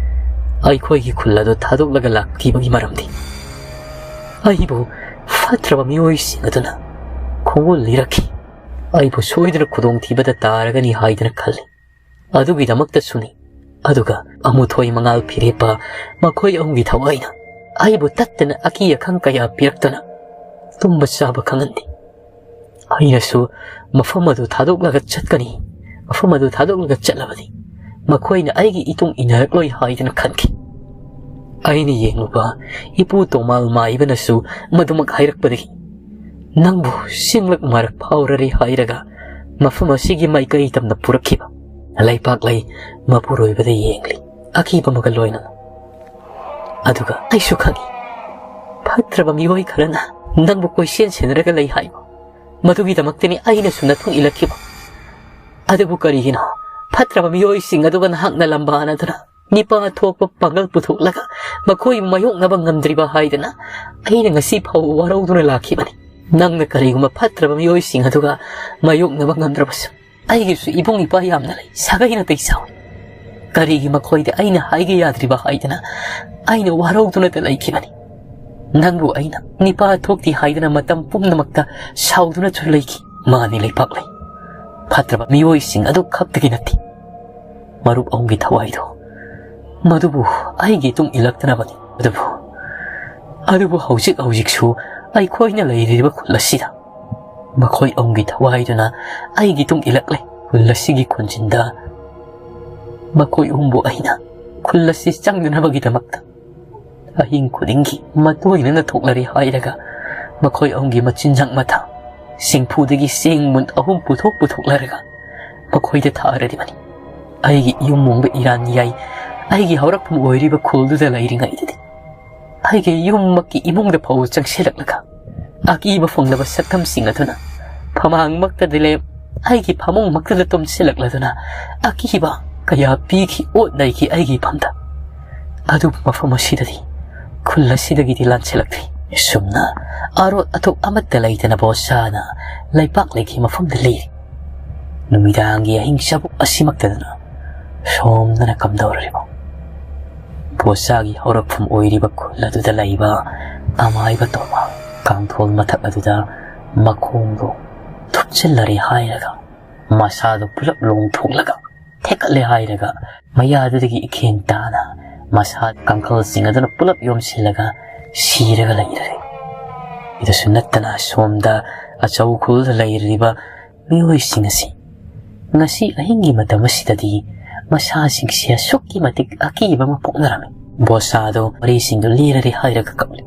ꯑꯩꯈꯣꯏꯒꯤ ꯈꯨꯜ ꯑꯗꯨ ꯊꯥꯗꯣꯛꯂꯒ ꯂꯥꯛꯈꯤꯕꯒꯤ ꯃꯔꯝꯗꯤ ꯑꯩꯕꯨ ꯐꯠꯇ꯭ꯔꯕ ꯃꯤꯑꯣꯏꯁꯤꯡ ꯑꯗꯨꯅ ꯈꯣꯡꯒꯨꯜ ꯂꯤꯔꯛꯈꯤ꯫ ꯑꯩꯕꯨ ꯁꯣꯏꯗꯅ ꯈꯨꯗꯣꯡꯊꯤꯕꯗ ꯇꯥꯔꯒꯅꯤ ꯍꯥꯏꯗꯅ ꯈꯜꯂꯤ꯫ ꯑꯗꯨꯒꯤꯗꯃꯛꯇꯁꯨꯅꯤ꯫ ꯑꯗꯨꯒ ꯑꯃꯨꯊꯣꯏ ꯃꯉꯥꯜ ꯐꯤꯔꯦꯞꯄ ꯃꯈꯣꯏ ꯑꯍꯨꯝꯒꯤ ꯊꯋꯥꯏꯅ ꯑꯩꯕꯨ ꯇꯠꯇꯅ ꯑꯀꯤ ꯑꯈꯪ ꯀꯌꯥ ꯄꯤꯔꯛꯇꯅ ꯇꯨꯝꯕ ꯆꯥꯕ ꯈꯪꯍꯟꯗꯦ꯫ ꯑꯩꯅꯁꯨ ꯃꯐꯝ ꯑꯗꯨ ꯊꯥꯗꯣꯛꯂꯒ ꯆꯠꯀꯅꯤ꯫ ꯃꯐꯝ ꯑꯗꯨ ꯊꯥꯗꯣꯛꯂꯒ ꯆꯠꯂꯕꯗꯤ ꯃꯈꯣꯏꯅ ꯑꯩꯒꯤ ꯏꯇꯨꯡ ꯏꯟꯅꯔꯛꯂꯣꯏ ꯍꯥꯏꯗꯨꯅ ꯈꯟꯈꯤ꯫ ꯑꯩꯅ ꯌꯦꯡꯂꯨꯕ ꯏꯄꯨ ꯇꯣꯃꯥꯜ ꯃꯥꯏꯕꯅꯁꯨ ꯃꯗꯨꯃꯛ ꯍꯥꯏꯔꯛꯄꯗꯒꯤ, "ꯅꯪꯕꯨ ꯁꯤꯡꯂꯛ ꯃꯥꯔꯛ ꯐꯥꯎꯔꯔꯦ" ꯍꯥꯏꯔꯒ ꯃꯐꯝ ꯑꯁꯤꯒꯤ ꯃꯥꯏꯀꯩ ꯇꯝꯅ ꯄꯨꯔꯛꯈꯤꯕ ꯂꯩꯄꯥꯛꯂꯩ ꯃꯄꯨꯔꯣꯏꯕꯗ ꯌꯦꯡꯂꯤ, ꯑꯀꯤꯕ ꯑꯃꯒ ꯂꯣꯏꯅꯅ꯫ ꯑꯗꯨꯒ ꯑꯩꯁꯨ ꯈꯪꯏ, ꯐꯠꯇ꯭ꯔꯕ ꯃꯤꯑꯣꯏ ꯈꯔꯅ ꯅꯪꯕꯨ ꯀꯣꯏꯁꯦꯟ ꯁꯦꯟꯅꯔꯒ ꯂꯩ ꯍꯥꯏꯕ꯫ ꯃꯗꯨꯒꯤꯗꯃꯛꯇꯅꯤ ꯑꯩꯅꯁꯨ ꯅꯇꯨꯡ ꯏꯜꯂꯛꯈꯤꯕ꯫ ꯑꯗꯨꯕꯨ ꯀꯔꯤꯒꯤꯅꯣ ꯐꯠꯇ꯭ꯔꯕ ꯃꯤꯑꯣꯏꯁꯤꯡ ꯑꯗꯨꯒ ꯅꯍꯥꯛꯅ ꯂꯝꯕꯥꯅꯗꯨꯅ ꯅꯤꯄꯥ ꯊꯣꯛꯄ ꯄꯥꯡꯒꯜ ꯄꯨꯊꯣꯛꯂꯒ ꯃꯈꯣꯏꯕꯨ ꯃꯥꯌꯣꯛꯅꯕ ꯉꯝꯗ꯭ꯔꯤꯕ ꯍꯥꯏꯗꯅ ꯑꯩꯅ ꯉꯁꯤ ꯐꯥꯎꯕ ꯋꯥꯔꯧꯗꯨꯅ ꯂꯥꯛꯈꯤꯕꯅꯤ? ꯅꯪꯅ ꯀꯔꯤꯒꯨꯝꯕ ꯐꯠꯇ꯭ꯔꯕ ꯃꯤꯑꯣꯏꯁꯤꯡ ꯑꯗꯨꯒ ꯃꯥꯌꯣꯛꯅꯕ ꯉꯝꯗ꯭ꯔꯕꯁꯨ, ꯑꯩꯒꯤꯁꯨ ꯏꯕꯨꯡ ꯏꯄꯥ ꯌꯥꯝꯅ ꯂꯩ, ꯁꯥꯒꯩ ꯅꯥꯇꯩ ꯆꯥꯎꯏ꯫ ꯀꯔꯤꯒꯤ ꯃꯈꯣꯏꯗ ꯑꯩꯅ ꯍꯥꯏꯒꯦ ꯌꯥꯗ꯭ꯔꯤꯕ ꯍꯥꯏꯗꯅ ꯑꯩꯅ ꯋꯥꯔꯧꯗꯨꯅꯇ ꯂꯩꯈꯤꯕꯅꯤ꯫ ꯅꯪꯕꯨ ꯑꯩꯅ ꯅꯤꯄꯥ ꯊꯣꯛꯇꯦ ꯍꯥꯏꯗꯅ ꯃꯇꯝ ꯄꯨꯝꯅꯃꯛꯇ ꯁꯥꯎꯗꯨꯅꯁꯨ ꯂꯩꯈꯤ꯫ ꯃꯥꯅꯤ ꯂꯩꯄꯥꯛꯂꯩ, ꯐꯠꯇ꯭ꯔꯕ ꯃꯤꯑꯣꯏꯁꯤꯡ ꯑꯗꯨ ꯈꯛꯇꯒꯤ ꯅꯠꯇꯦ꯫ ꯃꯔꯨꯞ ꯑꯍꯨꯝꯒꯤ ꯊꯋꯥꯏꯗꯣ ꯃꯗꯨꯕꯨ ꯑꯩꯒꯤ ꯏꯇꯨꯡ ꯏꯜꯂꯛꯇꯅꯕꯅꯤ꯫ ꯑꯗꯨꯕꯨ, ꯑꯗꯨꯕꯨ ꯍꯧꯖꯤꯛ ꯍꯧꯖꯤꯛꯁꯨ ꯑꯩꯈꯣꯏꯅ ꯂꯩꯔꯤꯕ ꯈꯨꯜ ꯑꯁꯤꯗ ꯃꯈꯣꯏ ꯑꯍꯨꯝꯒꯤ ꯊꯋꯥꯏꯗꯨꯅ ꯑꯩꯒꯤ ꯏꯇꯨꯡ ꯏꯜꯂꯛꯂꯦ꯫ ꯈꯨꯜ ꯑꯁꯤꯒꯤ ꯈꯣꯟꯖꯤꯟꯗ ꯃꯈꯣꯏ ꯑꯍꯨꯝꯕꯨ ꯑꯩꯅ ꯈꯨꯜ ꯑꯁꯤ ꯆꯪꯗꯅꯕꯒꯤꯗꯃꯛꯇ ꯑꯍꯤꯡ ꯈꯨꯗꯤꯡꯒꯤ ꯃꯇꯣꯏꯅꯅ ꯊꯣꯛꯂꯔꯦ ꯍꯥꯏꯔꯒ ꯃꯈꯣꯏ ꯑꯍꯨꯝꯒꯤ ꯃꯆꯤꯟꯖꯥꯛ ꯃꯊꯥ ꯁꯤꯡꯐꯨꯗꯒꯤ ꯆꯦꯡ ꯃꯨꯟ ꯑꯍꯨꯝ ꯄꯨꯊꯣꯛ ꯄꯨꯊꯣꯛꯂꯔꯒ ꯃꯈꯣꯏꯗ ꯊꯥꯔꯤꯕꯅꯤ꯫ ꯑꯩꯒꯤ ꯌꯨꯝ ꯃꯣꯡꯕ ꯏꯔꯥꯟ ꯌꯥꯏ, ꯑꯩꯒꯤ ꯍꯧꯔꯛꯐꯝ ꯑꯣꯏꯔꯤꯕ ꯈꯨꯜꯗꯨꯗ ꯂꯩꯔꯤꯉꯩꯗꯗꯤ ꯑꯩꯒꯤ ꯌꯨꯝꯃꯛꯀꯤ ꯏꯃꯨꯡꯗ ꯐꯥꯎꯕ ꯆꯪꯁꯤꯜꯂꯛꯂꯒ ꯑꯀꯤꯕ ꯐꯪꯂꯕ ꯁꯛꯇꯝꯁꯤꯡ ꯑꯗꯨꯅ ꯐꯃꯥꯡꯃꯛꯇꯗ ꯂꯦꯞ, ꯑꯩꯒꯤ ꯐꯃꯨꯡꯃꯛꯇꯗ ꯇꯨꯝꯁꯤꯜꯂꯛꯂꯗꯨꯅ ꯑꯀꯤꯕ ꯀꯌꯥ ꯄꯤꯈꯤ, ꯑꯣꯠ ꯅꯩꯈꯤ ꯑꯩꯒꯤ ꯏꯐꯝꯗ꯫ ꯑꯗꯨꯕꯨ ꯃꯐꯝ ꯑꯁꯤꯗꯗꯤ ꯈꯨꯜ ꯑꯁꯤꯗꯒꯤꯗꯤ ꯂꯥꯟꯁꯤꯜꯂꯛꯇ꯭ꯔꯤ꯫ ꯑꯁꯨꯝꯅ ꯑꯔꯣꯠ ꯑꯊꯨꯞ ꯑꯃꯠꯇ ꯂꯩꯇꯅ ꯕꯣꯁꯥꯅ ꯂꯩꯄꯥꯛ ꯂꯩꯈꯤ ꯃꯐꯝꯗ ꯂꯩꯔꯤ꯫ ꯅꯨꯃꯤꯗꯥꯡꯒꯤ ꯑꯍꯤꯡ ꯆꯥꯕꯨꯛ ꯑꯁꯤꯃꯛꯇꯗꯅ ꯁꯣꯝꯗꯅ ꯀꯝꯗꯧꯔꯤꯕ ꯕꯣꯁꯥꯒꯤ ꯍꯧꯔꯛꯐꯝ ꯑꯣꯏꯔꯤꯕ ꯈꯨꯜ ꯑꯗꯨꯗ ꯂꯩꯕ ꯑꯃꯥꯏꯕ ꯇꯣꯃꯥ ꯀꯥꯡꯊꯣꯜ ꯃꯊꯛ ꯑꯗꯨꯗ ꯃꯈꯣꯡꯗꯣ ꯊꯨꯞꯆꯤꯜꯂꯔꯦ ꯍꯥꯏꯔꯒ, ꯃꯁꯥꯗꯣ ꯄꯨꯂꯞ ꯂꯣꯡꯊꯣꯛꯂꯒ ꯊꯦꯛꯀꯠꯂꯦ ꯍꯥꯏꯔꯒ, ꯃꯌꯥꯗꯨꯗꯒꯤ ꯏꯈꯦꯡ ꯇꯥꯅ ꯃꯁꯥ ꯀꯥꯡꯈꯜꯁꯤꯡ ꯑꯗꯨꯅ ꯄꯨꯂꯞ ꯌꯣꯝꯁꯤꯜꯂꯒ ꯁꯤꯔꯒ ꯂꯩꯔꯦ꯫ ꯏꯗꯁꯨ ꯅꯠꯇꯅ ꯁꯣꯝꯗ ꯑꯆꯧ ꯈꯨꯜꯗ ꯂꯩꯔꯤꯕ ꯃꯤꯑꯣꯏꯁꯤꯡ ꯑꯁꯤ ꯉꯁꯤ ꯑꯍꯤꯡꯒꯤ ꯃꯇꯝ ꯑꯁꯤꯗꯗꯤ ꯃꯁꯥꯁꯤꯡꯁꯦ ꯑꯁꯨꯛꯀꯤ ꯃꯇꯤꯛ ꯑꯀꯤꯕ ꯑꯃ ꯄꯣꯛꯅꯔꯝꯃꯤ꯫ ꯕꯣꯁꯥꯗꯣ ꯋꯥꯔꯤꯁꯤꯡꯗꯨ ꯂꯤꯔꯔꯦ ꯍꯥꯏꯔꯒ ꯀꯞꯂꯤ꯫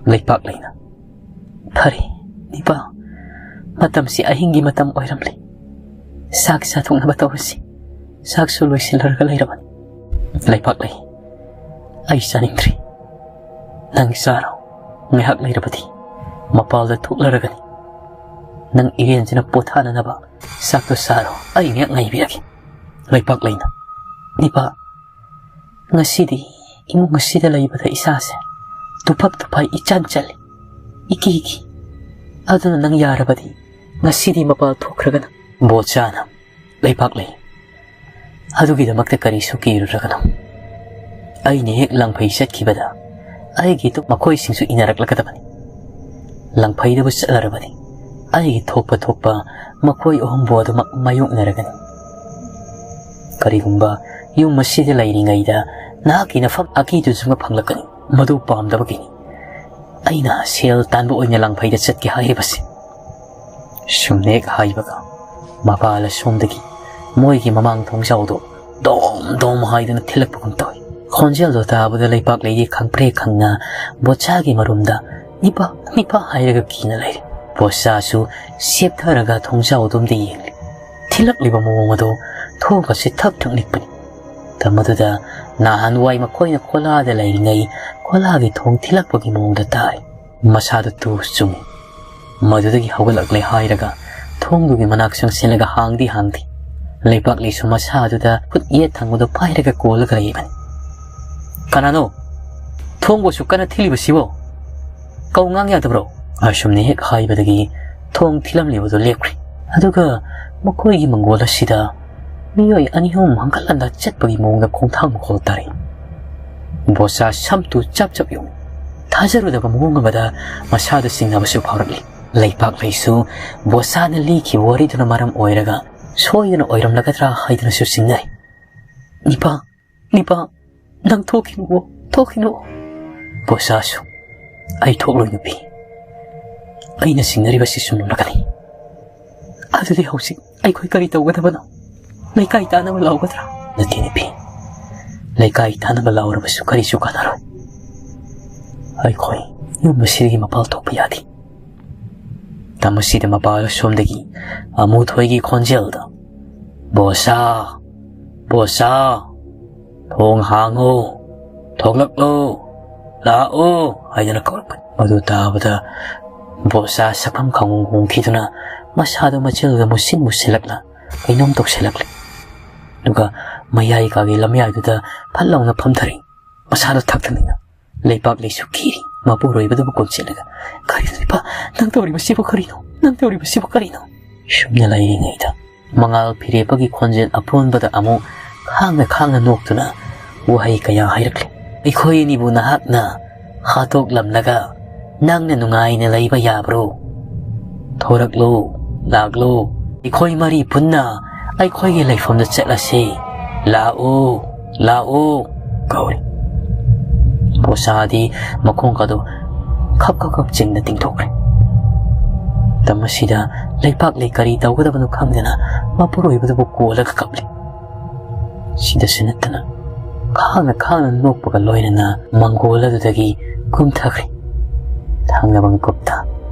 ꯂꯩꯄꯥꯛꯂꯩꯅ, "ꯐꯔꯦ, ꯅꯤꯄꯥ, ꯃꯇꯝꯁꯤ ꯑꯍꯤꯡꯒꯤ ꯃꯇꯝ ꯑꯣꯏꯔꯝꯂꯦ꯫ ꯆꯥꯛ ꯆꯥꯊꯣꯛꯅꯕ ꯇꯧꯔꯁꯤ꯫ ꯆꯥꯛꯁꯨ ꯂꯣꯏꯁꯤꯜꯂꯔꯒ ꯂꯩꯔꯕꯅꯤ꯫" ꯂꯩꯄꯥꯛꯂꯩ, "ꯑꯩ ꯆꯥꯅꯤꯡꯗ꯭ꯔꯤ꯫ ꯅꯪ ꯆꯥꯔꯣ꯫ ꯉꯥꯏꯍꯥꯛ ꯂꯩꯔꯕꯗꯤ ꯃꯄꯥꯜꯗ ꯊꯣꯛꯂꯔꯒꯅꯤ꯫ ꯅꯪ ꯏꯔꯦꯟꯖꯅ ꯄꯣꯊꯥꯅꯅꯕ ꯆꯥꯛꯇꯣ ꯆꯥꯔꯣ꯫ ꯑꯩ ꯉꯥꯏꯍꯥꯛ ꯉꯥꯏꯕꯤꯔꯒꯦ꯫" ꯂꯩꯄꯥꯛꯂꯩꯅ, "ꯅꯤꯄꯥ, ꯉꯁꯤꯗꯤ ꯏꯃꯨꯡ ꯑꯁꯤꯗ ꯂꯩꯕꯗ ꯏꯁꯥꯁꯦ ꯇꯨꯐꯞ ꯇꯨꯐꯥꯏ ꯏꯆꯥꯟ ꯆꯜꯂꯤ꯫ ꯏꯀꯤ ꯏꯀꯤ꯫ ꯑꯗꯨꯅ ꯅꯪ ꯌꯥꯔꯕꯗꯤ ꯉꯁꯤꯗꯤ ꯃꯄꯥꯜ ꯊꯣꯛꯈ꯭ꯔꯒꯅ꯫" ꯕꯣꯆꯥꯅ, "ꯂꯩꯄꯥꯛꯂꯩ, ꯑꯗꯨꯒꯤꯗꯃꯛꯇ ꯀꯔꯤꯁꯨ ꯀꯤꯔꯨꯔꯒꯅꯨ꯫ ꯑꯩꯅ ꯍꯦꯛ ꯂꯪꯐꯩ ꯆꯠꯈꯤꯕꯗ ꯑꯩꯒꯤ ꯇꯨꯡ ꯃꯈꯣꯏꯁꯤꯡꯁꯨ ꯏꯟꯅꯔꯛꯂꯒꯗꯕꯅꯤ꯫ ꯂꯪꯐꯩꯗꯕꯨ ꯆꯠꯂꯔꯕꯗꯤ ꯑꯩꯒꯤ ꯊꯣꯛꯄ ꯊꯣꯛꯄ ꯃꯈꯣꯏ ꯑꯍꯨꯝꯕꯨ ꯑꯗꯨꯃꯛ ꯃꯥꯌꯣꯛꯅꯔꯒꯅꯤ꯫ ꯀꯔꯤꯒꯨꯝꯕ ꯌꯨꯝ ꯑꯁꯤꯗ ꯂꯩꯔꯤꯉꯩꯗ ꯅꯍꯥꯛꯀꯤ ꯅꯐꯝ ꯑꯀꯤꯗꯨꯁꯨ ꯐꯪꯂꯛꯀꯅꯤ꯫ ꯃꯗꯨ ꯄꯥꯝꯗꯕꯒꯤꯅꯤ ꯑꯩꯅ ꯁꯦꯜ ꯇꯥꯟꯕ ꯑꯣꯏꯅ ꯂꯪꯐꯩꯗ ꯆꯠꯀꯦ ꯍꯥꯏꯔꯤꯕꯁꯤ꯫" ꯁꯨꯝꯅ ꯍꯦꯛ ꯍꯥꯏꯕꯒ ꯃꯄꯥꯜ ꯑꯁꯣꯝꯗꯒꯤ ꯃꯣꯏꯒꯤ ꯃꯃꯥꯡ ꯊꯣꯡꯖꯥꯎꯗꯣ ꯗꯣꯝ ꯗꯣꯝ ꯍꯥꯏꯗꯨꯅ ꯊꯤꯜꯂꯛꯄꯒꯨꯝ ꯇꯧꯏ꯫ ꯈꯣꯟꯖꯦꯜꯗꯣ ꯇꯥꯕꯗ ꯂꯩꯄꯥꯛꯂꯩꯗꯤ ꯈꯪꯄ꯭ꯔꯦꯛ ꯈꯪꯅ ꯕꯣꯆꯥꯒꯤ ꯃꯔꯨꯝꯗ "ꯅꯤꯄꯥ, ꯅꯤꯄꯥ" ꯍꯥꯏꯔꯒ ꯀꯤꯅ ꯂꯩꯔꯦ꯫ ꯕꯣꯆꯥꯁꯨ ꯁꯦꯞꯊꯔꯒ ꯊꯣꯡꯖꯥꯎꯗꯣꯝꯗ ꯌꯦꯡꯂꯦ꯫ ꯊꯤꯜꯂꯛꯂꯤꯕ ꯃꯑꯣꯡ ꯑꯗꯨ ꯊꯣꯡ ꯑꯁꯤ ꯊꯛ ꯊꯛ ꯅꯤꯛꯄꯅꯤ꯫ ꯃꯗꯨꯗ ꯅꯍꯥꯟꯋꯥꯏ ꯃꯈꯣꯏꯅ ꯈꯣꯂꯥꯗ ꯂꯩꯔꯤꯉꯩ ꯈꯣꯂꯥꯒꯤ ꯊꯣꯡ ꯊꯤꯜꯂꯛꯄꯒꯤ ꯃꯑꯣꯡꯗ ꯇꯥꯏ꯫ ꯃꯁꯥꯗ ꯇꯨ ꯆꯨꯡꯏ꯫ ꯃꯗꯨꯗꯒꯤ ꯍꯧꯒꯠꯂꯛꯂꯦ ꯍꯥꯏꯔꯒ ꯊꯣꯡꯗꯨꯒꯤ ꯃꯅꯥꯛ ꯆꯪꯁꯤꯜꯂꯒ ꯍꯥꯡꯗꯤ ꯍꯥꯡꯗꯦ꯫ ꯂꯩꯄꯥꯛꯂꯩꯁꯨ ꯃꯁꯥꯗꯨꯗ ꯈꯨꯠ ꯌꯦꯠ ꯊꯪꯕꯗꯨ ꯄꯥꯏꯔꯒ ꯀꯣꯜꯂꯒ ꯂꯩꯕꯅꯤ꯫ "ꯀꯅꯥꯅꯣ? ꯊꯣꯡꯕꯨ ꯑꯁꯨꯛ ꯀꯟꯅ ꯊꯤꯜꯂꯤꯕꯁꯤꯕꯣ? ꯀꯧ ꯉꯥꯡ ꯌꯥꯗꯕ꯭ꯔꯣ?" ꯑꯁꯨꯝꯅ ꯍꯦꯛ ꯍꯥꯏꯕꯗꯒꯤ ꯊꯣꯡ ꯊꯤꯜꯂꯝꯂꯤꯕꯗꯨ ꯂꯦꯞꯈ꯭ꯔꯦ꯫ ꯑꯗꯨꯒ ꯃꯈꯣꯏꯒꯤ ꯃꯪꯒꯣꯜ ꯑꯁꯤꯗ ꯃꯤꯑꯣꯏ ꯑꯅꯤ ꯑꯍꯨꯝ ꯍꯪꯒꯠ ꯍꯟꯗ ꯆꯠꯄꯒꯤ ꯃꯑꯣꯡꯗ ꯈꯣꯡꯊꯥꯡ ꯃꯈꯣꯜ ꯇꯥꯔꯛꯏ꯫ ꯕꯣꯁꯥ ꯁꯝꯇꯨ ꯆꯞ ꯆꯞ ꯌꯨꯡꯏ꯫ ꯊꯥꯖꯔꯨꯗꯕ ꯃꯑꯣꯡ ꯑꯃꯗ ꯃꯁꯥꯗ ꯆꯤꯡꯅꯕꯁꯨ ꯐꯥꯎꯔꯛꯂꯤ꯫ ꯂꯩꯄꯥꯛꯂꯩꯁꯨ ꯕꯣꯁꯥꯅ ꯂꯤꯈꯤꯕ ꯋꯥꯔꯤꯗꯨꯅ ꯃꯔꯝ ꯑꯣꯏꯔꯒ ꯁꯣꯏꯗꯅ ꯑꯣꯏꯔꯝꯂꯒꯗ꯭ꯔꯥ ꯍꯥꯏꯗꯨꯅꯁꯨ ꯆꯤꯡꯅꯔꯤ꯫ "ꯅꯤꯄꯥ, ꯅꯤꯄꯥ, ꯅꯪ ꯊꯣꯛꯈꯤꯅꯨ, ꯊꯣꯛꯈꯤꯅꯨ꯫" ꯕꯣꯁꯥꯁꯨ, "ꯑꯩ ꯊꯣꯛꯂꯣꯏ ꯅꯨꯄꯤ꯫ ꯑꯩꯅ ꯆꯤꯡꯅꯔꯤꯕꯁꯤ ꯆꯨꯝꯂꯝꯂꯒꯅꯤ꯫ ꯑꯗꯨꯗꯤ ꯍꯧꯖꯤꯛ ꯑꯩꯈꯣꯏ ꯀꯔꯤ ꯇꯧꯒꯗꯕꯅꯣ? ꯂꯩꯀꯥꯏ ꯇꯥꯅꯕ ꯂꯥꯎꯒꯗ꯭ꯔꯥ? ꯅꯠꯇꯦ ꯅꯨꯄꯤ, ꯂꯩꯀꯥꯏ ꯇꯥꯅꯕ ꯂꯥꯎꯔꯕꯁꯨ ꯀꯔꯤꯁꯨ ꯀꯥꯟꯅꯔꯣꯏ꯫ ꯑꯩꯈꯣꯏ ꯌꯨꯝ ꯑꯁꯤꯗꯒꯤ ꯃꯄꯥꯜ ꯊꯣꯛꯄ ꯌꯥꯗꯦ꯫ ꯇꯝ ꯑꯁꯤꯗ ꯃꯄꯥꯜ ꯑꯁꯣꯝꯗꯒꯤ ꯑꯃꯨꯊꯣꯏꯒꯤ ꯈꯣꯟꯖꯦꯜꯗ, "ꯕꯣꯁꯥ, ꯕꯣꯁꯥ, ꯊꯣꯡ ꯍꯥꯡꯉꯣ, ꯊꯣꯛꯂꯛꯂꯣ, ꯂꯥꯛꯑꯣ" ꯍꯥꯏꯗꯅ ꯀꯧꯔꯛꯄꯅꯤ꯫ ꯃꯗꯨ ꯇꯥꯕꯗ ꯕꯣꯁꯥ ꯁꯛꯐꯝ ꯈꯪꯍꯣꯡ ꯍꯣꯡꯈꯤꯗꯨꯅ ꯃꯁꯥꯗꯨ ꯃꯆꯤꯟꯗꯨꯗ ꯃꯨꯁꯤꯟ ꯃꯨꯁꯤꯜꯂꯛꯂ ꯀꯩꯅꯣꯝ ꯇꯧꯁꯤꯜꯂꯛꯂꯦ꯫ ꯑꯗꯨꯒ ꯃꯌꯥꯏ ꯀꯥꯒꯤ ꯂꯝꯌꯥꯏꯗꯨꯗ ꯐꯠ ꯂꯥꯎꯅ ꯐꯝꯊꯔꯛꯏ꯫ ꯃꯁꯥꯗꯣ ꯊꯛꯇꯅꯤꯅ ꯂꯩꯄꯥꯛ ꯂꯩꯁꯨ ꯀꯤꯔꯤ꯫ ꯃꯄꯨꯔꯣꯏꯕꯗꯨꯕꯨ ꯀꯣꯟꯁꯤꯜꯂꯒ, "ꯀꯔꯤꯅꯣ ꯏꯄꯥ? ꯅꯪ ꯇꯧꯔꯤꯕꯁꯤꯕꯨ ꯀꯔꯤꯅꯣ? ꯅꯪ ꯇꯧꯔꯤꯕꯁꯤꯕꯨ ꯀꯔꯤꯅꯣ?" ꯁꯨꯝꯅ ꯂꯩꯔꯤꯉꯩꯗ ꯃꯉꯥꯜ ꯐꯤꯔꯦꯞꯄꯒꯤ ꯈꯣꯟꯖꯦꯜ ꯑꯄꯣꯟꯕꯗ ꯑꯃꯨꯛ ꯈꯥꯡꯅ ꯈꯥꯡꯅ ꯅꯣꯛꯇꯨꯅ ꯋꯥꯍꯩ ꯀꯌꯥ ꯍꯥꯏꯔꯛꯂꯤ꯫ "ꯑꯩꯈꯣꯏ ꯑꯅꯤꯕꯨ ꯅꯍꯥꯛꯅ ꯍꯥꯠꯇꯣꯛꯂꯝꯂꯒ ꯅꯪꯅ ꯅꯨꯡꯉꯥꯏꯅ ꯂꯩꯕ ꯌꯥꯕ꯭ꯔꯣ? ꯊꯣꯔꯛꯂꯣ, ꯂꯥꯛꯂꯣ, ꯑꯩꯈꯣꯏ ꯃꯔꯤ ꯄꯨꯟꯅ ꯑꯩꯈꯣꯏꯒꯤ ꯂꯩꯐꯝꯗ ꯆꯠꯂꯁꯤ꯫ ꯂꯥꯛꯑꯣ, ꯂꯥꯛꯑꯣ" ꯀꯧꯔꯤ꯫ ꯕꯣꯁꯥꯗꯤ ꯃꯈꯣꯡꯒꯗꯣ ꯈꯞ ꯈꯞ ꯈꯞ ꯆꯤꯡꯅ ꯇꯤꯡꯊꯣꯛꯈ꯭ꯔꯦ꯫ ꯃꯇꯝ ꯑꯁꯤꯗ ꯂꯩꯄꯥꯛ ꯂꯩ ꯀꯔꯤ ꯇꯧꯒꯗꯕꯅꯣ ꯈꯪꯗꯅ ꯃꯄꯨꯔꯣꯏꯕꯗꯨꯕꯨ ꯀꯣꯜꯂꯒ ꯀꯞꯂꯤ꯫ ꯁꯤꯗꯁꯨ ꯅꯠꯇꯅ ꯈꯥꯡꯅ ꯈꯥꯡꯅ ꯅꯣꯛꯄꯒ ꯂꯣꯏꯅꯅ ꯃꯪꯒꯣꯜ ꯑꯗꯨꯗꯒꯤ ꯀꯨꯝꯊꯈ꯭ꯔꯦ꯫ ꯊꯪꯅꯕ ꯃꯤꯀꯨꯞꯇ,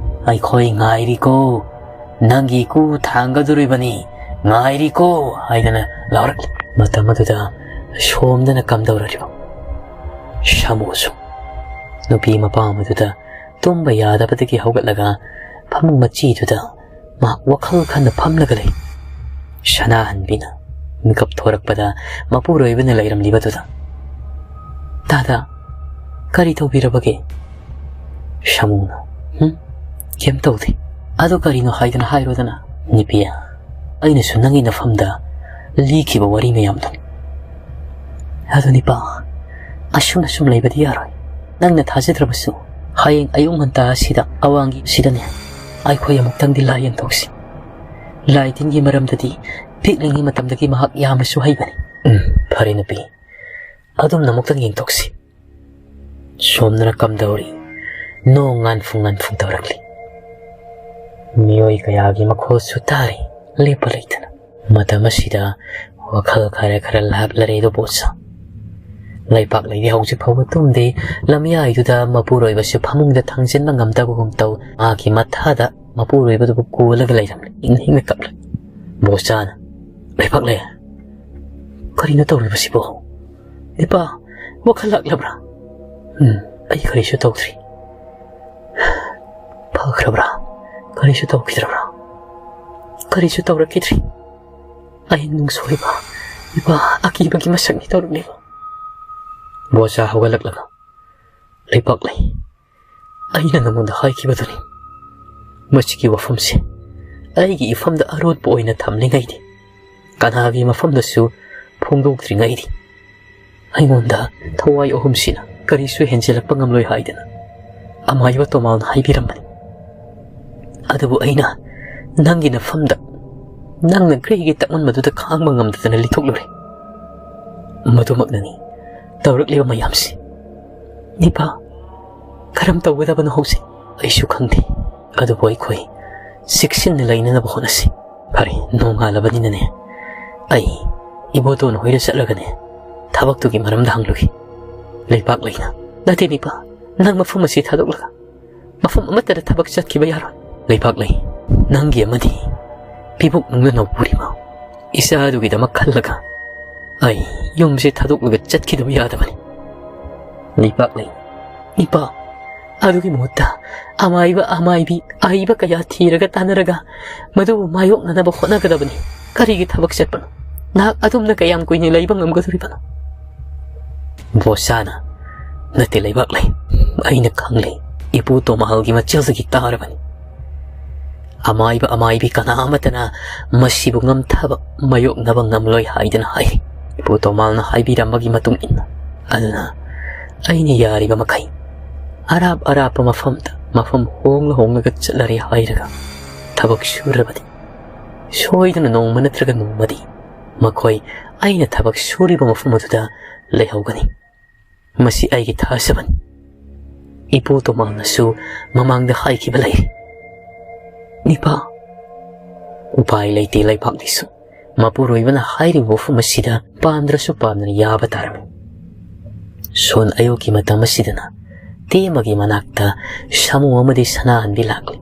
"ꯑꯩꯈꯣꯏ ꯉꯥꯏꯔꯤꯀꯣ, ꯅꯪꯒꯤ ꯏꯀꯨ ꯊꯥꯡꯒꯗꯧꯔꯤꯕꯅꯤ, ꯉꯥꯏꯔꯤꯀꯣ" ꯍꯥꯏꯗꯅ ꯂꯥꯎꯔꯛꯂꯤ꯫ ꯃꯇꯝ ꯑꯗꯨꯗ ꯁꯣꯝꯗꯅ ꯀꯝꯗꯧꯔꯤꯕ ꯁꯥꯃꯨꯁꯨ ꯅꯨꯄꯤ ꯃꯄꯥ ꯑꯃꯗꯨꯗ ꯇꯨꯝꯕ ꯌꯥꯗꯕꯗꯒꯤ ꯍꯧꯒꯠꯂꯒ ꯐꯃꯨꯡ ꯃꯆꯤꯗꯨꯗ ꯃꯍꯥꯛ ꯋꯥꯈꯜ ꯈꯟꯅ ꯐꯝꯂꯒ ꯂꯩ꯫ ꯁꯅꯥꯍꯟꯕꯤꯅ ꯃꯤꯀꯞ ꯊꯣꯔꯛꯄꯗ ꯃꯄꯨꯔꯣꯏꯕꯅ ꯂꯩꯔꯝꯂꯤꯕꯗꯨꯗ, "ꯗꯥꯗꯥ, ꯀꯔꯤ ꯇꯧꯕꯤꯔꯕꯒꯦ?" ꯁꯥꯃꯨꯅ, "ꯍꯨꯝ, ꯀꯩꯝ ꯇꯧꯗꯦ꯫ ꯑꯗꯨ ꯀꯔꯤꯅꯣ ꯍꯥꯏꯗꯅ ꯍꯥꯏꯔꯣꯗꯅ?" "ꯅꯨꯄꯤ, ꯑꯩꯅꯁꯨ ꯅꯪꯒꯤ ꯅꯐꯝꯗ ꯂꯤꯈꯤꯕ ꯋꯥꯔꯤ ꯃꯌꯥꯝꯗꯨꯅꯤ꯫ ꯑꯗꯨ ꯅꯤꯄꯥ, ꯑꯁꯨꯝꯅ ꯁꯨꯝ ꯂꯩꯕꯗꯤ ꯌꯥꯔꯣꯏ꯫ ꯅꯪꯅ ꯊꯥꯖꯗ꯭ꯔꯕꯁꯨ ꯍꯌꯦꯡ ꯑꯌꯨꯛ ꯉꯟꯇꯥ ꯑꯁꯤꯗ ꯑꯋꯥꯡꯒꯤ ꯑꯁꯤꯗꯅꯦ ꯑꯩꯈꯣꯏ ꯑꯃꯨꯛꯇꯪꯗꯤ ꯂꯥꯏ ꯌꯦꯡꯊꯣꯛꯁꯤ꯫ ꯂꯥꯏ ꯇꯤꯟꯒꯤ ꯃꯔꯝꯗꯗꯤ ꯄꯤꯛꯂꯤꯉꯩ ꯃꯇꯝꯗꯒꯤ ꯃꯍꯥꯛ ꯌꯥꯝꯅꯁꯨ ꯍꯩꯕꯅꯤ꯫" "ꯎꯝ, ꯐꯔꯦ ꯅꯨꯄꯤ, ꯑꯗꯨꯝꯅ ꯑꯃꯨꯛꯇꯪ ꯌꯦꯡꯊꯣꯛꯁꯤ꯫" ꯁꯣꯝꯗꯅ ꯀꯝꯗꯧꯔꯤ? ꯅꯣꯡ ꯉꯥꯟꯐꯨꯡ ꯉꯥꯟꯐꯨꯡ ꯇꯧꯔꯛꯂꯤ꯫ ꯃꯤꯑꯣꯏ ꯀꯌꯥꯒꯤ ꯃꯈꯣꯜꯁꯨ ꯇꯥꯔꯤ, ꯂꯦꯞꯄ ꯂꯩꯇꯅ꯫ ꯃꯇꯝ ꯑꯁꯤꯗ ꯋꯥꯈꯜ ꯈꯔ ꯈꯔ ꯂꯥꯞꯂꯔꯦꯗꯣ ꯕꯣꯁꯥ꯫ ꯂꯩꯄꯥꯛꯂꯩꯗꯤ ꯍꯧꯖꯤꯛ ꯐꯥꯎꯕ ꯇꯨꯝꯗꯦ꯫ ꯂꯝꯌꯥꯏꯗꯨꯗ ꯃꯄꯨꯔꯣꯏꯕꯁꯨ ꯐꯃꯨꯡꯗ ꯊꯥꯡꯖꯤꯟꯕ ꯉꯝꯗꯕꯒꯨꯝ ꯇꯧ꯫ ꯃꯥꯒꯤ ꯃꯊꯥꯗ ꯃꯄꯨꯔꯣꯏꯕꯗꯨꯕꯨ ꯀꯣꯜꯂꯒ ꯂꯩꯔꯝꯂꯦ꯫ ꯏꯪ ꯏꯪꯅ ꯀꯞꯂꯦ꯫ ꯕꯣꯁꯥꯅ, "ꯂꯩꯄꯥꯛꯂꯩ, ꯀꯔꯤꯅꯣ ꯇꯧꯔꯤꯕꯁꯤꯕꯣ? ꯏꯄꯥ, ꯋꯥꯈꯜ ꯂꯥꯛꯂꯕ꯭ꯔꯥ?" "ꯎꯝ, ꯑꯩ ꯀꯔꯤꯁꯨ ꯇꯧꯗ꯭ꯔꯤ꯫" "ꯐꯈ꯭ꯔꯕ꯭ꯔꯥ? ꯀꯔꯤꯁꯨ ꯇꯧꯈꯤꯗ꯭ꯔꯕ꯭ꯔꯥ?" "ꯀꯔꯤꯁꯨ ꯇꯧꯔꯛꯈꯤꯗ꯭ꯔꯤ꯫ ꯑꯩ ꯅꯨꯡꯁꯣꯏꯕ, ꯏꯄꯥ, ꯑꯀꯤꯕꯒꯤ ꯃꯁꯛꯅꯤ ꯇꯧꯔꯛꯂꯤꯕ꯫" ꯕꯣꯁꯥ ꯍꯧꯒꯠꯂꯛꯂꯒ, "ꯂꯩꯄꯥꯛꯂꯩ, ꯑꯩꯅ ꯅꯉꯣꯟꯗ ꯍꯥꯏꯈꯤꯕꯗꯨꯅꯤ꯫ ꯃꯁꯤꯒꯤ ꯋꯥꯐꯝꯁꯦ ꯑꯩꯒꯤ ꯏꯐꯝꯗ ꯑꯔꯣꯠꯄ ꯑꯣꯏꯅ ꯊꯝꯂꯤꯉꯩꯗꯤ, ꯀꯅꯥꯒꯤ ꯃꯐꯝꯗꯁꯨ ꯐꯣꯡꯗꯣꯛꯇ꯭ꯔꯤꯉꯩꯗꯤ, ꯑꯩꯉꯣꯟꯗ ꯊꯋꯥꯏ ꯑꯍꯨꯝꯁꯤꯅ ꯀꯔꯤꯁꯨ ꯍꯦꯟꯖꯤꯜꯂꯛꯄ ꯉꯝꯂꯣꯏ ꯍꯥꯏꯗꯅ ꯑꯃꯥꯏꯕ ꯇꯣꯃꯥꯜꯅ ꯍꯥꯏꯕꯤꯔꯝꯕꯅꯤ꯫ ꯑꯗꯨꯕꯨ ꯑꯩꯅ ꯅꯪꯒꯤ ꯅꯐꯝꯗ, ꯅꯪꯅ ꯒ꯭ꯔꯤꯒꯤ ꯇꯛꯃꯟꯕꯗꯨꯗ ꯈꯥꯡꯕ ꯉꯝꯗꯗꯅ ꯂꯤꯊꯣꯛꯂꯨꯔꯦ꯫ ꯃꯗꯨꯃꯛꯅꯅꯤ ꯇꯧꯔꯛꯂꯤꯕ ꯃꯌꯥꯝꯁꯤ꯫ ꯏꯄꯥ, ꯀꯔꯝ ꯇꯧꯒꯗꯕꯅꯣ ꯍꯧꯖꯤꯛ? ꯑꯩꯁꯨ ꯈꯪꯗꯦ꯫ ꯑꯗꯨꯕꯨ ꯑꯩꯈꯣꯏ ꯆꯦꯛꯁꯤꯟꯅ ꯂꯩꯅꯅꯕ ꯍꯣꯠꯅꯁꯤ꯫ ꯐꯔꯦ, ꯅꯣꯡꯉꯥꯜꯂꯕꯅꯤꯅꯅꯦ, ꯑꯩ ꯏꯕꯣꯇꯣꯟ ꯍꯣꯏꯗ ꯆꯠꯂꯒꯅꯦ, ꯊꯕꯛꯇꯨꯒꯤ ꯃꯔꯝꯗ ꯍꯪꯂꯨꯒꯦ꯫" ꯂꯩꯄꯥꯛꯂꯩꯅ, "ꯅꯠꯇꯦ ꯏꯄꯥ, ꯅꯪ ꯃꯐꯝ ꯑꯁꯤ ꯊꯥꯗꯣꯛꯂꯒ ꯃꯐꯝ ꯑꯃꯠꯇꯗ ꯊꯕꯛ ꯆꯠꯈꯤꯕ ꯌꯥꯔꯣꯏ꯫" "ꯂꯩꯄꯥꯛꯂꯩ, ꯅꯪꯒꯤ ꯑꯃꯗꯤ ꯄꯤꯕꯨꯛ ꯅꯨꯡꯗ ꯅꯧꯄꯨꯔꯤꯕ ꯏꯆꯥꯗꯨꯒꯤꯗꯃꯛ ꯈꯜꯂꯒ ꯑꯩ ꯌꯨꯝꯁꯦ ꯊꯥꯗꯣꯛꯂꯒ ꯆꯠꯈꯤꯗꯕ ꯌꯥꯗꯕꯅꯤ꯫" ꯂꯩꯄꯥꯛꯂꯩ, "ꯏꯄꯥ, ꯑꯗꯨꯒꯤ ꯃꯍꯨꯠꯇ ꯑꯃꯥꯏꯕ ꯑꯃꯥꯏꯕꯤ ꯑꯍꯩꯕ ꯀꯌꯥ ꯊꯤꯔꯒ ꯇꯥꯟꯅꯔꯒ ꯃꯗꯨꯕꯨ ꯃꯥꯌꯣꯛꯅꯅꯕ ꯍꯣꯠꯅꯒꯗꯕꯅꯤ꯫ ꯀꯔꯤꯒꯤ ꯊꯕꯛ ꯆꯠꯄꯅꯣ? ꯅꯍꯥꯛ ꯑꯗꯨꯝꯅ ꯀꯌꯥꯝ ꯀꯨꯏꯅ ꯂꯩꯕ ꯉꯝꯒꯗꯣꯔꯤꯕꯅꯣ?" ꯕꯣꯁꯥꯅ, "ꯅꯠꯇꯦ ꯂꯩꯄꯥꯛꯂꯩ, ꯑꯩꯅ ꯈꯪꯂꯦ꯫ ꯏꯄꯨ ꯇꯣꯃꯥꯜꯒꯤ ꯃꯆꯤꯜꯗꯒꯤ ꯇꯥꯔꯕꯅꯤ꯫ ꯑꯃꯥꯏꯕ ꯑꯃꯥꯏꯕꯤ ꯀꯅꯥ ꯑꯃꯠꯇꯅ ꯃꯁꯤꯕꯨ ꯉꯝꯊꯕ, ꯃꯥꯌꯣꯛꯅꯕ ꯉꯝꯂꯣꯏ ꯍꯥꯏꯗꯅ ꯍꯥꯏ꯫ ꯏꯄꯨ ꯇꯣꯃꯥꯜꯅ ꯍꯥꯏꯕꯤꯔꯝꯕꯒꯤ ꯃꯇꯨꯡ ꯏꯟꯅ꯫ ꯑꯗꯨꯅ ꯑꯩꯅ ꯌꯥꯔꯤꯕ ꯃꯈꯩ ꯑꯔꯥꯞ ꯑꯔꯥꯞꯄ ꯃꯐꯝꯗ, ꯃꯐꯝ ꯍꯣꯡꯂ ꯍꯣꯡꯂꯒ ꯆꯠꯂꯔꯦ ꯍꯥꯏꯔꯒ ꯊꯕꯛ ꯁꯨꯔꯕꯗꯤ ꯁꯣꯏꯗꯅ ꯅꯣꯡꯃ ꯅꯠꯇ꯭ꯔꯒ ꯅꯣꯡꯃꯗꯤ ꯃꯈꯣꯏ ꯑꯩꯅ ꯊꯕꯛ ꯁꯨꯔꯤꯕ ꯃꯐꯝ ꯑꯗꯨꯗ ꯂꯩꯍꯧꯒꯅꯤ꯫ ꯃꯁꯤ ꯑꯩꯒꯤ ꯊꯥꯖꯕꯅꯤ꯫ ꯏꯄꯨ ꯇꯣꯃꯥꯜꯅꯁꯨ ꯃꯃꯥꯡꯗ ꯍꯥꯏꯈꯤꯕ ꯂꯩꯔꯤ꯫ "ꯅꯤꯄꯥ, ꯎꯄꯥꯏ ꯂꯩꯇꯦ, ꯂꯩꯕꯥꯛꯅꯤꯁꯨ꯫ ꯃꯄꯨꯔꯣꯏꯕꯅ ꯍꯥꯏꯔꯤꯕ ꯋꯥꯐꯝ ꯑꯁꯤꯗ ꯄꯥꯝꯗ꯭ꯔꯁꯨ ꯄꯥꯝꯗꯅ ꯌꯥꯕ ꯇꯥꯔꯕꯅꯤ꯫ ꯁꯣꯟ ꯑꯌꯨꯛꯀꯤ ꯃꯇꯝ ꯑꯁꯤꯗꯅ ꯇꯦꯝꯕꯒꯤ ꯃꯅꯥꯛꯇ ꯁꯥꯃꯨ ꯑꯃꯗꯤ ꯁꯅꯥꯍꯟꯕꯤ ꯂꯥꯛꯂꯤ꯫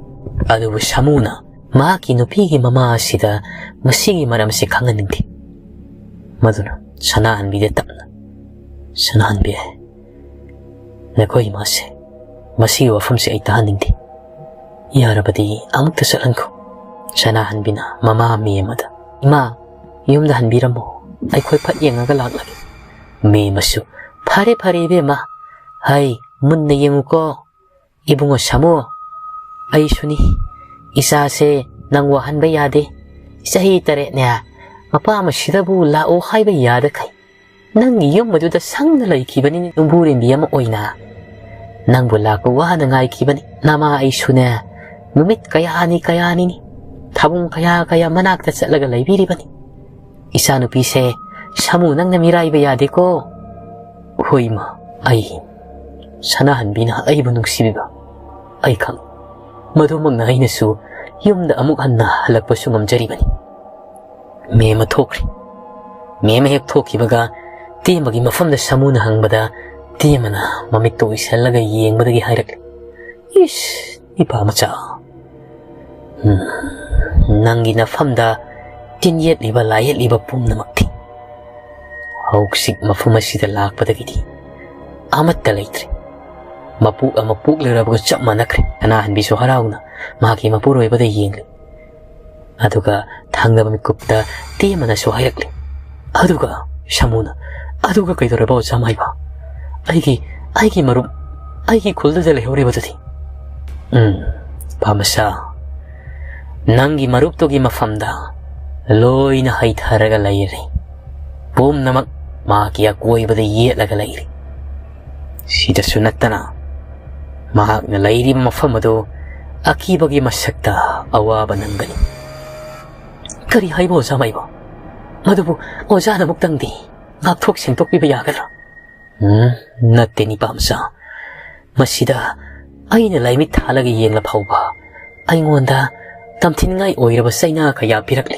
ꯑꯗꯨꯕꯨ ꯁꯥꯃꯨꯅ ꯃꯍꯥꯛꯀꯤ ꯅꯨꯄꯤꯒꯤ ꯃꯃꯥ ꯑꯁꯤꯗ ꯃꯁꯤꯒꯤ ꯃꯔꯝꯁꯤ ꯈꯪꯍꯟꯅꯤꯡꯗꯦ꯫ ꯃꯗꯨꯅ ꯁꯅꯥꯍꯟꯕꯤꯗ ꯇꯞꯅ, "ꯁꯅꯥꯍꯟꯕꯤ, ꯅꯈꯣꯏ ꯏꯃꯥꯁꯦ, ꯃꯁꯤꯒꯤ ꯋꯥꯐꯝꯁꯦ ꯑꯩ ꯇꯥꯍꯟꯅꯤꯡꯗꯦ꯫ ꯌꯥꯔꯕꯗꯤ ꯑꯃꯨꯛꯇ ꯆꯠꯍꯟꯈꯣ꯫" ꯁꯅꯥꯍꯟꯕꯤꯅ ꯃꯃꯥ ꯃꯦꯝ ꯑꯗꯨ, "ꯏꯃꯥ, ꯌꯨꯝꯗ ꯍꯟꯕꯤꯔꯝꯃꯣ, ꯑꯩꯈꯣꯏ ꯐꯠ ꯌꯦꯡꯉꯒ ꯂꯥꯛꯂꯒꯦ꯫" ꯃꯦꯝ ꯑꯃꯁꯨ, "ꯐꯔꯦ, ꯐꯔꯦ ꯏꯕꯦꯝꯃ, ꯍꯩ, ꯃꯨꯟꯅ ꯌꯦꯡꯉꯨꯀꯣ꯫ ꯏꯕꯨꯡꯉꯣ ꯁꯥꯃꯨ, ꯑꯩꯁꯨꯅꯤ꯫ ꯏꯆꯥꯁꯦ ꯅꯪ ꯋꯥꯍꯟꯕ ꯌꯥꯗꯦ꯫ ꯆꯍꯤ ꯇꯔꯦꯠꯅꯦ, ꯃꯄꯥ ꯑꯃꯁꯤꯗꯕꯨ ꯂꯥꯛꯑꯣ ꯍꯥꯏꯕ ꯌꯥꯗꯈꯩ ꯅꯪꯒꯤ ꯌꯨꯝ ꯑꯗꯨꯗ ꯁꯪꯅ ꯂꯩꯈꯤꯕꯅꯤꯅꯦ, ꯌꯨꯝꯕꯨꯔꯦꯝꯕꯤ ꯑꯃ ꯑꯣꯏꯅ꯫ ꯅꯪꯕꯨ ꯂꯥꯛꯄ ꯋꯥꯅ ꯉꯥꯏꯈꯤꯕꯅꯤ꯫ ꯅꯃꯥ ꯑꯩꯁꯨꯅꯦ, ꯅꯨꯃꯤꯠ ꯀꯌꯥꯅꯤ ꯀꯌꯥꯅꯤꯅꯤ ꯊꯥꯕꯨꯡ ꯀꯌꯥ ꯀꯌꯥ ꯃꯅꯥꯛꯇ ꯆꯠꯂꯒ ꯂꯩꯕꯤꯔꯤꯕꯅꯤ꯫ ꯏꯆꯥꯅꯨꯄꯤꯁꯦ ꯁꯥꯃꯨ ꯅꯪꯅ ꯃꯤꯔꯥꯏꯕ ꯌꯥꯗꯦꯀꯣ꯫" "ꯍꯣꯏ ꯏꯃꯥ, ꯑꯩ ꯁꯅꯥꯍꯟꯕꯤꯅ ꯑꯩꯕꯨ ꯅꯨꯡꯁꯤꯕꯤꯕ ꯑꯩ ꯈꯪꯏ꯫ ꯃꯗꯨꯃꯛꯅ ꯑꯩꯅꯁꯨ ꯌꯨꯝꯗ ꯑꯃꯨꯛ ꯍꯟꯅ ꯍꯜꯂꯛꯄꯁꯨ ꯉꯝꯖꯔꯤꯕꯅꯤ꯫" ꯃꯦꯝ ꯑꯃ ꯊꯣꯛꯈ꯭ꯔꯦ꯫ ꯃꯦꯝ ꯑꯃ ꯍꯦꯛ ꯊꯣꯛꯈꯤꯕꯒ ꯇꯦꯝꯕꯒꯤ ꯃꯐꯝꯗ ꯁꯥꯃꯨꯅ ꯍꯪꯕꯗ, ꯇꯦꯝꯕꯅ ꯃꯃꯤꯠꯇ ꯎꯏꯁꯜꯂꯒ ꯌꯦꯡꯕꯗꯒꯤ ꯍꯥꯏꯔꯛꯂꯤ, "ꯏꯁ, ꯏꯄꯥ ꯃꯆꯥ, ꯎꯝ, ꯅꯪꯒꯤ ꯅꯐꯝꯗ ꯇꯤꯟ ꯌꯦꯠꯂꯤꯕ, ꯂꯥꯏ ꯌꯦꯠꯂꯤꯕ ꯄꯨꯝꯅꯃꯛꯇꯤ ꯍꯧꯖꯤꯛ ꯃꯐꯝ ꯑꯁꯤꯗ ꯂꯥꯛꯄꯗꯒꯤꯗꯤ ꯑꯃꯠꯇ ꯂꯩꯇ꯭ꯔꯦ꯫ ꯃꯄꯣꯛ ꯑꯃ ꯄꯣꯛꯂꯨꯔꯕꯒ ꯆꯞ ꯃꯥꯟꯅꯈ꯭ꯔꯦ꯫" ꯁꯅꯥꯍꯟꯕꯤꯁꯨ ꯍꯔꯥꯎꯅ ꯃꯍꯥꯛꯀꯤ ꯃꯄꯨꯔꯣꯏꯕꯗ ꯌꯦꯡꯂꯤ꯫ ꯑꯗꯨꯒ ꯊꯪꯅꯕ ꯃꯤꯀꯨꯞꯇ ꯇꯦꯝꯕꯅꯁꯨ ꯍꯥꯏꯔꯛꯂꯤ꯫ ꯑꯗꯨꯒ ꯁꯥꯃꯨꯅ, "ꯑꯗꯨꯒ ꯀꯩꯗꯧꯔꯕ ꯑꯣꯖꯥ ꯃꯥꯏꯕ? ꯑꯩꯒꯤ, ꯑꯩꯒꯤ ꯃꯔꯨꯞ, ꯑꯩꯒꯤ ꯈꯨꯜꯗꯨꯗ ꯂꯩꯍꯧꯔꯤꯕꯗꯨꯗꯤ?" "ꯎꯝ, ꯄꯥꯃꯁꯥ, ꯅꯪꯒꯤ ꯃꯔꯨꯞꯇꯨꯒꯤ ꯃꯐꯝꯗ ꯂꯣꯏꯅ ꯍꯩꯊꯔꯒ ꯂꯩꯔꯦ꯫ ꯄꯨꯝꯅꯃꯛ ꯃꯍꯥꯛꯀꯤ ꯑꯀꯣꯏꯕꯗ ꯌꯦꯠꯂꯒ ꯂꯩꯔꯦ꯫ ꯁꯤꯗꯁꯨ ꯅꯠꯇꯅ ꯃꯍꯥꯛꯅ ꯂꯩꯔꯤꯕ ꯃꯐꯝ ꯑꯗꯨ ꯑꯀꯤꯕꯒꯤ ꯃꯁꯛꯇ ꯑꯋꯥꯕ ꯅꯪꯒꯅꯤ꯫" "ꯀꯔꯤ ꯍꯥꯏꯕ ꯑꯣꯖꯥ ꯃꯥꯏꯕ? ꯃꯗꯨꯕꯨ ꯑꯣꯖꯥꯅ ꯑꯃꯨꯛꯇꯪꯗꯤ ꯉꯥꯛꯊꯣꯛ ꯁꯦꯡꯗꯣꯛꯄꯤꯕ ꯌꯥꯒꯗ꯭ꯔꯥ?" "ꯎꯝ, ꯅꯠꯇꯦ ꯅꯤꯄꯥ ꯃꯆꯥ꯫ ꯃꯁꯤꯗ ꯑꯩꯅ ꯂꯥꯏꯃꯤꯠ ꯊꯥꯜꯂꯒ ꯌꯦꯡꯂ ꯐꯥꯎꯕ ꯑꯩꯉꯣꯟꯗ ꯅꯝꯊꯤꯅꯤꯡꯉꯥꯏ ꯑꯣꯏꯔꯕ ꯆꯩꯅꯥ ꯀꯌꯥ ꯄꯤꯔꯛꯂꯤ꯫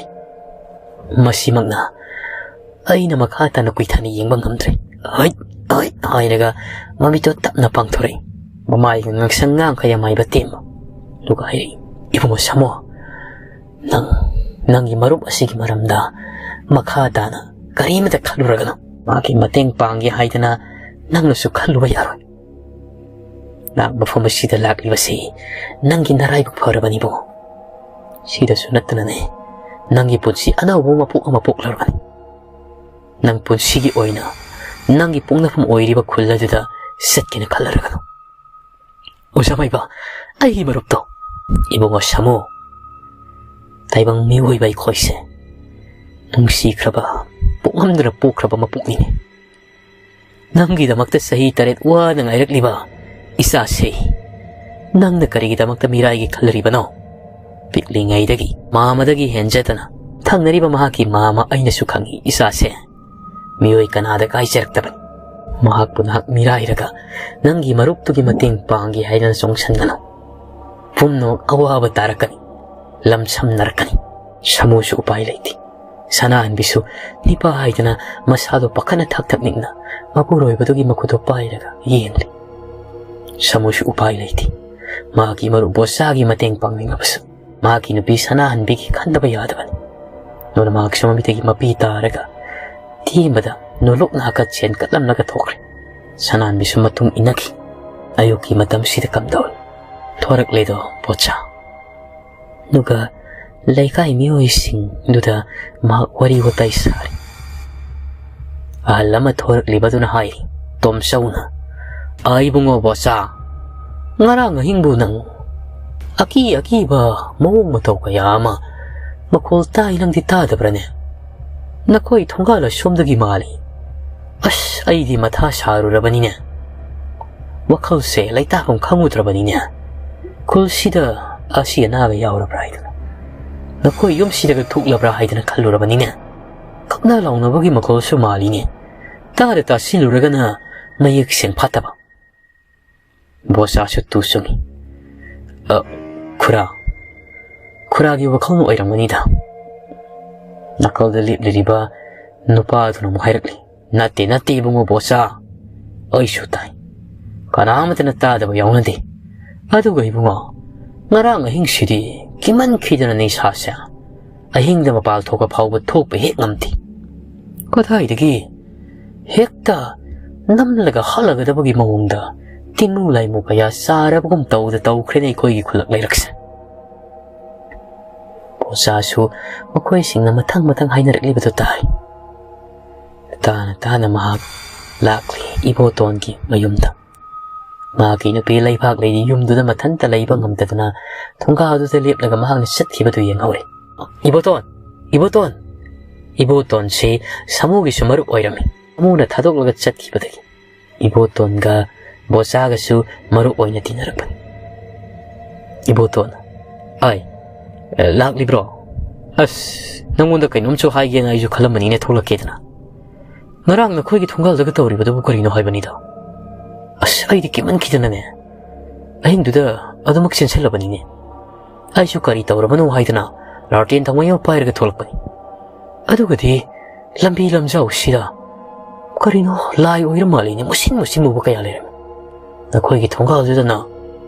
ꯃꯁꯤꯃꯛꯅ ꯑꯩꯅ ꯃꯈꯥ ꯇꯥꯅ ꯀꯨꯏꯊꯅ ꯌꯦꯡꯕ ꯉꯝꯗ꯭ꯔꯦ꯫ "ꯍꯩꯠ, ꯍꯩꯠ" ꯍꯥꯏꯔꯒ ꯃꯃꯤꯠꯇꯣ ꯇꯞꯅ ꯄꯥꯡꯊꯣꯔꯛꯏ꯫ ꯃꯃꯥꯏꯒ ꯉꯛꯁꯪ ꯉꯥꯡꯈ ꯌꯥꯝꯃꯥꯏꯕ ꯇꯦꯝꯕ꯫ ꯑꯗꯨꯒ ꯍꯥꯏꯔꯛꯏ, "ꯏꯕꯨꯡꯉꯣ ꯁꯥꯃꯣ, ꯅꯪ, ꯅꯪꯒꯤ ꯃꯔꯨꯞ ꯑꯁꯤꯒꯤ ꯃꯔꯝꯗ ꯃꯈꯥ ꯇꯥꯅ ꯀꯔꯤꯃꯇ ꯈꯜꯂꯨꯔꯒꯅꯨ꯫ ꯃꯥꯒꯤ ꯃꯇꯦꯡ ꯄꯥꯡꯒꯦ ꯍꯥꯏꯗꯅ ꯅꯪꯅꯁꯨ ꯈꯜꯂꯨꯕ ꯌꯥꯔꯣꯏ꯫ ꯅꯍꯥꯛ ꯃꯐꯝ ꯑꯁꯤꯗ ꯂꯥꯛꯂꯤꯕꯁꯤ ꯅꯪꯒꯤ ꯅꯔꯥꯏꯕꯛ ꯐꯔꯕꯅꯤꯕꯣ꯫ ꯁꯤꯗꯁꯨ ꯅꯠꯇꯅꯅꯦ, ꯅꯪꯒꯤ ꯄꯨꯟꯁꯤ ꯑꯅꯧꯕ ꯃꯄꯣꯛ ꯑꯃ ꯄꯣꯛꯂꯔꯕꯅꯤ꯫ ꯅꯪ ꯄꯨꯟꯁꯤꯒꯤ ꯑꯣꯏꯅ ꯅꯪꯒꯤ ꯄꯣꯛꯅꯐꯝ ꯑꯣꯏꯔꯤꯕ ꯈꯨꯜ ꯑꯗꯨꯗ ꯆꯠꯀꯦꯅ ꯈꯜꯂꯔꯒꯅꯨ꯫" ꯑꯣꯖꯥ ꯃꯥꯏꯕ, ꯑꯩꯒꯤ ꯃꯔꯨꯞꯇꯣ꯫ ꯏꯕꯨꯡꯉꯣ ꯁꯥꯃꯨ, ꯇꯥꯏꯕꯪ ꯃꯤꯑꯣꯏꯕ ꯑꯩꯈꯣꯏꯁꯦ ꯅꯨꯡꯁꯤꯈ꯭ꯔꯕ, ꯄꯣꯛꯉꯝꯗꯅ ꯄꯣꯛꯈ꯭ꯔꯕ ꯃꯄꯣꯛꯅꯤꯅꯦ꯫ ꯅꯪꯒꯤꯗꯃꯛꯇ ꯆꯍꯤ ꯇꯔꯦꯠ ꯋꯥꯅ ꯉꯥꯏꯔꯛꯂꯤꯕ ꯏꯆꯥꯁꯦ ꯅꯪꯅ ꯀꯔꯤꯒꯤꯗꯃꯛꯇ ꯃꯤꯔꯥꯏꯒꯦ ꯈꯜꯂꯤꯕꯅꯣ? ꯄꯤꯛꯂꯤꯉꯩꯗꯒꯤ ꯃꯥꯃꯗꯒꯤ ꯍꯦꯟꯖꯗꯅ ꯊꯪꯅꯔꯤꯕ ꯃꯍꯥꯛꯀꯤ ꯃꯥꯃ ꯑꯩꯅꯁꯨ ꯈꯪꯏ, ꯏꯆꯥꯁꯦ ꯃꯤꯑꯣꯏ ꯀꯅꯥꯗ ꯀꯥꯏꯖꯔꯛꯇꯕꯅꯤ꯫ ꯃꯍꯥꯛꯄꯨ ꯅꯍꯥꯛ ꯃꯤꯔꯥꯏꯔꯒ ꯅꯪꯒꯤ ꯃꯔꯨꯞꯇꯨꯒꯤ ꯃꯇꯦꯡ ꯄꯥꯡꯒꯦ ꯍꯥꯏꯗꯅ ꯆꯣꯡꯁꯟꯒꯅꯨ꯫ ꯄꯨꯝꯅꯃꯛ ꯑꯋꯥꯕ ꯇꯥꯔꯛꯀꯅꯤ, ꯂꯝꯁꯝꯅꯔꯛꯀꯅꯤ꯫ ꯁꯥꯃꯨꯁꯨ ꯎꯄꯥꯏ ꯂꯩꯇꯦ꯫ ꯁꯅꯥꯍꯟꯕꯤꯁꯨ ꯅꯤꯄꯥ ꯍꯥꯏꯗꯅ ꯃꯁꯥꯗꯣ ꯄꯥꯈꯠꯅ ꯊꯛ ꯊꯛ ꯅꯤꯛꯅ ꯃꯄꯨꯔꯣꯏꯕꯗꯨꯒꯤ ꯃꯈꯨꯠꯇꯣ ꯄꯥꯏꯔꯒ ꯌꯦꯡꯂꯤ꯫ ꯁꯥꯃꯨꯁꯨ ꯎꯄꯥꯏ ꯂꯩꯇꯦ꯫ ꯃꯍꯥꯛꯀꯤ ꯃꯔꯨꯞ ꯕꯣꯆꯥꯒꯤ ꯃꯇꯦꯡ ꯄꯥꯡꯅꯤꯡꯂꯕꯁꯨ ꯃꯍꯥꯛꯀꯤ ꯅꯨꯄꯤ ꯁꯅꯥꯍꯟꯕꯤꯒꯤ ꯈꯟꯗꯕ ꯌꯥꯗꯕꯅꯤ꯫ ꯑꯗꯨꯅ ꯃꯍꯥꯛꯁꯨ ꯃꯃꯤꯠꯇꯒꯤ ꯃꯄꯤ ꯇꯥꯔꯒ ꯊꯦꯝꯕꯗ ꯅꯣꯂꯨꯛꯅ ꯍꯥꯀꯠ ꯆꯦꯟ ꯀꯠꯂꯝꯂꯒ ꯊꯣꯛꯈ꯭ꯔꯦ꯫ ꯁꯅꯥꯍꯟꯕꯤꯁꯨ ꯃꯇꯨꯡ ꯏꯟꯅꯈꯤ꯫ ꯑꯌꯨꯛꯀꯤ ꯃꯇꯝꯁꯤꯗ ꯀꯝꯗꯧꯏ? ꯊꯣꯔꯛꯂꯦꯗꯣ ꯕꯣꯆꯥ꯫ ꯑꯗꯨꯒ ꯂꯩꯀꯥꯏ ꯃꯤꯑꯣꯏꯁꯤꯡꯗꯨꯗ ꯃꯍꯥꯛ ꯋꯥꯔꯤ ꯋꯥꯇꯥꯏ ꯁꯥꯔꯤ꯫ ꯑꯍꯜ ꯑꯃ ꯊꯣꯔꯛꯂꯤꯕꯗꯨꯅ ꯍꯥꯏꯔꯤ, ꯇꯣꯝꯆꯧꯅ, "ꯑꯥ, ꯏꯕꯨꯡꯉꯣ ꯕꯣꯆꯥ, ꯉꯔꯥꯡ ꯑꯍꯤꯡꯕꯨ ꯅꯪ ꯑꯀꯤ ꯑꯀꯤꯕ ꯃꯑꯣꯡ ꯃꯇꯧ ꯀꯌꯥ ꯑꯃ ꯃꯈꯣꯜ ꯇꯥꯏ, ꯅꯪꯗꯤ ꯇꯥꯗꯕ꯭ꯔꯅꯦ? ꯅꯈꯣꯏ ꯊꯣꯡꯒꯥꯜ ꯑꯁꯣꯝꯗꯒꯤ ꯃꯥꯜꯂꯤ꯫ ꯑꯁ, ꯑꯩꯗꯤ ꯃꯊꯥ ꯁꯥꯔꯨꯔꯕꯅꯤꯅꯦ꯫ ꯋꯥꯈꯜꯁꯦ ꯂꯩꯇꯥꯐꯝ ꯈꯪꯉꯨꯗ꯭ꯔꯕꯅꯤꯅꯦ꯫ ꯈꯨꯜꯁꯤꯗ ꯑꯁꯤ ꯑꯅꯥꯒ ꯌꯥꯎꯔꯕ꯭ꯔꯥ ꯍꯥꯏꯗꯅ, ꯅꯈꯣꯏ ꯌꯨꯝꯁꯤꯗꯒ ꯊꯣꯛꯂꯕ꯭ꯔꯥ ꯍꯥꯏꯗꯅ ꯈꯜꯂꯨꯔꯕꯅꯤꯅꯦ꯫ ꯀꯞꯅ ꯂꯥꯎꯅꯕꯒꯤ ꯃꯈꯣꯜꯁꯨ ꯃꯥꯜꯂꯤꯅꯦ꯫ ꯇꯥꯗ ꯇꯥꯁꯤꯜꯂꯨꯔꯒꯅ ꯃꯌꯦꯛ ꯁꯦꯡ ꯐꯥꯠꯇꯕ꯫" ꯕꯣꯆꯥꯁꯨ ꯇꯨ ꯆꯨꯡꯉꯤ꯫ "ꯑ, ꯈꯨꯔꯥ, ꯈꯨꯔꯥꯒꯤ ꯋꯥꯈꯜꯅ ꯑꯣꯏꯔꯝꯒꯅꯤꯗ꯫ ꯅꯥꯀꯜꯗ ꯂꯦꯞꯂꯤꯕ ꯅꯨꯄꯥ ꯑꯗꯨꯅ ꯑꯃꯨꯛ ꯍꯥꯏꯔꯛꯂꯤ, "ꯅꯠꯇꯦ, ꯅꯠꯇꯦ ꯏꯕꯨꯡꯉꯣ ꯕꯣꯆꯥ, ꯑꯩꯁꯨ ꯇꯥꯏ꯫ ꯀꯅꯥ ꯑꯃꯠꯇꯅ ꯇꯥꯗꯕ ꯌꯥꯎꯅꯗꯦ꯫ ꯑꯗꯨꯒ ꯏꯕꯨꯡꯉꯣ, ꯉꯔꯥꯡ ꯑꯍꯤꯡꯁꯤꯗꯤ ꯀꯤꯃꯟꯈꯤꯗꯅ ꯅꯤꯁꯥꯁꯦ ꯑꯍꯤꯡꯗ ꯃꯄꯥꯜ ꯊꯣꯛꯄ ꯐꯥꯎꯕ ꯊꯣꯛꯄ ꯍꯦꯛ ꯉꯝꯗꯦ꯫ ꯀꯗꯥꯏꯗꯒꯤ ꯍꯦꯛꯇ ꯅꯝꯂꯒ ꯍꯜꯂꯒꯗꯕꯒꯤ ꯃꯑꯣꯡꯗ ꯇꯤꯡꯅꯨ ꯂꯥꯏꯃꯨ ꯀꯌꯥ ꯆꯥꯔꯕꯒꯨꯝ ꯇꯧꯗ ꯇꯧꯈ꯭ꯔꯦꯅꯦ ꯑꯩꯈꯣꯏꯒꯤ ꯈꯨꯜꯂꯛ ꯂꯩꯔꯛꯁꯦ꯫" ꯕꯣꯆꯥꯁꯨ ꯃꯈꯣꯏꯁꯤꯡꯅ ꯃꯊꯪ ꯃꯊꯪ ꯍꯥꯏꯅꯔꯛꯂꯤꯕꯗꯨ ꯇꯥꯏ꯫ ꯇꯥꯅ ꯇꯥꯅ ꯃꯍꯥꯛ ꯂꯥꯛꯂꯤ ꯏꯕꯣꯇꯣꯟꯒꯤ ꯃꯌꯨꯝꯗ꯫ ꯃꯍꯥꯛꯀꯤ ꯅꯨꯄꯤ ꯂꯩꯕꯥꯛ ꯂꯩꯔꯤ ꯌꯨꯝꯗꯨꯗ ꯃꯊꯟꯇ ꯂꯩꯕ ꯉꯝꯗꯗꯨꯅ ꯊꯣꯡꯒꯥꯜꯗꯨꯗ ꯂꯦꯞꯂꯒ ꯃꯍꯥꯛꯅ ꯆꯠꯈꯤꯕꯗꯨ ꯌꯦꯡꯍꯧꯔꯦ꯫ "ꯏꯕꯣꯇꯣꯟ! ꯏꯕꯣꯇꯣꯟ!" ꯏꯕꯣꯇꯣꯟꯁꯤ ꯁꯥꯃꯨꯒꯤꯁꯨ ꯃꯔꯨꯞ ꯑꯣꯏꯔꯝꯃꯤ꯫ ꯁꯥꯃꯨꯅ ꯊꯥꯗꯣꯛꯂꯒ ꯆꯠꯈꯤꯕꯗꯒꯤ ꯏꯕꯣꯇꯣꯟꯒ ꯕꯣꯆꯥꯒꯁꯨ ꯃꯔꯨꯞ ꯑꯣꯏꯅ ꯇꯤꯟꯅꯔꯛꯄꯅꯤ꯫ ꯏꯕꯣꯇꯣꯟ, "ꯑꯥꯏ, ꯑꯦ, ꯂꯥꯛꯂꯤꯕ꯭ꯔꯣ? ꯑꯁ, ꯅꯪꯉꯣꯟꯗ ꯀꯩꯅꯣꯝꯁꯨ ꯍꯥꯏꯒꯦꯅ ꯑꯩꯁꯨ ꯈꯜꯂꯝꯕꯅꯤꯅꯦ, ꯊꯣꯛꯂꯛꯀꯦꯗꯅ꯫ ꯉꯔꯥꯡ ꯅꯈꯣꯏꯒꯤ ꯊꯣꯡꯒꯥꯜꯗꯒ ꯇꯧꯔꯤꯕꯗꯨꯕꯨ ꯀꯔꯤꯅꯣ ꯍꯥꯏꯕꯅꯤꯗ? ꯑꯁ, ꯑꯩꯗꯤ ꯀꯤꯃꯟꯈꯤꯗꯅꯅꯦ, ꯑꯍꯤꯡꯗꯨꯗ ꯑꯗꯨꯃꯛ ꯆꯦꯟꯁꯤꯜꯂꯕꯅꯤꯅꯦ꯫ ꯑꯩꯁꯨ ꯀꯔꯤ ꯇꯧꯔꯕꯅꯣ ꯍꯥꯏꯗꯅ ꯂꯥꯔꯇꯦꯟ ꯊꯥꯎꯃꯩ ꯑꯃ ꯄꯥꯏꯔꯒ ꯊꯣꯛꯂꯛꯄꯅꯤ꯫ ꯑꯗꯨꯒꯗꯤ ꯂꯝꯕꯤ ꯂꯝꯖꯥꯎꯁꯤꯗ ꯀꯔꯤꯅꯣ ꯂꯥꯏ ꯑꯣꯏꯔ ꯃꯥꯜꯂꯤꯅꯦ, ꯃꯨꯁꯤꯟ ꯃꯨꯁꯤꯟ ꯃꯨꯕ ꯀꯌꯥ ꯂꯩꯔꯝꯃꯤ꯫ ꯅꯈꯣꯏꯒꯤ ꯊꯣꯡꯒꯥꯜꯗꯨꯗꯅ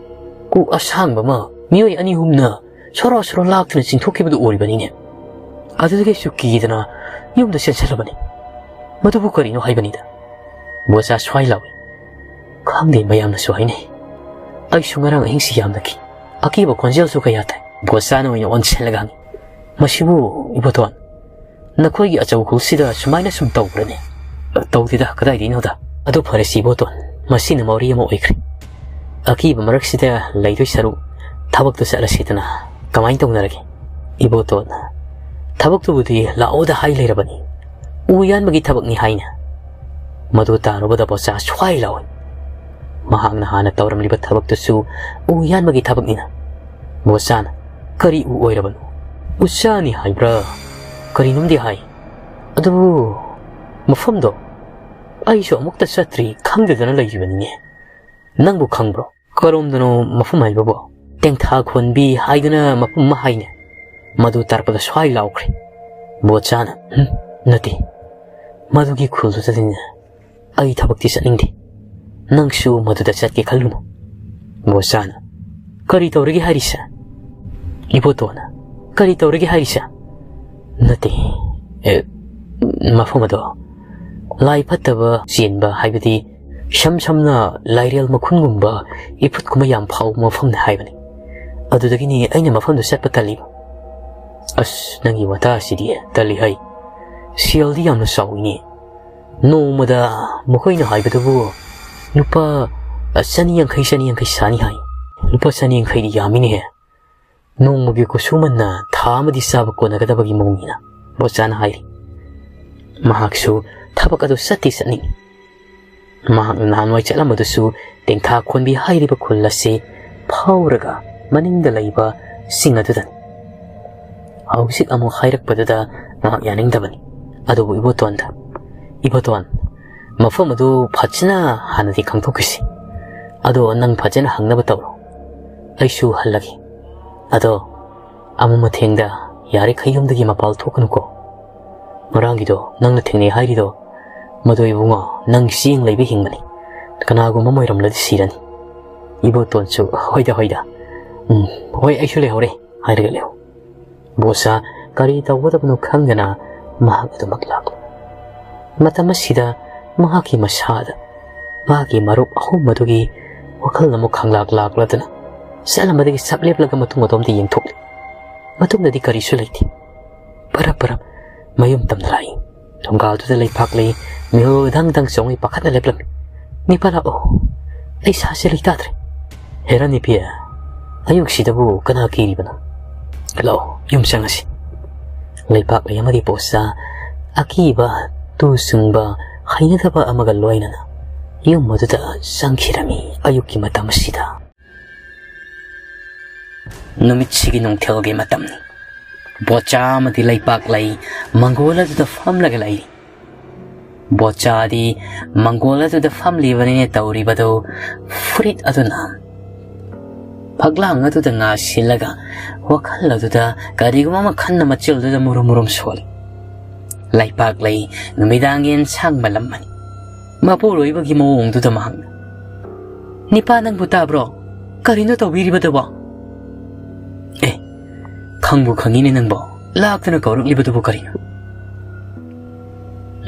ꯀꯣꯛ ꯑꯁꯥꯡꯕ ꯑꯃ ꯃꯤꯑꯣꯏ ꯑꯅꯤ ꯑꯍꯨꯝꯅ ꯁꯣꯔꯣ ꯁꯣꯔꯣ ꯂꯥꯛꯇꯨꯅ ꯆꯤꯡꯊꯣꯛꯈꯤꯕꯗꯨ ꯎꯔꯤꯕꯅꯤꯅꯦ꯫ ꯑꯗꯨꯗꯒꯤ ꯑꯩꯁꯨ ꯀꯤꯗꯅ ꯌꯨꯝꯗ ꯆꯦꯟꯁꯤꯜꯂꯕꯅꯤ꯫ ꯃꯗꯨꯕꯨ ꯀꯔꯤꯅꯣ ꯍꯥꯏꯕꯅꯤꯗ?" ꯕꯣꯆꯥ ꯁ꯭ꯋꯥꯏ ꯂꯥꯎꯏ꯫ "ꯈꯪꯗꯦ, ꯃꯌꯥꯝꯅꯁꯨ ꯍꯥꯏꯅꯩ꯫ ꯑꯩꯁꯨ ꯉꯔꯥꯡ ꯑꯍꯤꯡꯁꯤ ꯌꯥꯝꯅ ꯀꯤ꯫ ꯑꯀꯤꯕ ꯈꯣꯟꯖꯦꯜꯁꯨ ꯀꯌꯥ ꯇꯥꯏ꯫" ꯕꯣꯆꯥꯅ ꯑꯣꯏꯅ ꯑꯣꯟꯁꯤꯜꯂꯒ ꯍꯪꯉꯤ, "ꯃꯁꯤꯕꯨ ꯏꯕꯣꯇꯣꯟ, ꯅꯈꯣꯏꯒꯤ ꯑꯆꯧ ꯈꯨꯜꯁꯤꯗ ꯁꯨꯃꯥꯏꯅ ꯁꯨꯝ ꯇꯧꯕ꯭ꯔꯅꯦ?" "ꯇꯧꯗꯦꯗ, ꯀꯗꯥꯏꯗꯩꯅꯣꯗ꯫ ꯑꯗꯨ ꯐꯔꯦꯁꯤ ꯏꯕꯣꯇꯣꯟ, ꯃꯁꯤꯅ ꯃꯧꯔꯤ ꯑꯃ ꯑꯣꯏꯈ꯭ꯔꯦ꯫ ꯑꯀꯤꯕ ꯃꯔꯛꯁꯤꯗ ꯂꯩꯗꯣꯏ ꯁꯔꯨꯛ ꯊꯕꯛꯇꯨ ꯆꯠꯂꯁꯤꯗꯅ꯫ ꯀꯃꯥꯏꯅ ꯇꯧꯅꯔꯒꯦ?" ꯏꯕꯣꯇꯣꯟ, "ꯊꯕꯛꯇꯨꯕꯨꯗꯤ ꯂꯥꯛꯑꯣꯗ ꯍꯥꯏ ꯂꯩꯔꯕꯅꯤ꯫ ꯎ ꯌꯥꯟꯕꯒꯤ ꯊꯕꯛꯅꯤ ꯍꯥꯏꯅ꯫" ꯃꯗꯨ ꯇꯥꯔꯨꯕꯗ ꯕꯣꯆꯥ ꯁ꯭ꯋꯥꯏ ꯂꯥꯎꯏ꯫ ꯃꯍꯥꯛꯅ ꯍꯥꯟꯅ ꯇꯧꯔꯝꯂꯤꯕ ꯊꯕꯛꯇꯨꯁꯨ ꯎ ꯌꯥꯟꯕꯒꯤ ꯊꯕꯛꯅꯤꯅ꯫ ꯕꯣꯆꯥꯅ, "ꯀꯔꯤ ꯎ ꯑꯣꯏꯔꯕꯅꯣ? ꯎꯆꯥꯅꯤ ꯍꯥꯏꯕ꯭ꯔꯥ? ꯀꯔꯤꯅꯣꯝꯗꯤ ꯍꯥꯏ꯫ ꯑꯗꯨꯕꯨ ꯃꯐꯝꯗꯣ ꯑꯩꯁꯨ ꯑꯃꯨꯛꯇ ꯆꯠꯇ꯭ꯔꯤ, ꯈꯪꯗꯗꯅ ꯂꯩꯔꯤꯕꯅꯤꯅꯦ꯫ ꯅꯪꯕꯨ ꯈꯪꯕ꯭ꯔꯣ?" "ꯀꯔꯣꯝꯗꯅꯣ ꯃꯐꯝ ꯍꯥꯏꯕꯕꯨ?" ꯇꯦꯡꯊꯥ ꯈꯣꯟꯕꯤ ꯍꯥꯏꯗꯨꯅ ꯃꯐꯝ ꯑꯃ ꯍꯥꯏꯅꯦ꯫ ꯃꯗꯨ ꯇꯥꯔꯛꯄꯗ ꯁ꯭ꯋꯥꯏ ꯂꯥꯎꯈ꯭ꯔꯦ꯫ ꯕꯣꯆꯥꯅ, "ꯍꯨꯝ, ꯅꯠꯇꯦ, ꯃꯗꯨꯒꯤ ꯈꯨꯜꯗꯨꯗꯅꯤꯅꯦ ꯑꯩ ꯊꯕꯛꯇꯤ ꯆꯠꯅꯤꯡꯗꯦ꯫ ꯅꯪꯁꯨ ꯃꯗꯨꯗ ꯆꯠꯀꯦ ꯈꯜꯂꯨꯅꯨ꯫" ꯕꯣꯆꯥꯅ, "ꯀꯔꯤ ꯇꯧꯔꯒꯦ ꯍꯥꯏꯔꯤꯁꯦ?" ꯏꯕꯣꯇꯣꯟꯅ, "ꯀꯔꯤ ꯇꯧꯔꯒꯦ ꯍꯥꯏꯔꯤꯁꯦ?" "ꯅꯠꯇꯦ, ꯑꯦ, ꯃꯐꯝ ꯑꯗꯣ ꯂꯥꯏ ꯐꯠꯇꯕ ꯆꯦꯟꯕ, ꯍꯥꯏꯕꯗꯤ ꯏꯁꯝ ꯁꯝꯅ ꯂꯥꯏꯔꯦꯜ ꯃꯈꯨꯟꯒꯨꯝꯕ, ꯏꯐꯨꯠꯀꯨꯝꯕ ꯌꯥꯝ ꯐꯥꯎꯕ ꯃꯐꯝꯅꯤ ꯍꯥꯏꯕꯅꯤ꯫ ꯑꯗꯨꯗꯒꯤꯅꯤ ꯑꯩꯅ ꯃꯐꯝꯗꯨ ꯆꯠꯄ ꯇꯜꯂꯤꯕ꯫" "ꯑꯁ, ꯅꯪꯒꯤ ꯋꯥꯇꯥꯁꯤꯗꯤ ꯇꯜꯂꯤ ꯍꯩ꯫ ꯁꯦꯜꯗꯤ ꯌꯥꯝꯅ ꯆꯥꯎꯏꯅꯦ꯫ ꯅꯣꯡꯃꯗ ꯃꯈꯣꯏꯅ ꯍꯥꯏꯕꯗꯨꯕꯨ ꯂꯨꯄꯥ ꯆꯅꯤ ꯌꯥꯡꯈꯩ, ꯆꯅꯤ ꯌꯥꯡꯈꯩ ꯁꯥꯅꯤ ꯍꯥꯏ꯫ ꯂꯨꯄꯥ ꯆꯅꯤ ꯌꯥꯡꯈꯩꯗꯤ ꯌꯥꯝꯃꯤꯅꯦꯍꯦ꯫ ꯅꯣꯡꯃꯒꯤ ꯈꯨꯠꯁꯨꯃꯟꯅ ꯊꯥ ꯑꯃꯗꯤ ꯆꯥꯕ ꯀꯣꯟꯅꯒꯗꯕꯒꯤ ꯃꯑꯣꯡꯅꯤꯅ," ꯕꯣꯆꯥꯅ ꯍꯥꯏꯔꯤ꯫ ꯃꯍꯥꯛꯁꯨ ꯊꯕꯛ ꯑꯗꯨ ꯆꯠꯇꯤ ꯆꯠꯅꯤꯡꯏ꯫ ꯃꯍꯥꯛꯅ ꯅꯍꯥꯟꯋꯥꯏ ꯆꯠꯂꯝꯕꯗꯨꯁꯨ ꯇꯦꯡꯊꯥ ꯈꯣꯟꯕꯤ ꯍꯥꯏꯔꯤꯕ ꯈꯨꯜ ꯑꯁꯤ ꯐꯥꯎꯔꯒ ꯃꯅꯤꯡꯗ ꯂꯩꯕ ꯆꯤꯡ ꯑꯗꯨꯗꯅꯤ꯫ ꯍꯧꯖꯤꯛ ꯑꯃꯨꯛ ꯍꯥꯏꯔꯛꯄꯗꯨꯗ ꯃꯍꯥꯛ ꯌꯥꯅꯤꯡꯗꯕꯅꯤ꯫ ꯑꯗꯨꯕꯨ ꯏꯕꯣꯇꯣꯟꯗ, "ꯏꯕꯣꯇꯣꯟ, ꯃꯐꯝ ꯑꯗꯨ ꯐꯖꯅ ꯍꯥꯟꯅꯗꯤ ꯈꯪꯗꯣꯛꯈꯤꯁꯤ꯫ ꯑꯗꯣ ꯅꯪ ꯐꯖꯅ ꯍꯪꯅꯕ ꯇꯧꯔꯣ꯫ ꯑꯩꯁꯨ ꯍꯜꯂꯒꯦ꯫ ꯑꯗꯣ ꯑꯃ ꯃꯊꯦꯡꯗ ꯌꯥꯔꯤꯈꯩ ꯌꯨꯝꯗꯒꯤ ꯃꯄꯥꯜ ꯊꯣꯛꯀꯅꯨꯀꯣ꯫ ꯉꯔꯥꯡꯒꯤꯗꯣ ꯅꯪꯅ ꯊꯦꯡꯅꯩ ꯍꯥꯏꯔꯤꯗꯣ, ꯃꯗꯨ ꯏꯕꯨꯡꯉꯣ, ꯅꯪ ꯆꯦꯡ ꯂꯩꯕ ꯍꯤꯡꯕꯅꯤ꯫ ꯀꯅꯥꯒꯨꯝꯕ ꯑꯃ ꯑꯣꯏꯔꯝꯂꯗꯤ ꯁꯤꯔꯅꯤ꯫" ꯏꯕꯣꯇꯣꯟꯁꯨ, "ꯍꯣꯏꯗ, ꯍꯣꯏꯗ꯫ ꯎꯝ, ꯍꯣꯏ, ꯑꯩꯁꯨ ꯂꯩꯍꯧꯔꯦ," ꯍꯥꯏꯔꯒ ꯂꯩꯍꯧ꯫ ꯕꯣꯆꯥ ꯀꯔꯤ ꯇꯧꯒꯗꯕꯅꯣ ꯈꯪꯗꯅ ꯃꯍꯥꯛ ꯑꯗꯨꯃꯛ ꯂꯥꯛꯂꯤ꯫ ꯃꯇꯝ ꯑꯁꯤꯗ ꯃꯍꯥꯛꯀꯤ ꯃꯁꯥꯗ ꯃꯥꯒꯤ ꯃꯔꯨꯞ ꯑꯍꯨꯝ ꯑꯗꯨꯒꯤ ꯋꯥꯈꯜ ꯑꯃꯨꯛ ꯈꯪꯂꯥꯛ ꯂꯥꯛꯂꯗꯨꯅ ꯆꯠꯂꯝꯕꯗꯒꯤ ꯁꯞ ꯂꯦꯞꯂꯒ ꯃꯇꯨꯡ ꯑꯗꯣꯝꯗ ꯌꯦꯡꯊꯣꯛꯂꯤ꯫ ꯃꯇꯨꯡꯗꯗꯤ ꯀꯔꯤꯁꯨ ꯂꯩꯇꯦ꯫ ꯄꯔꯞ ꯄꯔꯞ ꯃꯌꯨꯝ ꯇꯝꯅ ꯂꯥꯛꯏ꯫ ꯊꯣꯡꯒꯥꯜꯗꯨꯗ ꯂꯩꯄꯥꯛꯂꯩ ꯃꯤꯍꯨ ꯗꯪ ꯗꯪ ꯆꯣꯡꯉꯤ꯫ ꯄꯥꯈꯠꯅ ꯂꯦꯞꯂꯝꯃꯤ꯫ "ꯅꯤꯄꯥ ꯂꯥꯛꯑꯣ꯫ ꯑꯩ ꯁꯥꯁꯦ ꯂꯩꯇꯥꯗ꯭ꯔꯦ꯫" "ꯍꯦꯔꯥ ꯅꯤꯄꯤ, ꯑꯌꯨꯛꯁꯤꯗꯕꯨ ꯀꯅꯥ ꯀꯤꯔꯤꯕꯅꯣ? ꯂꯥꯛꯑꯣ, ꯌꯨꯝ ꯆꯪꯉꯁꯤ꯫" ꯂꯩꯄꯥꯛꯂꯩ ꯑꯃꯗꯤ ꯕꯣꯆꯥ ꯑꯀꯤꯕ, ꯇꯨ ꯆꯨꯡꯕ, ꯍꯩꯅꯗꯕ ꯑꯃꯒ ꯂꯣꯏꯅꯅ ꯌꯨꯝ ꯑꯗꯨꯗ ꯆꯪꯈꯤꯔꯝꯃꯤ꯫ ꯑꯌꯨꯛꯀꯤ ꯃꯇꯝ ꯑꯁꯤꯗ ꯅꯨꯃꯤꯠꯁꯤꯒꯤ ꯅꯨꯡꯊꯤꯜꯒꯤ ꯃꯇꯝꯅꯤ꯫ ꯕꯣꯆꯥ ꯑꯃꯗꯤ ꯂꯩꯄꯥꯛꯂꯩ ꯃꯪꯒꯣꯜ ꯑꯗꯨꯗ ꯐꯝꯂꯒ ꯂꯩꯔꯤ꯫ ꯕꯣꯆꯥꯗꯤ ꯃꯪꯒꯣꯜ ꯑꯗꯨꯗ ꯐꯝꯂꯤꯕꯅꯤꯅ ꯇꯧꯔꯤꯕꯗꯨ ꯐꯨꯔꯤꯠ ꯑꯗꯨꯅ ꯐꯛꯂꯥꯡ ꯑꯗꯨꯗ ꯉꯥ ꯁꯤꯜꯂꯒ ꯋꯥꯈꯜ ꯑꯗꯨꯗ ꯀꯔꯤꯒꯨꯝꯕ ꯑꯃ ꯈꯟꯅ ꯃꯆꯤꯜꯗꯨꯗ ꯃꯨꯔꯨꯝ ꯃꯨꯔꯨꯝ ꯁꯣꯜꯂꯤ꯫ ꯂꯩꯄꯥꯛꯂꯩ ꯅꯨꯃꯤꯗꯥꯡ ꯌꯦꯟꯁꯥꯡ ꯃꯜꯂꯝꯃꯅꯤ꯫ ꯃꯄꯨꯔꯣꯏꯕꯒꯤ ꯃꯑꯣꯡꯗꯨꯗ ꯃꯍꯥꯛꯅ, "ꯅꯤꯄꯥ, ꯅꯪꯕꯨ ꯇꯥꯕ꯭ꯔꯣ? ꯀꯔꯤꯅꯣ ꯇꯧꯕꯤꯔꯤꯕꯗꯨꯕꯣ?" "ꯑꯦ, ꯈꯪꯕꯨ ꯈꯪꯉꯤꯅꯦ ꯅꯪꯕꯣ, ꯂꯥꯛꯇꯅ ꯀꯧꯔꯛꯂꯤꯕꯗꯨꯕꯨ ꯀꯔꯤꯅꯣ?"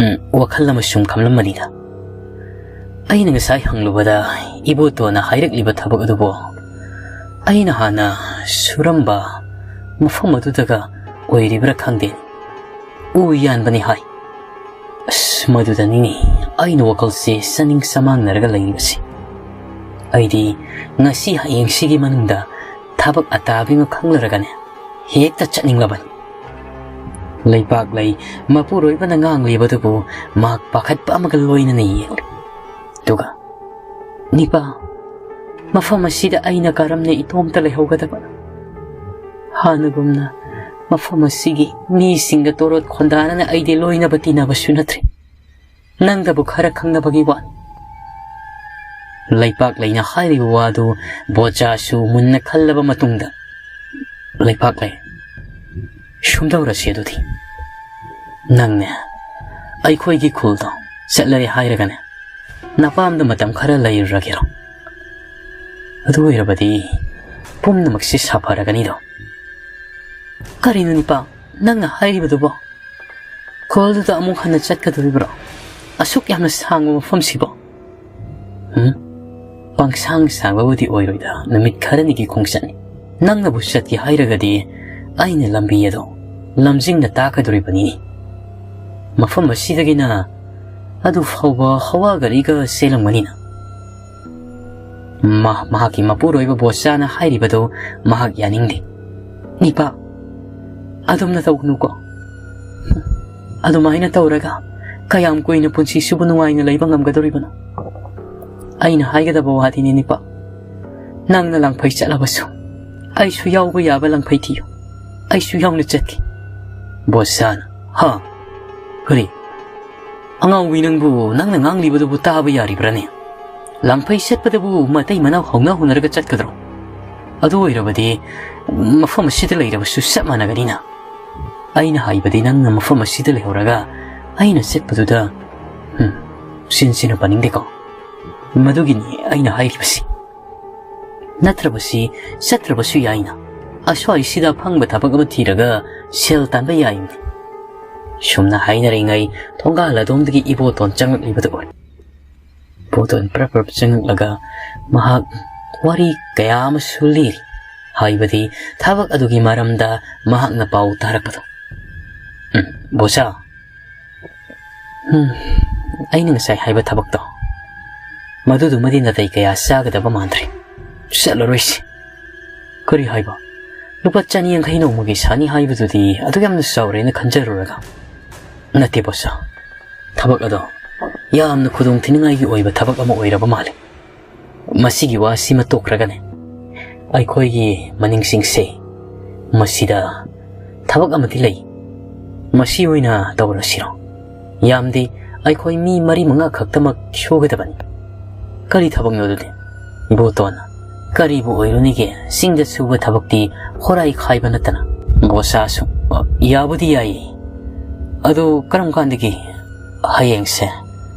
ꯎꯝ, ꯋꯥꯈꯜ ꯑꯃ ꯁꯨꯝ ꯈꯜꯂꯝꯕꯅꯤꯗ꯫ ꯑꯩꯅ ꯉꯁꯥꯏ ꯍꯪꯂꯨꯕꯗ ꯏꯕꯣꯇꯣꯟꯅ ꯍꯥꯏꯔꯛꯂꯤꯕ ꯊꯕꯛ ꯑꯗꯨꯕꯨ ꯑꯩꯅ ꯍꯥꯟꯅ ꯁꯨꯔꯝꯕ ꯃꯐꯝ ꯑꯗꯨꯗꯒ ꯑꯣꯏꯔꯤꯕ꯭ꯔꯥ ꯈꯪꯗꯦ꯫ ꯎ ꯌꯥꯟꯕꯅꯤ ꯍꯥꯏ꯫ ꯑꯁ, ꯃꯗꯨꯗꯅꯤꯅꯦ ꯑꯩꯅ ꯋꯥꯈꯜꯁꯦ ꯆꯥꯅꯤꯡ ꯆꯃꯥꯡꯅꯔꯒ ꯂꯩꯔꯤꯕꯁꯦ꯫ ꯑꯩꯗꯤ ꯉꯁꯤ ꯍꯌꯦꯡꯁꯤꯒꯤ ꯃꯅꯨꯡꯗ ꯊꯕꯛ ꯑꯇꯥꯕꯤ ꯑꯃ ꯈꯪꯂꯔꯒꯅꯦ ꯍꯦꯛꯇ ꯆꯠꯅꯤꯡꯂꯕꯅꯤ꯫ ꯂꯩꯄꯥꯛꯂꯩ ꯃꯄꯨꯔꯣꯏꯕꯅ ꯉꯥꯡꯂꯤꯕꯗꯨꯕꯨ ꯃꯍꯥꯛ ꯄꯥꯈꯠꯄ ꯑꯃꯒ ꯂꯣꯏꯅꯅ ꯌꯦꯡꯂꯤ꯫ ꯑꯗꯨꯒ, "ꯅꯤꯄꯥ, ꯃꯐꯝ ꯑꯁꯤꯗ ꯑꯩꯅ ꯀꯔꯝꯅ ꯏꯇꯣꯝꯇ ꯂꯩꯍꯧꯒꯗꯕ? ꯍꯥꯟꯅꯒꯨꯝꯅ ꯃꯐꯝ ꯑꯁꯤꯒꯤ ꯃꯤꯁꯤꯡꯒ ꯇꯣꯔꯣꯠ ꯈꯣꯟꯗꯥꯅꯅ ꯑꯩꯗꯤ ꯂꯣꯏꯅꯕ ꯇꯤꯟꯅꯕꯁꯨ ꯅꯠꯇ꯭ꯔꯦ꯫ ꯅꯪꯗꯕꯨ ꯈꯔ ꯈꯪꯅꯕꯒꯤ ꯋꯥꯅꯤ꯫" ꯂꯩꯄꯥꯛꯂꯩꯅ ꯍꯥꯏꯔꯤꯕ ꯋꯥꯗꯨ ꯕꯣꯆꯥꯁꯨ ꯃꯨꯟꯅ ꯈꯜꯂꯕ ꯃꯇꯨꯡꯗ, "ꯂꯩꯄꯥꯛꯂꯩ, ꯁꯨꯝꯗꯧꯔꯁꯤ ꯑꯗꯨꯗꯤ꯫ ꯅꯪꯅꯦ ꯑꯩꯈꯣꯏꯒꯤ ꯈꯨꯜꯗꯣ ꯆꯠꯂꯔꯦ ꯍꯥꯏꯔꯒꯅꯦ, ꯅꯄꯥꯝꯗ ꯃꯇꯝ ꯈꯔ ꯂꯩꯔꯨꯔꯒꯦꯔꯣ? ꯑꯗꯨ ꯑꯣꯏꯔꯕꯗꯤ ꯄꯨꯝꯅꯃꯛꯁꯦ ꯁꯥꯐꯔꯒꯅꯤꯗꯣ꯫" "ꯀꯔꯤꯅꯣ ꯅꯤꯄꯥ, ꯅꯪꯅ ꯍꯥꯏꯔꯤꯕꯗꯨꯕꯣ? ꯈꯨꯜꯗꯨꯗ ꯑꯃꯨꯛ ꯍꯟꯅ ꯆꯠꯀꯗꯧꯔꯤꯕ꯭ꯔꯣ? ꯑꯁꯨꯛ ꯌꯥꯝꯅ ꯁꯥꯡꯕ ꯃꯐꯝꯁꯤꯕꯣ?" "ꯎꯝ, ꯄꯪꯁꯥꯡ ꯁꯥꯡꯕꯕꯨꯗꯤ ꯑꯣꯏꯔꯣꯏꯗ, ꯅꯨꯃꯤꯠ ꯈꯔꯅꯤꯒꯤ ꯈꯣꯡꯆꯠꯅꯤ꯫ ꯅꯪꯅꯕꯨ ꯆꯠꯀꯦ ꯍꯥꯏꯔꯒꯗꯤ ꯑꯩꯅ ꯂꯝꯕꯤ ꯑꯗꯣ ꯂꯝꯖꯤꯡꯅ ꯇꯥꯛꯀꯗꯧꯔꯤꯕꯅꯤꯅꯦ꯫ ꯃꯐꯝ ꯑꯁꯤꯗꯒꯤꯅ ꯑꯗꯨ ꯐꯥꯎꯕ ꯍꯋꯥ ꯒꯥꯔꯤꯒ ꯆꯦꯜꯂꯝꯒꯅꯤꯅ꯫" ꯃꯥ-, ꯃꯍꯥꯛꯀꯤ ꯃꯄꯨꯔꯣꯏꯕ ꯕꯣꯁꯆꯥꯅ ꯍꯥꯏꯔꯤꯕꯗꯨ ꯃꯍꯥꯛ ꯌꯥꯅꯤꯡꯗꯦ꯫ "ꯅꯤꯄꯥ, ꯑꯗꯨꯝꯅ ꯇꯧꯒꯅꯨꯀꯣ꯫ ꯑꯗꯨꯃꯥꯏꯅ ꯇꯧꯔꯒ ꯀꯌꯥꯝ ꯀꯨꯏꯅ ꯄꯨꯟꯁꯤꯁꯤꯕꯨ ꯅꯨꯡꯉꯥꯏꯅ ꯂꯩꯕ ꯉꯝꯒꯗꯧꯔꯤꯕꯅꯣ? ꯑꯩꯅ ꯍꯥꯏꯒꯗꯕ ꯋꯥꯗꯤꯅꯦ ꯅꯤꯄꯥ, ꯅꯪꯅ ꯂꯥꯡꯐꯩ ꯆꯠꯂꯕꯁꯨ ꯑꯩꯁꯨ ꯌꯥꯎꯕ ꯌꯥꯕ ꯂꯥꯡꯐꯩ ꯊꯤꯌꯨ꯫ ꯑꯩꯁꯨ ꯌꯥꯎꯅ ꯆꯠꯀꯦ꯫" ꯕꯣꯁꯆꯥꯅ, "ꯍꯥ? ꯀꯔꯤ? ꯑꯉꯥꯎꯕꯤ ꯅꯪꯕꯨ, ꯅꯪꯅ ꯉꯥꯡꯂꯤꯕꯗꯨꯕꯨ ꯇꯥꯕ ꯌꯥꯔꯤꯕ꯭ꯔꯥꯅꯦ? ꯂꯥꯡꯐꯩ ꯆꯠꯄꯗꯕꯨ ꯃꯇꯩ ꯃꯅꯥꯎ ꯍꯧꯅ ꯍꯧꯅꯔꯒ ꯆꯠꯀꯗ꯭ꯔꯣ? ꯑꯗꯨ ꯑꯣꯏꯔꯕꯗꯤ ꯃꯐꯝ ꯑꯁꯤꯗ ꯂꯩꯔꯕꯁꯨ ꯆꯞ ꯃꯥꯟꯅꯒꯅꯤꯅ꯫ ꯑꯩꯅ ꯍꯥꯏꯕꯗꯤ ꯅꯪꯅ ꯃꯐꯝ ꯑꯁꯤꯗ ꯂꯩꯍꯧꯔꯒ ꯑꯩꯅ ꯆꯠꯄꯗꯨꯗ, ꯎꯝ, ꯁꯤꯟ ꯁꯤꯟꯅ ꯄꯥꯅꯤꯡꯗꯦꯀꯣ꯫ ꯃꯗꯨꯒꯤꯅꯤ ꯑꯩꯅ ꯍꯥꯏꯔꯤꯕꯁꯤ꯫ ꯅꯠꯇ꯭ꯔꯕꯁꯤ ꯆꯠꯇ꯭ꯔꯕꯁꯨ ꯌꯥꯏꯅ꯫ ꯑꯁ꯭ꯋꯥꯏꯁꯤꯗ ꯑꯐꯪꯕ ꯊꯕꯛ ꯑꯃ ꯊꯤꯔꯒ ꯁꯦꯜ ꯇꯥꯟꯕ ꯌꯥꯏꯅꯤ꯫ ꯁꯨꯝꯅ ꯍꯥꯏꯅꯔꯤꯉꯩ ꯊꯣꯡꯒꯥꯜ ꯑꯗꯣꯝꯗꯒꯤ ꯏꯕꯣꯇꯣꯟ ꯆꯪꯂꯛꯂꯤꯕꯗꯨ ꯑꯣꯏ꯫ ꯏꯕꯣꯇꯣꯟ ꯄ꯭ꯔꯞ ꯄ꯭ꯔꯞ ꯆꯪꯂꯛꯂꯒ ꯃꯍꯥꯛ ꯋꯥꯔꯤ ꯀꯌꯥ ꯑꯃꯁꯨ ꯂꯤꯔꯤ꯫ ꯍꯥꯏꯕꯗꯤ ꯊꯕꯛ ꯑꯗꯨꯒꯤ ꯃꯔꯝꯗ ꯃꯍꯥꯛꯅ ꯄꯥꯎ ꯇꯥꯔꯛꯄꯗꯣ꯫ "ꯎꯝ, ꯕꯣꯁꯥ, ꯎꯝ, ꯑꯩꯅ ꯉꯁꯥꯏ ꯍꯥꯏꯕ ꯊꯕꯛꯇꯣ, ꯃꯗꯨꯗꯨꯃꯗꯤ ꯅꯥꯇꯩ ꯀꯌꯥ ꯆꯥꯒꯗꯕ ꯃꯥꯟꯗ꯭ꯔꯦ꯫ ꯆꯠꯂꯔꯣꯏꯁꯤ꯫" "ꯀꯔꯤ ꯍꯥꯏꯕ? ꯂꯨꯄꯥ ꯆꯅꯤ ꯌꯥꯡꯈꯩ ꯅꯣꯡꯃꯒꯤ ꯁꯥꯅꯤ ꯍꯥꯏꯕꯗꯨꯗꯤ ꯑꯗꯨꯛ ꯌꯥꯝꯅ ꯆꯥꯎꯔꯦꯅ ꯈꯟꯖꯔꯨꯔꯒ?" "ꯅꯠꯇꯦ ꯕꯣꯁꯥ, ꯊꯕꯛ ꯑꯗꯣ ꯌꯥꯝꯅ ꯈꯨꯗꯣꯡꯊꯤꯅꯤꯡꯉꯥꯏꯒꯤ ꯑꯣꯏꯕ ꯊꯕꯛ ꯑꯃ ꯑꯣꯏꯔꯕ ꯃꯥꯜꯂꯦ꯫ ꯃꯁꯤꯒꯤ ꯋꯥꯁꯤꯃ ꯇꯣꯛꯈ꯭ꯔꯒꯅꯦ, ꯑꯩꯈꯣꯏꯒꯤ ꯃꯅꯤꯡꯁꯤꯡꯁꯦ ꯃꯁꯤꯗ ꯊꯕꯛ ꯑꯃꯗꯤ ꯂꯩ꯫ ꯃꯁꯤ ꯑꯣꯏꯅ ꯇꯧꯔꯁꯤꯔꯣ? ꯌꯥꯝꯗꯤ ꯑꯩꯈꯣꯏ ꯃꯤ ꯃꯔꯤ ꯃꯉꯥ ꯈꯛꯇꯃꯛ ꯁꯨꯒꯗꯕꯅꯤ꯫" "ꯀꯔꯤ ꯊꯕꯛꯅꯣ ꯑꯗꯨꯗꯤ?" ꯏꯕꯣꯇꯣꯟ, "ꯀꯔꯤꯕꯨ ꯑꯣꯏꯔꯨꯅꯤꯒꯦ? ꯆꯤꯡꯗ ꯁꯨꯕ ꯊꯕꯛꯇꯤ ꯍꯣꯔꯥꯏ ꯈꯥꯏꯕ ꯅꯠꯇꯅ꯫" ꯕꯣꯁꯥꯁꯨ, "ꯑ, ꯌꯥꯕꯨꯗꯤ ꯌꯥꯏꯌꯦ꯫ ꯑꯗꯨ ꯀꯔꯝ ꯀꯥꯟꯗꯒꯤ?" "ꯍꯌꯦꯡꯁꯦ,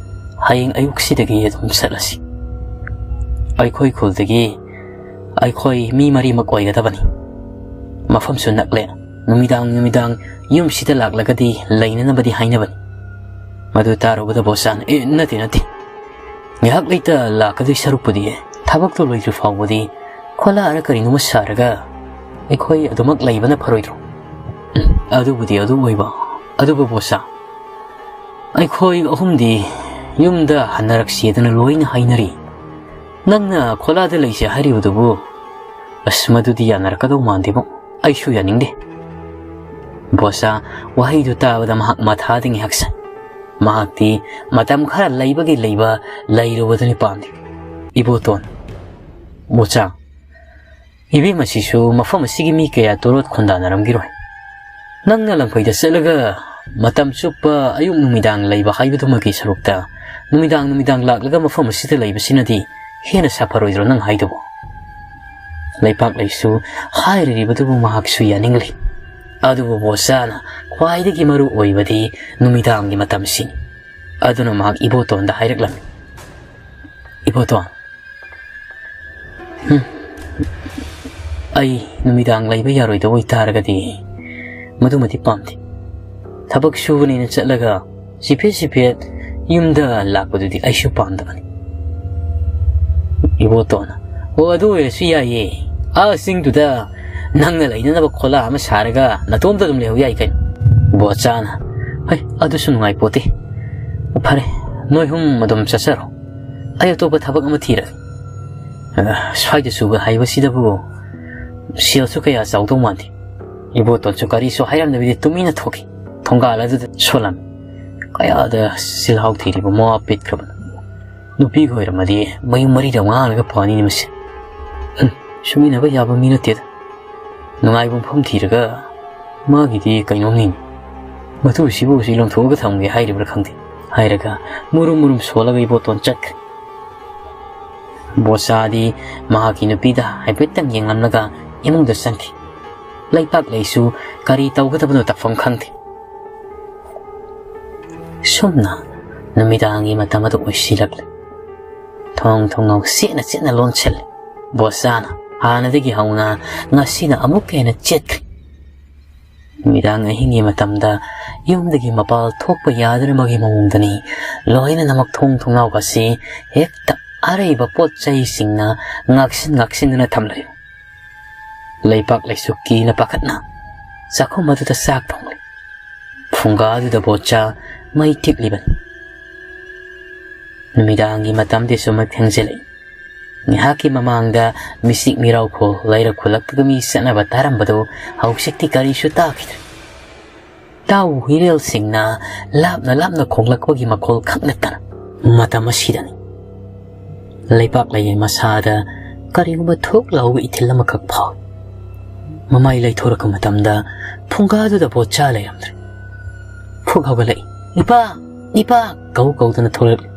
ꯍꯌꯦꯡ ꯑꯌꯨꯛꯁꯤꯗꯒꯤ ꯑꯗꯨꯝ ꯆꯠꯂꯁꯤ꯫ ꯑꯩꯈꯣꯏ ꯈꯨꯜꯗꯒꯤ ꯑꯩꯈꯣꯏ ꯃꯤ ꯃꯔꯤꯃꯛ ꯑꯣꯏꯒꯗꯕꯅꯤ꯫ ꯃꯐꯝꯁꯨ ꯅꯛꯂꯦ꯫ ꯅꯨꯃꯤꯗꯥꯡ ꯅꯨꯃꯤꯗꯥꯡ ꯌꯨꯝꯁꯤꯗ ꯂꯥꯛꯂꯒꯗꯤ ꯂꯩꯅꯅꯕꯗꯤ ꯍꯥꯏꯅꯕꯅꯤ꯫" ꯃꯗꯨ ꯇꯥꯔꯨꯕꯗ ꯕꯣꯁꯥꯅ, "ꯑꯦ, ꯅꯠꯇꯦ, ꯅꯠꯇꯦ꯫ ꯉꯥꯏꯍꯥꯛ ꯂꯩꯇ ꯂꯥꯛꯀꯗꯣꯏ ꯁꯔꯨꯛꯄꯨꯗꯤ ꯊꯕꯛꯇꯣ ꯂꯣꯏꯗ꯭ꯔꯤ ꯐꯥꯎꯕꯗꯤ ꯈꯣꯂꯥꯔ ꯀꯔꯤꯅꯣꯃ ꯁꯥꯔꯒ ꯑꯩꯈꯣꯏ ꯑꯗꯨꯃꯛ ꯂꯩꯕꯅ ꯐꯔꯣꯏꯗ꯭ꯔꯣ?" "ꯎꯝ, ꯑꯗꯨꯕꯨꯗꯤ ꯑꯗꯨ ꯑꯣꯏꯕ꯫ ꯑꯗꯨꯕꯨ ꯕꯣꯁꯥ, ꯑꯩꯈꯣꯏ ꯑꯍꯨꯝꯗꯤ ꯌꯨꯝꯗ ꯍꯟꯅꯔꯛꯁꯦꯗꯅ ꯂꯣꯏꯅ ꯍꯥꯏꯅꯔꯤ꯫ ꯅꯪꯅ ꯈꯣꯂꯥꯗ ꯂꯩꯁꯦ ꯍꯥꯏꯔꯤꯕꯗꯨꯕꯨ, ꯑꯁ, ꯃꯗꯨꯗꯤ ꯌꯥꯅꯔꯛꯀꯗꯧ ꯃꯥꯟꯗꯦꯕꯣ꯫ ꯑꯩꯁꯨ ꯌꯥꯅꯤꯡꯗꯦ꯫" ꯕꯣꯁꯥ ꯋꯥꯍꯩꯗꯨ ꯇꯥꯕꯗ ꯃꯍꯥꯛ ꯃꯊꯥꯗ ꯉꯥꯏꯍꯥꯛ ꯁꯥꯏ꯫ ꯃꯍꯥꯛꯇꯤ ꯃꯇꯝ ꯈꯔ ꯂꯩꯕꯒꯤ ꯂꯩꯕ ꯂꯩꯔꯨꯕꯗꯨꯅꯤ ꯄꯥꯝꯂꯤ꯫ ꯏꯕꯣꯇꯣꯟ, ꯕꯣꯁꯥ, ꯏꯕꯦꯝ ꯑꯁꯤꯁꯨ ꯃꯐꯝ ꯑꯁꯤꯒꯤ ꯃꯤ ꯀꯌꯥ ꯇꯣꯔꯣꯠ ꯈꯨꯟꯗꯥꯅꯔꯝꯈꯤꯔꯣꯏ꯫ ꯅꯪꯅ ꯂꯝꯐꯩꯗ ꯆꯠꯂꯒ ꯃꯇꯝ ꯆꯨꯞꯄ ꯑꯌꯨꯛ ꯅꯨꯃꯤꯗꯥꯡ ꯂꯩꯕ ꯍꯥꯏꯕꯗꯨꯃꯒꯤ ꯁꯔꯨꯛꯇ ꯅꯨꯃꯤꯗꯥꯡ ꯅꯨꯃꯤꯗꯥꯡ ꯂꯥꯛꯂꯒ ꯃꯐꯝ ꯑꯁꯤꯗ ꯂꯩꯕꯁꯤꯅꯗꯤ ꯍꯦꯟꯅ ꯁꯥꯐꯔꯣꯏꯗ꯭ꯔꯣ ꯅꯪ ꯍꯥꯏꯗꯨꯕꯨ? ꯂꯩꯄꯥꯛ ꯂꯩꯁꯨ ꯍꯥꯏꯔꯤꯕꯗꯨꯕꯨ ꯃꯍꯥꯛꯁꯨ ꯌꯥꯅꯤꯡꯂꯤ꯫ ꯑꯗꯨꯕꯨ ꯕꯣꯆꯥꯅ ꯈ꯭ꯋꯥꯏꯗꯒꯤ ꯃꯔꯨ ꯑꯣꯏꯕꯗꯤ ꯅꯨꯃꯤꯗꯥꯡꯒꯤ ꯃꯇꯝꯁꯤꯅꯤ꯫ ꯑꯗꯨꯅ ꯃꯍꯥꯛ ꯏꯕꯣꯇꯣꯟꯗ ꯍꯥꯏꯔꯛꯂꯝꯃꯤ, "ꯏꯕꯣꯇꯣꯟ, ꯍꯨꯝ, ꯑꯩ ꯅꯨꯃꯤꯗꯥꯡ ꯂꯩꯕ ꯌꯥꯔꯣꯏꯗꯕ ꯑꯣꯏꯇꯥꯔꯒꯗꯤ ꯃꯗꯨꯃꯗꯤ ꯄꯥꯝꯗꯦ꯫ ꯊꯕꯛ ꯁꯨꯕꯅꯦꯅ ꯆꯠꯂꯒ ꯆꯤꯐꯦꯠ ꯆꯤꯐꯦꯠ ꯌꯨꯝꯗ ꯂꯥꯛꯄꯗꯨꯗꯤ ꯑꯩꯁꯨ ꯄꯥꯝꯗꯕꯅꯤ꯫" ꯏꯕꯣꯇꯣꯟꯅ, "ꯑꯣ, ꯑꯗꯨ ꯑꯣꯏꯔꯁꯨ ꯌꯥꯏꯌꯦ꯫ ꯑꯥ ꯆꯤꯡꯗꯨꯗ ꯅꯪꯅ ꯂꯩꯅꯅꯕ ꯈꯣꯂꯥ ꯑꯃ ꯁꯥꯔꯒ ꯅꯇꯣꯝꯇ ꯑꯗꯨꯝ ꯂꯩꯍꯧ ꯌꯥꯏ ꯀꯩꯅꯣ꯫" ꯕꯣꯆꯥꯅ, "ꯍꯣꯏ, ꯑꯗꯨꯁꯨ ꯅꯨꯡꯉꯥꯏ ꯄꯣꯠꯇꯦ꯫ ꯐꯔꯦ, ꯅꯣꯏ ꯑꯍꯨꯝ ꯑꯗꯨꯝ ꯆꯠꯆꯔꯣ꯫ ꯑꯩ ꯑꯇꯣꯞꯄ ꯊꯕꯛ ꯑꯃ ꯊꯤꯔꯒꯦ꯫ ꯑ, ꯁ꯭ꯋꯥꯏꯗ ꯁꯨꯕ ꯍꯥꯏꯕꯁꯤꯗꯕꯨ ꯁꯦꯜꯁꯨ ꯀꯌꯥ ꯆꯥꯎꯗꯧ ꯃꯥꯟꯗꯦ꯫" ꯏꯕꯣꯇꯣꯟꯁꯨ ꯀꯔꯤꯁꯨ ꯍꯥꯏꯔꯝꯗꯕꯤꯗ ꯇꯨꯃꯤꯟꯅ ꯊꯣꯛꯈꯤ꯫ ꯊꯣꯡꯒꯥꯜ ꯑꯗꯨꯗ ꯁꯣꯜꯂꯝꯃꯤ꯫ ꯀꯌꯥꯗ ꯆꯤꯜꯍꯥꯎ ꯊꯤꯔꯤꯕ ꯃꯋꯥ ꯄꯦꯠꯈ꯭ꯔꯕꯅꯣ꯫ ꯅꯨꯄꯤꯒ ꯑꯣꯏꯔꯝꯃꯗꯤ ꯃꯌꯨꯝ ꯃꯔꯤꯗ ꯉꯥꯡꯂꯒ ꯐꯅꯤꯅꯦ ꯃꯁꯦ꯫ ꯍꯨꯝ, ꯁꯨꯃꯤꯟꯅꯕ ꯌꯥꯕ ꯃꯤ ꯅꯠꯇꯦꯗ꯫ ꯅꯨꯡꯉꯥꯏꯕ ꯃꯐꯝ ꯊꯤꯔꯒ ꯃꯥꯒꯤꯗꯤ ꯀꯩꯅꯣꯝꯅꯤ꯫ ꯃꯇꯨꯁꯤꯕꯨ ꯍꯧꯖꯤꯛ ꯂꯪꯊꯣꯛꯑꯒ ꯊꯝꯒꯦ ꯍꯥꯏꯔꯤꯕ꯭ꯔꯥ ꯈꯪꯗꯦ꯫ ꯍꯥꯏꯔꯒ ꯃꯨꯔꯨꯝ ꯃꯨꯔꯨꯝ ꯁꯣꯜꯂꯒ ꯏꯕꯣꯇꯣꯟ ꯆꯠꯈ꯭ꯔꯦ꯫ ꯕꯣꯆꯥꯗꯤ ꯃꯍꯥꯛꯀꯤ ꯅꯨꯄꯤꯗ ꯍꯥꯏꯐꯦꯠꯇꯪ ꯌꯦꯡꯂꯝꯂꯒ ꯏꯃꯨꯡꯗ ꯆꯪꯈꯤ꯫ ꯂꯩꯄꯥꯛ ꯂꯩꯁꯨ ꯀꯔꯤ ꯇꯧꯒꯗꯕꯅꯣ ꯇꯧꯐꯝ ꯈꯪꯗꯦ꯫ ꯁꯨꯝꯅ ꯅꯨꯃꯤꯗꯥꯡꯒꯤ ꯃꯇꯝ ꯑꯗꯨ ꯑꯣꯏꯁꯤꯜꯂꯛꯂꯦ꯫ ꯊꯣꯡ ꯊꯣꯡꯅꯥꯎ ꯆꯦꯠꯅ ꯆꯦꯠꯅ ꯂꯣꯟꯁꯤꯜꯂꯦ꯫ ꯕꯣꯆꯥꯅ ꯍꯥꯟꯅꯗꯒꯤ ꯍꯧꯅ ꯉꯁꯤꯅ ꯑꯃꯨꯛꯀ ꯍꯦꯟꯅ ꯆꯦꯠꯈ꯭ꯔꯦ꯫ ꯅꯨꯃꯤꯗꯥꯡ ꯑꯍꯤꯡꯒꯤ ꯃꯇꯝꯗ ꯌꯨꯝꯗꯒꯤ ꯃꯄꯥꯜ ꯊꯣꯛꯄ ꯌꯥꯗ꯭ꯔꯕꯒꯤ ꯃꯑꯣꯡꯗꯅꯤ ꯂꯣꯏꯅꯃꯛ ꯊꯣꯡ ꯊꯣꯡꯅꯥꯎꯒꯁꯤ ꯍꯦꯛꯇ ꯑꯔꯩꯕ ꯄꯣꯠ ꯆꯩꯁꯤꯡꯅ ꯉꯥꯛꯁꯤꯟ ꯉꯥꯛꯁꯤꯟꯗꯨꯅ ꯊꯝꯂꯤ꯫ ꯂꯩꯄꯥꯛ ꯂꯩꯁꯨ ꯀꯤꯅ ꯄꯥꯈꯠꯅ ꯆꯥꯛꯈꯨꯝ ꯑꯗꯨꯗ ꯆꯥꯛ ꯊꯣꯡꯂꯤ꯫ ꯐꯨꯡꯒꯥ ꯑꯗꯨꯗ ꯕꯣꯆꯥ ꯃꯩ ꯇꯤꯛꯂꯤꯕꯅꯤ꯫ ꯅꯨꯃꯤꯗꯥꯡꯒꯤ ꯃꯇꯝꯗꯤ ꯁꯨꯝ ꯊꯦꯡꯖꯤꯜꯂꯛꯏ꯫ ꯉꯥꯏꯍꯥꯛꯀꯤ ꯃꯃꯥꯡꯗ ꯃꯤꯆꯤꯛ ꯃꯤꯔꯥꯎꯈꯣꯜ ꯂꯩꯔꯛ ꯈꯨꯜꯂꯛꯇꯒ ꯃꯤ ꯆꯠꯅꯕ ꯇꯥꯔꯝꯕꯗꯨ ꯍꯧꯖꯤꯛꯇꯤ ꯀꯔꯤꯁꯨ ꯇꯥꯈꯤꯗ꯭ꯔꯦ꯫ ꯇꯥꯎ ꯍꯨꯏꯔꯦꯜꯁꯤꯡꯅ ꯂꯥꯞꯅ ꯂꯥꯞꯅ ꯈꯣꯡꯂꯛꯄꯒꯤ ꯃꯈꯣꯜ ꯈꯛ ꯅꯠꯇꯅ ꯃꯇꯝ ꯑꯁꯤꯗꯅꯤ ꯂꯩꯄꯥꯛ ꯂꯩꯒꯤ ꯃꯁꯥꯗ ꯀꯔꯤꯒꯨꯝꯕ ꯊꯣꯛ ꯂꯥꯎꯕ ꯏꯊꯤꯜ ꯑꯃꯈꯛ ꯐꯥꯎꯏ꯫ ꯃꯃꯥꯏ ꯂꯩꯊꯣꯔꯛꯄ ꯃꯇꯝꯗ ꯐꯨꯡꯒꯥꯗꯨꯗ ꯕꯣꯆꯥ ꯂꯩꯔꯝꯗ꯭ꯔꯦ꯫ ꯐꯨꯛ ꯍꯧꯒꯠꯂꯛꯏ꯫ "ꯏꯄꯥ! ꯏꯄꯥ!" ꯀꯧ ꯀꯧꯗꯨꯅ ꯊꯣꯔꯛꯂꯤ꯫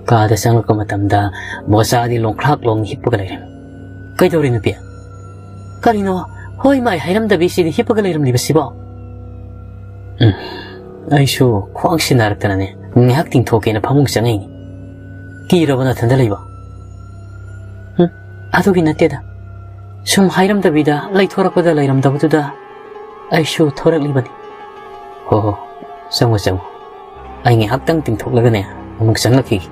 ꯀꯥꯗ ꯆꯪꯂꯛꯄ ꯃꯇꯝꯗ ꯕꯣꯆꯥꯗꯤ ꯂꯣꯡꯈ꯭ꯔꯥꯛ ꯂꯣꯡ ꯍꯤꯞꯄꯒ ꯂꯩꯔꯝꯃꯤ꯫ "ꯀꯩꯗꯧꯔꯦ ꯅꯨꯄꯤ? ꯀꯔꯤꯅꯣ ꯍꯣꯏ ꯃꯥꯏ ꯍꯥꯏꯔꯝꯗꯕꯤ ꯁꯤꯗꯤ ꯍꯤꯞꯄꯒ ꯂꯩꯔꯝꯂꯤꯕꯁꯤꯕꯣ?" "ꯎꯝ, ꯑꯩꯁꯨ ꯈ꯭ꯋꯥꯡ ꯁꯤꯟꯅꯔꯛꯇꯅꯅꯦ ꯉꯥꯏꯍꯥꯛ ꯇꯤꯡꯊꯣꯛꯀꯦꯅ ꯐꯃꯨꯡ ꯆꯪꯉꯛꯏꯅꯤ꯫ ꯀꯤꯔꯕ ꯅꯊꯟꯗ ꯂꯩꯕ?" "ꯎꯝ, ꯑꯗꯨꯒꯤ ꯅꯠꯇꯦꯗ꯫ ꯁꯨꯝ ꯍꯥꯏꯔꯝꯗꯕꯤꯗ ꯂꯩꯊꯣꯔꯛꯄꯗ ꯂꯩꯔꯝꯗꯕꯗꯨꯗ ꯑꯩꯁꯨ ꯊꯣꯔꯛꯂꯤꯕꯅꯤ꯫" "ꯍꯣ ꯍꯣ, ꯆꯪꯉꯣ ꯆꯪꯉꯣ꯫ ꯑꯩ ꯉꯥꯏꯍꯥꯛꯇꯪ ꯇꯤꯡꯊꯣꯛꯂꯒꯅꯦ ꯑꯃꯨꯛ ꯆꯪꯂꯛꯈꯤꯒꯦ꯫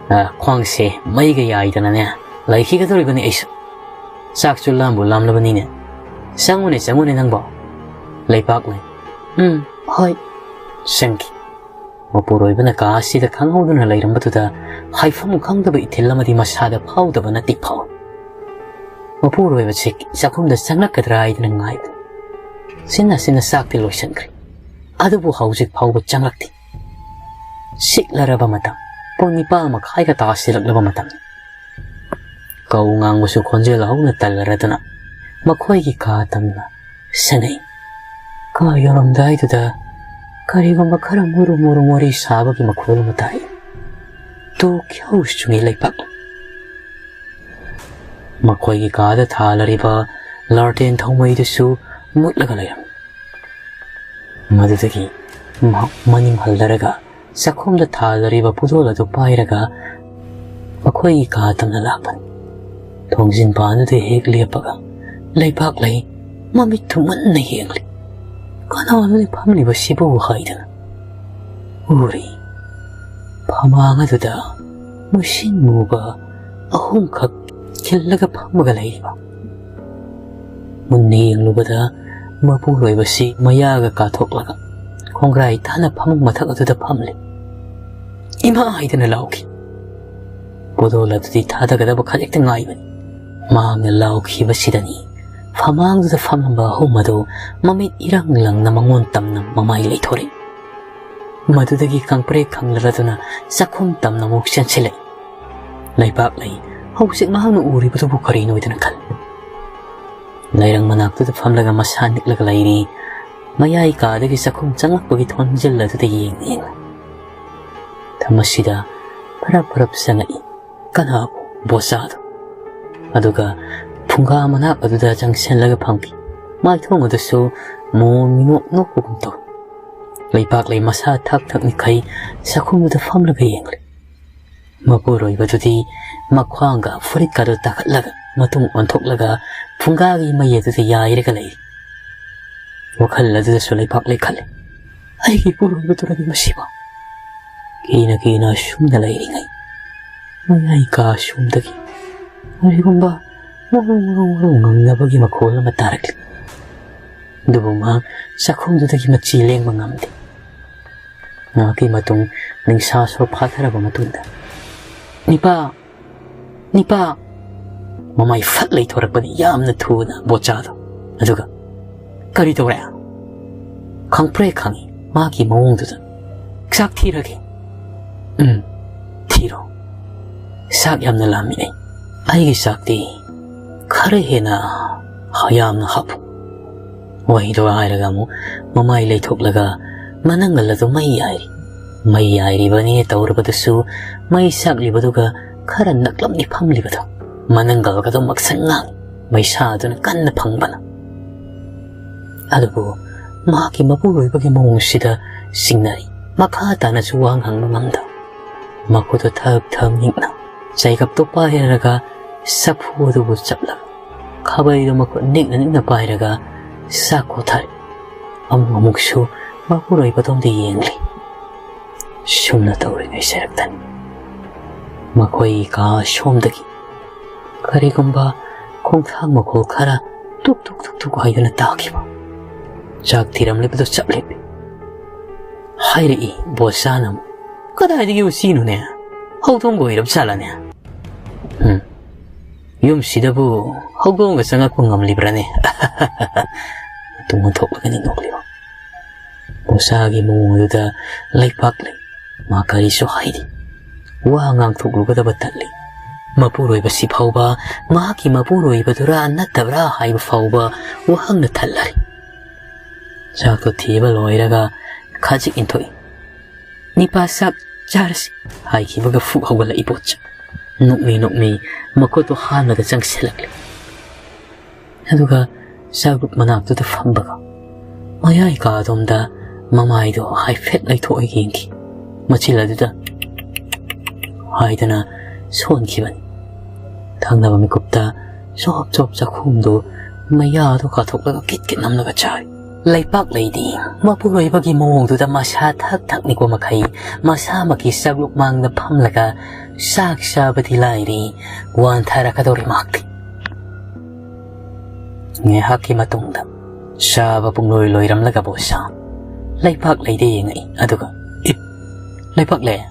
ꯑ, ꯈ꯭ꯋꯥꯡꯁꯦ ꯃꯩꯒ ꯌꯥꯏꯗꯅꯅꯦ ꯂꯩꯈꯤꯒꯗꯧꯔꯤꯕꯅꯤ ꯑꯩꯁꯨ꯫ ꯆꯥꯛꯁꯨ ꯂꯥꯝꯕꯨ ꯂꯥꯝꯂꯕꯅꯤꯅꯦ꯫ ꯆꯪꯉꯨꯅꯦ ꯆꯪꯉꯨꯅꯦ ꯅꯪꯕꯣ꯫ ꯂꯩꯄꯥꯛꯂꯩ꯫ ꯎꯝ, ꯍꯣꯏ꯫" ꯆꯪꯈꯤ꯫ ꯃꯄꯨꯔꯣꯏꯕꯅ ꯀꯥ ꯑꯁꯤꯗ ꯈꯪꯍꯧꯗꯅ ꯂꯩꯔꯝꯕꯗꯨꯗ ꯍꯥꯏꯐꯝ ꯈꯪꯗꯕ ꯏꯊꯤꯜ ꯑꯃꯗꯤ ꯃꯁꯥꯗ ꯐꯥꯎꯗꯕ ꯅꯠꯇꯦ ꯐꯥꯎꯏ꯫ ꯃꯄꯨꯔꯣꯏꯕꯁꯤ ꯆꯥꯛꯈꯨꯝꯗ ꯆꯪꯂꯛꯀꯗ꯭ꯔꯥ ꯍꯥꯏꯗꯅ ꯉꯥꯏꯕꯅꯤ꯫ ꯁꯤꯟꯅ ꯁꯤꯟꯅ ꯆꯥꯛꯇꯤ ꯂꯣꯏꯁꯤꯟꯈ꯭ꯔꯦ꯫ ꯑꯗꯨꯕꯨ ꯍꯧꯖꯤꯛ ꯐꯥꯎꯕ ꯆꯪꯂꯛꯇꯦ꯫ ꯁꯤꯛꯂꯔꯕ ꯃꯇꯝ, ꯄꯨꯡ ꯅꯤꯄꯥꯜ ꯃꯈꯥꯏꯒ ꯇꯥꯁꯤꯜꯂꯛꯂꯕ ꯃꯇꯝꯅꯤ꯫ ꯀꯧ ꯉꯥꯡꯕꯁꯨ ꯈꯣꯟꯖꯦꯜ ꯍꯧꯅ ꯇꯜꯂꯔꯗꯨꯅ ꯃꯈꯣꯏꯒꯤ ꯀꯥ ꯇꯝꯅ ꯁꯪꯉꯛꯏ꯫ ꯀꯥ ꯌꯧꯔꯝꯗꯥꯏꯗꯨꯗ ꯀꯔꯤꯒꯨꯝꯕ ꯈꯔ ꯃꯨꯔꯨ ꯃꯨꯔꯨ ꯋꯥꯔꯤ ꯁꯥꯕꯒꯤ ꯃꯈꯣꯜ ꯑꯃ ꯇꯥꯏ꯫ ꯇꯨ ꯈ꯭ꯌꯧ ꯆꯨꯡꯉꯤ ꯂꯩꯄꯥꯛ꯫ ꯃꯈꯣꯏꯒꯤ ꯀꯥꯗ ꯊꯥꯂꯔꯤꯕ ꯂꯥꯔꯇꯦꯟ ꯊꯧꯃꯩꯗꯨꯁꯨ ꯃꯨꯠꯂꯒ ꯂꯩꯔꯝꯃꯤ꯫ ꯃꯗꯨꯗꯒꯤ ꯃꯍꯥꯛ ꯃꯅꯤꯡ ꯍꯜꯂꯔꯒ ꯆꯥꯛꯈꯨꯝꯗ ꯊꯥꯂꯔꯤꯕ ꯄꯨꯗꯣꯜ ꯑꯗꯨ ꯄꯥꯏꯔꯒ ꯃꯈꯣꯏꯒꯤ ꯀꯥ ꯇꯝꯅ ꯂꯥꯛꯄꯅꯤ꯫ ꯊꯣꯡꯖꯤꯟ ꯄꯥꯟꯗꯨꯗ ꯍꯦꯛ ꯂꯦꯞꯄꯒ ꯂꯩꯄꯥꯛꯂꯩ ꯃꯃꯤꯠꯇꯨ ꯃꯨꯟꯅ ꯌꯦꯡꯂꯤ꯫ "ꯀꯅꯥꯅꯣꯅꯦ ꯐꯝꯂꯤꯕꯁꯤꯕꯨ?" ꯍꯥꯏꯗꯅ꯫ ꯎꯔꯤ꯫ ꯐꯃꯥꯡ ꯑꯗꯨꯗ ꯃꯨꯁꯤꯟ ꯃꯨꯕ ꯑꯍꯨꯝꯈꯛ ꯈꯤꯜꯂꯒ ꯐꯝꯃꯒ ꯂꯩꯔꯤꯕ꯫ ꯃꯨꯟꯅ ꯌꯦꯡꯂꯨꯕꯗ ꯃꯄꯨꯔꯣꯏꯕꯁꯤ ꯃꯌꯥꯒ ꯀꯥꯊꯣꯛꯂꯒ ꯈꯣꯡꯒ꯭ꯔꯥꯏ ꯇꯥꯅ ꯐꯃꯨꯡ ꯃꯊꯛ ꯑꯗꯨꯗ ꯐꯝꯂꯤ꯫ "ꯏꯃꯥ!" ꯍꯥꯏꯗꯅ ꯂꯥꯎꯈꯤ꯫ ꯄꯨꯗꯣꯜ ꯑꯗꯨꯗꯤ ꯊꯥꯗꯒꯗꯕ ꯈꯖꯤꯛꯇ ꯉꯥꯏꯕꯅꯤ꯫ ꯃꯍꯥꯛꯅ ꯂꯥꯎꯈꯤꯕꯁꯤꯗꯅꯤ ꯐꯃꯥꯡꯗꯨꯗ ꯐꯝꯂꯝꯕ ꯑꯍꯨꯝ ꯑꯗꯨ ꯃꯃꯤꯠ ꯏꯔꯪ ꯂꯪꯅ ꯃꯉꯣꯟ ꯇꯝꯅ ꯃꯃꯥꯏ ꯂꯩꯊꯣꯔꯛꯏ꯫ ꯃꯗꯨꯗꯒꯤ ꯈꯪꯄ꯭ꯔꯦꯛ ꯈꯪꯂꯔꯗꯨꯅ ꯆꯥꯛꯈꯨꯝ ꯇꯝꯅ ꯑꯃꯨꯛ ꯆꯦꯟꯁꯤꯜꯂꯛꯏ꯫ ꯂꯩꯄꯥꯛꯂꯩ ꯍꯧꯖꯤꯛ ꯃꯍꯥꯛꯅ ꯎꯔꯤꯕꯗꯨꯕꯨ ꯀꯔꯤꯅꯣ ꯍꯥꯏꯗꯅ ꯈꯜꯂꯤ꯫ ꯂꯩꯔꯪ ꯃꯅꯥꯛꯇꯨꯗ ꯐꯝꯂꯒ ꯃꯁꯥ ꯅꯤꯛꯂꯒ ꯂꯩꯔꯤ꯫ ꯃꯌꯥꯏ ꯀꯥꯗꯒꯤ ꯆꯥꯛꯈꯨꯝ ꯆꯪꯂꯛꯄꯒꯤ ꯊꯣꯟꯖꯤꯜ ꯑꯗꯨꯗ ꯌꯦꯡ ꯌꯦꯡꯂꯤ꯫ ꯃꯁꯤꯗ ꯐꯔꯞ ꯐꯔꯞ ꯆꯪꯉꯛꯏ꯫ ꯀꯅꯥꯕꯨ? ꯕꯣꯆꯥꯗꯣ꯫ ꯑꯗꯨꯒ ꯐꯨꯡꯒꯥ ꯃꯅꯥꯛ ꯑꯗꯨꯗ ꯆꯪꯁꯤꯜꯂꯒ ꯐꯝꯈꯤ꯫ ꯃꯥꯏꯊꯣꯡ ꯑꯗꯨꯁꯨ ꯃꯣꯃꯣꯟ ꯃꯤꯅꯣꯛ ꯅꯣꯛꯄꯒꯨꯝ ꯇꯧꯏ꯫ ꯂꯩꯄꯥꯛꯂꯩ ꯃꯁꯥ ꯊꯛ ꯊꯛꯅꯤꯈꯩ ꯆꯥꯛꯈꯨꯝꯗꯨꯗ ꯐꯝꯂꯒ ꯌꯦꯡꯂꯤ꯫ ꯃꯄꯨꯔꯣꯏꯕꯗꯨꯗꯤ ꯃꯈ꯭ꯋꯥꯡꯒ ꯐꯨꯔꯤꯠꯀꯗꯨ ꯇꯥꯈꯠꯂꯒ ꯃꯇꯨꯡ ꯑꯣꯟꯊꯣꯛꯂꯒ ꯐꯨꯡꯒꯥꯒꯤ ꯃꯩ ꯑꯗꯨꯗ ꯌꯥꯏꯔꯒ ꯂꯩꯔꯤ꯫ ꯋꯥꯈꯜ ꯑꯗꯨꯗꯁꯨ ꯂꯩꯄꯥꯛꯂꯩ ꯈꯜꯂꯤ, "ꯑꯩꯒꯤ ꯏꯄꯨꯔꯣꯏꯕꯗꯨꯔꯅꯤ ꯃꯁꯤꯕꯨ?" ꯀꯤꯅ ꯀꯤꯅ ꯑꯁꯨꯝꯅ ꯂꯩꯔꯤꯉꯩ ꯃꯌꯥꯏ ꯀꯥ ꯑꯁꯣꯝꯗꯒꯤ ꯀꯔꯤꯒꯨꯝꯕ ꯃꯔꯨ ꯃꯔꯨ ꯃꯔꯨ ꯉꯪꯅꯕꯒꯤ ꯃꯈꯣꯜ ꯑꯃ ꯇꯥꯔꯛꯂꯤ꯫ ꯑꯗꯨꯕꯨ ꯃꯍꯥꯛ ꯆꯥꯛꯈꯨꯝꯗꯨꯗꯒꯤ ꯃꯆꯤ ꯂꯦꯡꯕ ꯉꯝꯗꯦ꯫ ꯉꯥꯏꯍꯥꯛꯀꯤ ꯃꯇꯨꯡ ꯅꯤꯡꯁꯥ ꯁꯣꯔ ꯐꯥꯊꯔꯕ ꯃꯇꯨꯡꯗ, "ꯅꯤꯄꯥ! ꯅꯤꯄꯥ!" ꯃꯃꯥꯏ ꯐꯠ ꯂꯩꯊꯣꯔꯛꯄꯅꯤ ꯌꯥꯝꯅ ꯊꯨꯅ ꯕꯣꯆꯥꯗꯣ꯫ ꯑꯗꯨꯒ, "ꯀꯔꯤ ꯇꯧꯔꯦ?" ꯈꯪꯄ꯭ꯔꯦ ꯈꯪꯉꯤ ꯃꯥꯒꯤ ꯃꯑꯣꯡꯗꯨꯗ꯫ "ꯆꯥꯛ ꯊꯤꯔꯒꯦ?" "ꯎꯝ, ꯊꯤꯔꯣ꯫ ꯆꯥꯛ ꯌꯥꯝꯅ ꯂꯥꯝꯃꯤ ꯑꯩ꯫ ꯑꯩꯒꯤ ꯆꯥꯛꯇꯤ ꯈꯔ ꯍꯦꯟꯅ ꯌꯥꯝꯅ ꯍꯥꯞꯄꯨ꯫" ꯋꯥꯍꯩꯗꯣ ꯍꯥꯏꯔꯒ ꯑꯃꯨꯛ ꯃꯃꯥꯏ ꯂꯩꯊꯣꯛꯂꯒ ꯃꯅꯪꯒꯜ ꯑꯗꯨ ꯃꯩ ꯌꯥꯏꯔꯤ꯫ ꯃꯩ ꯌꯥꯏꯔꯤꯕꯅꯤ ꯇꯧꯔꯕꯗꯨꯁꯨ ꯃꯩ ꯆꯥꯛꯂꯤꯕꯗꯨꯒ ꯈꯔ ꯅꯛꯂꯞꯅꯤ ꯐꯝꯂꯤꯕꯗꯣ꯫ ꯃꯅꯪꯒꯜꯒꯗꯣ ꯃꯛꯁꯪ ꯉꯥꯡ ꯃꯩꯁꯥ ꯑꯗꯨꯅ ꯀꯟꯅ ꯐꯪꯕꯅ꯫ ꯑꯗꯨꯕꯨ ꯃꯍꯥꯛꯀꯤ ꯃꯄꯨꯔꯣꯏꯕꯒꯤ ꯃꯑꯣꯡꯁꯤꯗ ꯆꯤꯡꯅꯔꯤ꯫ ꯃꯈꯥ ꯇꯥꯅꯁꯨ ꯋꯥꯍꯪ ꯍꯪꯕ ꯉꯝꯗ ꯃꯈꯨꯠꯇꯨ ꯊꯛ ꯊꯛ ꯅꯤꯛꯅ ꯆꯩꯒꯞꯇꯨ ꯄꯥꯏꯔꯒ ꯆꯐꯨ ꯑꯗꯨꯕꯨ ꯆꯞꯂꯒ ꯈꯥꯕꯩꯗꯨ ꯃꯈꯨꯠ ꯅꯤꯛꯅ ꯅꯤꯛꯅ ꯄꯥꯏꯔꯒ ꯆꯥꯛ ꯀꯣꯊꯔꯤ꯫ ꯑꯃꯨꯛ ꯑꯃꯨꯛꯁꯨ ꯃꯄꯨꯔꯣꯏꯕꯗꯣꯝꯗ ꯌꯦꯡꯂꯤ꯫ ꯁꯨꯝꯅ ꯇꯧꯔꯤꯉꯩ ꯁꯔꯛꯇꯅꯤ ꯃꯈꯣꯏ ꯀꯥ ꯁꯣꯝꯗꯒꯤ ꯀꯔꯤꯒꯨꯝꯕ ꯈꯣꯡꯊꯥꯡ ꯃꯈꯣꯜ ꯈꯔ ꯇꯨꯛ ꯇꯨꯛ ꯇꯨꯛ ꯇꯨꯛ ꯍꯥꯏꯗꯨꯅ ꯇꯥꯈꯤꯕ꯫ ꯆꯥꯛ ꯊꯤꯔꯝꯂꯤꯕꯗꯨ ꯆꯞ ꯂꯦꯞꯄꯤ꯫ ꯍꯥꯏꯔꯛꯏ ꯕꯣꯁꯥꯅ ꯑꯃꯨꯛ, "ꯀꯗꯥꯏꯗꯒꯤ ꯎꯆꯤꯅꯣꯅꯦ? ꯍꯧꯗꯣꯡꯒ ꯑꯣꯏꯔꯕ ꯖꯥꯠꯂꯅꯦ? ꯎꯝ, ꯌꯨꯝꯁꯤꯗꯕꯨ ꯍꯧꯗꯣꯡꯒ ꯆꯪꯉꯛꯄ ꯉꯝꯂꯤꯕ꯭ꯔꯥꯅꯦ?" ꯃꯇꯨꯡ ꯑꯣꯟꯊꯣꯛꯂꯒꯅꯤ ꯅꯣꯛꯂꯤꯕ꯫ ꯕꯣꯁꯥꯒꯤ ꯃꯑꯣꯡ ꯑꯗꯨꯗ ꯂꯩꯄꯥꯛ ꯂꯩ꯫ ꯃꯥ ꯀꯔꯤꯁꯨ ꯍꯥꯏꯗꯦ꯫ ꯋꯥ ꯉꯥꯡꯊꯣꯛꯂꯨꯒꯗꯕ ꯇꯜꯂꯤ꯫ ꯃꯄꯨꯔꯣꯏꯕꯁꯤ ꯐꯥꯎꯕ ꯃꯍꯥꯛꯀꯤ ꯃꯄꯨꯔꯣꯏꯕꯗꯨꯔꯥ ꯅꯠꯇꯕ꯭ꯔꯥ ꯍꯥꯏꯕ ꯐꯥꯎꯕ ꯋꯥꯍꯪꯅ ꯊꯜꯂꯔꯤ꯫ ꯆꯥꯛꯇꯣ ꯊꯤꯕ ꯂꯣꯏꯔꯒ ꯈꯖꯤꯛ ꯏꯟꯊꯣꯛꯏ꯫ "ꯅꯤꯄꯥ ꯆꯥꯛ ꯆꯥꯔꯁꯤ" ꯍꯥꯏꯈꯤꯕꯒ ꯐꯨꯛ ꯍꯧꯒꯠꯂꯛꯏ ꯕꯣꯆꯥ꯫ ꯅꯣꯛꯃꯤ ꯅꯣꯛꯃꯤ ꯃꯈꯨꯠꯇꯨ ꯍꯥꯟꯕꯗ ꯆꯪꯁꯤꯜꯂꯛꯂꯦ꯫ ꯑꯗꯨꯒ ꯆꯥꯛꯂꯨꯛ ꯃꯅꯥꯛꯇꯨꯗ ꯐꯝꯕꯒ ꯃꯌꯥꯏ ꯀꯥꯗꯣꯝꯗ ꯃꯃꯥꯏꯗꯣ ꯍꯥꯏꯐꯦꯠ ꯂꯩꯊꯣꯛꯑ ꯌꯦꯡꯈꯤ꯫ ꯃꯆꯤꯜ ꯑꯗꯨꯗ ꯍꯥꯏꯗꯅ ꯁꯣꯟꯈꯤꯕꯅꯤ꯫ ꯊꯪꯅꯕ ꯃꯤꯀꯨꯞꯇ ꯆꯣꯞ ꯆꯣꯞ ꯆꯥꯛꯈꯨꯝꯗꯨ ꯃꯌꯥꯗꯨ ꯀꯥꯊꯣꯛꯂꯒ ꯀꯤꯠ ꯀꯤꯠ ꯅꯝꯂꯒ ꯆꯥꯔꯤ꯫ ꯂꯩꯄꯥꯛ ꯂꯩꯗꯤ ꯃꯄꯨꯔꯣꯏꯕꯒꯤ ꯃꯑꯣꯡꯗꯨꯗ ꯃꯁꯥ ꯊꯛ ꯊꯛ ꯅꯤꯛꯄ ꯃꯈꯩ ꯃꯁꯥꯃꯛꯀꯤ ꯆꯥꯛꯂꯨꯛ ꯃꯥꯡꯗ ꯐꯝꯂꯒ ꯆꯥꯛ ꯆꯥꯕꯗꯤ ꯂꯥꯏꯔꯤ, ꯋꯥꯟꯊꯔꯛꯀꯗꯧꯔꯤ ꯃꯍꯥꯛꯇꯤ꯫ ꯉꯥꯏꯍꯥꯛꯀꯤ ꯃꯇꯨꯡꯗ ꯆꯥꯕ ꯄꯨꯡꯂꯣꯏ ꯂꯣꯏꯔꯝꯂꯒ ꯕꯣꯁꯥ ꯂꯩꯄꯥꯛ ꯂꯩꯗ ꯌꯦꯡꯉꯛꯏ꯫ ꯑꯗꯨꯒ, "ꯏ, ꯂꯩꯄꯥꯛꯂꯦ,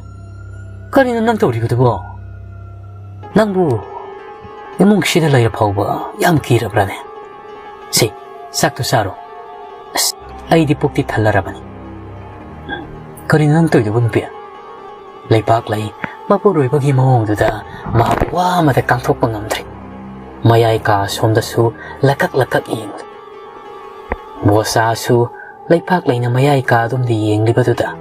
ꯀꯔꯤꯅꯣ ꯅꯪ ꯇꯧꯔꯤꯕꯗꯨꯕꯣ? ꯅꯪꯕꯨ ꯏꯃꯨꯡꯁꯤꯗ ꯂꯩꯔ ꯐꯥꯎꯕ ꯌꯥꯝ ꯀꯤꯔꯕ꯭ꯔꯥꯅꯦ? ꯁꯤ, ꯆꯥꯛꯇꯣ ꯆꯥꯔꯣ꯫ ꯑꯁ, ꯑꯩꯗꯤ ꯄꯨꯛꯇꯤ ꯊꯜꯂꯔꯕꯅꯤ꯫ ꯀꯔꯤꯅꯣ ꯅꯪ ꯇꯧꯔꯤꯗꯨꯕꯨ, ꯅꯨꯄꯤ?" ꯂꯩꯄꯥꯛ ꯂꯩ ꯃꯄꯨꯔꯣꯏꯕꯒꯤ ꯃꯑꯣꯡꯗꯨꯗ ꯃꯍꯥꯛ ꯋꯥ ꯑꯃꯗ ꯀꯥꯡꯊꯣꯛꯄ ꯉꯝꯗ꯭ꯔꯦ꯫ ꯃꯌꯥꯏ ꯀꯥ ꯁꯣꯝꯗꯁꯨ ꯂꯀꯛ ꯂꯀꯛ ꯌꯦꯡꯂꯤ꯫ ꯕꯣꯁꯥꯁꯨ ꯂꯩꯄꯥꯛ ꯂꯩꯅ ꯃꯌꯥꯏ ꯀꯥ ꯑꯗꯣꯝꯗ ꯌꯦꯡꯂꯤꯕꯗꯨꯗ,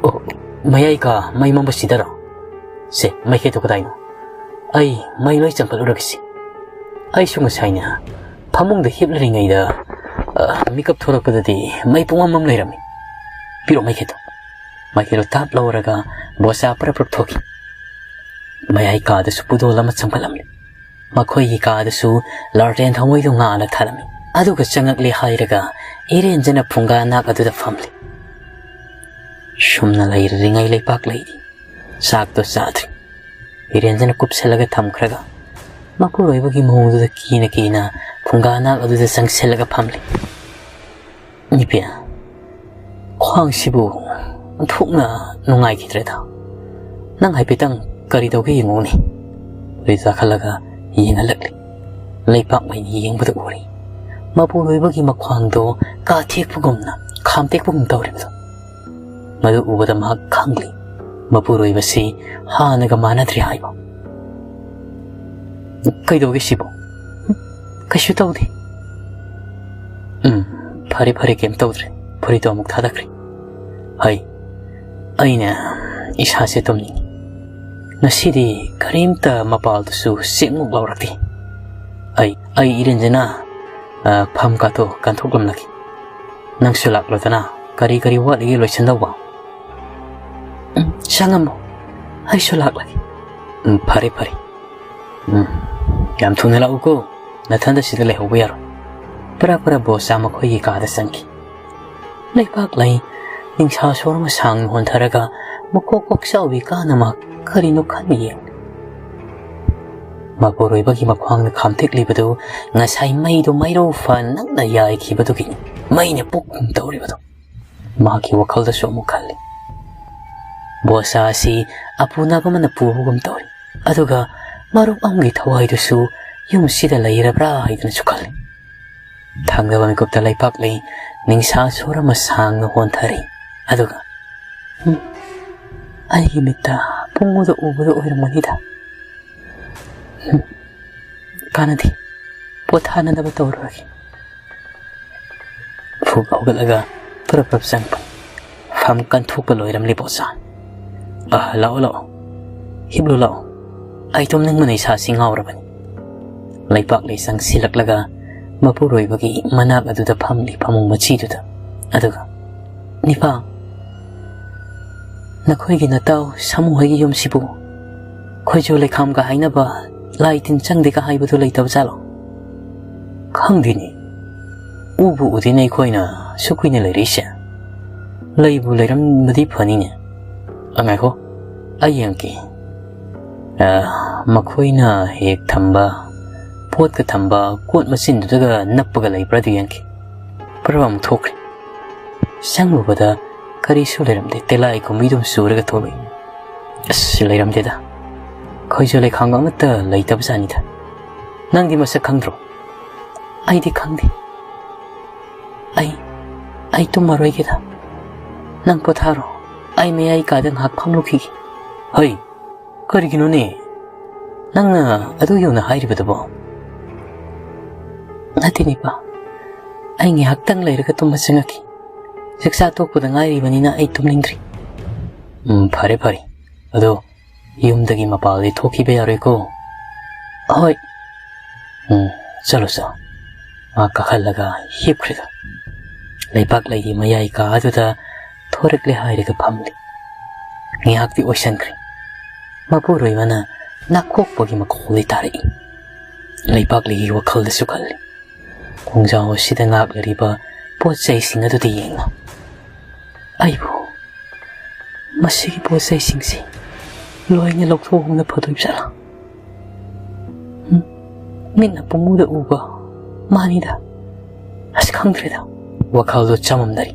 "ꯑꯣ, ꯃꯌꯥꯏ ꯀꯥ ꯃꯩ ꯃꯝꯕꯁꯤꯗꯔꯣ? ꯁꯦ, ꯃꯩꯈꯦꯠꯇꯣ ꯀꯗꯥꯏꯅꯣ? ꯑꯩ ꯃꯩ ꯂꯣꯏ ꯆꯪꯈꯠꯂꯨꯔꯒꯦꯁꯦ꯫ ꯑꯩꯁꯨ ꯉꯁꯥꯏꯅ ꯐꯃꯨꯡꯗ ꯍꯤꯞꯂꯤꯉꯩꯗ, ꯑ, ꯃꯤꯀꯞ ꯊꯣꯛꯂꯛꯄꯗꯗꯤ ꯃꯩ ꯄꯨꯡꯃꯝ ꯃꯝ ꯂꯩꯔꯝꯃꯤ꯫ ꯄꯤꯔꯛꯑꯣ ꯃꯩꯈꯦꯠꯇꯣ꯫" ꯃꯩꯈꯦꯠꯇꯣ ꯇꯥꯞ ꯂꯧꯔꯒ ꯕꯣꯁꯥ ꯄ꯭ꯔꯞ ꯄ꯭ꯔꯞ ꯊꯣꯛꯈꯤ꯫ ꯃꯌꯥꯏ ꯀꯥꯗꯁꯨ ꯄꯨꯗꯣꯜ ꯑꯃ ꯆꯪꯈꯠꯂꯝꯂꯦ꯫ ꯃꯈꯣꯏꯒꯤ ꯀꯥꯗꯁꯨ ꯂꯥꯔꯇꯦꯟ ꯊꯥꯎꯃꯩꯗꯨ ꯉꯥꯟꯅ ꯊꯥꯜꯂꯝꯃꯤ꯫ ꯑꯗꯨꯒ ꯆꯪꯉꯛꯂꯦ ꯍꯥꯏꯔꯒ ꯏꯔꯦꯟꯖꯅ ꯐꯨꯡꯒꯥ ꯅꯥꯛ ꯑꯗꯨꯗ ꯐꯝꯂꯦ꯫ ꯁꯨꯝꯅ ꯂꯩꯔꯤꯉꯩ ꯂꯩꯄꯥꯛ ꯂꯩꯗꯤ ꯆꯥꯛꯇꯣ ꯆꯥꯗ꯭ꯔꯤ꯫ ꯏꯔꯦꯟꯖꯅ ꯀꯨꯞꯁꯜꯂꯒ ꯊꯝꯈ꯭ꯔꯒ ꯃꯄꯨꯔꯣꯏꯕꯒꯤ ꯃꯑꯣꯡꯗꯨꯗ ꯀꯤꯅ ꯀꯤꯅ ꯐꯨꯡꯒꯥ ꯅꯥꯛ ꯑꯗꯨꯗ ꯆꯪꯁꯤꯜꯂꯒ ꯐꯝꯂꯦ꯫ "ꯅꯨꯄꯤ, ꯈ꯭ꯋꯥꯡꯁꯤꯕꯨ ꯑꯣꯟꯊꯣꯛꯅ ꯅꯨꯡꯉꯥꯏꯈꯤꯗ꯭ꯔꯦꯗ꯫ ꯅꯪ ꯍꯥꯏꯐꯦꯠꯇꯪ ꯀꯔꯤ ꯇꯧꯒꯦ ꯌꯦꯡꯉꯨꯅꯦ꯫" ꯐꯨꯔꯤꯠ ꯆꯥꯈꯠꯂꯒ ꯌꯦꯡꯍꯜꯂꯛꯂꯤ꯫ ꯂꯩꯄꯥꯛ ꯃꯩꯅ ꯌꯦꯡꯕꯗ ꯎꯔꯤ ꯃꯄꯨꯔꯣꯏꯕꯒꯤ ꯃꯈ꯭ꯋꯥꯡꯗꯣ ꯀꯥꯊꯦꯛꯄꯒꯨꯝꯅ ꯈꯥꯝꯇꯦꯛꯄꯒꯨꯝ ꯇꯧꯔꯤꯕꯗꯣ꯫ ꯃꯗꯨ ꯎꯕꯗ ꯃꯍꯥꯛ ꯈꯪꯂꯤ ꯃꯄꯨꯔꯣꯏꯕꯁꯤ ꯍꯥꯟꯅꯒ ꯃꯥꯟꯅꯗ꯭ꯔꯦ ꯍꯥꯏꯕ꯫ "ꯀꯩꯗꯧꯒꯦ ꯁꯤꯕꯣ?" "ꯀꯩꯁꯨ ꯇꯧꯗꯦ꯫" "ꯎꯝ, ꯐꯔꯦ ꯐꯔꯦ, ꯀꯩꯝ ꯇꯧꯗ꯭ꯔꯦ꯫" ꯐꯨꯔꯤꯠꯇꯣ ꯑꯃꯨꯛ ꯊꯥꯗꯈ꯭ꯔꯦ꯫ "ꯍꯩ, ꯑꯩꯅ ꯏꯁꯥꯁꯦ ꯇꯨꯝꯅꯤꯡꯉꯤ꯫ ꯉꯁꯤꯗꯤ ꯀꯔꯤꯝꯇ ꯃꯄꯥꯜꯗꯨꯁꯨ ꯆꯦꯛꯃꯨꯛ ꯂꯥꯎꯔꯛꯇꯦ꯫ ꯑꯩ, ꯑꯩ ꯏꯔꯦꯟꯖꯅ, ꯑ, ꯐꯝ ꯀꯥꯗꯣ ꯀꯟꯊꯣꯛꯂꯝꯂꯒꯦ꯫ ꯅꯪꯁꯨ ꯂꯥꯛꯂꯣꯗꯅ, ꯀꯔꯤ ꯀꯔꯤ ꯋꯥꯠꯂꯤꯒꯦ ꯂꯣꯏꯁꯤꯟꯗꯧꯕ? ꯎꯝ, ꯆꯪꯉꯝꯃꯣ, ꯑꯩꯁꯨ ꯂꯥꯛꯂꯒꯦ꯫ ꯎꯝ, ꯐꯔꯦ, ꯐꯔꯦ꯫ ꯎꯝ, ꯌꯥꯝ ꯊꯨꯅ ꯂꯥꯛꯎꯀꯣ, ꯅꯊꯟꯗ ꯁꯤꯗ ꯂꯩꯍꯧꯕ ꯌꯥꯔꯣꯏ꯫ ꯄꯔꯥ ꯄꯔꯥ ꯕꯣꯁꯥ ꯃꯈꯣꯏꯒꯤ ꯀꯥꯗ ꯆꯪꯈꯤ꯫ ꯂꯩꯄꯥꯛꯂꯩ ꯅꯤꯡꯁꯥ ꯁꯣꯔ ꯑꯃ ꯁꯥꯡꯅ ꯍꯣꯟꯊꯔꯒ ꯃꯀꯣꯛ ꯀꯣꯛꯆꯥꯎꯕꯤ ꯀꯥꯅ ꯃꯍꯥꯛ ꯀꯔꯤꯅꯣ ꯈꯟꯅ ꯌꯦꯡꯂꯤ꯫ ꯃꯄꯨꯔꯣꯏꯕꯒꯤ ꯃꯈ꯭ꯋꯥꯡꯗ ꯈꯥꯝꯇꯦꯛꯂꯤꯕꯗꯨ ꯉꯁꯥꯏ ꯃꯩꯗꯨ ꯃꯩꯔꯧ ꯐꯅ ꯅꯛꯅ ꯌꯥꯏꯈꯤꯕꯗꯨꯒꯤ ꯃꯩꯅ ꯄꯣꯛꯀꯨꯝ ꯇꯧꯔꯤꯕꯗꯨ ꯃꯍꯥꯛꯀꯤ ꯋꯥꯈꯜꯗꯁꯨ ꯑꯃꯨꯛ ꯈꯜꯂꯤ꯫ ꯕꯣꯁꯥ ꯑꯁꯤ ꯑꯄꯨꯅꯕ ꯑꯃꯅ ꯄꯨꯕꯒꯨꯝ ꯇꯧꯔꯤ꯫ ꯑꯗꯨꯒ ꯃꯔꯨꯞ ꯑꯃꯒꯤ ꯊꯋꯥꯏꯗꯨꯁꯨ ꯌꯨꯝꯁꯤꯗ ꯂꯩꯔꯕ꯭ꯔꯥ ꯍꯥꯏꯗꯨꯅꯁꯨ ꯈꯜꯂꯤ꯫ ꯊꯪꯅꯕ ꯃꯤꯀꯨꯞꯇ ꯂꯩꯄꯥꯛꯂꯩ ꯅꯤꯡꯁꯥ ꯁꯣꯔ ꯑꯃ ꯁꯥꯡꯅ ꯍꯣꯟꯊꯔꯤ꯫ ꯑꯗꯨꯒ, "ꯎꯝ, ꯑꯩꯒꯤ ꯃꯤꯠꯇ ꯄꯨꯡꯎꯗ ꯎꯕꯗ ꯑꯣꯏꯔꯝꯒꯅꯤꯗ꯫ ꯎꯝ, ꯀꯥꯟꯅꯗꯦ, ꯄꯣꯊꯥꯅꯅꯕ ꯇꯧꯔꯨꯔꯒꯦ꯫" ꯐꯨꯛ ꯍꯧꯒꯠꯂꯒ ꯄꯨꯔꯞ ꯄꯨꯔꯞ ꯆꯪꯕ꯫ ꯐꯝ ꯀꯟꯊꯣꯛꯄ ꯂꯣꯏꯔꯝꯂꯤ ꯕꯣꯁꯥ꯫ "ꯑ, ꯂꯥꯛꯑꯣ, ꯂꯥꯛꯑꯣ꯫ ꯍꯤꯞꯂꯨ, ꯂꯥꯛꯑꯣ꯫ ꯑꯩ ꯇꯨꯝꯅꯤꯡꯕꯅ ꯏꯁꯥꯁꯤ ꯉꯥꯎꯔꯕꯅꯤ꯫" ꯂꯩꯄꯥꯛꯂꯩ ꯆꯪꯁꯤꯜꯂꯛꯂꯒ ꯃꯄꯨꯔꯣꯏꯕꯒꯤ ꯃꯅꯥꯛ ꯑꯗꯨꯗ ꯐꯝꯂꯤ ꯐꯃꯨꯡ ꯃꯆꯤꯗꯨꯗ꯫ ꯑꯗꯨꯒ, "ꯅꯤꯄꯥ, ꯅꯈꯣꯏꯒꯤ ꯅꯇꯥꯎ ꯁꯥꯃꯨ ꯍꯣꯏꯒꯤ ꯌꯨꯝꯁꯤꯕꯨ ꯈꯣꯏꯖꯨ ꯂꯩꯈꯥꯝꯒ ꯍꯥꯏꯅꯕ ꯂꯥꯏ ꯇꯤꯟ ꯆꯪꯗꯦꯒ ꯍꯥꯏꯕꯗꯨ ꯂꯩꯇꯕ ꯖꯥꯠꯂꯣ?" "ꯈꯪꯗꯦꯅꯦ꯫ ꯎꯕꯨ ꯎꯗꯦꯅꯦ ꯑꯩꯈꯣꯏꯅ ꯁꯨꯛ ꯀꯨꯏꯅ ꯂꯩꯔꯛꯏꯁꯦ꯫ ꯂꯩꯕꯨ ꯂꯩꯔꯝꯕꯗꯤ ꯐꯅꯤꯅꯦ꯫ ꯑ, ꯉꯥꯏꯈꯣ, ꯑꯩ ꯌꯦꯡꯒꯦ꯫ ꯑ, ꯃꯈꯣꯏꯅ ꯍꯦꯛ ꯊꯝꯕ, ꯄꯣꯠꯀ ꯊꯝꯕ ꯀꯣꯠ ꯃꯆꯤꯟꯗꯨꯗꯒ ꯅꯞꯄꯒ ꯂꯩꯕ꯭ꯔꯥ ꯑꯗꯨ ꯌꯦꯡꯒꯦ꯫" ꯄꯨꯔꯞ ꯑꯃꯨꯛ ꯊꯣꯛꯈ꯭ꯔꯦ꯫ ꯆꯪꯂꯨꯕꯗ ꯀꯔꯤꯁꯨ ꯂꯩꯔꯝꯗꯦ꯫ ꯇꯤꯂꯥꯏ ꯈꯨꯝꯕꯤꯗꯨꯝ ꯆꯨꯔꯒ ꯊꯣꯛꯂꯛꯏ꯫ "ꯑꯁ, ꯂꯩꯔꯝꯗꯦꯗ꯫ ꯈꯣꯏꯖꯨ ꯂꯩꯈꯥꯝꯒ ꯑꯃꯠꯇ ꯂꯩꯇꯕ ꯖꯥꯠꯅꯤꯗ꯫ ꯅꯪꯗꯤ ꯃꯁꯛ ꯈꯪꯗ꯭ꯔꯣ?" "ꯑꯩꯗꯤ ꯈꯪꯗꯦ꯫ ꯑꯩ, ꯑꯩ ꯇꯨꯝꯃꯔꯣꯏꯒꯦꯗ꯫ ꯅꯪ ꯄꯣꯊꯥꯔꯣ꯫ ꯑꯩ ꯃꯌꯥꯏ ꯀꯥꯗ ꯉꯥꯏꯍꯥꯛ ꯐꯝꯂꯨꯈꯤꯒꯦ꯫" "ꯍꯩ, ꯀꯔꯤꯒꯤꯅꯣꯅꯦ ꯅꯪꯅ ꯑꯗꯨ ꯌꯧꯅ ꯍꯥꯏꯔꯤꯕꯗꯨꯕꯣ?" "ꯅꯠꯇꯦ, ꯅꯤꯄꯥ꯫ ꯑꯩ ꯉꯥꯏꯍꯥꯛꯇꯪ ꯂꯩꯔꯒ ꯇꯨꯝꯕ ꯆꯪꯉꯛꯈꯤ꯫ ꯆꯥꯛꯆꯥ ꯇꯣꯛꯄꯗ ꯉꯥꯏꯔꯤꯕꯅꯤꯅ ꯑꯩ ꯇꯨꯝꯅꯤꯡꯗ꯭ꯔꯤ꯫" "ꯎꯝ, ꯐꯔꯦ, ꯐꯔꯦ꯫ ꯑꯗꯣ ꯌꯨꯝꯗꯒꯤ ꯃꯄꯥꯜꯗꯤ ꯊꯣꯛꯈꯤꯕ ꯌꯥꯔꯣꯏꯀꯣ꯫ ꯑꯍꯣꯏ꯫ ꯎꯝ, ꯆꯠꯂꯣ, ꯆꯠꯂꯣ꯫ ꯃꯥ ꯀꯥꯈꯠꯂꯒ ꯍꯤꯞꯈ꯭ꯔꯦꯗ꯫ ꯂꯩꯄꯥꯛ ꯂꯩꯒꯤ ꯃꯌꯥꯏ ꯀꯥ ꯑꯗꯨꯗ ꯊꯣꯔꯛꯂꯦ ꯍꯥꯏꯔꯒ ꯐꯝꯂꯤ꯫ ꯉꯥꯏꯍꯥꯛꯇꯤ ꯑꯣꯏꯁꯟꯈ꯭ꯔꯦ꯫ ꯃꯄꯨꯔꯣꯏꯕꯅ ꯅꯥꯀꯣꯛꯄꯒꯤ ꯃꯈꯣꯜꯗꯤ ꯇꯥꯔꯛꯏ꯫ ꯂꯩꯄꯥꯛ ꯂꯩꯒꯤ ꯋꯥꯈꯜꯗꯁꯨ ꯈꯜꯂꯤ꯫ ꯈꯣꯡꯖꯥꯎ ꯑꯁꯤꯗ ꯉꯥꯛꯂꯔꯤꯕ ꯄꯣꯠ ꯆꯩꯁꯤꯡ ꯑꯗꯨꯗ ꯌꯦꯡꯂꯣ꯫ ꯑꯩꯕꯨ ꯃꯁꯤꯒꯤ ꯄꯣꯠ ꯆꯩꯁꯤꯡꯁꯤ ꯂꯣꯏꯅ ꯂꯧꯊꯣꯛꯍꯧꯕꯅ ꯐꯗꯣꯏꯕ ꯖꯥꯠꯂꯥ? ꯎꯝ, ꯃꯤꯠꯅ ꯄꯨꯡꯎꯗ ꯎꯕ ꯃꯥꯅꯤꯗ꯫ ꯑꯁ, ꯈꯪꯗ꯭ꯔꯦꯗ꯫ ꯋꯥꯈꯜꯗꯣ ꯆꯃꯝꯅꯔꯤ꯫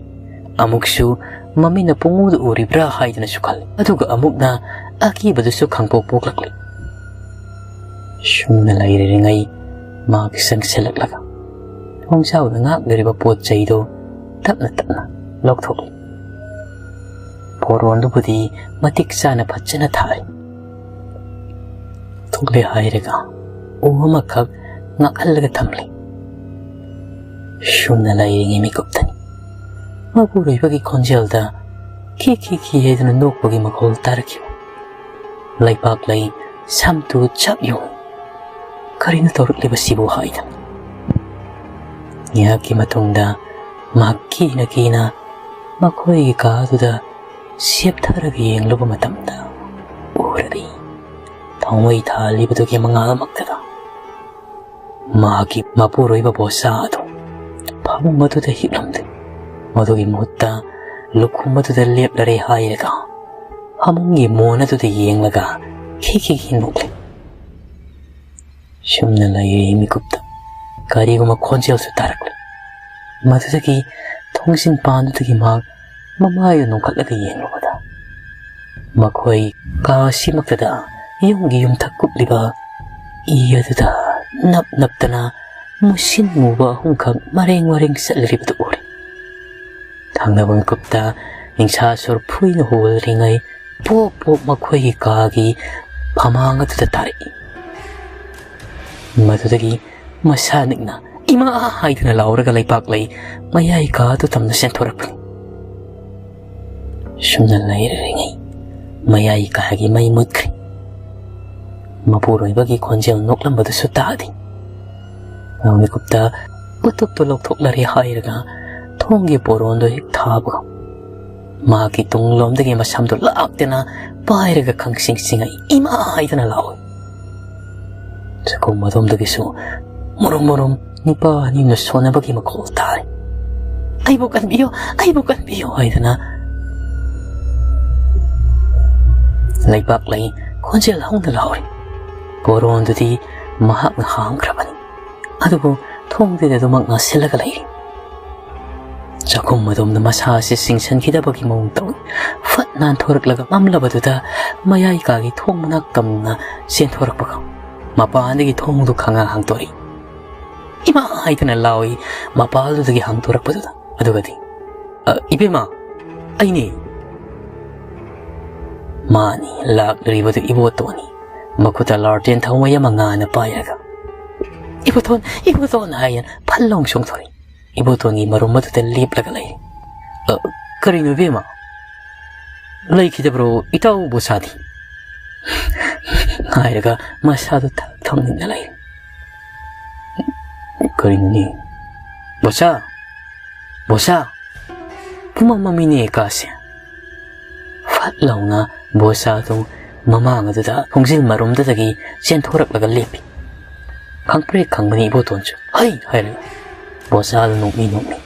ꯑꯃꯨꯛꯁꯨ ꯃꯃꯤꯠꯅ ꯄꯨꯡꯎꯗ ꯎꯔꯤꯕ꯭ꯔꯥ ꯍꯥꯏꯗꯨꯅꯁꯨ ꯈꯜꯂꯤ꯫ ꯑꯗꯨꯒ ꯑꯃꯨꯛꯅ ꯑꯀꯤꯕꯗꯨꯁꯨ ꯈꯪꯄꯣꯛ ꯄꯣꯛꯂꯛꯂꯤ꯫ ꯁꯨꯝꯅ ꯂꯩꯔꯤꯉꯩ ꯃꯍꯥꯛ ꯆꯪꯁꯤꯜꯂꯛꯂꯒ ꯊꯣꯡꯖꯥꯎꯗ ꯉꯥꯛꯂꯤꯔꯤꯕ ꯄꯣꯠ ꯆꯩꯗꯣ ꯇꯞꯅ ꯇꯞꯅ ꯂꯧꯊꯣꯛꯂꯤ꯫ ꯄꯣꯔꯣꯟꯗꯨꯕꯨꯗꯤ ꯃꯇꯤꯛ ꯆꯥꯅ ꯐꯖꯅ ꯊꯥꯔꯤ꯫ ꯊꯣꯛꯂꯦ ꯍꯥꯏꯔꯒ ꯎ ꯑꯃꯈꯛ ꯉꯥꯛꯍꯜꯂꯒ ꯊꯝꯂꯤ꯫ ꯁꯨꯝꯅ ꯂꯩꯔꯤꯉꯩ ꯃꯤꯀꯨꯞꯇꯅꯤ ꯃꯄꯨꯔꯣꯏꯕꯒꯤ ꯈꯣꯟꯖꯦꯜꯗ ꯈꯤ ꯈꯤ ꯈꯤ ꯍꯥꯏꯗꯨꯅ ꯅꯣꯛꯄꯒꯤ ꯃꯈꯣꯜ ꯇꯥꯔꯛꯈꯤꯕ꯫ ꯂꯩꯄꯥꯛ ꯂꯩ ꯁꯝꯇꯨ ꯆꯞ ꯌꯨꯡ꯫ ꯀꯔꯤꯅꯣ ꯇꯧꯔꯛꯂꯤꯕꯁꯤꯕꯨ ꯍꯥꯏꯗꯨꯅ꯫ ꯉꯥꯏꯍꯥꯛꯀꯤ ꯃꯇꯨꯡꯗ ꯃꯍꯥꯛ ꯀꯤꯅ ꯀꯤꯅ ꯃꯈꯣꯏꯒꯤ ꯀꯥ ꯑꯗꯨꯗ ꯁꯦꯞꯊꯔꯒ ꯌꯦꯡꯂꯨꯕ ꯃꯇꯝꯗ ꯎꯔꯔꯤ ꯊꯥꯎꯃꯩ ꯊꯥꯜꯂꯤꯕꯗꯨꯒꯤ ꯃꯉꯥꯜꯃꯛꯇꯗ ꯃꯍꯥꯛꯀꯤ ꯃꯄꯨꯔꯣꯏꯕ ꯕꯣꯁꯥ ꯑꯗꯨ ꯐꯃꯨꯡ ꯑꯗꯨꯗ ꯍꯤꯞꯂꯝꯗꯦ꯫ ꯃꯗꯨꯒꯤ ꯃꯍꯨꯠꯇ ꯂꯨꯈꯨꯝ ꯑꯗꯨꯗ ꯂꯦꯞꯂꯔꯦ ꯍꯥꯏꯔꯒ ꯐꯃꯨꯡꯒꯤ ꯃꯣꯟ ꯑꯗꯨꯗ ꯌꯦꯡꯂꯒ ꯈꯤꯈꯤꯈꯤ ꯅꯣꯛꯂꯤ꯫ ꯁꯨꯝꯅ ꯂꯩꯔꯤ ꯃꯤꯀꯨꯞꯇ ꯀꯔꯤꯒꯨꯝꯕ ꯈꯣꯟꯖꯦꯜꯁꯨ ꯇꯥꯔꯛꯂꯤ꯫ ꯃꯗꯨꯗꯒꯤ ꯊꯣꯡꯖꯤꯟ ꯄꯥꯟꯗꯨꯗꯒꯤ ꯃꯍꯥꯛ ꯃꯃꯥꯏꯗꯨ ꯅꯣꯡꯈꯠꯂꯒ ꯌꯦꯡꯂꯨꯕꯗ ꯃꯈꯣꯏ ꯀꯥ ꯑꯁꯤꯃꯛꯇꯗ ꯌꯨꯝꯒꯤ ꯌꯨꯝꯊꯛ ꯀꯨꯞꯂꯤꯕ ꯏ ꯑꯗꯨꯗ ꯅꯞ ꯅꯞꯇꯅ ꯃꯨꯁꯤꯟ ꯃꯨꯕ ꯑꯍꯨꯝꯈꯛ ꯃꯔꯦꯡ ꯃꯔꯦꯡ ꯆꯠꯂꯤꯕꯗꯨ ꯎꯔꯤ꯫ ꯊꯪꯅꯕ ꯃꯤꯀꯨꯞꯇ ꯅꯤꯡꯁꯥ ꯁꯣꯔ ꯐꯨꯏꯅ ꯍꯣꯜꯂꯤꯉꯩ ꯄꯣꯞ ꯄꯣꯞ ꯃꯈꯣꯏꯒꯤ ꯀꯥꯒꯤ ꯐꯃꯥꯡ ꯑꯗꯨꯗ ꯇꯥꯔꯛꯏ꯫ ꯃꯗꯨꯗꯒꯤ ꯃꯁꯥ ꯅꯤꯛꯅ "ꯏꯃꯥ!" ꯍꯥꯏꯗꯨꯅ ꯂꯥꯎꯔꯒ ꯂꯩꯄꯥꯛ ꯂꯩ ꯃꯌꯥꯏ ꯀꯥ ꯑꯗꯨ ꯇꯝꯅ ꯆꯦꯟꯊꯣꯔꯛꯄꯅꯤ꯫ ꯁꯨꯝꯅ ꯂꯩꯔꯤꯉꯩ ꯃꯌꯥꯏ ꯀꯥꯒꯤ ꯃꯩ ꯃꯨꯠꯈ꯭ꯔꯦ꯫ ꯃꯄꯨꯔꯣꯏꯕꯒꯤ ꯈꯣꯟꯖꯦꯜ ꯅꯣꯛꯂꯝꯕꯗꯨꯁꯨ ꯇꯥꯗꯦ꯫ ꯃꯤꯀꯨꯞꯇ ꯎꯇꯨꯞꯇꯨ ꯂꯧꯊꯣꯛꯂꯔꯦ ꯍꯥꯏꯔꯒ ꯊꯣꯡꯒꯤ ꯄꯣꯔꯣꯟꯗꯣ ꯍꯦꯛ ꯊꯥꯕꯒ ꯃꯍꯥꯛꯀꯤ ꯇꯨꯡꯂꯣꯝꯗꯒꯤ ꯃꯁꯝꯗꯨ ꯂꯥꯛꯇꯅ ꯄꯥꯏꯔꯒ ꯈꯪꯁꯤꯡ ꯁꯤꯡꯉꯛꯏ꯫ "ꯏꯃꯥ!" ꯍꯥꯏꯗꯅ ꯂꯥꯎꯏ꯫ ꯆꯥꯛꯈꯨꯝ ꯑꯗꯣꯝꯗꯒꯤꯁꯨ ꯃꯨꯔꯨꯝ ꯃꯨꯔꯨꯝ ꯅꯤꯄꯥ ꯑꯅꯤꯅ ꯁꯣꯟꯅꯕꯒꯤ ꯃꯈꯣꯜ ꯇꯥꯔꯦ꯫ "ꯑꯩꯕꯨ ꯀꯟꯕꯤꯌꯨ, ꯑꯩꯕꯨ ꯀꯟꯕꯤꯌꯨ!" ꯍꯥꯏꯗꯅ ꯂꯩꯕꯥꯛ ꯂꯩ ꯈꯣꯟꯖꯦꯜ ꯍꯧꯅ ꯂꯥꯎꯔꯤ꯫ ꯄꯣꯔꯣꯟꯗꯨꯗꯤ ꯃꯍꯥꯛꯅ ꯍꯥꯡꯈ꯭ꯔꯕꯅꯤ, ꯑꯗꯨꯕꯨ ꯊꯣꯡꯗꯨꯗ ꯑꯗꯨꯃꯛ ꯉꯥꯁꯤꯜꯂꯒ ꯂꯩꯔꯤ꯫ ꯆꯥꯛꯈꯨꯝ ꯑꯗꯣꯝꯗ ꯃꯁꯥ ꯑꯁꯤ ꯆꯤꯡꯁꯤꯟꯈꯤꯗꯕꯒꯤ ꯃꯑꯣꯡ ꯇꯧꯏ꯫ ꯐꯠ ꯅꯥꯟꯊꯣꯔꯛꯂꯒ ꯃꯝꯂꯕꯗꯨꯗ ꯃꯌꯥꯏ ꯀꯥꯒꯤ ꯊꯣꯡ ꯃꯅꯥꯛ ꯇꯝꯅ ꯆꯦꯟꯊꯣꯔꯛꯄꯒ ꯃꯄꯥꯟꯗꯒꯤ ꯊꯣꯡꯗꯨ ꯈꯪꯍꯥꯡ ꯍꯥꯡꯗꯣꯔꯛꯏ꯫ "ꯏꯃꯥ!" ꯍꯥꯏꯗꯅ ꯂꯥꯎꯏ ꯃꯄꯥꯜꯗꯨꯗꯒꯤ ꯍꯥꯡꯗꯣꯔꯛꯄꯗꯨꯗ꯫ ꯑꯗꯨꯒꯗꯤ, "ꯑ, ꯏꯕꯦꯝꯃ, ꯑꯩꯅꯦ!" ꯃꯥꯅꯤ, ꯂꯥꯛꯂꯤꯕꯗꯨ ꯏꯕꯣꯇꯣꯟꯅꯤ꯫ ꯃꯈꯨꯠꯇ ꯂꯥꯔꯇꯦꯟ ꯊꯥꯎꯃꯩ ꯑꯃ ꯉꯥꯟꯅ ꯄꯥꯏꯔꯒ, "ꯏꯕꯣꯇꯣꯟ, ꯏꯕꯣꯇꯣꯟ!" ꯍꯥꯏꯅ ꯐꯜ ꯂꯥꯎ ꯆꯣꯡꯊꯣꯔꯛꯏ꯫ ꯏꯕꯣꯇꯣꯟꯒꯤ ꯃꯔꯨꯝ ꯑꯗꯨꯗ ꯂꯦꯞꯂꯒ ꯂꯩ꯫ "ꯑ, ꯀꯔꯤꯅꯣ ꯏꯕꯦꯝꯃ? ꯂꯩꯈꯤꯗꯕ꯭ꯔꯣ ꯏꯇꯥꯎ ꯕꯣꯁꯥꯗꯤ?" ꯍꯥꯏꯔꯒ ꯃꯁꯥꯗꯨ ꯊꯛ ꯊꯛꯅꯤꯡꯅ ꯂꯩ꯫ "ꯀꯔꯤꯅꯣꯅꯦ? ꯕꯣꯁꯥ! ꯕꯣꯁꯥ!" ꯄꯨꯝꯃꯝ ꯃꯝꯃꯤꯅꯦ ꯀꯥꯁꯦ꯫ ꯐꯠ ꯂꯥꯎꯅ ꯕꯣꯁꯥꯗꯨ ꯃꯃꯥꯡ ꯑꯗꯨꯗ ꯈꯣꯡꯖꯤꯜ ꯃꯔꯨꯝꯗꯨꯗꯒꯤ ꯆꯦꯟꯊꯣꯔꯛꯂꯒ ꯂꯦꯞꯄꯤ꯫ ꯈꯪꯄ꯭ꯔꯦꯛ ꯈꯪꯕꯅꯤ ꯏꯕꯣꯇꯣꯟꯁꯨ "ꯍꯩ!" ꯍꯥꯏꯔꯒ ꯕꯣꯁꯥꯗꯨ ꯅꯣꯛꯃꯤ ꯅꯣꯛꯃꯤ꯫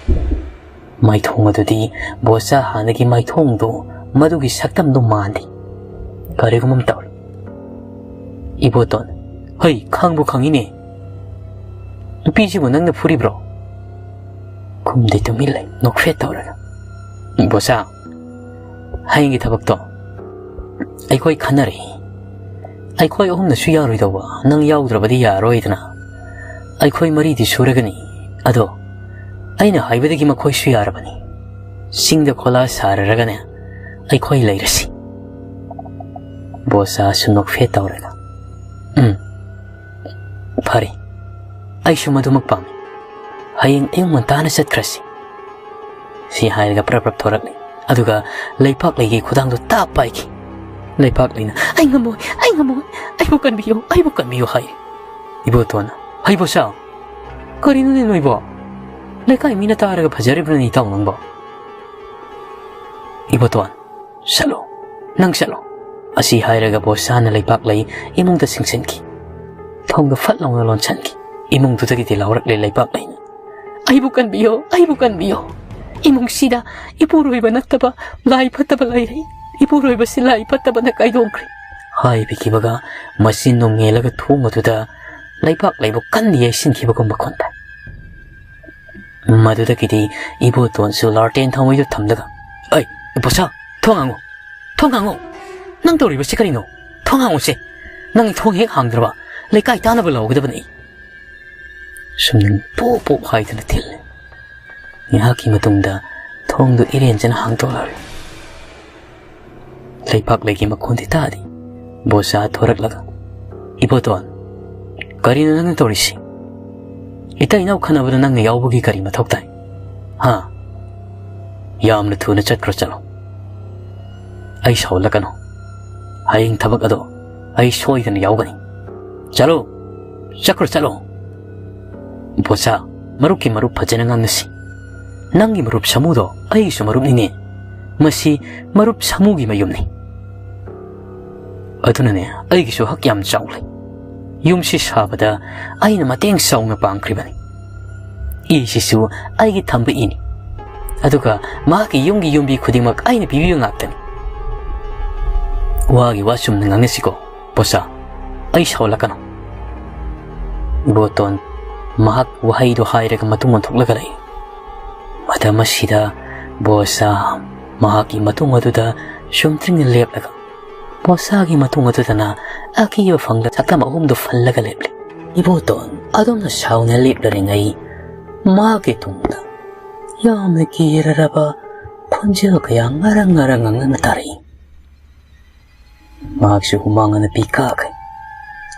ꯃꯥꯏꯊꯣꯡ ꯑꯗꯨꯗꯤ ꯕꯣꯁꯥ ꯍꯥꯟꯅꯒꯤ ꯃꯥꯏꯊꯣꯡꯗꯨ, ꯃꯗꯨꯒꯤ ꯁꯛꯇꯝꯗꯨ ꯃꯥꯟꯗꯦ꯫ ꯀꯔꯤꯒꯨꯝꯕ ꯑꯃ ꯇꯧꯔꯦ꯫ ꯏꯕꯣꯇꯣꯟ, "ꯍꯩ, ꯈꯪꯕꯨ ꯈꯪꯉꯤꯅꯦ꯫ ꯅꯨꯄꯤꯁꯤꯕꯨ ꯅꯪꯅ ꯐꯨꯔꯤꯕ꯭ꯔꯣ?" ꯈꯨꯝꯗꯦ, ꯇꯨꯃꯤꯟ ꯂꯩ, ꯅꯣꯛꯐꯦꯠ ꯇꯧꯔꯒ꯫ "ꯕꯣꯁꯥ, ꯍꯌꯦꯡꯒꯤ ꯊꯕꯛꯇꯣ ꯑꯩꯈꯣꯏ ꯈꯟꯅꯔꯦ꯫ ꯑꯩꯈꯣꯏ ꯑꯍꯨꯝꯅꯁꯨ ꯌꯥꯔꯣꯏꯗꯧꯕ, ꯅꯪ ꯌꯥꯎꯗ꯭ꯔꯕꯗꯤ ꯌꯥꯔꯣꯏꯗꯅ꯫ ꯑꯩꯈꯣꯏ ꯃꯔꯤꯗꯤ ꯁꯨꯔꯒꯅꯤ꯫ ꯑꯗꯣ ꯑꯩꯅ ꯍꯥꯏꯕꯗꯒꯤ ꯃꯈꯣꯏꯁꯨ ꯌꯥꯔꯕꯅꯤ꯫ ꯆꯤꯡꯗ ꯈꯣꯂꯥ ꯁꯥꯔꯔꯒꯅꯦ ꯑꯩꯈꯣꯏ ꯂꯩꯔꯁꯤ꯫" ꯕꯣꯁꯥꯁꯨ ꯅꯣꯛꯐꯦꯠ ꯇꯧꯔꯒ, "ꯎꯝ, ꯐꯔꯦ, ꯑꯩꯁꯨ ꯃꯗꯨꯃꯛ ꯄꯥꯝꯃꯤ꯫ ꯍꯌꯦꯡ ꯑꯌꯨꯛ ꯉꯟꯇꯥꯅ ꯆꯠꯈ꯭ꯔꯁꯤ꯫" ꯁꯤ ꯍꯥꯏꯔꯒ ꯄ꯭ꯔꯞ ꯄ꯭ꯔꯞ ꯊꯣꯔꯛꯂꯤ꯫ ꯑꯗꯨꯒ ꯂꯩꯄꯥꯛꯂꯩꯒꯤ ꯈꯨꯗꯥꯡꯗꯨ ꯇꯥꯞ ꯄꯥꯏꯈꯤ꯫ ꯂꯩꯄꯥꯛꯂꯩꯅ, "ꯑꯩ ꯉꯝꯃꯣꯏ, ꯑꯩ ꯉꯝꯃꯣꯏ, ꯑꯩꯕꯨ ꯀꯟꯕꯤꯌꯨ, ꯑꯩꯕꯨ ꯀꯟꯕꯤꯌꯨ" ꯍꯥꯏ꯫ ꯏꯕꯣꯇꯣꯟꯅ, "ꯍꯩꯕꯣꯁꯥ, ꯀꯔꯤꯅꯣꯅꯦ ꯅꯣꯏꯕꯣ? ꯂꯩꯀꯥꯏ ꯃꯤꯅ ꯇꯥꯔꯒ ꯐꯖꯔꯤꯕ꯭ꯔꯅꯦ ꯏꯇꯥꯎ ꯅꯪꯕꯣ?" ꯏꯕꯣꯇꯣꯟ, "ꯆꯠꯂꯣ, ꯅꯪ ꯆꯠꯂꯣ" ꯑꯁꯤ ꯍꯥꯏꯔꯒ ꯕꯣꯁꯥꯅ ꯂꯩꯄꯥꯛꯂꯩ ꯏꯃꯨꯡꯗ ꯆꯤꯡꯁꯤꯟꯈꯤ꯫ ꯊꯣꯡꯗ ꯐꯠ ꯂꯥꯎꯅ ꯂꯣꯟꯁꯤꯟꯈꯤ꯫ ꯏꯃꯨꯡꯗꯨꯗꯒꯤꯗꯤ ꯂꯥꯎꯔꯛꯂꯦ ꯂꯩꯄꯥꯛꯂꯩꯅ, "ꯑꯩꯕꯨ ꯀꯟꯕꯤꯌꯣ, ꯑꯩꯕꯨ ꯀꯟꯕꯤꯌꯣ꯫ ꯏꯃꯨꯡꯁꯤꯗ ꯏꯄꯨꯔꯣꯏꯕ ꯅꯠꯇꯕ ꯂꯥꯏ ꯐꯠꯇꯕ ꯂꯩꯔꯦ꯫ ꯏꯄꯨꯔꯣꯏꯕꯁꯤ ꯂꯥꯏ ꯐꯠꯇꯕꯅ ꯀꯥꯏꯗꯣꯛꯈ꯭ꯔꯦ" ꯍꯥꯏꯕꯤꯈꯤꯕꯒ ꯃꯆꯤꯟ ꯅꯣꯡꯉꯦꯜꯂꯒ ꯊꯣꯡ ꯑꯗꯨꯗ ꯂꯩꯄꯥꯛꯂꯩꯕꯨ ꯀꯟꯅ ꯌꯩꯁꯤꯟꯈꯤꯕꯒꯨꯝ ꯃꯈꯣꯟ ꯇꯥꯏ꯫ ꯃꯗꯨꯗꯒꯤꯗꯤ ꯏꯕꯣꯇꯣꯟꯁꯨ ꯂꯥꯔꯇꯦꯟ ꯊꯥꯎꯃꯩꯗꯨ ꯊꯝꯂꯒ, "ꯑꯩ, ꯕꯣꯁꯥ, ꯊꯣꯡ ꯍꯥꯡꯉꯨ! ꯊꯣꯡ ꯍꯥꯡꯉꯨ! ꯅꯪ ꯇꯧꯔꯤꯕꯁꯤ ꯀꯔꯤꯅꯣ? ꯊꯣꯡ ꯍꯥꯡꯉꯨꯁꯦ! ꯅꯪ ꯊꯣꯡ ꯍꯦꯛ ꯍꯥꯡꯗ꯭ꯔꯕ ꯂꯩꯀꯥꯏ ꯇꯥꯅꯕ ꯂꯥꯎꯒꯗꯕꯅꯤ!" ꯁꯨꯝꯅꯤꯡ ꯄꯣꯞ ꯄꯣꯞ ꯍꯥꯏꯗꯨꯅ ꯊꯤꯜꯂꯦ꯫ ꯉꯥꯏꯍꯥꯛꯀꯤ ꯃꯇꯨꯡꯗ ꯊꯣꯡꯗꯨ ꯏꯔꯦꯟꯖꯅ ꯍꯥꯡꯗꯣꯛꯂꯔꯦ꯫ ꯂꯩꯄꯥꯛꯂꯩꯒꯤ ꯃꯈꯣꯟꯗꯤ ꯇꯥꯗꯦ꯫ ꯕꯣꯁꯥ ꯊꯣꯔꯛꯂꯒ, "ꯏꯕꯣꯇꯣꯟ, ꯀꯔꯤꯅꯣ ꯅꯪꯅ ꯇꯧꯔꯤꯁꯤ? ꯏꯇꯩ ꯏꯅꯥꯎ ꯈꯠꯅꯕꯗ ꯅꯪꯅ ꯌꯥꯎꯕꯒꯤ ꯀꯔꯤ ꯃꯊꯧ ꯇꯥꯏ? ꯍꯥ? ꯌꯥꯝꯅ ꯊꯨꯅ ꯆꯠꯈ꯭ꯔꯣ ꯆꯠꯂꯣ꯫ ꯑꯩ ꯁꯥꯎꯍꯜꯂꯛꯀꯅꯨ꯫ ꯍꯌꯦꯡ ꯊꯕꯛ ꯑꯗꯣ ꯑꯩ ꯁꯣꯏꯗꯅ ꯌꯥꯎꯒꯅꯤ꯫ ꯆꯠꯂꯣ, ꯆꯠꯈ꯭ꯔꯣ ꯆꯠꯂꯣ꯫ ꯕꯣꯁꯥ, ꯃꯔꯨꯞꯀꯤ ꯃꯔꯨꯞ ꯐꯖꯅ ꯉꯥꯡꯅꯁꯤ꯫ ꯅꯪꯒꯤ ꯃꯔꯨꯞ ꯁꯥꯃꯨꯗꯣ ꯑꯩꯒꯤꯁꯨ ꯃꯔꯨꯞꯅꯤꯅꯦ꯫ ꯃꯁꯤ ꯃꯔꯨꯞ ꯁꯥꯃꯨꯒꯤ ꯃꯌꯨꯝꯅꯤ꯫ ꯑꯗꯨꯅꯅꯦ, ꯑꯩꯒꯤꯁꯨ ꯍꯛ ꯌꯥꯝ ꯆꯥꯎ ꯂꯩ꯫ ꯌꯨꯝꯁꯤ ꯁꯥꯕꯗ ꯑꯩꯅ ꯃꯇꯦꯡ ꯆꯥꯎꯅ ꯄꯥꯡꯈ꯭ꯔꯤꯕꯅꯤ꯫ ꯏꯁꯤꯁꯨ ꯑꯩꯒꯤ ꯊꯝꯕ ꯏꯅꯤ꯫ ꯑꯗꯨꯒ ꯃꯍꯥꯛꯀꯤ ꯌꯨꯝꯒꯤ ꯌꯨꯝꯕꯤ ꯈꯨꯗꯤꯡꯃꯛ ꯑꯩꯅ ꯄꯤꯕꯤꯕ ꯉꯥꯛꯇꯅꯤ꯫ ꯋꯥꯒꯤ ꯋꯥ ꯆꯨꯝꯅ ꯉꯥꯡꯅꯁꯤꯀꯣ, ꯕꯣꯁꯥ꯫ ꯑꯩ ꯁꯥꯎꯍꯜꯂꯛꯀꯅꯨ꯫" ꯏꯕꯣꯇꯣꯟ ꯃꯍꯥꯛ ꯋꯥꯍꯩꯗꯨ ꯍꯥꯏꯔꯒ ꯃꯇꯨꯡ ꯑꯣꯟꯊꯣꯛꯂꯒ ꯂꯩ꯫ ꯃꯇꯝ ꯑꯁꯤꯗ ꯕꯣꯁꯥ ꯃꯍꯥꯛꯀꯤ ꯃꯇꯨꯡ ꯑꯗꯨꯗ ꯆꯨꯝꯗ꯭ꯔꯤꯡꯅ ꯂꯦꯞꯂꯒ, ꯕꯣꯁꯥꯒꯤ ꯃꯇꯨꯡ ꯑꯗꯨꯗꯅ ꯑꯀꯤꯕ ꯐꯪꯂ ꯁꯛꯇꯝ ꯑꯍꯨꯝꯗꯨ ꯐꯜꯂꯒ ꯂꯦꯞꯂꯤ꯫ ꯏꯕꯣꯇꯣꯟ ꯑꯗꯨꯝꯅ ꯁꯥꯎꯅ ꯂꯦꯞꯂꯔꯤꯉꯩ, ꯃꯍꯥꯛꯀꯤ ꯇꯨꯡꯗ ꯌꯥꯝꯅ ꯀꯤꯔꯔꯕ ꯈꯣꯟꯖꯦꯜ ꯀꯌꯥ ꯉꯔꯪ ꯉꯔꯪ ꯉꯪꯅꯅ ꯇꯥꯔꯛꯏ꯫ ꯃꯍꯥꯛꯁꯨ ꯍꯨꯃꯥꯡ ꯑꯅꯞꯄꯤ ꯀꯥꯈꯩ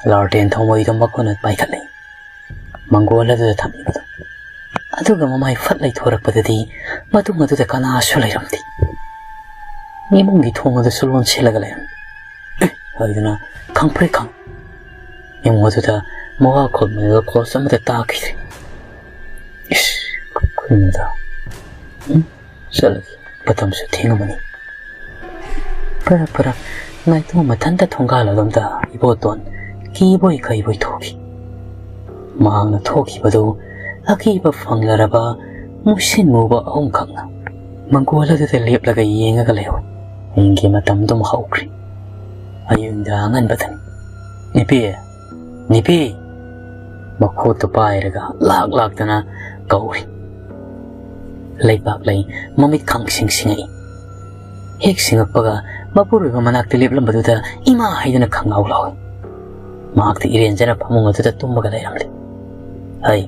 ꯂꯥꯔꯇꯦꯟ ꯊꯥꯎꯃꯩꯗꯣ ꯃꯈꯨꯠꯅ ꯄꯥꯏꯈꯠꯂꯦ꯫ ꯃꯪꯒꯣꯜ ꯑꯗꯨꯗ ꯊꯝꯂꯤꯕꯗꯣ꯫ ꯑꯗꯨꯒ ꯃꯃꯥꯏ ꯐꯠ ꯂꯩꯊꯣꯔꯛꯄꯗꯗꯤ ꯃꯇꯨꯡ ꯑꯗꯨꯗ ꯀꯅꯥꯁꯨ ꯂꯩꯔꯝꯗꯦ꯫ ꯏꯃꯨꯡꯒꯤ ꯊꯣꯡ ꯑꯗꯨꯁꯨ ꯂꯣꯟꯁꯤꯜꯂꯒ ꯂꯩꯔꯝꯃꯤ꯫ ꯍꯥꯏꯗꯨꯅ ꯈꯪꯄ꯭ꯔꯦꯛ ꯈꯪ꯫ ꯌꯦꯡꯉꯨ ꯑꯗꯨꯗ ꯃꯋꯥ ꯈꯣꯠꯃꯤꯟꯅꯕ ꯈꯣꯜꯁꯨ ꯑꯃꯠꯇ ꯇꯥꯈꯤꯗ꯭ꯔꯦ꯫ ꯏꯁ, ꯀꯩꯅꯣꯗ꯫ ꯎꯝ? ꯆꯠꯂꯒꯦ꯫ ꯃꯇꯝꯁꯨ ꯊꯦꯡꯉꯝꯃꯅꯤ꯫ ꯐꯔꯦ, ꯐꯔꯦ꯫ ꯅꯥꯏꯇꯣꯝ ꯃꯊꯟꯇ ꯊꯣꯡꯒꯥꯜ ꯑꯗꯣꯝꯗ ꯏꯕꯣꯇꯣꯟ ꯀꯤꯕꯣꯏ ꯀꯩꯕꯣꯏ ꯊꯣꯛꯈꯤ꯫ ꯃꯍꯥꯛꯅ ꯊꯣꯛꯈꯤꯕꯗꯨ ꯑꯀꯤꯕ ꯐꯪꯂꯔꯕ ꯃꯨꯁꯤꯟ ꯃꯨꯕ ꯑꯍꯨꯝꯈꯛꯅ ꯃꯪꯒꯣꯜ ꯑꯗꯨꯗ ꯂꯦꯞꯂꯒ ꯌꯦꯡꯉꯒ ꯂꯩꯍꯧꯏ꯫ ꯑꯍꯤꯡꯒꯤ ꯃꯇꯝꯗꯨꯝ ꯍꯧꯈ꯭ꯔꯦ꯫ ꯑꯌꯨꯛ ꯅꯨꯡꯗꯥꯡ ꯑꯉꯟꯕꯗꯅꯤ꯫ "ꯅꯤꯄꯤ! ꯅꯤꯄꯤ!" ꯃꯈꯨꯠꯇꯨ ꯄꯥꯏꯔꯒ ꯂꯥꯛ ꯂꯥꯛꯇꯅ ꯀꯧꯔꯤ꯫ ꯂꯩꯕꯥꯛ ꯂꯩ ꯃꯃꯤꯠ ꯈꯪꯁꯤꯡ ꯁꯤꯡꯉꯛꯏ꯫ ꯍꯦꯛ ꯁꯤꯡꯉꯛꯄꯒ ꯃꯄꯨꯔꯣꯏꯕ ꯃꯅꯥꯛꯇ ꯂꯦꯞꯂꯝꯕꯗꯨꯗ ꯏꯃꯥ ꯍꯥꯏꯗꯅ ꯈꯪꯉꯥꯎ ꯂꯥꯎꯏ꯫ ꯃꯍꯥꯛꯇꯤ ꯏꯔꯦꯟꯖꯅ ꯐꯃꯨꯡ ꯑꯗꯨꯗ ꯇꯨꯝꯃꯒ ꯂꯩꯔꯝꯂꯦ꯫ "ꯍꯩ,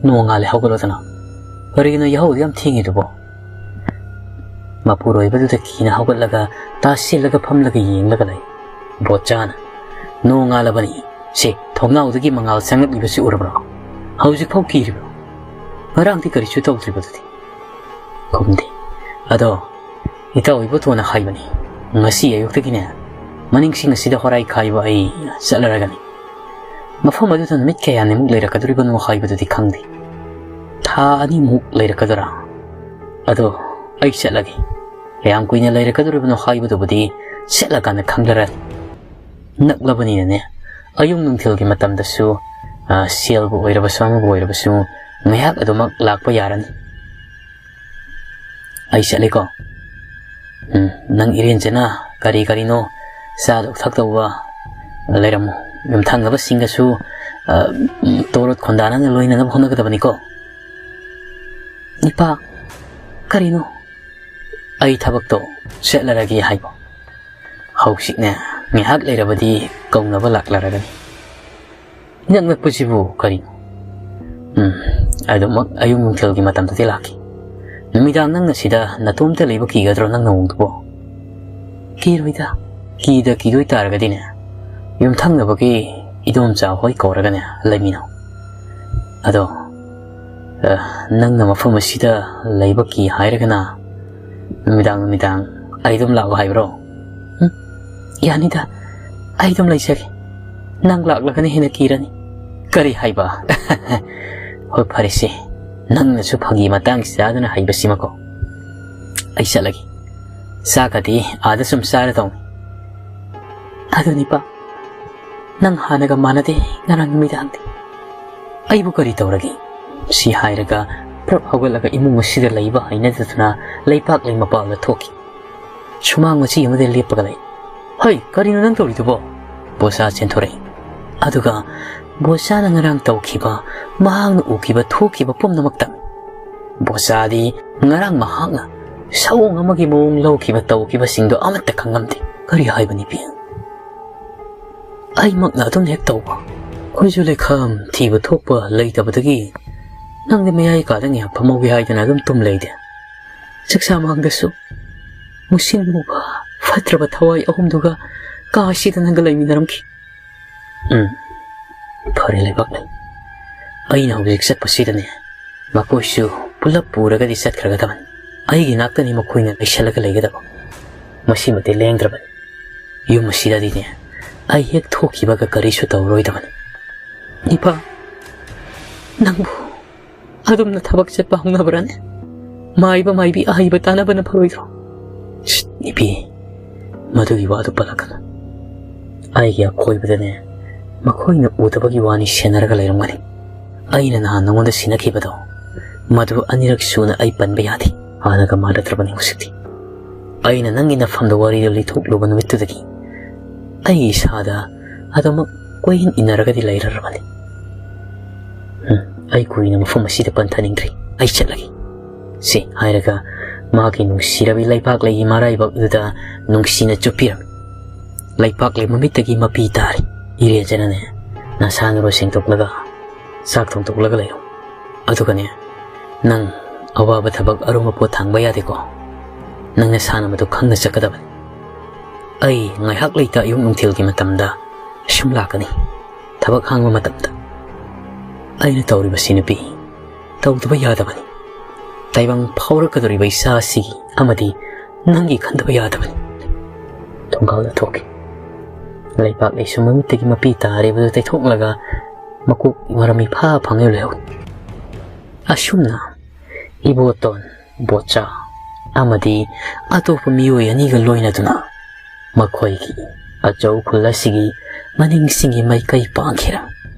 ꯅꯣꯡꯉꯥꯜꯂꯦ, ꯍꯧꯒꯠꯂꯣꯗꯅ꯫ ꯀꯔꯤꯒꯤꯅꯣ ꯌꯥꯍꯧꯗꯤ ꯌꯥꯝ ꯊꯦꯡꯉꯤꯗꯨꯕꯣ?" ꯃꯄꯨꯔꯣꯏꯕꯗꯨꯗ ꯀꯤꯅ ꯍꯧꯒꯠꯂꯒ ꯇꯥꯁꯤꯜꯂꯒ ꯐꯝꯂꯒ ꯌꯦꯡꯂꯒ ꯂꯩ꯫ ꯕꯣꯠꯆꯥꯅ, "ꯅꯣꯡꯉꯥꯜꯂꯕꯅꯤ꯫ ꯁꯦ, ꯊꯣꯡꯅꯥꯎꯗꯒꯤ ꯃꯉꯥꯜ ꯆꯪꯂꯛꯂꯤꯕꯁꯤ ꯎꯔꯕ꯭ꯔꯣ? ꯍꯧꯖꯤꯛꯐꯥꯎ ꯀꯤꯔꯤꯕ꯭ꯔꯣ? ꯉꯔꯥꯡꯗꯤ ꯀꯔꯤꯁꯨ ꯇꯧꯗ꯭ꯔꯤꯕꯗꯨꯗꯤ?" ꯈꯨꯝꯗꯦ꯫ "ꯑꯗꯣ, ꯏꯇꯥꯎ ꯏꯕꯣꯇꯣꯟꯅ ꯍꯥꯏꯕꯅꯤ, ꯉꯁꯤ ꯑꯌꯨꯛꯇꯒꯤꯅꯦ, ꯃꯅꯤꯡꯁꯤꯡ ꯑꯁꯤꯗ ꯍꯣꯔꯥꯏ ꯈꯥꯏꯕ ꯑꯩ ꯆꯠꯂꯔꯒꯅꯤ꯫ ꯃꯐꯝ ꯑꯗꯨꯗ ꯅꯨꯃꯤꯠ ꯀꯌꯥꯅꯤꯃꯨꯛ ꯂꯩꯔꯛꯀꯗꯣꯔꯤꯕꯅꯣ ꯍꯥꯏꯕꯗꯨꯗꯤ ꯈꯪꯗꯦ꯫ ꯊꯥ ꯑꯅꯤꯃꯨꯛ ꯂꯩꯔꯛꯀꯗꯣꯔꯥ? ꯑꯗꯣ, ꯑꯩ ꯆꯠꯂꯒꯦ꯫ ꯀꯌꯥꯝ ꯀꯨꯏꯅ ꯂꯩꯔꯛꯀꯗꯣꯔꯤꯕꯅꯣ ꯍꯥꯏꯕꯗꯨꯕꯨꯗꯤ ꯆꯠꯂꯀꯥꯟꯗ ꯈꯪꯂꯔꯅꯤ꯫ ꯅꯛꯂꯕꯅꯤꯅꯅꯦ, ꯑꯌꯨꯛ ꯅꯨꯡꯊꯤꯜꯒꯤ ꯃꯇꯝꯗꯁꯨ, ꯑ, ꯁꯦꯜꯕꯨ ꯑꯣꯏꯔꯕꯁꯨ ꯑꯃꯕꯨ ꯑꯣꯏꯔꯕꯁꯨ ꯉꯥꯏꯍꯥꯛ ꯑꯗꯨꯃꯛ ꯂꯥꯛꯄ ꯌꯥꯔꯅꯤ꯫ ꯑꯩ ꯆꯠꯂꯦꯀꯣ꯫ ꯎꯝ, ꯅꯪ ꯏꯔꯦꯟꯖꯅ ꯀꯔꯤ ꯀꯔꯤꯅꯣ ꯆꯥꯗꯧ ꯊꯛꯇꯧꯕ ꯂꯩꯔꯝꯃꯣ꯫ ꯌꯨꯝꯊꯪꯅꯕꯁꯤꯡꯒꯁꯨ, ꯑ, ꯎꯝ, ꯇꯣꯔꯣꯠ ꯈꯣꯟꯗꯥꯅꯅ ꯂꯣꯏꯅꯅꯕ ꯍꯣꯠꯅꯒꯗꯕꯅꯤꯀꯣ꯫" "ꯏꯄꯥ, ꯀꯔꯤꯅꯣ?" "ꯑꯩ ꯊꯕꯛꯇꯣ ꯆꯠꯂꯔꯒꯦ ꯍꯥꯏꯕ꯫ ꯍꯧꯖꯤꯛꯅꯦ, ꯉꯥꯏꯍꯥꯛ ꯂꯩꯔꯕꯗꯤ ꯀꯧꯅꯕ ꯂꯥꯛꯂꯔꯒꯅꯤ꯫" "ꯏꯅꯛ ꯅꯛꯄꯁꯤꯕꯨ ꯀꯔꯤꯅꯣ?" "ꯎꯝ, ꯑꯗꯨꯃꯛ ꯑꯌꯨꯛ ꯅꯨꯡꯊꯤꯜꯒꯤ ꯃꯇꯝꯗꯗꯤ ꯂꯥꯛꯈꯤ꯫ ꯅꯨꯃꯤꯗꯥꯡ ꯅꯪꯅ ꯁꯤꯗ ꯅꯇꯣꯝꯇ ꯂꯩꯕ ꯀꯤꯒꯗ꯭ꯔꯣ ꯅꯪ ꯅꯑꯣꯡꯗꯨꯕꯣ?" "ꯀꯤꯔꯣꯏꯗ, ꯀꯤꯗ ꯀꯤꯗꯣꯏ ꯇꯥꯔꯒꯗꯤꯅꯦ, ꯌꯨꯝꯊꯪꯅꯕꯒꯤ ꯏꯗꯣꯝꯆꯥ ꯍꯣꯏ ꯀꯧꯔꯒꯅꯦ ꯂꯩꯃꯤꯟꯅꯧ꯫ ꯑꯗꯣ, ꯑ, ꯅꯪꯅ ꯃꯐꯝ ꯑꯁꯤꯗ ꯂꯩꯕ ꯀꯤ ꯍꯥꯏꯔꯒꯅ ꯅꯨꯃꯤꯗꯥꯡ ꯅꯨꯃꯤꯗꯥꯡ ꯑꯩ ꯑꯗꯨꯝ ꯂꯥꯛꯑꯣ ꯍꯥꯏꯕ꯭ꯔꯣ?" "ꯎꯝ, ꯌꯥꯅꯤꯗ, ꯑꯩ ꯑꯗꯨꯝ ꯂꯩꯖꯒꯦ꯫ ꯅꯪ ꯂꯥꯛꯂꯒꯅ ꯍꯦꯟꯅ ꯀꯤꯔꯅꯤ꯫ ꯀꯔꯤ ꯍꯥꯏꯕ? ꯍꯣꯏ, ꯐꯔꯦꯁꯦ, ꯅꯪꯅꯁꯨ ꯐꯥꯒꯤ ꯃꯇꯥꯡ ꯆꯥꯗꯅ ꯍꯩꯕꯁꯤꯃꯀꯣ꯫ ꯑꯩ ꯆꯠꯂꯒꯦ꯫ ꯆꯥꯛꯀꯗꯤ ꯑꯥꯗ ꯁꯨꯝ ꯆꯥꯔꯗꯧꯅꯤ꯫ ꯑꯗꯨꯅꯤꯄꯥ, ꯅꯪ ꯍꯥꯟꯅꯒ ꯃꯥꯟꯅꯗꯦ ꯉꯔꯥꯡ ꯅꯨꯃꯤꯗꯥꯡꯗꯤ꯫ ꯑꯩꯕꯨ ꯀꯔꯤ ꯇꯧꯔꯒꯦ? ꯁꯤ ꯍꯥꯏꯔꯒ ꯄ꯭ꯔꯞ ꯍꯧꯒꯠꯂꯒ ꯏꯃꯨꯡ ꯑꯁꯤꯗ ꯂꯩꯕ ꯍꯩꯅꯗꯗꯨꯅ ꯂꯩꯄꯥꯛ ꯂꯩ ꯃꯄꯥꯜꯗ ꯊꯣꯛꯈꯤ꯫ ꯁꯨꯃꯥꯡ ꯃꯆꯤ ꯑꯃꯗ ꯂꯦꯞꯄꯒ ꯂꯩ꯫ "ꯍꯩ, ꯀꯔꯤꯅꯣ ꯅꯪ ꯇꯧꯔꯤꯗꯨꯕꯣ?" ꯕꯣꯁꯥ ꯆꯦꯟꯊꯣꯔꯛꯏ꯫ ꯑꯗꯨꯒ ꯕꯣꯁꯥꯅ ꯉꯔꯥꯡ ꯇꯧꯈꯤꯕ, ꯃꯍꯥꯛꯅ ꯎꯈꯤꯕ ꯊꯣꯛꯈꯤꯕ ꯄꯨꯝꯅꯃꯛꯇ ꯕꯣꯁꯥꯗꯤ ꯉꯔꯥꯡ ꯃꯍꯥꯛꯅ ꯁꯑꯣꯡ ꯑꯃꯒꯤ ꯃꯑꯣꯡ ꯂꯧꯈꯤꯕ ꯇꯧꯈꯤꯕꯁꯤꯡꯗꯣ ꯑꯃꯠꯇ ꯈꯪꯂꯝꯗꯦ꯫ ꯀꯔꯤ ꯍꯥꯏꯕꯅꯤ ꯄꯤ? ꯑꯩꯃꯛꯅ ꯑꯗꯨꯝ ꯍꯦꯛ ꯇꯧꯕ꯫ ꯈꯨꯖꯨ ꯂꯩꯈꯥꯝ ꯊꯤꯕ ꯊꯣꯛꯄ ꯂꯩꯇꯕꯗꯒꯤ ꯅꯪꯗꯤ ꯃꯌꯥꯏ ꯀꯥꯗ ꯉꯥꯏꯍꯥꯛ ꯐꯝꯍꯧꯒꯦ ꯍꯥꯏꯗꯅ ꯑꯗꯨꯝ ꯇꯨꯝ ꯂꯩꯗꯦ꯫ ꯆꯥꯛꯆꯥ ꯃꯥꯡꯗꯁꯨ ꯃꯨꯁꯤꯟ ꯃꯨꯕ ꯐꯠꯇ꯭ꯔꯕ ꯊꯋꯥꯏ ꯑꯍꯨꯝꯗꯨꯒ ꯀꯥ ꯑꯁꯤꯗ ꯅꯪꯒ ꯂꯩꯃꯤꯟꯅꯔꯝꯈꯤ꯫ ꯎꯝ, ꯐꯔꯦ ꯂꯩꯕꯥꯛꯂꯩ꯫ ꯑꯩꯅ ꯍꯧꯖꯤꯛ ꯆꯠꯄꯁꯤꯗꯅꯦ, ꯃꯈꯣꯏꯁꯨ ꯄꯨꯂꯞ ꯄꯨꯔꯒꯗꯤ ꯆꯠꯈ꯭ꯔꯒꯗꯕꯅꯤ꯫ ꯑꯩꯒꯤ ꯅꯥꯛꯇꯅꯤ ꯃꯈꯣꯏꯅ ꯂꯩꯁꯜꯂꯒ ꯂꯩꯒꯗꯕ꯫ ꯃꯁꯤꯃꯗꯤ ꯂꯦꯡꯗ꯭ꯔꯕꯅꯤ꯫ ꯌꯨꯝ ꯑꯁꯤꯗꯗꯤꯅꯦ, ꯑꯩ ꯍꯦꯛ ꯊꯣꯛꯈꯤꯕꯒ ꯀꯔꯤꯁꯨ ꯇꯧꯔꯣꯏꯗꯕꯅꯤ꯫ ꯏꯄꯥ, ꯅꯪꯕꯨ ꯑꯗꯨꯝꯅ ꯊꯕꯛ ꯆꯠꯄ ꯍꯧꯅꯕ꯭ꯔꯥꯅꯦ? ꯃꯥꯏꯕ ꯃꯥꯏꯕꯤ ꯑꯍꯩꯕ ꯇꯥꯟꯅꯕꯅ ꯐꯔꯣꯏꯗ꯭ꯔꯣ? ꯁꯤꯠ, ꯏꯄꯤ, ꯃꯗꯨꯒꯤ ꯋꯥꯗꯨ ꯄꯜꯂꯛꯀꯅꯨ꯫ ꯑꯩꯒꯤ ꯑꯀꯣꯏꯕꯗꯅꯦ, ꯃꯈꯣꯏꯅ ꯎꯗꯕꯒꯤ ꯋꯥꯅꯤ ꯁꯦꯟꯅꯔꯒ ꯂꯩꯔꯝꯒꯅꯤ꯫ ꯑꯩꯅ ꯅꯍꯥꯟ ꯅꯉꯣꯟꯗ ꯁꯤꯟꯅꯈꯤꯕꯗꯣ, ꯃꯗꯨ ꯑꯅꯤꯔꯛ ꯁꯨꯅ ꯑꯩ ꯄꯟꯕ ꯌꯥꯗꯦ꯫ ꯍꯥꯟꯅꯒ ꯃꯥꯟꯅꯗ꯭ꯔꯕꯅꯤ ꯍꯧꯖꯤꯛꯇꯤ꯫ ꯑꯩꯅ ꯅꯪꯒꯤ ꯅꯐꯝꯗ ꯋꯥꯔꯤꯗꯨ ꯂꯤꯊꯣꯛꯂꯨꯕ ꯅꯨꯃꯤꯠꯇꯨꯗꯒꯤ ꯑꯩ ꯏꯁꯥꯗ ꯑꯗꯨꯃꯛ ꯀꯣꯏꯍꯟ ꯏꯟꯅꯔꯒꯗꯤ ꯂꯩꯔꯔꯕꯅꯤ꯫ ꯎꯝ, ꯑꯩ ꯀꯨꯏꯅ ꯃꯐꯝ ꯑꯁꯤꯗ ꯄꯟꯊꯅꯤꯡꯗ꯭ꯔꯦ꯫ ꯑꯩ ꯆꯠꯂꯒꯦ꯫ ꯁꯤ ꯍꯥꯏꯔꯒ ꯃꯥꯒꯤ ꯅꯨꯡꯁꯤꯔꯕꯤ ꯂꯩꯄꯥꯛꯂꯩꯒꯤ ꯃꯔꯥꯏꯕꯛ ꯑꯗꯨꯗ ꯅꯨꯡꯁꯤꯅ ꯆꯨꯞꯄꯤꯔꯝꯃꯤ꯫ ꯂꯩꯄꯥꯛꯂꯩ ꯃꯃꯤꯠꯇꯒꯤ ꯃꯄꯤ ꯇꯥꯔꯤ꯫ ꯏꯔꯦꯟꯖꯅꯅꯦ, ꯅꯁꯥ ꯅꯔꯣ ꯁꯦꯡꯗꯣꯛꯂꯒ ꯆꯥꯛ ꯊꯣꯡꯗꯣꯛꯂꯒ ꯂꯩꯌꯨ꯫ ꯑꯗꯨꯒꯅꯦ, ꯅꯪ ꯑꯋꯥꯕ ꯊꯕꯛ ꯑꯔꯨꯝꯕ ꯄꯣꯠ ꯊꯥꯡꯕ ꯌꯥꯗꯦꯀꯣ꯫ ꯅꯪ ꯅꯁꯥꯅ ꯃꯗꯨ ꯈꯪꯅ ꯆꯠꯀꯗꯕꯅꯤ꯫ ꯑꯩ ꯉꯥꯏꯍꯥꯛ ꯂꯩꯇ ꯑꯌꯨꯛ ꯅꯨꯡꯊꯤꯜꯒꯤ ꯃꯇꯝꯗ ꯁꯨꯝ ꯂꯥꯛꯀꯅꯤ, ꯊꯕꯛ ꯍꯥꯡꯕ ꯃꯇꯝꯗ꯫ ꯑꯩꯅ ꯇꯧꯔꯤꯕꯁꯤ, ꯅꯨꯄꯤ, ꯇꯧꯗꯕ ꯌꯥꯗꯕꯅꯤ꯫ ꯇꯥꯏꯕꯪ ꯐꯥꯎꯔꯛꯀꯗꯧꯔꯤꯕ ꯏꯆꯥ ꯑꯁꯤꯒꯤ ꯑꯃꯗꯤ ꯅꯪꯒꯤ ꯈꯟꯗꯕ ꯌꯥꯗꯕꯅꯤ꯫ ꯊꯣꯡꯒꯥꯜꯗ ꯊꯣꯛꯈꯤ꯫ ꯂꯩꯕꯥꯛ ꯂꯩꯁꯨ ꯃꯃꯤꯠꯇꯒꯤ ꯃꯄꯤ ꯇꯥꯔꯤꯕꯗꯨ ꯇꯩꯊꯣꯛꯂꯒ ꯃꯀꯣꯛ ꯃꯔꯝ ꯏꯐꯥ ꯐꯥꯡꯉ ꯂꯩꯍꯧꯏ꯫ ꯑꯁꯨꯝꯅ ꯏꯕꯣꯇꯣꯟ, ꯕꯣꯆꯥ ꯑꯃꯗꯤ ꯑꯇꯣꯞꯄ ꯃꯤꯑꯣꯏ ꯑꯅꯤꯒ ꯂꯣꯏꯅꯗꯨꯅ ꯃꯈꯣꯏꯒꯤ ꯑꯆꯧ ꯈꯨꯜ ꯑꯁꯤꯒꯤ ꯃꯅꯤꯡꯁꯤꯡꯒꯤ ꯃꯥꯏꯀꯩ ꯄꯥꯡꯈꯤꯔ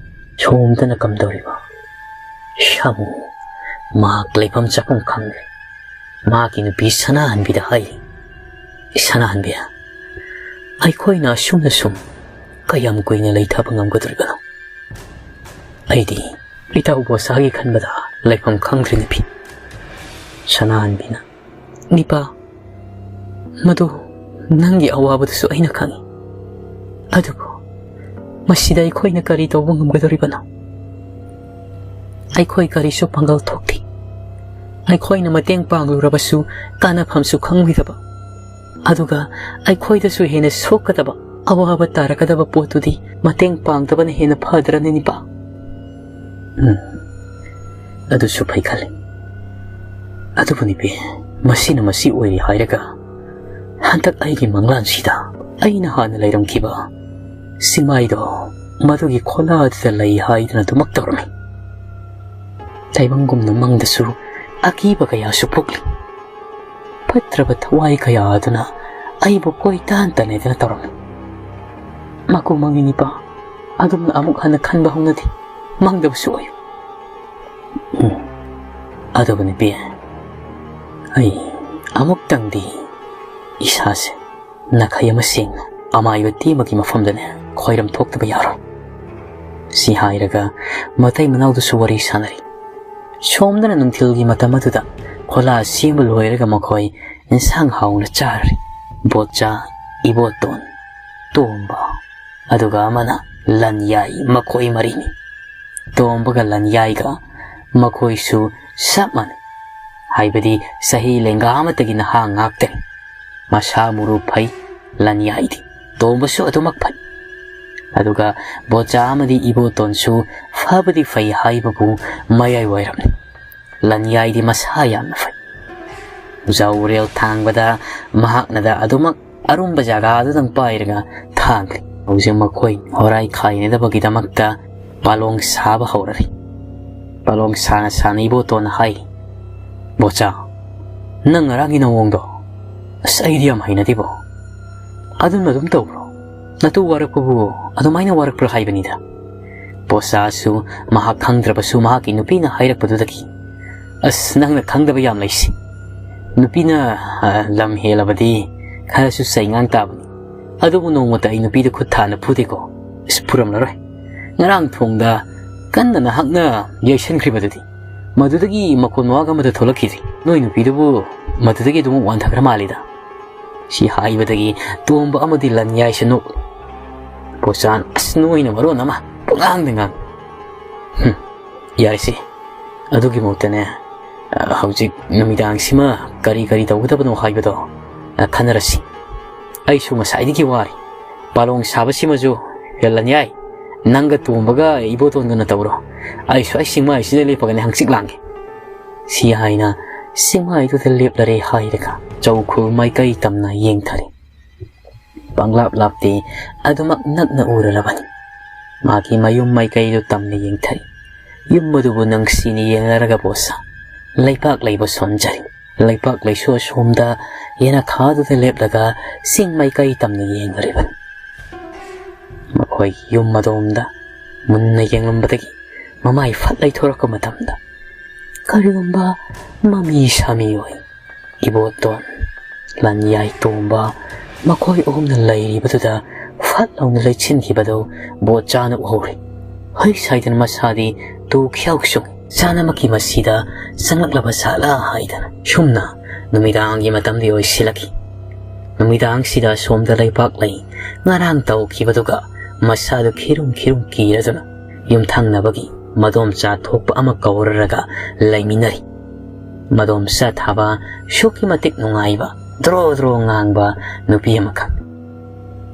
ꯁꯣꯝꯗꯅ ꯀꯝꯗꯧꯔꯤꯕ ꯁꯥꯃꯨ ꯃꯍꯥꯛ ꯂꯩꯐꯝ ꯆꯥꯐꯝ ꯈꯪꯗ꯭ꯔꯦ꯫ ꯃꯍꯥꯛꯀꯤ ꯅꯨꯄꯤ ꯁꯅꯥꯍꯟꯕꯤꯗ ꯍꯥꯏ, "ꯁꯅꯥꯍꯟꯕꯤ, ꯑꯩꯈꯣꯏꯅ ꯑꯁꯨꯝꯅ ꯁꯨꯝ ꯀꯌꯥꯝ ꯀꯨꯏꯅ ꯂꯩꯊꯕ ꯉꯝꯒꯗꯧꯔꯤꯕꯅꯣ? ꯑꯩꯗꯤ ꯏꯇꯥꯎ ꯕꯣꯁꯥꯒꯤ ꯈꯟꯕꯗ ꯂꯩꯐꯝ ꯈꯪꯗ꯭ꯔꯦ ꯅꯨꯄꯤ꯫" ꯁꯅꯥꯍꯟꯕꯤꯅ, "ꯅꯤꯄꯥ, ꯃꯗꯨ ꯅꯪꯒꯤ ꯑꯋꯥꯕꯗꯨꯁꯨ ꯑꯩꯅ ꯈꯪꯏ꯫ ꯑꯗꯨꯕꯨ ꯃꯁꯤꯗ ꯑꯩꯈꯣꯏꯅ ꯀꯔꯤ ꯇꯧꯕ ꯉꯝꯒꯗꯧꯔꯤꯕꯅꯣ? ꯑꯩꯈꯣꯏ ꯀꯔꯤꯁꯨ ꯄꯥꯡꯒꯜ ꯊꯣꯛꯇꯦ꯫ ꯑꯩꯈꯣꯏꯅ ꯃꯇꯦꯡ ꯄꯥꯡꯂꯨꯔꯕꯁꯨ ꯀꯥꯟꯅꯐꯝꯁꯨ ꯈꯪꯂꯣꯏꯗꯕ, ꯑꯗꯨꯒ ꯑꯩꯈꯣꯏꯗꯁꯨ ꯍꯦꯟꯅ ꯁꯣꯛꯀꯗꯕ, ꯑꯋꯥꯕ ꯇꯥꯔꯛꯀꯗꯕ ꯄꯣꯠꯇꯨꯗꯤ ꯃꯇꯦꯡ ꯄꯥꯡꯗꯕꯅ ꯍꯦꯟꯅ ꯐꯗ꯭ꯔꯅꯦ ꯅꯤꯄꯥ?" ꯎꯝ, ꯑꯗꯨꯁꯨ ꯐꯩ ꯈꯜꯂꯤ꯫ ꯑꯗꯨꯕꯨ ꯅꯨꯄꯤ, ꯃꯁꯤꯅ ꯃꯁꯤ ꯑꯣꯏꯔꯤ ꯍꯥꯏꯔꯒ, ꯍꯟꯗꯛ ꯑꯩꯒꯤ ꯃꯪꯂꯥꯟꯁꯤꯗ ꯑꯩꯅ ꯍꯥꯟꯅ ꯂꯩꯔꯝꯈꯤꯕ ꯆꯤꯡꯃꯥꯏꯗꯣ ꯃꯗꯨꯒꯤ ꯈꯣꯂꯥꯗꯨꯗ ꯂꯩ ꯍꯥꯏꯗꯨꯅ ꯑꯗꯨꯃꯛ ꯇꯧꯔꯝꯃꯤ꯫ ꯇꯥꯏꯕꯪꯒꯨꯝꯅ ꯃꯪꯗꯁꯨ ꯑꯀꯤꯕ ꯀꯌꯥꯁꯨ ꯄꯣꯛꯂꯤ꯫ ꯐꯠꯇ꯭ꯔꯕ ꯊꯋꯥꯏ ꯀꯌꯥ ꯑꯗꯨꯅ ꯑꯩꯕꯨ ꯀꯣꯏꯇꯥꯟ ꯇꯥꯟꯅꯗꯨꯅ ꯇꯧꯔꯝꯃꯤ꯫ ꯃꯀꯨ ꯃꯪꯉꯤ ꯅꯤꯄꯥ, ꯑꯗꯨꯝꯅ ꯑꯃꯨꯛ ꯍꯟꯅ ꯈꯟꯕ ꯍꯧꯅꯗꯦ꯫ ꯃꯪꯗꯕꯁꯨ ꯑꯣꯏꯌꯨ꯫ ꯎꯝ, ꯑꯗꯨꯕꯨ ꯅꯨꯄꯤ, ꯑꯩ ꯑꯃꯨꯛꯇꯪꯗꯤ ꯏꯁꯥꯁꯦ ꯅꯥꯈꯩ ꯑꯃ ꯁꯦꯡꯅ ꯑꯃꯥꯏꯕ ꯇꯦꯝꯕꯒꯤ ꯃꯐꯝꯗꯅꯦ ꯈꯣꯏꯔꯝ ꯊꯣꯛꯇꯕ ꯌꯥꯔꯣꯏ꯫ ꯁꯤ ꯍꯥꯏꯔꯒ ꯃꯇꯩ ꯃꯅꯥꯎꯗꯨꯁꯨ ꯋꯥꯔꯤ ꯁꯥꯟꯅꯔꯤ꯫ ꯁꯣꯝꯗꯅ ꯅꯨꯡꯊꯤꯜꯒꯤ ꯃꯇꯝ ꯑꯗꯨꯗ ꯈꯣꯂꯥ ꯁꯦꯝꯕ ꯂꯣꯏꯔꯒ ꯃꯈꯣꯏ ꯏꯟꯁꯥꯡ ꯍꯥꯎꯅ ꯆꯥꯔꯔꯤ꯫ ꯕꯣꯠꯆꯥ, ꯏꯕꯣꯇꯣꯟ, ꯇꯣꯝꯕ, ꯑꯗꯨꯒ ꯑꯃꯅ ꯂꯟꯌꯥꯏ, ꯃꯈꯣꯏ ꯃꯔꯤꯅꯤ꯫ ꯇꯣꯝꯕꯒ ꯂꯟꯌꯥꯏꯒ ꯃꯈꯣꯏꯁꯨ ꯆꯞ ꯃꯥꯟꯅꯩ, ꯍꯥꯏꯕꯗꯤ ꯆꯍꯤ ꯂꯦꯡꯒꯥ ꯑꯃꯠꯇꯒꯤ ꯅꯍꯥ ꯉꯥꯛꯇꯅꯤ꯫ ꯃꯁꯥ ꯃꯎ ꯐꯩ ꯂꯟꯌꯥꯏꯗꯤ, ꯇꯣꯝꯕꯁꯨ ꯑꯗꯨꯃꯛ ꯐꯩ꯫ ꯑꯗꯨꯒ ꯕꯣꯠꯆꯥ ꯑꯃꯗꯤ ꯏꯕꯣꯇꯣꯟꯁꯨ ꯐꯕꯗꯤ ꯐꯩ ꯍꯥꯏꯕꯕꯨ ꯃꯌꯥꯏ ꯋꯥꯏꯔꯞꯅꯤ꯫ ꯂꯟꯌꯥꯏꯗꯤ ꯃꯁꯥ ꯌꯥꯝꯅ ꯐꯩ꯫ ꯖꯧꯔꯦꯜ ꯊꯥꯡꯕꯗ ꯃꯍꯥꯛꯅꯗ ꯑꯗꯨꯃꯛ ꯑꯔꯨꯝꯕ ꯖꯒꯥꯗꯨꯗꯪ ꯄꯥꯏꯔꯒ ꯊꯥꯡꯂꯤ꯫ ꯍꯧꯖꯤꯛ ꯃꯈꯣꯏ ꯍꯣꯔꯥꯏ ꯈꯥꯏꯅꯗꯕꯒꯤꯗꯃꯛꯇ ꯄꯥꯂꯣꯡ ꯁꯥꯕ ꯍꯧꯔꯔꯤ꯫ ꯄꯥꯂꯣꯡ ꯁꯥꯅ ꯁꯥꯅ ꯏꯕꯣꯇꯣꯟꯅ ꯍꯥꯏ, "ꯕꯣꯆꯥ, ꯅꯪ ꯉꯔꯥꯡꯒꯤ ꯅꯑꯣꯡꯗꯣ, ꯑꯁ, ꯑꯩꯗꯤ ꯌꯥꯝ ꯍꯩꯅꯗꯦꯕꯣ꯫ ꯑꯗꯨꯝ ꯑꯗꯨꯝ ꯇꯧꯕ꯭ꯔꯣ? ꯅꯇꯨ ꯋꯥꯔꯛꯄꯕꯨ ꯑꯗꯨꯃꯥꯏꯅ ꯋꯥꯔꯛꯄ꯭ꯔꯥ ꯍꯥꯏꯕꯅꯤꯗ?" ꯕꯣꯆꯥꯁꯨ ꯃꯍꯥꯛ ꯈꯪꯗ꯭ꯔꯕꯁꯨ ꯃꯍꯥꯛꯀꯤ ꯅꯨꯄꯤꯅ ꯍꯥꯏꯔꯛꯄꯗꯨꯗꯒꯤ, "ꯑꯁ, ꯅꯪꯅ ꯈꯪꯗꯕ ꯌꯥꯝ ꯂꯩꯁꯤ꯫ ꯅꯨꯄꯤꯅ, ꯑ, ꯂꯝ ꯍꯦꯜꯂꯕꯗꯤ ꯈꯔꯁꯨ ꯆꯩꯉꯥꯡ ꯇꯥꯕꯅꯤ꯫ ꯑꯗꯨꯕꯨ ꯅꯣꯡꯃꯇ ꯑꯩ ꯅꯨꯄꯤꯗ ꯈꯨꯠ ꯊꯥꯅ ꯐꯨꯗꯦꯀꯣ꯫ ꯑꯁ, ꯐꯨꯔꯝꯂꯔꯣꯏ꯫ ꯉꯔꯥꯡ ꯊꯣꯡꯗ ꯀꯟꯅ ꯅꯍꯥꯛꯅ ꯌꯩꯁꯟꯈ꯭ꯔꯤꯕꯗꯨꯗꯤ, ꯃꯗꯨꯗꯒꯤ ꯃꯈꯣꯟ ꯃꯋꯥꯒ ꯑꯃꯠꯇ ꯊꯣꯛꯂꯛꯈꯤꯗ꯭ꯔꯤ꯫ ꯅꯣꯏ ꯅꯨꯄꯤꯗꯨꯕꯨ ꯃꯗꯨꯗꯒꯤ ꯑꯗꯨꯝ ꯋꯥꯟꯊꯈ꯭ꯔ ꯃꯥꯜꯂꯤꯗ꯫" ꯁꯤ ꯍꯥꯏꯕꯗꯒꯤ ꯇꯣꯝꯕ ꯑꯃꯗꯤ ꯂꯟꯌꯥꯏꯁꯦ ꯅꯣꯛꯂꯤ꯫ ꯕꯣꯆꯥꯟ, "ꯑꯁ, ꯅꯣꯏꯅ ꯃꯔꯣꯟ ꯑꯃ ꯄꯨꯡꯉꯥꯡꯗ ꯉꯥꯡ꯫ ꯍꯨꯝ, ꯌꯥꯔꯦꯁꯦ꯫ ꯑꯗꯨꯒꯤ ꯃꯍꯨꯠꯇꯅꯦ, ꯑ, ꯍꯧꯖꯤꯛ ꯅꯨꯃꯤꯗꯥꯡꯁꯤꯃ ꯀꯔꯤ ꯀꯔꯤ ꯇꯧꯒꯗꯕꯅꯣ ꯍꯥꯏꯕꯗꯣ, ꯑ, ꯈꯟꯅꯔꯁꯤ꯫ ꯑꯩꯁꯨ ꯉꯁꯥꯏꯗꯒꯤ ꯋꯥꯔꯦ꯫ ꯄꯥꯂꯣꯡ ꯁꯥꯕꯁꯤꯃꯁꯨ ꯍꯦꯜꯂꯟ ꯌꯥꯏ꯫ ꯅꯪꯒ ꯇꯣꯝꯕꯒ ꯏꯕꯣꯇꯣꯟꯒꯅ ꯇꯧꯔꯣ꯫ ꯑꯩꯁꯨ ꯑꯩ ꯆꯤꯡꯃꯥꯏꯁꯤꯗ ꯂꯦꯞꯄꯒꯅꯦ ꯍꯪꯆꯤꯠ ꯂꯥꯡꯒꯦ꯫" ꯁꯤ ꯍꯥꯏꯅ ꯆꯤꯡꯃꯥꯏꯗꯨꯗ ꯂꯦꯞꯂꯔꯦ ꯍꯥꯏꯔꯒ ꯆꯧꯈꯨꯜ ꯃꯥꯏꯀꯩ ꯇꯝꯅ ꯌꯦꯡꯊꯔꯦ꯫ ꯄꯪꯂꯥꯞ ꯂꯥꯞꯇꯦ, ꯑꯗꯨꯃꯛ ꯅꯛꯅ ꯎꯔꯔꯕꯅꯤ꯫ ꯃꯥꯒꯤ ꯃꯌꯨꯝ ꯃꯥꯏꯀꯩꯗꯨ ꯇꯝꯅ ꯌꯦꯡꯊꯔꯤ꯫ ꯌꯨꯝ ꯑꯗꯨꯕꯨ ꯅꯨꯡꯁꯤꯅ ꯌꯦꯡꯅꯔꯒ ꯕꯣꯁ ꯂꯩꯄꯥꯛ ꯂꯩꯕ ꯁꯣꯟꯖꯔꯤ꯫ ꯂꯩꯄꯥꯛ ꯂꯩꯁꯨ ꯑꯁꯣꯝꯗ ꯌꯦꯅꯈꯥꯗꯨꯗ ꯂꯦꯞꯂꯒ ꯆꯤꯡ ꯃꯥꯏꯀꯩ ꯇꯝꯅ ꯌꯦꯡꯂꯔꯤꯕꯅꯤ꯫ ꯃꯈꯣꯏꯒꯤ ꯌꯨꯝ ꯑꯗꯣꯝꯗ ꯃꯨꯟꯅ ꯌꯦꯡꯂꯝꯕꯗꯒꯤ ꯃꯃꯥꯏ ꯐꯠ ꯂꯩꯊꯣꯔꯛꯄ ꯃꯇꯝꯗ ꯀꯔꯤꯒꯨꯝꯕ ꯃꯃꯤ ꯁꯥꯃꯤ ꯑꯣꯏ꯫ ꯏꯕꯣꯇꯣꯟ, ꯂꯟꯌꯥꯏ ꯇꯣꯝꯕ, ꯃꯈꯣꯏ ꯑꯍꯨꯝꯅ ꯂꯩꯔꯤꯕꯗꯨꯗ ꯐꯠ ꯂꯥꯎꯅ ꯂꯩꯆꯤꯟꯈꯤꯕꯗꯨ ꯕꯣꯠꯆꯥꯅ ꯎꯍꯧꯔꯦ꯫ ꯍꯩꯁ ꯍꯥꯏꯗꯅ ꯃꯁꯥꯗꯤ ꯇꯨ ꯈ꯭ꯌꯥꯎ ꯆꯨꯡ ꯆꯥꯅꯃꯛꯀꯤ ꯃꯁꯤꯗ ꯆꯪꯂꯛꯂꯕ ꯖꯥꯠꯂꯥ ꯍꯥꯏꯗꯅ꯫ ꯁꯨꯝꯅ ꯅꯨꯃꯤꯗꯥꯡꯒꯤ ꯃꯇꯝꯗꯤ ꯑꯣꯏꯁꯤꯜꯂꯛꯈꯤ꯫ ꯅꯨꯃꯤꯗꯥꯡꯁꯤꯗ ꯑꯁꯣꯝꯗ ꯂꯩꯄꯥꯛ ꯂꯩ ꯉꯔꯥꯡ ꯇꯧꯈꯤꯕꯗꯨꯒ ꯃꯁꯥꯗꯨ ꯈꯤꯔꯨꯝ ꯈꯤꯔꯨꯝ ꯀꯤꯔꯗꯨꯅ ꯌꯨꯝꯊꯪꯅꯕꯒꯤ ꯃꯗꯣꯝꯆꯥ ꯊꯣꯛꯄ ꯑꯃ ꯀꯧꯔꯔꯒ ꯂꯩꯃꯤꯟꯅꯔꯤ꯫ ꯃꯗꯣꯝꯆꯥ ꯊꯥꯕ ꯑꯁꯨꯛꯀꯤ ꯃꯇꯤꯛ ꯅꯨꯡꯉꯥꯏꯕ, ꯗ꯭ꯔꯣ ꯗ꯭ꯔꯣ ꯉꯥꯡꯕ ꯅꯨꯄꯤ ꯑꯃꯈꯛ꯫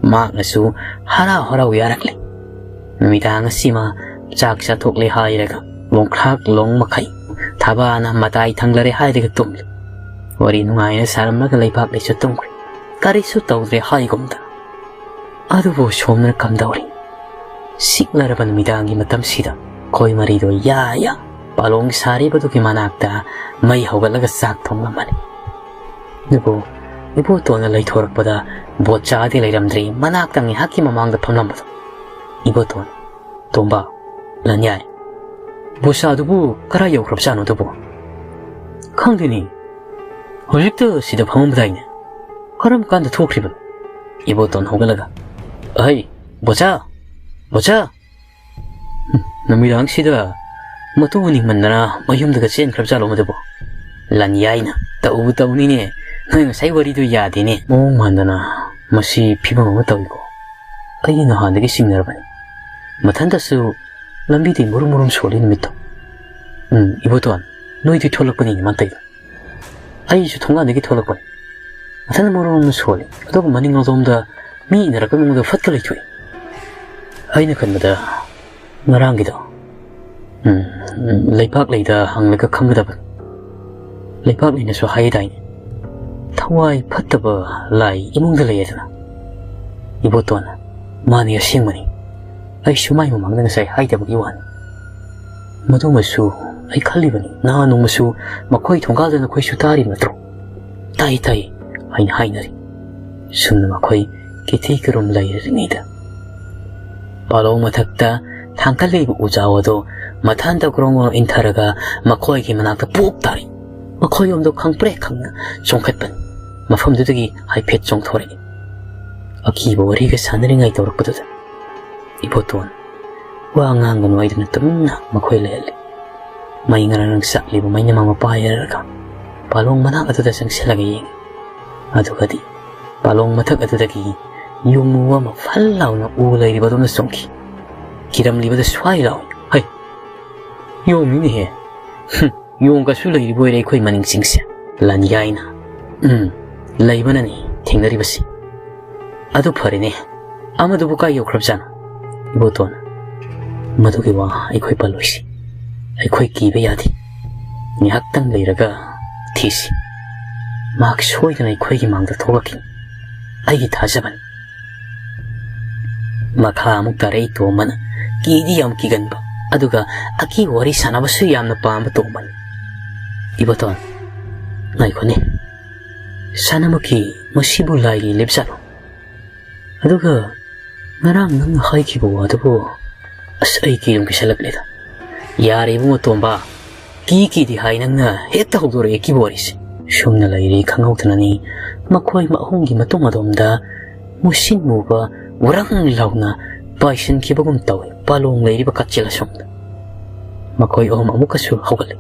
ꯃꯍꯥꯛꯅꯁꯨ ꯍꯔꯥꯎ ꯍꯔꯥꯎ ꯌꯥꯔꯛꯂꯦ꯫ ꯅꯨꯃꯤꯗꯥꯡ ꯑꯁꯤꯃ ꯆꯥꯛ ꯆꯥꯊꯣꯛꯂꯦ ꯍꯥꯏꯔꯒ ꯂꯣꯡꯈ꯭ꯔꯥꯛ ꯂꯣꯡ ꯃꯈꯩ ꯊꯥꯕꯅ ꯃꯇꯥꯏ ꯊꯪꯂꯔꯦ ꯍꯥꯏꯔꯒ ꯇꯨꯝꯂꯦ꯫ ꯋꯥꯔꯤ ꯅꯨꯡꯉꯥꯏꯅ ꯁꯥꯔꯝꯂꯒ ꯂꯩꯄꯥꯛ ꯂꯩꯁꯨ ꯇꯨꯝꯈ꯭ꯔꯦ꯫ ꯀꯔꯤꯁꯨ ꯇꯧꯗ꯭ꯔꯦ ꯍꯥꯏꯒꯨꯝꯗ꯫ ꯑꯗꯨꯕꯨ ꯁꯣꯝꯅ ꯀꯝꯗꯧꯔꯤ? ꯁꯤꯛꯂꯔꯕ ꯅꯨꯃꯤꯗꯥꯡꯒꯤ ꯃꯇꯝꯁꯤꯗ ꯈꯣꯏ ꯃꯔꯤꯗꯣ ꯌꯥ ꯌꯥ ꯄꯥꯂꯣꯡ ꯁꯥꯔꯤꯕꯗꯨꯒꯤ ꯃꯅꯥꯛꯇ ꯃꯩ ꯍꯧꯒꯠꯂꯒ ꯆꯥꯛ ꯊꯣꯡꯂꯝꯕꯅꯤ꯫ ꯑꯗꯨꯕꯨ ꯏꯕꯣꯇꯣꯟꯅ ꯂꯩꯊꯣꯔꯛꯄꯗ ꯕꯣꯠꯆꯥꯗꯤ ꯂꯩꯔꯝꯗ꯭ꯔꯦ, ꯃꯅꯥꯛꯇ ꯉꯥꯏꯍꯥꯛꯀꯤ ꯃꯃꯥꯡꯗ ꯐꯝꯂꯝꯕꯗꯣ꯫ ꯏꯕꯣꯇꯣꯟ, "ꯇꯣꯝꯕ, ꯂꯟꯌꯥꯏ, ꯕꯣꯠꯆꯥꯗꯨꯕꯨ ꯀꯔꯥꯏ ꯌꯧꯈ꯭ꯔꯕꯖꯥꯠꯅꯣ ꯑꯗꯨꯕꯨ? ꯈꯪꯗꯦꯅꯦ, ꯍꯧꯖꯤꯛꯇ ꯁꯤꯗ ꯐꯝꯃꯝꯗꯥꯏꯅꯦ, ꯀꯔꯝ ꯀꯥꯟꯗ ꯊꯣꯛꯈ꯭ꯔꯤꯕꯅꯣ?" ꯏꯕꯣꯇꯣꯟ ꯍꯧꯒꯠꯂꯒ, "ꯑꯍꯩ, ꯕꯣꯠꯆꯥ, ꯕꯣꯠꯆꯥ!" ꯅꯨꯃꯤꯗꯥꯡꯁꯤꯗ ꯃꯇꯨ ꯎꯅꯤꯡꯃꯟꯗꯅ ꯃꯌꯨꯝꯗꯒ ꯆꯦꯟꯈ꯭ꯔꯕ ꯖꯥꯠꯂꯣ ꯃꯗꯨꯕꯨ? ꯂꯟꯌꯥꯏꯅ ꯇꯧꯕ ꯇꯧꯅꯤꯅꯦ꯫ ꯅꯣꯏ ꯉꯁꯥꯏ ꯋꯥꯔꯤꯗꯨ ꯌꯥꯗꯦꯅꯦ꯫ ꯃꯑꯣꯡ ꯃꯥꯟꯗꯅ ꯃꯁꯤ ꯐꯤꯕꯝ ꯑꯃ ꯇꯧꯏꯀꯣ꯫ ꯑꯩꯗꯤ ꯅꯍꯥꯟꯗꯒꯤ ꯆꯤꯡꯅꯔꯕꯅꯤ꯫ ꯃꯊꯟꯇꯁꯨ ꯂꯝꯕꯤꯗꯩ ꯃꯨꯔꯨꯝ ꯃꯨꯔꯨꯝ ꯁꯣꯜꯂꯤ ꯅꯨꯃꯤꯠꯇꯣ꯫ ꯎꯝ, ꯏꯕꯣꯇꯣꯟ, ꯅꯣꯏꯗꯤ ꯊꯣꯛꯂꯛꯄꯅꯤꯅꯦ ꯃꯥ ꯇꯧꯏꯗꯣ꯫ ꯑꯩꯁꯨ ꯊꯣꯡꯒꯥꯟꯗꯒꯤ ꯊꯣꯛꯂꯛꯄꯅꯤ꯫ ꯃꯊꯟꯇ ꯃꯔꯣꯟ ꯑꯃ ꯁꯣꯜꯂꯤ꯫ ꯑꯗꯨꯒ ꯃꯅꯤꯡꯂꯣꯝꯗ ꯃꯤ ꯏꯟꯅꯔꯛꯄ ꯃꯑꯣꯡꯗ ꯐꯠꯀ ꯂꯩꯊꯣꯛꯏ꯫ ꯑꯩꯅ ꯈꯟꯕꯗ ꯉꯔꯥꯡꯒꯤꯗꯣ, ꯎꯝ, ꯎꯝ, ꯂꯩꯄꯥꯛ ꯂꯩꯗ ꯍꯪꯂꯒ ꯈꯪꯒꯗꯕꯅꯤ꯫ ꯂꯩꯄꯥꯛ ꯂꯩꯅꯁꯨ ꯍꯥꯏꯗꯥꯏꯅꯦ, "ꯊꯋꯥꯏ ꯐꯠꯇꯕ ꯂꯥꯏ ꯏꯃꯨꯡꯗ ꯂꯩ" ꯍꯥꯏꯗꯅ꯫ ꯏꯕꯣꯇꯣꯟ, "ꯃꯥꯅꯤ, ꯑꯁꯦꯡꯕꯅꯤ꯫ ꯑꯩꯁꯨ ꯃꯥꯏ ꯃꯃꯥꯡꯗ ꯉꯁꯥꯏ ꯍꯥꯏꯗꯕꯒꯤ ꯋꯥꯅꯤ꯫ ꯃꯗꯨꯃꯁꯨ ꯑꯩ ꯈꯜꯂꯤꯕꯅꯤ, ꯅꯍꯥꯟ ꯅꯣꯡꯃꯁꯨ ꯃꯈꯣꯏ ꯊꯣꯡꯒꯥꯜꯗ ꯅꯈꯣꯏꯁꯨ ꯇꯥꯔꯤꯕ ꯅꯠꯇ꯭ꯔꯣ?" "ꯇꯥꯏ, ꯇꯥꯏ" ꯍꯥꯏꯅ ꯍꯥꯏꯅꯔꯤ꯫ ꯁꯨꯝꯅ ꯃꯈꯣꯏ ꯀꯤꯊꯤ ꯀꯤꯔꯨꯝ ꯂꯩꯔꯤꯉꯩꯗ ꯄꯥꯂꯧ ꯃꯊꯛꯇ ꯊꯥꯡꯀꯠꯂꯤꯕ ꯎꯖꯥꯎ ꯑꯗꯨ ꯃꯊꯟꯇ ꯒ꯭ꯔꯣꯡ ꯒ꯭ꯔꯣꯡ ꯏꯟꯊꯔꯒ ꯃꯈꯣꯏꯒꯤ ꯃꯅꯥꯛꯇ ꯄꯨꯞ ꯇꯥꯔꯤ꯫ ꯃꯈꯣꯏꯔꯣꯝꯗ ꯈꯪꯄ꯭ꯔꯦꯛ ꯈꯪꯅ ꯆꯣꯡꯈꯠꯄꯅꯤ꯫ ꯃꯐꯝꯗꯨꯗꯒꯤ ꯍꯥꯏꯐꯦꯠ ꯆꯣꯡꯊꯣꯔꯛꯏ꯫ ꯑꯀꯤꯕ ꯋꯥꯔꯤꯒ ꯁꯥꯟꯅꯔꯤꯉꯩ ꯇꯧꯔꯛꯄꯗꯨꯗ ꯏꯕꯣꯇꯣꯟ ꯋꯥ ꯉꯥꯡꯒꯅꯨ ꯍꯥꯏꯗꯨꯅ ꯇꯨꯃꯤꯟꯅ ꯃꯈꯣꯏ ꯂꯩꯍꯜꯂꯤ꯫ ꯃꯩ ꯉꯔꯪ ꯉꯔꯪ ꯆꯥꯛꯂꯤꯕ ꯃꯩꯅꯃꯥ ꯑꯃ ꯄꯥꯏꯔꯒ ꯄꯥꯂꯣꯡ ꯃꯅꯥꯛ ꯑꯗꯨꯗ ꯆꯪꯁꯤꯜꯂꯒ ꯌꯦꯡꯉꯤ꯫ ꯑꯗꯨꯒꯗꯤ ꯄꯥꯂꯣꯡ ꯃꯊꯛ ꯑꯗꯨꯗꯒꯤ ꯌꯣꯡꯉꯨ ꯑꯃ ꯐꯜ ꯂꯥꯎꯅ ꯎ ꯂꯩꯔꯤꯕ ꯑꯗꯣꯝꯗ ꯆꯣꯡꯈꯤ꯫ ꯀꯤꯔꯝꯂꯤꯕꯗ ꯁ꯭ꯋꯥꯏ ꯂꯥꯎꯏ꯫ "ꯍꯩ! ꯌꯣꯡꯅꯤꯅꯦꯍꯦ! ꯍꯨꯝ! ꯌꯣꯡꯒꯁꯨ ꯂꯩꯔꯤꯕ ꯑꯣꯏꯔꯦ ꯑꯩꯈꯣꯏ ꯃꯅꯤꯡ ꯆꯤꯡꯁꯦ!" ꯂꯟꯌꯥꯏꯅ, "ꯎꯝ, ꯂꯩꯕꯅꯅꯤ ꯊꯦꯡꯅꯔꯤꯕꯁꯤ꯫ ꯑꯗꯨ ꯐꯔꯦꯅꯦ, ꯑꯃꯗꯨꯕꯨ ꯀꯥꯏ ꯌꯧꯈ꯭ꯔꯕꯖꯥꯠꯅꯣ?" ꯏꯕꯣꯇꯣꯟ, "ꯃꯗꯨꯒꯤ ꯋꯥ ꯑꯩꯈꯣꯏ ꯄꯜꯂꯣꯏꯁꯤ꯫ ꯑꯩꯈꯣꯏ ꯀꯤꯕ ꯌꯥꯗꯦ꯫ ꯉꯥꯏꯍꯥꯛꯇꯪ ꯂꯩꯔꯒ ꯊꯤꯁꯤ꯫ ꯃꯍꯥꯛ ꯁꯣꯏꯗꯅ ꯑꯩꯈꯣꯏꯒꯤ ꯃꯥꯡꯗ ꯊꯣꯛꯂꯛꯈꯤꯅꯤ꯫ ꯑꯩꯒꯤ ꯊꯥꯖꯕꯅꯤ꯫" ꯃꯈꯥ ꯑꯃꯨꯛ ꯇꯥꯔꯛꯏ ꯇꯣꯝꯕꯅ꯫ ꯀꯤꯗꯤ ꯌꯥꯝ ꯀꯤꯒꯟꯕ, ꯑꯗꯨꯒ ꯑꯀꯤ ꯋꯥꯔꯤ ꯁꯥꯟꯅꯕꯁꯨ ꯌꯥꯝꯅ ꯄꯥꯝꯕ ꯇꯣꯝꯕꯅꯤ꯫ "ꯏꯕꯣꯇꯣꯟ, ꯉꯥꯏꯈꯣꯅꯦ, ꯁꯅꯥꯃꯨꯈꯤ, ꯃꯁꯤꯕꯨ ꯂꯥꯏꯒꯤ ꯂꯦꯞꯆꯠꯂꯣ? ꯑꯗꯨꯒ ꯉꯔꯥꯡ ꯅꯪꯅ ꯍꯥꯏꯈꯤꯕ ꯋꯥꯗꯨꯕꯨ, ꯑꯁ, ꯑꯩ ꯀꯤꯔꯝ ꯀꯤꯁꯜꯂꯛꯂꯦꯗ꯫" "ꯌꯥꯔꯦ ꯏꯕꯨꯡꯉꯣ ꯇꯣꯝꯕ, ꯀꯤ ꯀꯤꯗꯤ ꯍꯥꯏ, ꯅꯪꯅ ꯍꯦꯛꯇ ꯍꯧꯗꯣꯔꯛꯑꯦ ꯀꯤꯕ ꯋꯥꯔꯤꯁꯦ꯫" ꯁꯨꯝꯅ ꯂꯩꯔꯤ ꯈꯪꯍꯧꯗꯅꯅꯤ ꯃꯈꯣꯏ ꯑꯍꯨꯝꯒꯤ ꯃꯇꯨꯡ ꯑꯗꯣꯝꯗ ꯃꯨꯁꯤꯟ ꯃꯨꯕ ꯎꯔꯪ ꯂꯥꯎꯅ ꯄꯥꯏꯁꯤꯟꯈꯤꯕꯒꯨꯝ ꯇꯧꯏ ꯄꯥꯂꯣꯡ ꯂꯩꯔꯤꯕ ꯀꯥꯆꯤꯜ ꯑꯁꯣꯝꯗ꯫ ꯃꯈꯣꯏ ꯑꯍꯨꯝ ꯑꯃꯨꯛꯀꯁꯨ ꯍꯧꯒꯠꯂꯦ꯫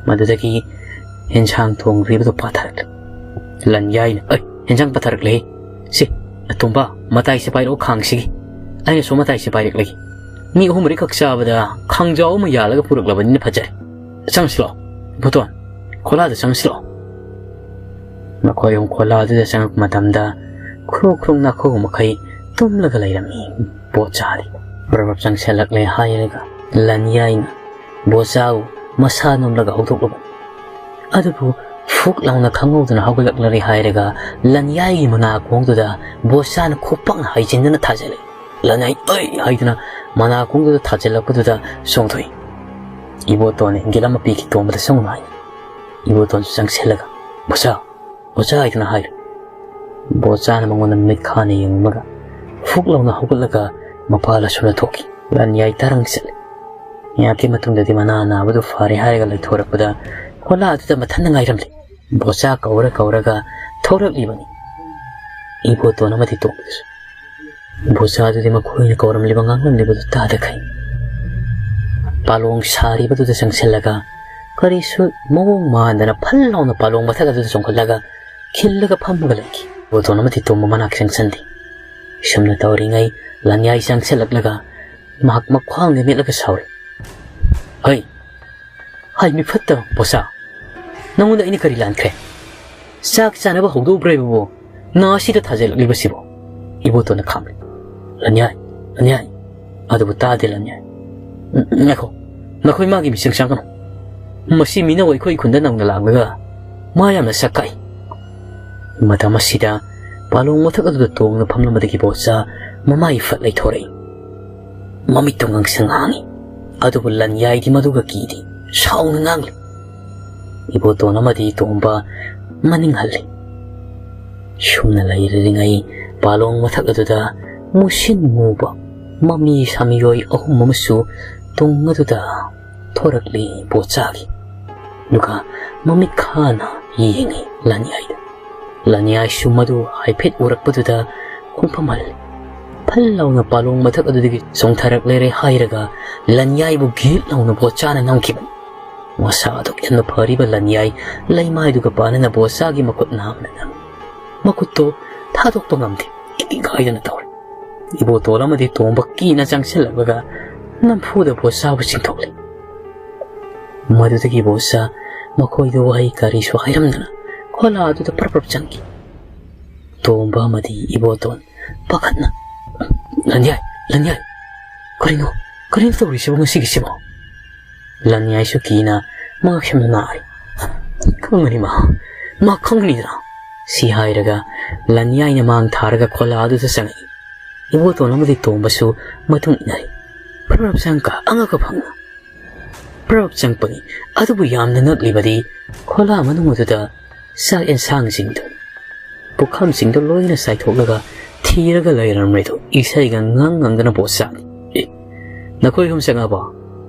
ꯃꯗꯨꯗꯒꯤ ꯍꯦꯟꯁꯥꯡ ꯊꯣꯡꯗ꯭ꯔꯤꯕꯗꯨ ꯄꯥꯊꯔꯛꯂꯦ꯫ ꯂꯟꯌꯥꯏꯅ, "ꯑꯩ, ꯍꯦꯟꯁꯥꯡ ꯄꯥꯊꯔꯛꯂꯦ꯫ ꯁꯤ, ꯑꯇꯣꯝꯕ, ꯃꯇꯥꯏꯁꯦ ꯄꯥꯏꯔꯛꯑꯣ ꯈꯥꯡꯁꯤꯒꯤ꯫ ꯑꯩꯅꯁꯨ ꯃꯇꯥꯏꯁꯦ ꯄꯥꯏꯔꯛꯂꯒꯦ꯫ ꯃꯤ ꯑꯍꯨꯝ ꯃꯔꯤꯈꯛ ꯆꯥꯕꯗ ꯈꯥꯡꯖꯥꯎ ꯑꯃ ꯌꯥꯜꯂꯒ ꯄꯨꯔꯛꯂꯕꯅꯤꯅ ꯐꯖꯔꯦ꯫ ꯆꯪꯁꯤ ꯂꯥꯛꯑꯣ, ꯏꯕꯣꯇꯣꯟ, ꯈꯣꯂꯥꯗ ꯆꯪꯁꯤ ꯂꯥꯛꯑꯣ꯫" ꯃꯈꯣꯏ ꯑꯍꯨꯝ ꯈꯣꯂꯥꯗꯨꯗ ꯆꯪꯉꯛꯄ ꯃꯇꯝꯗ ꯈ꯭ꯔꯣꯛ ꯈ꯭ꯔꯣꯛ ꯅꯥꯈꯣꯛ ꯃꯈꯩ ꯇꯨꯝꯂꯒ ꯂꯩꯔꯝꯃꯤ꯫ ꯕꯣꯆꯥꯗꯤ ꯕ꯭ꯔꯕ꯭ꯔꯞ ꯆꯪꯁꯤꯜꯂꯛꯂꯦ ꯍꯥꯏꯔꯒ ꯂꯟꯌꯥꯏꯅ ꯕꯣꯆꯥꯕꯨ ꯃꯁꯥ ꯅꯣꯝꯂꯒ ꯍꯧꯗꯣꯛꯂꯨꯕꯅꯤ꯫ ꯑꯗꯨꯕꯨ ꯐꯨꯛ ꯂꯥꯎꯅ ꯈꯪꯍꯧꯗꯅ ꯍꯧꯒꯠꯂꯛꯂꯔꯦ ꯍꯥꯏꯔꯒ ꯂꯟꯌꯥꯏꯒꯤ ꯃꯅꯥꯀꯣꯡꯗꯨꯗ ꯕꯣꯆꯥꯅ ꯈꯨꯄꯥꯛꯅ ꯍꯥꯏꯖꯤꯟꯗꯨꯅ ꯊꯥꯖꯤꯜꯂꯦ꯫ ꯂꯟꯌꯥꯏ "ꯑꯩ" ꯍꯥꯏꯗꯨꯅ ꯃꯅꯥꯀꯣꯡꯗꯨꯗ ꯊꯥꯖꯤꯜꯂꯛꯄꯗꯨꯗ ꯆꯣꯡꯊꯣꯛꯏ꯫ ꯏꯕꯣꯇꯣꯟꯅ ꯏꯪꯒꯤꯠ ꯑꯃ ꯄꯤꯈꯤ ꯇꯣꯝꯕꯗ ꯆꯪꯉꯨ ꯍꯥꯏꯅ꯫ ꯏꯕꯣꯇꯣꯟꯁꯨ ꯆꯪꯁꯤꯜꯂꯒ "ꯕꯣꯆꯥ, ꯕꯣꯆꯥ" ꯍꯥꯏꯗꯨꯅ ꯍꯥꯏꯔꯦ꯫ ꯕꯣꯆꯥꯅ ꯃꯉꯣꯟꯗ ꯃꯤꯠ ꯈꯥꯅ ꯌꯦꯡꯂꯝꯃꯒ ꯐꯨꯛ ꯂꯥꯎꯅ ꯍꯧꯒꯠꯂꯒ ꯃꯄꯥꯜ ꯑꯁꯣꯝꯗ ꯊꯣꯛꯈꯤ꯫ ꯂꯟꯌꯥꯏ ꯇꯔꯪ ꯆꯠꯂꯦ꯫ ꯉꯥꯏꯍꯥꯛꯀꯤ ꯃꯇꯨꯡꯗꯗꯤ ꯃꯅꯥ ꯅꯥꯕꯗꯨ ꯐꯔꯦ ꯍꯥꯏꯔꯒ ꯂꯩꯊꯣꯔꯛꯄꯗ ꯈꯣꯂꯥ ꯑꯗꯨꯗ ꯃꯊꯟꯇ ꯉꯥꯏꯔꯝꯂꯦ꯫ ꯕꯣꯆꯥ ꯀꯧꯔ ꯀꯧꯔꯒ ꯊꯣꯔꯛꯂꯤꯕꯅꯤ ꯏꯕꯣꯇꯣꯟ ꯑꯃꯗꯤ ꯇꯣꯝꯕꯗꯨꯁꯨ꯫ ꯕꯣꯆꯥꯗꯨꯗꯤ ꯃꯈꯣꯏꯅ ꯀꯧꯔꯝꯂꯤꯕ ꯉꯥꯡꯂꯝꯂꯤꯕꯗꯨ ꯇꯥꯗꯈꯩ ꯄꯥꯂꯣꯡ ꯁꯥꯔꯤꯕꯗꯨꯗ ꯆꯪꯁꯤꯜꯂꯒ ꯀꯔꯤꯁꯨ ꯃꯑꯣꯡ ꯃꯥꯟꯗꯅ ꯐꯜ ꯂꯥꯎꯅ ꯄꯥꯂꯣꯡ ꯃꯊꯛ ꯑꯗꯨꯗ ꯆꯣꯡꯈꯠꯂꯒ ꯈꯤꯜꯂꯒ ꯐꯝꯃꯒ ꯂꯩꯈꯤ꯫ ꯏꯕꯣꯇꯣꯟ ꯑꯃꯗꯤ ꯇꯣꯝꯕ ꯃꯅꯥꯛ ꯆꯪꯁꯤꯟꯗꯦ꯫ ꯁꯨꯝꯅ ꯇꯧꯔꯤꯉꯩ ꯂꯟꯌꯥꯏ ꯆꯪꯁꯤꯜꯂꯛꯂꯒ ꯃꯍꯥꯛ ꯃꯈ꯭ꯋꯥꯡꯗ ꯃꯦꯠꯂꯒ ꯁꯥꯎꯔꯤ, "ꯍꯩ, ꯍꯥꯏ ꯃꯤꯐꯠꯇ ꯕꯣꯆꯥ, ꯅꯪꯉꯣꯟꯗ ꯑꯩꯅ ꯀꯔꯤ ꯂꯥꯟꯈ꯭ꯔꯦ? ꯆꯥꯛ ꯆꯥꯅꯕ ꯍꯧꯗꯣꯛꯎꯕ꯭ꯔꯥ ꯍꯥꯏꯕꯕꯨ ꯅꯥ ꯑꯁꯤꯗ ꯊꯥꯖꯤꯜꯂꯛꯂꯤꯕꯁꯤꯕꯨ?" ꯏꯕꯣꯇꯣꯟꯅ ꯈꯥꯝꯂꯦ꯫ "ꯂꯟꯌꯥꯏ, ꯂꯟꯌꯥꯏ, ꯑꯗꯨꯕꯨ ꯇꯥꯗꯦ ꯂꯟꯌꯥꯏ꯫ ꯎꯝ, ꯉꯥꯏꯈꯣ, ꯅꯈꯣꯏ ꯃꯥꯒꯤ ꯃꯤꯆꯪ ꯆꯪꯒꯅꯨ꯫ ꯃꯁꯤ ꯃꯤꯅꯧ ꯑꯩꯈꯣꯏ ꯈꯨꯟꯗ ꯅꯧꯅ ꯂꯥꯛꯂꯒ ꯃꯥ ꯌꯥꯝꯅ ꯁꯛ ꯀꯥꯛꯏ꯫" ꯃꯇꯝ ꯑꯁꯤꯗ ꯄꯥꯂꯣꯡ ꯃꯊꯛ ꯑꯗꯨꯗ ꯇꯣꯡꯗꯨꯅ ꯐꯝꯂꯝꯕꯗꯒꯤ ꯕꯣꯆꯥ ꯃꯃꯥꯏ ꯐꯠ ꯂꯩꯊꯣꯔꯛꯏ꯫ ꯃꯃꯤꯠꯇꯨ ꯉꯥꯡꯁꯪ ꯉꯥꯡꯏ꯫ ꯑꯗꯨꯕꯨ ꯂꯟꯌꯥꯏꯗꯤ ꯃꯗꯨꯒ ꯀꯤꯗꯦ, ꯁꯥꯎꯅ ꯉꯥꯡꯂꯤ꯫ ꯏꯕꯣꯇꯣꯟ ꯑꯃꯗꯤ ꯇꯣꯝꯕ ꯃꯅꯤꯡ ꯍꯜꯂꯤ꯫ ꯁꯨꯝꯅ ꯂꯩꯔꯤꯉꯩ ꯄꯥꯂꯣꯡ ꯃꯊꯛ ꯑꯗꯨꯗ ꯃꯨꯁꯤꯟ ꯃꯨꯕ ꯃꯃꯤ ꯁꯥꯃꯤꯑꯣꯏ ꯑꯍꯨꯝ ꯑꯃꯁꯨ ꯇꯨꯡ ꯑꯗꯨꯗ ꯊꯣꯔꯛꯂꯤ ꯕꯣꯆꯥꯒꯤ꯫ ꯑꯗꯨꯒ ꯃꯃꯤꯠ ꯈꯥꯅ ꯌꯦꯡꯉꯤ ꯂꯟꯌꯥꯏꯗ꯫ ꯂꯟꯌꯥꯏꯁꯨ ꯃꯗꯨ ꯍꯥꯏꯐꯦꯠ ꯎꯔꯛꯄꯗꯨꯗ ꯈꯣꯡꯐꯝ ꯍꯜꯂꯤ꯫ ꯐꯜ ꯂꯥꯎꯅ ꯄꯥꯂꯣꯡ ꯃꯊꯛ ꯑꯗꯨꯗꯒꯤ ꯆꯣꯡꯊꯔꯛꯂꯦꯔꯦ ꯍꯥꯏꯔꯒ ꯂꯟꯌꯥꯏꯕꯨ ꯒꯤꯠ ꯂꯥꯎꯅ ꯕꯣꯆꯥꯅ ꯅꯝꯈꯤꯕꯅꯤ꯫ ꯃꯁꯥ ꯑꯗꯨꯛ ꯌꯥꯝꯅ ꯐꯔꯤꯕ ꯂꯟꯌꯥꯏ ꯂꯩꯃꯥꯏꯗꯨꯒ ꯄꯥꯟꯅꯅ ꯕꯣꯆꯥꯒꯤ ꯃꯈꯨꯠ ꯅꯥꯝꯅ ꯅꯝꯃꯤ꯫ ꯃꯈꯨꯠꯇꯣ ꯊꯥꯗꯣꯛꯄ ꯉꯝꯗꯦ꯫ ꯏꯀꯥꯏꯗꯅ ꯇꯧꯔꯤ꯫ ꯏꯕꯣꯇꯣꯜ ꯑꯃꯗꯤ ꯇꯣꯝꯕ ꯀꯤꯅ ꯆꯪꯁꯤꯜꯂꯛꯂꯒ ꯅꯝꯐꯨꯗ ꯕꯣꯆꯥꯕꯨ ꯆꯤꯡꯊꯣꯛꯂꯤ꯫ ꯃꯗꯨꯗꯒꯤ ꯕꯣꯆꯥ ꯃꯈꯣꯏꯗ ꯋꯥꯍꯩ ꯀꯔꯤꯁꯨ ꯍꯥꯏꯔꯝꯗꯅ ꯈꯣꯂꯥ ꯑꯗꯨꯗ ꯄ꯭ꯔꯞ ꯄ꯭ꯔꯞ ꯆꯪꯈꯤ꯫ ꯇꯣꯝꯕ ꯑꯃꯗꯤ ꯏꯕꯣꯇꯣꯟ ꯄꯥꯈꯠꯅ, "ꯂꯟꯌꯥꯏ, ꯂꯟꯌꯥꯏ, ꯀꯔꯤꯅꯣ, ꯀꯔꯤꯅꯣ ꯇꯧꯔꯤꯁꯤꯕꯣ ꯉꯁꯤꯒꯤꯁꯤꯕꯣ?" ꯂꯟꯌꯥꯏꯁꯨ ꯀꯤꯅ ꯃꯉꯛꯁꯝꯅ ꯅꯥꯔꯤ꯫ "ꯈꯪꯒꯅꯤ ꯃꯥ, ꯃꯥ ꯈꯪꯒꯅꯤꯗꯅ," ꯁꯤ ꯍꯥꯏꯔꯒ ꯂꯟꯌꯥꯏꯅ ꯃꯥꯡ ꯊꯥꯔꯒ ꯈꯣꯂꯥ ꯑꯗꯨꯗ ꯆꯪꯉꯛꯏ꯫ ꯏꯕꯣꯇꯣꯟ ꯑꯃꯗꯤ ꯇꯣꯝꯕꯁꯨ ꯃꯇꯨꯡ ꯏꯟꯅꯔꯤ꯫ ꯐ꯭ꯔꯞ ꯐ꯭ꯔꯞ ꯆꯪꯉꯒ ꯑꯉꯛꯄ ꯐꯪꯅ ꯄ꯭ꯔꯞ ꯆꯪꯉꯛꯄꯅꯤ꯫ ꯑꯗꯨꯕꯨ ꯌꯥꯝꯅ ꯉꯛꯂꯤꯕꯗꯤ ꯈꯣꯂꯥ ꯃꯅꯨꯡ ꯑꯗꯨꯗ ꯆꯥꯛ ꯌꯦꯟꯁꯥꯡꯁꯤꯡꯗꯨ, ꯄꯨꯈꯝꯁꯤꯡꯗꯨ ꯂꯣꯏꯅ ꯆꯥꯏꯊꯣꯛꯂꯒ ꯊꯤꯔꯒ ꯂꯩꯔꯝꯂꯦꯗꯣ ꯏꯁꯩꯒ ꯉꯪ ꯉꯪꯗꯅ ꯕꯣꯆꯥꯅꯤ꯫ "ꯑꯦ, ꯅꯈꯣꯏ ꯑꯍꯨꯝ ꯆꯪꯉꯛꯑꯕꯣ?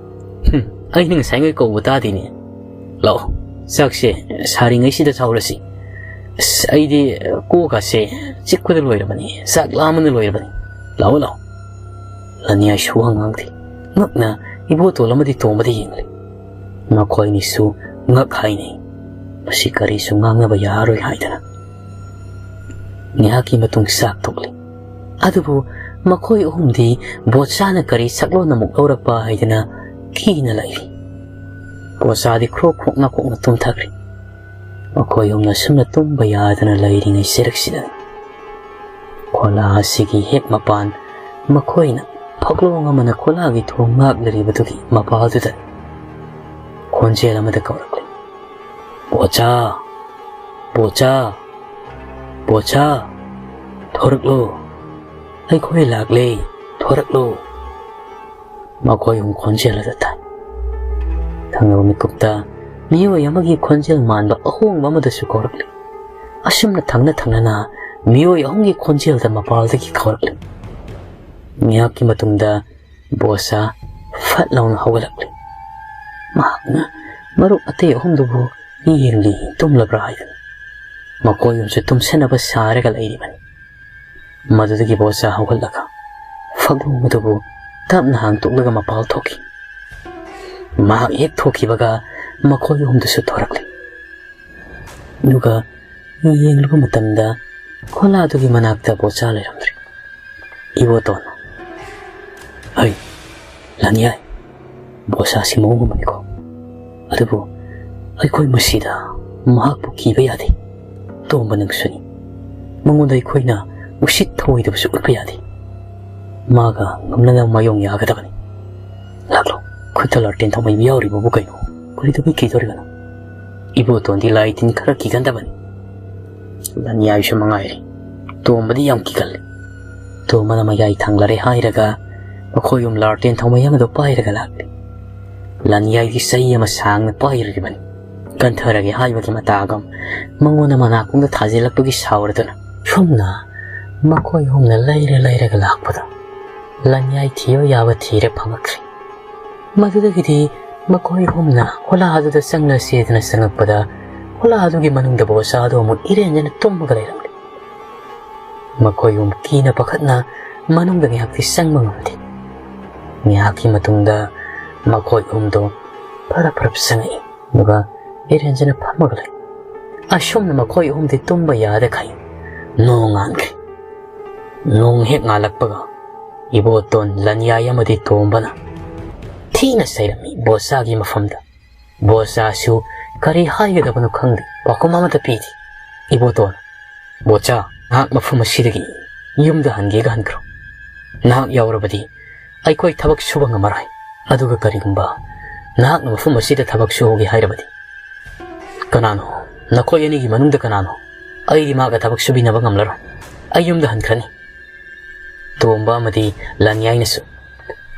ꯍꯨꯝ, ꯑꯩꯅ ꯉꯁꯥꯏꯉꯩ ꯀꯧꯕ ꯇꯥꯗꯦꯅꯦ꯫ ꯂꯥꯛꯑꯣ, ꯆꯥꯛꯁꯦ ꯁꯥꯔꯤꯉꯩꯁꯤꯗ ꯆꯥꯍꯧꯔꯁꯤ꯫ ꯑꯁ, ꯑꯩꯗꯤ ꯀꯣꯛꯀꯥꯁꯦ ꯆꯤꯛꯄꯗ ꯂꯣꯏꯔꯕꯅꯤ, ꯆꯥꯛ ꯂꯥꯝꯕꯅ ꯂꯣꯏꯔꯕꯅꯤ꯫ ꯂꯥꯛꯑꯣ, ꯂꯥꯛꯑꯣ꯫" ꯂꯟꯌꯥꯏꯁꯨ ꯋꯥ ꯉꯥꯡꯗꯦ꯫ ꯉꯛꯅ ꯏꯕꯣꯇꯣꯜ ꯑꯃꯗꯤ ꯇꯣꯝꯕꯗ ꯌꯦꯡꯂꯤ꯫ ꯃꯈꯣꯏꯅꯤꯁꯨ ꯉꯛ ꯍꯥꯏꯅꯩ꯫ ꯃꯁꯤ ꯀꯔꯤꯁꯨ ꯉꯥꯡꯅꯕ ꯌꯥꯔꯔꯣꯏ ꯍꯥꯏꯗꯅ꯫ ꯉꯥꯏꯍꯥꯛꯀꯤ ꯃꯇꯨꯡ ꯆꯥꯛ ꯊꯣꯛꯂꯤ꯫ ꯑꯗꯨꯕꯨ ꯃꯈꯣꯏ ꯑꯍꯨꯝꯗꯤ ꯕꯣꯆꯥꯅ ꯀꯔꯤ ꯁꯛꯂꯣꯟ ꯑꯃꯨꯛ ꯂꯧꯔꯛꯄ ꯍꯥꯏꯗꯅ ꯀꯤꯅ ꯂꯩꯔꯤ꯫ ꯕꯣꯆꯥꯗꯤ ꯈ꯭ꯔꯣꯛ ꯈ꯭ꯔꯣꯛ ꯅꯥꯈꯣꯛꯅ ꯇꯨꯝꯊꯈ꯭ꯔꯦ꯫ ꯃꯈꯣꯏ ꯑꯍꯨꯝꯅ ꯁꯨꯝꯅ ꯇꯨꯝꯕ ꯌꯥꯗꯅ ꯂꯩꯔꯤꯉꯩ ꯆꯩꯔꯛꯁꯤꯗꯅꯤ꯫ ꯈꯣꯂꯥ ꯑꯁꯤꯒꯤ ꯍꯦꯛ ꯃꯄꯥꯟ ꯃꯈꯣꯏꯅ ꯐꯛꯂꯣꯡ ꯑꯃꯅ ꯈꯣꯂꯥꯒꯤ ꯊꯣꯡ ꯉꯥꯛꯂꯤꯕꯗꯨꯒꯤ ꯃꯄꯥꯗꯨꯗ ꯈꯣꯟꯖꯦꯜ ꯑꯃꯗ ꯀꯧꯔꯛꯂꯤ, "ꯕꯣꯆꯥ! ꯕꯣꯆꯥ! ꯕꯣꯆꯥ! ꯊꯣꯔꯛꯂꯣ!" "ꯑꯩꯈꯣꯏ ꯂꯥꯛꯂꯦ, ꯊꯣꯔꯛꯂꯣ!" ꯃꯈꯣꯏ ꯑꯍꯨꯝ ꯈꯣꯟꯖꯦꯜ ꯑꯗꯨ ꯇꯥꯏ꯫ ꯊꯪꯅꯕ ꯃꯤꯀꯨꯞꯇ ꯃꯤꯑꯣꯏ ꯑꯃꯒꯤ ꯈꯣꯟꯖꯦꯜ ꯃꯥꯟꯕ ꯑꯍꯣꯡꯕ ꯑꯃꯗꯁꯨ ꯀꯧꯔꯛꯂꯤ꯫ ꯑꯁꯨꯝꯅ ꯊꯪꯅ ꯊꯪꯅꯅ ꯃꯤꯑꯣꯏ ꯑꯍꯨꯝꯒꯤ ꯈꯣꯟꯖꯦꯜꯗ ꯃꯄꯥꯜꯗꯒꯤ ꯀꯧꯔꯛꯂꯤ꯫ ꯉꯥꯏꯍꯥꯛꯀꯤ ꯃꯇꯨꯡꯗ ꯕꯣꯁꯥ ꯐꯠ ꯂꯥꯎꯅ ꯍꯧꯒꯠꯂꯛꯂꯤ꯫ ꯃꯍꯥꯛꯅ ꯃꯔꯨꯞ ꯑꯇꯩ ꯑꯍꯨꯝꯗꯨꯕꯨ ꯌꯦꯡꯂꯤ, ꯇꯨꯝꯂꯕ꯭ꯔꯥ ꯍꯥꯏꯗꯨꯅ꯫ ꯃꯈꯣꯏ ꯑꯍꯨꯝꯁꯨ ꯇꯨꯝꯁꯟꯅꯕ ꯁꯥꯔꯒ ꯂꯩꯔꯤꯕꯅꯤ꯫ ꯃꯗꯨꯗꯒꯤ ꯕꯣꯁꯥ ꯍꯧꯒꯠꯂꯒ ꯐꯛꯂꯣꯡ ꯑꯗꯨꯕꯨ ꯇꯞꯅ ꯍꯥꯡꯗꯣꯛꯂꯒ ꯃꯄꯥꯜ ꯊꯣꯛꯈꯤ꯫ ꯃꯍꯥꯛ ꯍꯦꯛ ꯊꯣꯛꯈꯤꯕꯒ ꯃꯈꯣꯏ ꯑꯍꯨꯝꯗꯨꯁꯨ ꯊꯣꯔꯛꯂꯤ꯫ ꯑꯗꯨꯒ ꯌꯦꯡꯂꯨꯕ ꯃꯇꯝꯗ ꯈꯣꯂꯥꯗꯨꯒꯤ ꯃꯅꯥꯛꯇ ꯕꯣꯁꯥ ꯂꯩꯔꯝꯗ꯭ꯔꯦ꯫ ꯏꯕꯣꯇꯣꯟ, "ꯍꯩ, ꯂꯥꯟꯌꯥꯏ, ꯕꯣꯁꯥꯁꯤ ꯃꯑꯣꯡ ꯑꯃꯅꯤꯀꯣ꯫ ꯑꯗꯨꯕꯨ ꯑꯩꯈꯣꯏ ꯃꯁꯤꯗ ꯃꯍꯥꯛꯄꯨ ꯀꯤꯕ ꯌꯥꯗꯦ꯫ ꯇꯣꯝꯕ ꯅꯪꯁꯨꯅꯤ꯫ ꯃꯉꯣꯟꯗ ꯑꯩꯈꯣꯏꯅ ꯎꯁꯤꯠ ꯊꯑꯣꯏꯗꯕꯁꯨ ꯎꯠꯄ ꯌꯥꯗꯦ꯫ ꯃꯥꯒ ꯉꯝꯅꯅꯕ ꯃꯥꯌꯣꯡ ꯌꯥꯒꯗꯕꯅꯤ꯫ ꯂꯥꯛꯂꯣ, ꯈꯨꯠꯇ ꯂꯥꯇꯦꯟ ꯊꯥꯎꯃꯩ ꯌꯥꯎꯔꯤꯕꯕꯨ ꯀꯩꯅꯣ? ꯀꯔꯤꯗꯧꯕꯩ ꯀꯤꯗꯧꯔꯤꯕꯅꯣ?" ꯏꯕꯣꯇꯣꯟꯗꯤ ꯂꯥꯏ ꯇꯤꯟ ꯈꯔ ꯀꯤꯒꯟꯗꯕꯅꯤ꯫ ꯂꯥꯟꯌꯥꯏꯁꯨ ꯃꯉꯥꯏꯔꯦ꯫ ꯇꯣꯝꯕꯗꯤ ꯌꯥꯝ ꯀꯤꯒꯜꯂꯤ꯫ ꯇꯣꯝꯕꯅ ꯃꯌꯥꯏ ꯊꯥꯡꯂꯔꯦ ꯍꯥꯏꯔꯒ ꯃꯈꯣꯏ ꯑꯍꯨꯝ ꯂꯥꯇꯦꯟ ꯊꯥꯎꯃꯩ ꯑꯃꯗꯣ ꯄꯥꯏꯔꯒ ꯂꯥꯛꯂꯤ꯫ ꯂꯥꯟꯌꯥꯏꯗꯤ ꯆꯍꯤ ꯑꯃ ꯁꯥꯡꯅ ꯄꯥꯏꯔꯨꯔꯤꯕꯅꯤ꯫ ꯀꯟꯊꯔꯒꯦ ꯍꯥꯏꯕꯒꯤ ꯃꯇꯥꯒꯨꯝ ꯃꯉꯣꯟꯗ ꯃꯅꯥꯀꯣꯡꯗ ꯊꯥꯖꯤꯜꯂꯛꯄꯒꯤ ꯁꯥꯎꯔꯗꯨꯅ ꯁꯨꯝꯅ ꯃꯈꯣꯏ ꯑꯍꯨꯝꯅ ꯂꯩꯔ ꯂꯩꯔꯒ ꯂꯥꯛꯄꯗ ꯂꯥꯟꯌꯥꯏ ꯊꯤꯕ ꯌꯥꯕ ꯊꯤꯔꯦ ꯐꯪꯉꯛꯇ꯭ꯔꯦ꯫ ꯃꯗꯨꯗꯒꯤꯗꯤ ꯃꯈꯣꯏ ꯑꯍꯨꯝꯅ ꯈꯣꯂꯥ ꯑꯗꯨꯗ ꯆꯪꯂꯁꯦꯗꯅ ꯆꯪꯉꯛꯄꯗ ꯈꯣꯂꯥ ꯑꯗꯨꯒꯤ ꯃꯅꯨꯡꯗ ꯕꯣꯁꯥ ꯑꯗꯨ ꯑꯃꯨꯛ ꯏꯔꯦꯟꯖꯅ ꯇꯨꯝꯃꯒ ꯂꯩꯔꯝꯂꯦ꯫ ꯃꯈꯣꯏ ꯑꯍꯨꯝ ꯀꯤꯅ ꯄꯥꯈꯠꯅ ꯃꯅꯨꯡꯗ ꯉꯥꯏꯍꯥꯛꯇꯤ ꯆꯪꯕ ꯉꯝꯗꯦ꯫ ꯉꯥꯏꯍꯥꯛꯀꯤ ꯃꯇꯨꯡꯗ ꯃꯈꯣꯏ ꯑꯍꯨꯝꯗꯣ ꯐꯔꯞ ꯐꯔꯞ ꯆꯪꯉꯛꯏ꯫ ꯑꯗꯨꯒ ꯏꯔꯦꯟꯖꯅ ꯐꯝꯃꯒ ꯂꯩ꯫ ꯑꯁꯨꯝꯅ ꯃꯈꯣꯏ ꯑꯍꯨꯝꯗꯤ ꯇꯨꯝꯕ ꯌꯥꯗꯈꯩ ꯅꯣꯡ ꯉꯥꯟꯈ꯭ꯔꯦ꯫ ꯅꯣꯡ ꯍꯦꯛ ꯉꯥꯜꯂꯛꯄꯒ ꯏꯕꯣꯇꯣꯟ, ꯂꯥꯟꯌꯥꯏ ꯑꯃꯗꯤ ꯇꯣꯝꯕꯅ ꯊꯤꯅ ꯆꯩꯔꯝꯃꯤ ꯕꯣꯁꯥꯒꯤ ꯃꯐꯝꯗ꯫ ꯕꯣꯁꯥꯁꯨ ꯀꯔꯤ ꯍꯥꯏꯒꯗꯕꯅꯣ ꯈꯪꯗꯦ, ꯄꯥꯎꯈꯨꯝ ꯑꯃꯠꯇ ꯄꯤꯗꯦ꯫ ꯏꯕꯣꯇꯣꯟ, "ꯕꯣꯆꯥ, ꯅꯍꯥꯛ ꯃꯐꯝ ꯑꯁꯤꯗꯒꯤ ꯌꯨꯝꯗ ꯍꯟꯒꯦꯒ ꯍꯟꯈ꯭ꯔꯣ꯫ ꯅꯍꯥꯛ ꯌꯥꯎꯔꯕꯗꯤ ꯑꯩꯈꯣꯏ ꯊꯕꯛ ꯁꯨꯕ ꯉꯝꯃꯔꯣꯏ꯫ ꯑꯗꯨꯒ ꯀꯔꯤꯒꯨꯝꯕ ꯅꯍꯥꯛꯅ ꯃꯐꯝ ꯑꯁꯤꯗ ꯊꯕꯛ ꯁꯨꯍꯧꯒꯦ ꯍꯥꯏꯔꯕꯗꯤ, ꯀꯅꯥꯅꯣ? ꯅꯈꯣꯏ ꯑꯅꯤꯒꯤ ꯃꯅꯨꯡꯗ ꯀꯅꯥꯅꯣ? ꯑꯩꯗꯤ ꯃꯥꯒ ꯊꯕꯛ ꯁꯨꯕꯤꯅꯕ ꯉꯝꯂꯔꯣꯏ꯫ ꯑꯩ ꯌꯨꯝꯗ ꯍꯟꯈ꯭ꯔꯅꯤ꯫" ꯇꯣꯝꯕ ꯑꯃꯗꯤ ꯂꯥꯟꯌꯥꯏꯅꯁꯨ,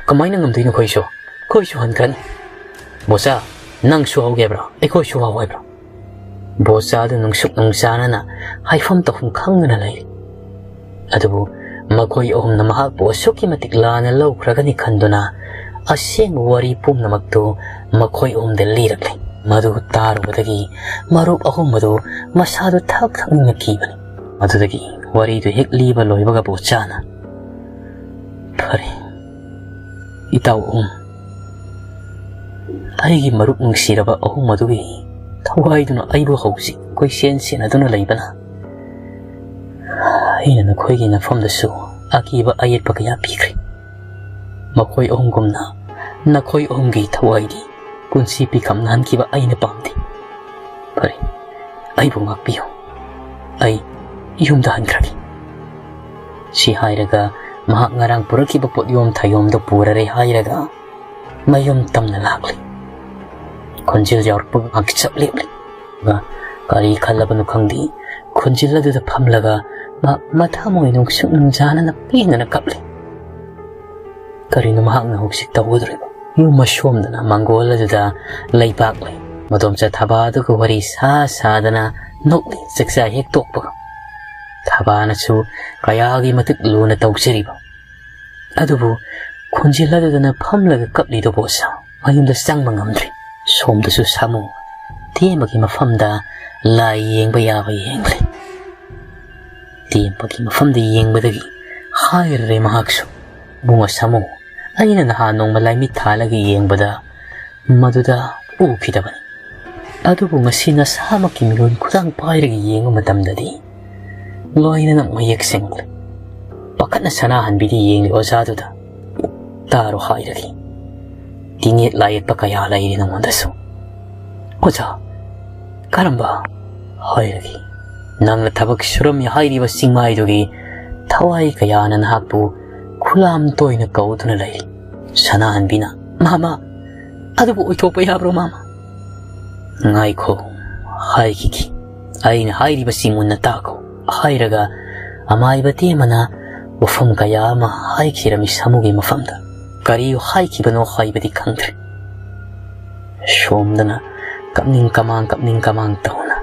"ꯀꯃꯥꯏꯅ ꯉꯝꯗꯣꯏꯅꯣ ꯑꯩꯈꯣꯏꯁꯨ? ꯑꯩꯈꯣꯏꯁꯨ ꯍꯟꯈ꯭ꯔꯅꯤ꯫ ꯕꯣꯆꯥ, ꯅꯪꯁꯨ ꯍꯧꯒꯦ ꯍꯥꯏꯕ꯭ꯔꯣ? ꯑꯩꯈꯣꯏꯁꯨ ꯍꯧ ꯍꯥꯏꯕ꯭ꯔꯣ?" ꯕꯣꯆꯥꯗꯨ ꯅꯨꯡꯁꯨꯛ ꯅꯨꯡꯆꯥꯅꯅ ꯍꯥꯏꯐꯝ ꯇꯧꯐꯝ ꯈꯪꯗꯅ ꯂꯩꯔꯤ꯫ ꯑꯗꯨꯕꯨ ꯃꯈꯣꯏ ꯑꯍꯨꯝꯅ ꯃꯍꯥꯛꯄꯨ ꯑꯁꯨꯛꯀꯤ ꯃꯇꯤꯛ ꯂꯥꯟꯅ ꯂꯧꯈ꯭ꯔꯒꯅꯤ ꯈꯟꯗꯨꯅ ꯑꯁꯦꯡꯕ ꯋꯥꯔꯤ ꯄꯨꯝꯅꯃꯛꯇꯨ ꯃꯈꯣꯏ ꯑꯍꯨꯝꯗ ꯂꯤꯔꯛꯂꯦ꯫ ꯃꯗꯨ ꯇꯥꯔꯨꯕꯗꯒꯤ ꯃꯔꯨꯞ ꯑꯍꯨꯝ ꯑꯗꯨ ꯃꯁꯥꯗꯨ ꯊꯛ ꯊꯛ ꯅꯤꯡꯉꯛꯈꯤꯕꯅꯤ꯫ ꯑꯗꯨꯗꯒꯤ ꯋꯥꯔꯤꯗꯨ ꯍꯦꯛ ꯂꯤꯕ ꯂꯣꯏꯕꯒ ꯕꯣꯆꯥꯅ, "ꯐꯔꯦ, ꯏꯇꯥꯎ ꯑꯍꯨꯝ, ꯑꯩꯒꯤ ꯃꯔꯨꯞ ꯅꯨꯡꯁꯤꯔꯕ ꯑꯍꯨꯝ ꯑꯗꯨꯒꯤ ꯊꯋꯥꯏꯗꯨꯅ ꯑꯩꯕꯨ ꯍꯧꯖꯤꯛ ꯀꯣꯏꯁꯦꯟ ꯁꯦꯟꯅꯗꯨꯅ ꯂꯩꯕꯅ ꯑꯩꯅ ꯅꯈꯣꯏꯒꯤ ꯅꯐꯝꯗꯁꯨ ꯑꯀꯤꯕ ꯑꯌꯦꯠꯄ ꯀꯌꯥ ꯄꯤꯈ꯭ꯔꯦ꯫ ꯃꯈꯣꯏ ꯑꯍꯨꯝꯒꯨꯝꯅ ꯅꯈꯣꯏ ꯑꯍꯨꯝꯒꯤ ꯊꯋꯥꯏꯗꯤ ꯄꯨꯟꯁꯤ ꯄꯤꯈꯝ ꯅꯥꯍꯟꯈꯤꯕ ꯑꯩꯅ ꯄꯥꯝꯗꯦ꯫ ꯐꯔꯦ, ꯑꯩꯕꯨ ꯉꯥꯛꯄꯤꯌꯨ꯫ ꯑꯩ ꯌꯨꯝꯗ ꯍꯟꯈ꯭ꯔꯒꯦ꯫" ꯁꯤ ꯍꯥꯏꯔꯒ ꯃꯍꯥꯛ ꯉꯔꯥꯡ ꯄꯨꯔꯛꯈꯤꯕ ꯄꯣꯠꯌꯣꯝ ꯊꯌꯣꯝꯗꯣ ꯄꯨꯔꯔꯦ ꯍꯥꯏꯔꯒ ꯃꯌꯨꯝ ꯇꯝꯅ ꯂꯥꯛꯂꯤ꯫ ꯈꯣꯟꯖꯦꯜ ꯌꯥꯎꯔꯛꯄꯒ ꯉꯥꯏꯍꯥꯛ ꯆꯞ ꯂꯦꯞꯂꯤ꯫ ꯑꯗꯨꯒ ꯀꯔꯤ ꯈꯜꯂꯕꯅꯣ ꯈꯪꯗꯦ, ꯈꯣꯟꯖꯦꯜ ꯑꯗꯨꯗ ꯐꯝꯂꯒ ꯃꯍꯥꯛ ꯃꯊꯃꯣꯏ ꯅꯨꯡꯁꯨꯛ ꯅꯨꯡꯖꯥꯅꯅ ꯄꯦꯟꯗꯅ ꯀꯞꯂꯤ꯫ ꯀꯔꯤꯅꯣ ꯃꯍꯥꯛꯅ ꯍꯧꯖꯤꯛ ꯇꯧꯒꯗꯧꯔꯤꯕ? ꯌꯨꯝ ꯑꯁꯣꯝꯗꯅ ꯃꯪꯒꯣꯜ ꯑꯗꯨꯗ ꯂꯩꯕꯥꯛ ꯂꯩ꯫ ꯃꯗꯣꯝꯆꯥ ꯊꯕꯥ ꯑꯗꯨꯒ ꯋꯥꯔꯤ ꯁꯥ ꯁꯥꯗꯅ ꯅꯣꯛꯂꯤ꯫ ꯆꯥꯛꯆꯥ ꯍꯦꯛ ꯇꯣꯛꯄꯒ ꯊꯕꯥꯅꯁꯨ ꯀꯌꯥꯒꯤ ꯃꯇꯤꯛ ꯂꯨꯅ ꯇꯧꯖꯔꯤꯕ꯫ ꯑꯗꯨꯕꯨ ꯈꯣꯟꯖꯦꯜ ꯑꯗꯨꯗꯅ ꯐꯝꯂꯒ ꯀꯞꯂꯤꯗꯨꯕꯨ ꯁꯥ ꯃꯌꯨꯝꯗ ꯆꯪꯕ ꯉꯝꯗ꯭ꯔꯦ꯫ ꯁꯣꯝꯗꯁꯨ ꯁꯥꯃꯨ ꯇꯦꯝꯕꯒꯤ ꯃꯐꯝꯗ ꯂꯥꯏ ꯌꯦꯡꯕ ꯌꯥꯕ ꯌꯦꯡꯂꯦ꯫ ꯇꯦꯝꯕꯒꯤ ꯃꯐꯝꯗ ꯌꯦꯡꯕꯗꯒꯤ ꯍꯥꯏꯔꯔꯦ ꯃꯍꯥꯛꯁꯨ, "ꯏꯕꯨꯡꯉꯣ ꯁꯥꯃꯨ, ꯑꯩꯅ ꯅꯍꯥꯟ ꯅꯣꯡꯃ ꯂꯥꯏꯃꯤꯠ ꯊꯥꯜꯂꯒ ꯌꯦꯡꯕꯗ ꯃꯗꯨꯗ ꯎꯈꯤꯗꯕꯅꯤ꯫ ꯑꯗꯨꯕꯨ ꯉꯁꯤ ꯅꯁꯥꯃꯛꯀꯤ ꯃꯤꯔꯣꯟ ꯈꯨꯗꯥꯡ ꯄꯥꯏꯔꯒ ꯌꯦꯡꯕ ꯃꯇꯝꯗꯗꯤ ꯂꯣꯏꯅꯃꯛ ꯃꯌꯦꯛ ꯁꯦꯡꯂꯦ꯫" ꯄꯥꯈꯠꯅ ꯁꯅꯥꯍꯟꯕꯤꯗꯤ ꯌꯦꯡꯂꯤ ꯑꯣꯖꯥꯗꯨꯗ꯫ "ꯇꯥꯔꯣ ꯍꯥꯏꯔꯒꯦ꯫ ꯇꯤꯡꯌꯦꯠ ꯂꯥꯏꯌꯦꯠꯄ ꯀꯌꯥ ꯂꯩꯔꯤ ꯅꯉꯣꯟꯗꯁꯨ꯫" "ꯑꯣꯖꯥ, ꯀꯔꯝꯕ?" "ꯍꯥꯏꯔꯒꯦ꯫ ꯅꯪꯅ ꯊꯕꯛ ꯁꯨꯔꯝꯃꯤ ꯍꯥꯏꯔꯤꯕ ꯆꯤꯡꯃꯥꯏꯗꯨꯒꯤ ꯊꯋꯥꯏ ꯀꯌꯥꯅ ꯅꯍꯥꯛꯄꯨ ꯈꯨꯂꯥꯝ ꯇꯣꯏꯅ ꯀꯧꯗꯨꯅ ꯂꯩꯔꯤ꯫" ꯁꯅꯥꯍꯟꯕꯤꯅ, "ꯃꯥꯃ, ꯑꯗꯨꯕꯨ ꯑꯣꯏꯊꯣꯛꯄ ꯌꯥꯕ꯭ꯔꯣ ꯃꯥꯃ?" "ꯉꯥꯏꯈꯣ, ꯍꯥꯏꯈꯤꯒꯦ꯫ ꯑꯩꯅ ꯍꯥꯏꯔꯤꯕꯁꯤ ꯃꯨꯟꯅ ꯇꯥꯈꯣ꯫" ꯍꯥꯏꯔꯒ ꯑꯃꯥꯏꯕ ꯇꯦꯝꯕꯅ ꯋꯥꯐꯝ ꯀꯌꯥ ꯑꯃ ꯍꯥꯏꯈꯤꯔꯝꯃꯤ ꯁꯥꯃꯨꯒꯤ ꯃꯐꯝꯗ꯫ ꯀꯔꯤ ꯍꯥꯏꯈꯤꯕꯅꯣ ꯍꯥꯏꯕꯗꯤ ꯈꯪꯗ꯭ꯔꯦ꯫ ꯁꯣꯝꯗꯅ ꯀꯞꯅꯤꯡ ꯀꯃꯥꯡ, ꯀꯞꯅꯤꯡ ꯀꯃꯥꯡ ꯇꯧꯅ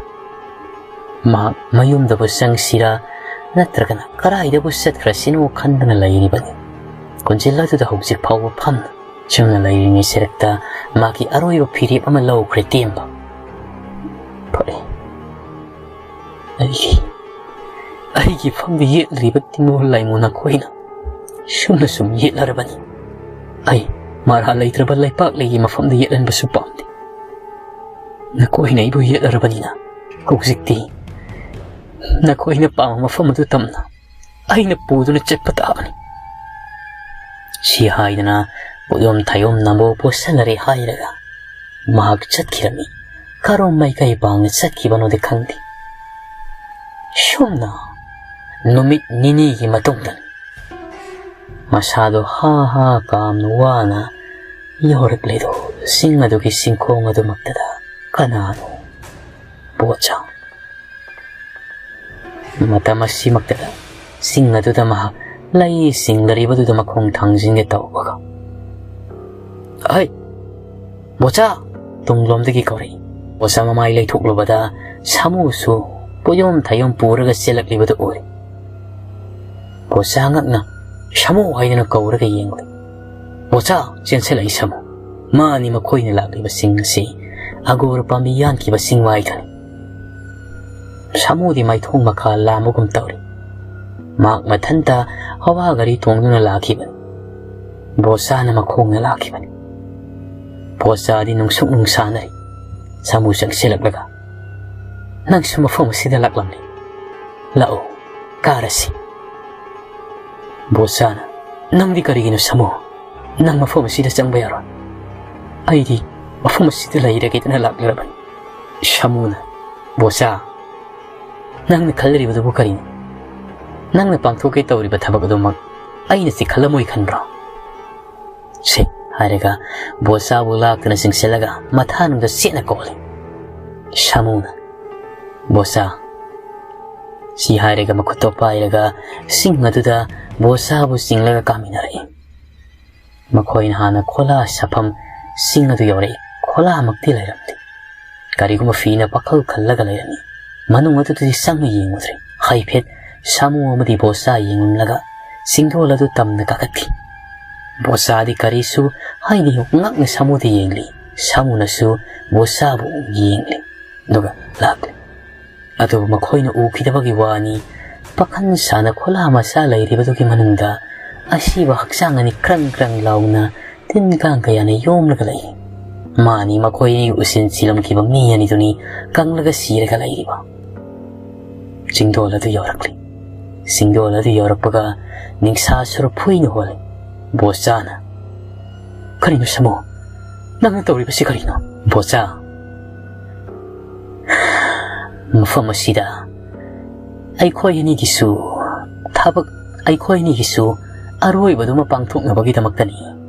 ꯃꯍꯥꯛ ꯃꯌꯨꯝꯗꯕꯨ ꯆꯪꯁꯤꯔꯥ ꯅꯠꯇ꯭ꯔꯒꯅ ꯀꯗꯥꯏꯗꯕꯨ ꯆꯠꯈ꯭ꯔꯁꯤꯅꯣ ꯈꯟꯗꯨꯅ ꯂꯩꯔꯤꯕꯅꯤ꯫ ꯀꯣꯟꯖꯦꯜ ꯑꯗꯨꯗ ꯍꯧꯖꯤꯛ ꯐꯥꯎꯕ ꯐꯝꯅ ꯆꯪꯅ ꯂꯩꯔꯤꯉꯩ ꯁꯦꯔꯛꯇ ꯃꯥꯒꯤ ꯑꯔꯣꯏꯕ ꯐꯤꯔꯦꯞ ꯑꯃ ꯂꯧꯈ꯭ꯔꯦ ꯇꯦꯝꯕ꯫ ꯐꯔꯦ, ꯑꯩꯒꯤ, ꯑꯩꯒꯤ ꯐꯝꯗ ꯌꯦꯠꯂꯤꯕ ꯇꯤꯡꯉꯨ ꯂꯥꯏꯃꯨ ꯅꯈꯣꯏꯅ ꯁꯨꯝꯅ ꯁꯨꯝ ꯌꯦꯠꯂꯔꯕꯅꯤ꯫ ꯑꯩ ꯃꯔꯥ ꯂꯩꯇ꯭ꯔꯕ ꯂꯩꯄꯥꯛ ꯂꯩꯒꯤ ꯃꯐꯝꯗ ꯌꯦꯠꯍꯟꯕꯁꯨ ꯄꯥꯝꯗꯦ꯫ ꯅꯈꯣꯏꯅ ꯑꯩꯕꯨ ꯌꯦꯠꯂꯔꯕꯅꯤꯅ ꯍꯧꯖꯤꯛꯇꯤ ꯅꯈꯣꯏꯅ ꯄꯥꯝꯕ ꯃꯐꯝ ꯑꯗꯨ ꯇꯝꯅ ꯑꯩꯅ ꯄꯨꯗꯨꯅ ꯆꯠꯄ ꯇꯥꯕꯅꯤ꯫ ꯁꯤ ꯍꯥꯏꯗꯨꯅ ꯄꯣꯠꯌꯣꯝ ꯊꯥꯌꯣꯝ ꯅꯝꯕꯣ ꯄꯣꯠꯁꯟꯅꯔꯦ ꯍꯥꯏꯔꯒ ꯃꯍꯥꯛ ꯆꯠꯈꯤꯔꯝꯃꯤ꯫ ꯀꯔꯣꯝ ꯃꯥꯏꯀꯩ ꯄꯥꯡꯅ ꯆꯠꯈꯤꯕꯅꯣꯗꯤ ꯈꯪꯗꯦ꯫ ꯁꯨꯝꯅ ꯅꯨꯃꯤꯠ ꯅꯤꯅꯤꯒꯤ ꯃꯇꯨꯡꯗꯅꯤ ꯃꯁꯥꯗꯣ ꯍꯥ ꯍꯥ ꯀꯥꯝꯅ ꯋꯥꯅ ꯌꯧꯔꯛꯂꯤꯗꯣ꯫ ꯆꯤꯡ ꯑꯗꯨꯒꯤ ꯆꯤꯡꯈꯣꯡ ꯑꯗꯨꯃꯛꯇꯗ ꯀꯅꯥꯅꯣ? ꯕꯣꯆꯥ꯫ ꯃꯇꯝ ꯑꯁꯤꯃꯛꯇꯗ ꯆꯤꯡ ꯑꯗꯨꯗ ꯃꯍꯥꯛ ꯂꯩ ꯆꯤꯡꯂꯔꯤꯕꯗꯨꯗ ꯃꯈꯣꯡ ꯊꯥꯡꯖꯤꯟꯒꯦ ꯇꯧꯕꯒ, "ꯑꯍꯩ, ꯕꯣꯆꯥ!" ꯇꯨꯡꯂꯣꯝꯗꯒꯤ ꯀꯧꯔꯛꯏ꯫ ꯕꯣꯆꯥ ꯃꯃꯥꯏ ꯂꯩꯊꯣꯛꯂꯨꯕꯗ ꯁꯥꯃꯨꯁꯨ ꯄꯣꯌꯣꯝ ꯊꯥꯌꯣꯝ ꯄꯨꯔꯒ ꯆꯦꯜꯂꯛꯂꯤꯕꯗꯨ ꯎꯔꯦ꯫ ꯕꯣꯆꯥ ꯉꯛꯅ "ꯁꯥꯃꯨ" ꯍꯥꯏꯗꯨꯅ ꯀꯧꯔꯒ ꯌꯦꯡꯂꯦ꯫ "ꯕꯣꯆꯥ!" ꯆꯦꯟꯁꯤꯜꯂꯛꯏ ꯁꯥꯃꯨ꯫ ꯃꯥꯅꯤ ꯃꯈꯣꯏꯅ ꯂꯥꯛꯂꯤꯕ ꯆꯤꯡ ꯑꯁꯤ ꯑꯒꯣꯔ ꯄꯥꯝꯕꯤ ꯌꯥꯟꯈꯤꯕ ꯆꯤꯡꯋꯥꯏꯗꯨꯅꯤ꯫ ꯁꯥꯃꯨꯗꯤ ꯃꯥꯏꯊꯣꯡ ꯃꯈꯥ ꯂꯥꯝꯕꯒꯨꯝ ꯇꯧꯔꯤ꯫ ꯃꯍꯥꯛ ꯃꯊꯟꯇ ꯍꯋꯥ ꯒꯥꯔꯤ ꯇꯣꯡꯗꯨꯅ ꯂꯥꯛꯈꯤꯕꯅꯤ꯫ ꯕꯣꯆꯥꯅ ꯃꯈꯣꯡꯅ ꯂꯥꯛꯈꯤꯕꯅꯤ꯫ ꯕꯣꯆꯥꯗꯤ ꯅꯨꯡꯁꯨꯛ ꯅꯨꯡꯁꯥꯅꯔꯤ꯫ ꯁꯥꯃꯨ ꯆꯪꯁꯤꯜꯂꯛꯂꯒ, "ꯅꯪꯁꯨ ꯃꯐꯝ ꯑꯁꯤꯗ ꯂꯥꯛꯂꯝꯂꯤ꯫ ꯂꯥꯛꯎ, ꯀꯥꯔꯁꯤ꯫" ꯕꯣꯆꯥꯅ, "ꯅꯪꯗꯤ ꯀꯔꯤꯒꯤꯅꯣ ꯁꯥꯃꯨ? ꯅꯪ ꯃꯐꯝ ꯑꯁꯤꯗ ꯆꯪꯕ ꯌꯥꯔꯣꯏ꯫ ꯑꯩꯗꯤ ꯃꯐꯝ ꯑꯁꯤꯗ ꯂꯩꯔꯒꯦꯗꯅ ꯂꯥꯛꯂꯔꯕꯅꯤ꯫" ꯁꯥꯃꯨꯅ, "ꯕꯣꯆꯥ, ꯅꯪꯅ ꯈꯜꯂꯤꯕꯗꯨꯕꯨ ꯀꯔꯤꯅꯣ? ꯅꯪꯅ ꯄꯥꯡꯊꯣꯛꯀꯦ ꯇꯧꯔꯤꯕ ꯊꯕꯛ ꯑꯗꯨꯃꯛ ꯑꯩꯅ ꯆꯤꯛꯍꯜꯂꯝꯃꯣꯏ ꯈꯟꯕ꯭ꯔꯣ?" "ꯁꯦ," ꯍꯥꯏꯔꯒ ꯕꯣꯆꯥꯕꯨ ꯂꯥꯛꯇꯨꯅ ꯆꯤꯡꯁꯤꯜꯂꯒ ꯃꯊꯥꯅꯨꯡꯗ ꯆꯦꯠꯅ ꯀꯣꯜꯂꯤ꯫ ꯁꯥꯃꯨꯅ, "ꯕꯣꯆꯥ, ꯁꯤ ꯍꯥꯏꯔꯒ ꯃꯈꯨꯠꯇꯣ ꯄꯥꯏꯔꯒ ꯁꯤꯡ ꯑꯗꯨꯗ ꯕꯣꯁꯥꯕꯨ ꯆꯤꯡꯂꯒ ꯀꯥꯃꯤꯟꯅꯔꯛꯏ꯫ ꯃꯈꯣꯏꯅ ꯍꯥꯟꯅ ꯈꯣꯂꯥ ꯁꯥꯐꯝ ꯁꯤꯡ ꯑꯗꯨ ꯌꯧꯔꯛꯏ꯫ ꯈꯣꯂꯥꯃꯛꯇꯤ ꯂꯩꯔꯝꯗꯦ꯫ ꯀꯔꯤꯒꯨꯝꯕ ꯐꯤꯅ ꯄꯥꯈꯜ ꯈꯜꯂꯒ ꯂꯩꯔꯝꯃꯤ꯫ ꯃꯅꯨꯡ ꯑꯗꯨꯗꯗꯤ ꯆꯪꯅ ꯌꯦꯡꯉꯨꯗ꯭ꯔꯦ꯫ ꯍꯥꯏꯐꯦꯠ ꯁꯥꯃꯨ ꯑꯃꯗꯤ ꯕꯣꯁꯥ ꯌꯦꯡꯂꯝꯂꯒ ꯆꯤꯡꯗꯣꯜ ꯑꯗꯨ ꯇꯝꯅ ꯀꯥꯈꯠꯈꯤ꯫ ꯕꯣꯁꯥꯗꯤ ꯀꯔꯤꯁꯨ ꯍꯥꯏꯗꯦ, ꯉꯛꯅ ꯁꯥꯃꯨꯗ ꯌꯦꯡꯂꯤ꯫ ꯁꯥꯃꯨꯅꯁꯨ ꯕꯣꯁꯥꯕꯨ ꯌꯦꯡꯂꯤ꯫ ꯑꯗꯨꯒ ꯂꯥꯛꯂꯦ꯫ ꯑꯗꯨꯕꯨ ꯃꯈꯣꯏꯅ ꯎꯈꯤꯗꯕꯒꯤ ꯋꯥꯅꯤ, ꯄꯥꯈꯟ ꯁꯥꯅ ꯈꯣꯂꯥ ꯃꯆꯥ ꯂꯩꯔꯤꯕꯗꯨꯒꯤ ꯃꯅꯨꯡꯗ ꯑꯁꯤꯕ ꯍꯛꯆꯥꯡ ꯑꯅꯤ ꯀ꯭ꯔꯪ ꯀ꯭ꯔꯪ ꯂꯥꯎꯅ ꯇꯤꯟ ꯀꯥꯡ ꯀꯌꯥꯅ ꯌꯣꯝꯂꯒ ꯂꯩ꯫ ꯃꯥꯅꯤ ꯃꯈꯣꯏ ꯑꯅꯤ ꯎꯁꯤꯟ ꯁꯤꯜꯂꯝꯈꯤꯕ ꯃꯤ ꯑꯅꯤꯗꯨꯅꯤ ꯀꯪꯂꯒ ꯁꯤꯔꯒ ꯂꯩꯔꯤꯕ꯫ ꯆꯤꯡꯗꯣꯜ ꯑꯗꯨ ꯌꯧꯔꯛꯂꯤ꯫ ꯆꯤꯡꯗꯣꯜ ꯑꯗꯨ ꯌꯧꯔꯛꯄꯒ ꯅꯤꯡꯁꯥ ꯁꯨꯔꯨ ꯐꯨꯏꯅ ꯍꯣꯜꯂꯤ꯫ ꯕꯣꯁꯥꯅ, "ꯀꯔꯤꯅꯣ ꯁꯥꯃꯨ? ꯅꯪꯅ ꯇꯧꯔꯤꯕꯁꯤ ꯀꯔꯤꯅꯣ?" ꯕꯣꯁꯥ, "ꯃꯐꯝ ꯑꯁꯤꯗ ꯑꯩꯈꯣꯏ ꯑꯅꯤꯒꯤꯁꯨ ꯊꯕꯛ, ꯑꯩꯈꯣꯏ ꯑꯅꯤꯒꯤꯁꯨ ꯑꯔꯣꯏꯕꯗꯨꯃ ꯄꯥꯡꯊꯣꯛꯅꯕꯒꯤꯗꯃꯛꯇꯅꯤ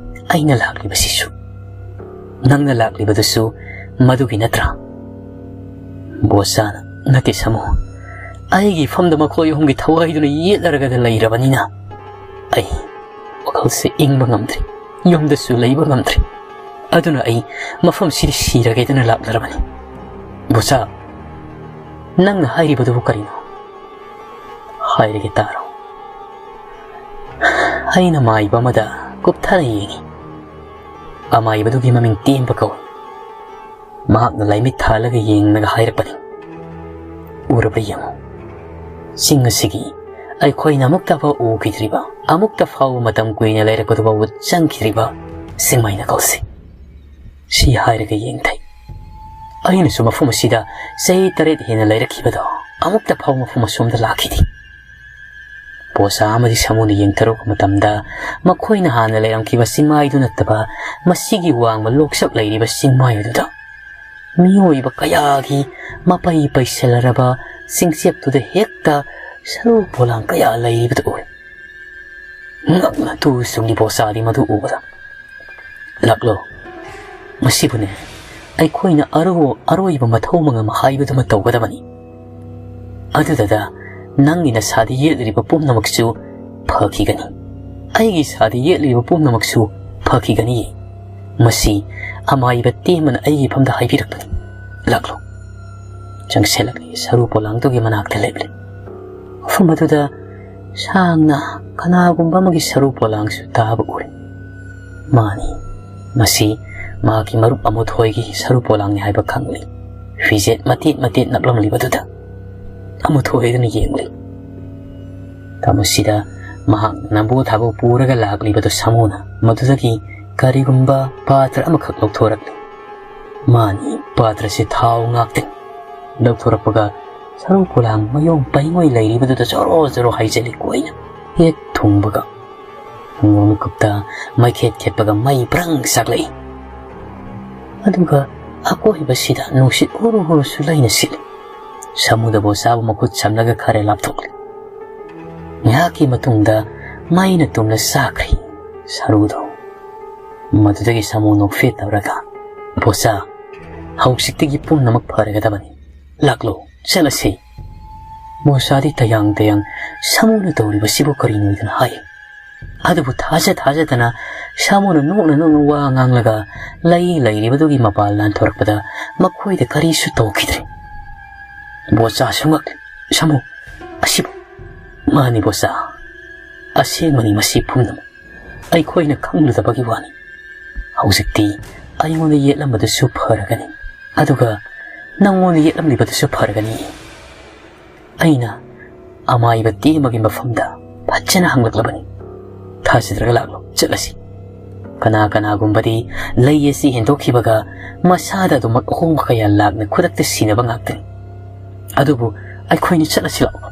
ꯑꯩꯅ ꯂꯥꯛꯂꯤꯕꯁꯤꯁꯨ꯫ ꯅꯪꯅ ꯂꯥꯛꯂꯤꯕꯗꯨꯁꯨ ꯃꯗꯨꯒꯤ ꯅꯠꯇ꯭ꯔꯥ?" ꯕꯣꯁꯥꯅ, "ꯅꯠꯇꯦ ꯁꯥꯃꯨ, ꯑꯩꯒꯤ ꯏꯐꯝꯗ ꯃꯈꯣꯏ ꯑꯍꯨꯝꯒꯤ ꯊꯋꯥꯏꯗꯨꯅ ꯌꯦꯠꯅꯔꯒꯗ ꯂꯩꯔꯕꯅꯤꯅ ꯑꯩ ꯋꯥꯈꯜꯁꯦ ꯏꯪꯕ ꯉꯝꯗ꯭ꯔꯦ, ꯌꯨꯝꯗꯁꯨ ꯂꯩꯕ ꯉꯝꯗ꯭ꯔꯦ꯫ ꯑꯗꯨꯅ ꯑꯩ ꯃꯐꯝꯁꯤꯗ ꯁꯤꯔꯒꯦꯗꯅ ꯂꯥꯛꯅꯔꯕꯅꯤ꯫ ꯕꯣꯁꯥ, ꯅꯪꯅ ꯍꯥꯏꯔꯤꯕꯗꯨꯕꯨ ꯀꯔꯤꯅꯣ?" "ꯍꯥꯏꯔꯒꯦ ꯇꯥꯔꯣ꯫" ꯑꯩꯅ ꯃꯥꯏꯕ ꯑꯃꯗ ꯀꯨꯞꯊꯅ ꯌꯦꯡꯉꯤ꯫ ꯑꯃꯥꯏꯕꯗꯨꯒꯤ ꯃꯃꯤꯡ ꯇꯦꯝꯕ ꯀꯧꯏ꯫ ꯃꯍꯥꯛꯅ ꯂꯥꯏꯃꯤꯠ ꯊꯥꯜꯂꯒ ꯌꯦꯡꯂꯒ ꯍꯥꯏꯔꯛꯄꯅꯤ, "ꯎꯔꯕ ꯌꯦꯡꯉꯨ, ꯆꯤꯡ ꯑꯁꯤꯒꯤ ꯑꯩꯈꯣꯏꯅ ꯑꯃꯨꯛꯇ ꯐꯥꯎ ꯎꯈꯤꯗ꯭ꯔꯤꯕ, ꯑꯃꯨꯛꯇ ꯐꯥꯎꯕ ꯃꯇꯝ ꯀꯨꯏꯅ ꯂꯩꯔꯛꯄꯗꯨ ꯐꯥꯎꯕ ꯆꯪꯈꯤꯗ꯭ꯔꯤꯕ ꯆꯤꯡꯃꯩ ꯅꯥꯀꯜꯁꯦ꯫" ꯁꯤ ꯍꯥꯏꯔꯒ ꯌꯦꯡꯊꯩ꯫ ꯑꯩꯅꯁꯨ ꯃꯐꯝ ꯑꯁꯤꯗ ꯆꯍꯤ ꯇꯔꯦꯠ ꯍꯦꯟꯅ ꯂꯩꯔꯛꯈꯤꯕꯗꯣ ꯑꯃꯨꯛꯇ ꯐꯥꯎ ꯃꯐꯝ ꯑꯁꯣꯝꯗ ꯂꯥꯛꯈꯤꯗꯦ꯫ ꯕꯣꯁꯥ ꯑꯃꯗꯤ ꯁꯥꯃꯨꯅ ꯌꯦꯡꯊꯔꯛꯄ ꯃꯇꯝꯗ ꯃꯈꯣꯏꯅ ꯍꯥꯟꯅ ꯂꯩꯔꯝꯈꯤꯕ ꯆꯤꯡꯃꯥꯏꯗꯨ ꯅꯠꯇꯕ ꯃꯁꯤꯒꯤ ꯋꯥꯡꯃ ꯂꯣꯛꯆꯞ ꯂꯩꯔꯤꯕ ꯆꯤꯡꯃꯥꯏ ꯑꯗꯨꯗ ꯃꯤꯑꯣꯏꯕ ꯀꯌꯥꯒꯤ ꯃꯄꯩ ꯄꯩꯁꯤꯜꯂꯔꯕ ꯆꯤꯡꯆꯦꯞꯇꯨꯗ ꯍꯦꯛꯇ ꯁꯔꯨ ꯄꯣꯂꯥꯡ ꯀꯌꯥ ꯂꯩꯔꯤꯕꯗꯨ ꯎꯏ꯫ ꯉꯛꯅ ꯇꯨ ꯆꯨꯡꯂꯤ ꯕꯣꯁꯥꯗꯤ ꯃꯗꯨ ꯎꯕꯗ, "ꯂꯥꯛꯂꯣ, ꯃꯁꯤꯕꯨꯅꯦ ꯑꯩꯈꯣꯏꯅ ꯑꯔꯣ-, ꯑꯔꯣꯏꯕ ꯃꯊꯧ ꯃꯉꯝ ꯍꯥꯏꯕꯗꯨꯃ ꯇꯧꯒꯗꯕꯅꯤ꯫ ꯑꯗꯨꯗꯗ ꯅꯪꯒꯤ ꯅꯁꯥꯗ ꯌꯦꯠꯂꯤꯕ ꯄꯨꯝꯅꯃꯛꯁꯨ ꯐꯈꯤꯒꯅꯤ꯫ ꯑꯩꯒꯤ ꯏꯁꯥꯗ ꯌꯦꯠꯂꯤꯕ ꯄꯨꯝꯅꯃꯛꯁꯨ ꯐꯈꯤꯒꯅꯤ꯫ ꯃꯁꯤ ꯑꯃꯥꯏꯕ ꯇꯦꯝꯕꯅ ꯑꯩꯒꯤ ꯐꯝꯗ ꯍꯥꯏꯕꯤꯔꯛꯄꯅꯤ꯫ ꯂꯥꯛꯂꯣ꯫ ꯆꯪꯁꯤꯜꯂꯛꯂꯤ, ꯁꯔꯨ ꯄꯣꯂꯥꯡꯗꯨꯒꯤ ꯃꯅꯥꯛꯇ ꯂꯦꯞꯂꯤ꯫ ꯃꯐꯝ ꯑꯗꯨꯗ ꯁꯥꯡꯅ ꯀꯅꯥꯒꯨꯝꯕ ꯑꯃꯒꯤ ꯁꯔꯨ ꯄꯣꯂꯥꯡꯁꯨ ꯇꯥꯕ ꯎꯔꯦ꯫ ꯃꯥꯅꯤ, ꯃꯁꯤ ꯃꯍꯥꯛꯀꯤ ꯃꯔꯨꯞ ꯑꯃꯨꯊꯣꯏꯒꯤ ꯁꯔꯨ ꯄꯣꯂꯥꯡꯅꯤ ꯍꯥꯏꯕ ꯈꯪꯂꯤ꯫ ꯐꯤꯖꯦꯠ ꯃꯇꯦꯠ ꯃꯇꯦꯠ ꯅꯞꯂꯝꯂꯤꯕꯗꯨꯗ ꯑꯃꯨꯊꯣꯏ ꯑꯗꯨꯅ ꯌꯦꯡꯂꯤ꯫ ꯇꯥꯃꯣꯁꯤꯗ ꯃꯍꯥꯛ ꯅꯝꯕꯣ ꯊꯥꯕꯧ ꯄꯨꯔꯒ ꯂꯥꯛꯂꯤꯕꯗꯨ ꯁꯥꯃꯨꯅ ꯃꯗꯨꯗꯒꯤ ꯀꯔꯤꯒꯨꯝꯕ ꯄꯥꯇ꯭ꯔ ꯑꯃꯈꯛ ꯂꯧꯊꯣꯔꯛꯂꯤ꯫ ꯃꯥꯅꯤ, ꯄꯥꯇ꯭ꯔꯁꯤ ꯊꯥꯎ ꯉꯥꯛꯇꯅꯤ꯫ ꯂꯧꯊꯣꯔꯛꯄꯒ ꯁꯔꯨ ꯄꯣꯂꯥꯡ ꯃꯌꯣꯡ ꯄꯩꯉꯣꯏ ꯂꯩꯔꯤꯕꯗꯨꯗ ꯖꯣꯔꯣ ꯖꯣꯔꯣ ꯍꯩꯖꯤꯜꯂꯤ꯫ ꯀꯣꯏꯅ ꯍꯦꯛ ꯊꯨꯡꯕꯒ ꯈꯣꯡꯅꯥꯡ ꯃꯤꯀꯨꯞꯇ ꯃꯩꯈꯦꯠ ꯈꯦꯠꯄꯒ ꯃꯩ ꯕ꯭ꯔꯪ ꯆꯥꯛꯂꯛꯏ꯫ ꯑꯗꯨꯒ ꯑꯀꯣꯏꯕꯁꯤꯗ ꯅꯨꯡꯁꯤꯠ ꯍꯨꯔꯨ ꯍꯨꯔꯨꯁꯨ ꯂꯩꯅ ꯁꯤꯠꯂꯤ꯫ ꯁꯥꯃꯨꯗ ꯕꯣꯆꯥꯕꯨ ꯃꯈꯨꯠ ꯁꯝꯂꯒ ꯈꯔ ꯂꯥꯞꯊꯣꯛꯂꯤ꯫ ꯉꯥꯏꯍꯥꯛꯀꯤ ꯃꯇꯨꯡꯗ ꯃꯩꯅ ꯇꯨꯝꯅ ꯆꯥꯈ꯭ꯔꯦ ꯁꯔꯨꯗꯣ꯫ ꯃꯗꯨꯗꯒꯤ ꯁꯥꯃꯨ ꯅꯣꯛꯐꯦꯠ ꯇꯧꯔꯒ, "ꯕꯣꯆꯥ, ꯍꯧꯖꯤꯛꯇꯒꯤ ꯄꯨꯝꯅꯃꯛ ꯐꯔꯒꯗꯕꯅꯤ꯫ ꯂꯥꯛꯂꯣ, ꯆꯠꯂꯁꯤ꯫" ꯕꯣꯆꯥꯗꯤ ꯇꯌꯥꯡ ꯇꯌꯥꯡ ꯁꯥꯃꯨꯅ ꯇꯧꯔꯤꯕꯁꯤꯕꯨ ꯀꯔꯤꯅꯣꯗꯅ ꯍꯥꯏ꯫ ꯑꯗꯨꯕꯨ ꯊꯥꯖ ꯊꯥꯖꯗꯅ ꯁꯥꯃꯨꯅ ꯅꯣꯛꯅ ꯅꯣꯛꯅ ꯋꯥ ꯉꯥꯡꯂꯒ ꯂꯩ ꯂꯩꯔꯤꯕꯗꯨꯒꯤ ꯃꯄꯥꯜ ꯂꯥꯟꯊꯣꯔꯛꯄꯗ ꯃꯈꯣꯏꯗ ꯀꯔꯤꯁꯨ ꯇꯧꯈꯤꯗ꯭ꯔꯦ꯫ ꯕꯣꯆꯥꯁꯨ ꯉꯛꯂꯤ꯫ "ꯁꯥꯃꯨ, ꯑꯁꯤꯕꯨ?" "ꯃꯥꯅꯤ ꯕꯣꯆꯥ, ꯑꯁꯦꯡꯕꯅꯤ ꯃꯁꯤ ꯄꯨꯝꯅꯃꯛ꯫ ꯑꯩꯈꯣꯏꯅ ꯈꯪꯂꯨꯗꯕꯒꯤ ꯋꯥꯅꯤ꯫ ꯍꯧꯖꯤꯛꯇꯤ ꯑꯩꯉꯣꯟꯗ ꯌꯦꯠꯂꯝꯕꯗꯨꯁꯨ ꯐꯔꯒꯅꯤ, ꯑꯗꯨꯒ ꯅꯪꯉꯣꯟꯗ ꯌꯦꯠꯂꯝꯂꯤꯕꯗꯨꯁꯨ ꯐꯔꯒꯅꯤ꯫ ꯑꯩꯅ ꯑꯃꯥꯏꯕ ꯇꯦꯝꯕꯒꯤ ꯃꯐꯝꯗ ꯐꯖꯅ ꯍꯪꯂꯛꯂꯕꯅꯤ꯫ ꯊꯥꯖꯗ꯭ꯔꯒ ꯂꯥꯛꯂꯣ, ꯆꯠꯂꯁꯤ꯫ ꯀꯅꯥ ꯀꯅꯥꯒꯨꯝꯕꯗꯤ ꯂꯩ ꯑꯁꯤ ꯍꯦꯟꯗꯣꯛꯈꯤꯕꯒ ꯃꯁꯥꯗ ꯑꯗꯨꯃꯛ ꯑꯍꯣꯡꯕ ꯀꯌꯥ ꯂꯥꯛꯅ ꯈꯨꯗꯛꯇ ꯁꯤꯅꯕ ꯉꯥꯛꯇꯅꯤ꯫ ꯑꯗꯨꯕꯨ ꯑꯩꯈꯣꯏꯅ ꯆꯠꯂꯁꯤ ꯂꯥꯛꯂꯣ꯫"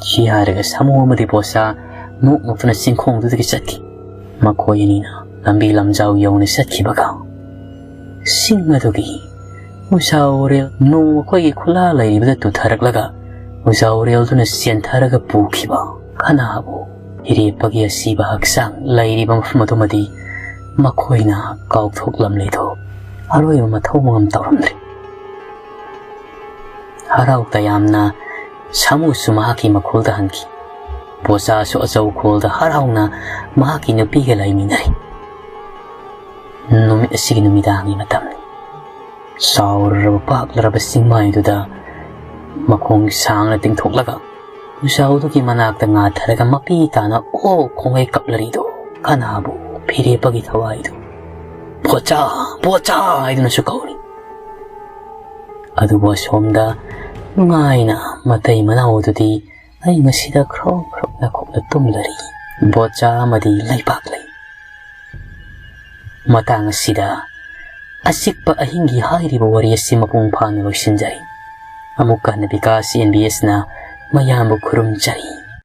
ꯁꯤ ꯍꯥꯏꯔꯒ ꯁꯥꯃꯨ ꯑꯃꯗꯤ ꯕꯣꯆꯥ ꯅꯣꯛ ꯅꯣꯛꯇꯨꯅ ꯆꯤꯡꯈꯣꯡꯗꯨꯗꯒꯤ ꯆꯠꯈꯤ꯫ ꯃꯈꯣꯏ ꯑꯅꯤꯅ ꯂꯝꯕꯤ ꯂꯝꯖꯥꯎ ꯌꯧꯅ ꯆꯠꯈꯤꯕꯒ ꯆꯤꯡ ꯑꯗꯨꯒꯤ ꯎꯖꯥ ꯎꯔꯦꯜ ꯅꯣꯡ ꯃꯈꯣꯏꯒꯤ ꯈꯨꯂꯥ ꯂꯩꯔꯤꯕꯗ ꯇꯨꯊꯔꯛꯂꯒ ꯎꯖꯥ ꯎꯔꯦꯜꯗꯨꯅ ꯆꯦꯟꯊꯔꯒ ꯄꯨꯈꯤꯕ ꯀꯅꯥꯕꯨ ꯏꯔꯦꯞꯄꯒꯤ ꯑꯁꯤꯕ ꯍꯛꯆꯥꯡ ꯂꯩꯔꯤꯕ ꯃꯐꯝ ꯑꯗꯨꯃꯗꯤ ꯃꯈꯣꯏꯅ ꯀꯥꯎꯊꯣꯛꯂꯝꯂꯤꯗꯨ ꯑꯔꯣꯏꯕ ꯃꯊꯧ ꯃꯉꯝ ꯇꯧꯔꯝꯗ꯭ꯔꯦ꯫ ꯍꯔꯥꯎ ꯇꯌꯥꯝꯅ ꯁꯥꯃꯨꯁꯨ ꯃꯍꯥꯛꯀꯤ ꯃꯈꯣꯜꯗ ꯍꯟꯈꯤ꯫ ꯕꯣꯆꯥꯁꯨ ꯑꯆꯧ ꯈꯣꯜꯗ ꯍꯔꯥꯎꯅ ꯃꯍꯥꯛꯀꯤ ꯅꯨꯄꯤꯒ ꯂꯩꯃꯤꯟꯅꯔꯤ꯫ ꯅꯨꯃꯤꯠ ꯑꯁꯤꯒꯤ ꯅꯨꯃꯤꯗꯥꯡꯒꯤ ꯃꯇꯝꯅꯤ꯫ ꯆꯥꯎꯔꯕ ꯄꯥꯛꯂꯔꯕ ꯆꯤꯡꯃꯥꯏꯗꯨꯗ ꯃꯈꯣꯡ ꯁꯥꯡꯅ ꯇꯤꯡꯊꯣꯛꯂꯒ ꯎꯖꯥꯎꯗꯨꯒꯤ ꯃꯅꯥꯛꯇ ꯉꯥꯊꯔꯒ ꯃꯄꯤ ꯇꯥꯅ ꯑꯣꯛ ꯈꯣꯡꯒꯩ ꯀꯞꯂꯔꯤꯗꯨ ꯀꯅꯥꯕꯨ ꯐꯤꯔꯦꯞꯄꯒꯤ ꯊꯋꯥꯏꯗꯨ "ꯕꯣꯆꯥ, ꯕꯣꯆꯥ" ꯍꯥꯏꯗꯨꯅꯁꯨ ꯀꯧꯔꯤ꯫ ꯑꯗꯨꯕꯨ ꯑꯁꯣꯝꯗ ꯅꯨꯡꯉꯥꯏꯅ ꯃꯇꯩ ꯃꯅꯥꯎ ꯑꯗꯨꯗꯤ ꯑꯩ ꯉꯁꯤꯗ ꯈ꯭ꯔꯣꯛ ꯈ꯭ꯔꯣꯛ ꯅꯈꯣꯛꯅ ꯇꯨꯝꯂꯔꯤ꯫ ꯕꯣꯆꯥ ꯑꯃꯗꯤ ꯂꯩꯕꯥꯛ ꯂꯩ꯫ ꯃꯇꯥꯡ ꯑꯁꯤꯗ ꯑꯆꯤꯛꯄ ꯑꯍꯤꯡꯒꯤ ꯍꯥꯏꯔꯤꯕ ꯋꯥꯔꯤ ꯑꯁꯤ ꯃꯄꯨꯡ ꯐꯥꯅ ꯂꯣꯏꯁꯤꯟꯖꯔꯤ꯫ ꯑꯃꯨꯛꯀ ꯍꯟꯅ ꯕꯤꯀꯥꯁ ꯑꯦꯝ ꯕꯤ ꯑꯦꯁꯅ ꯃꯌꯥꯝꯕꯨ ꯈꯨꯔꯨꯝꯖꯔꯤ꯫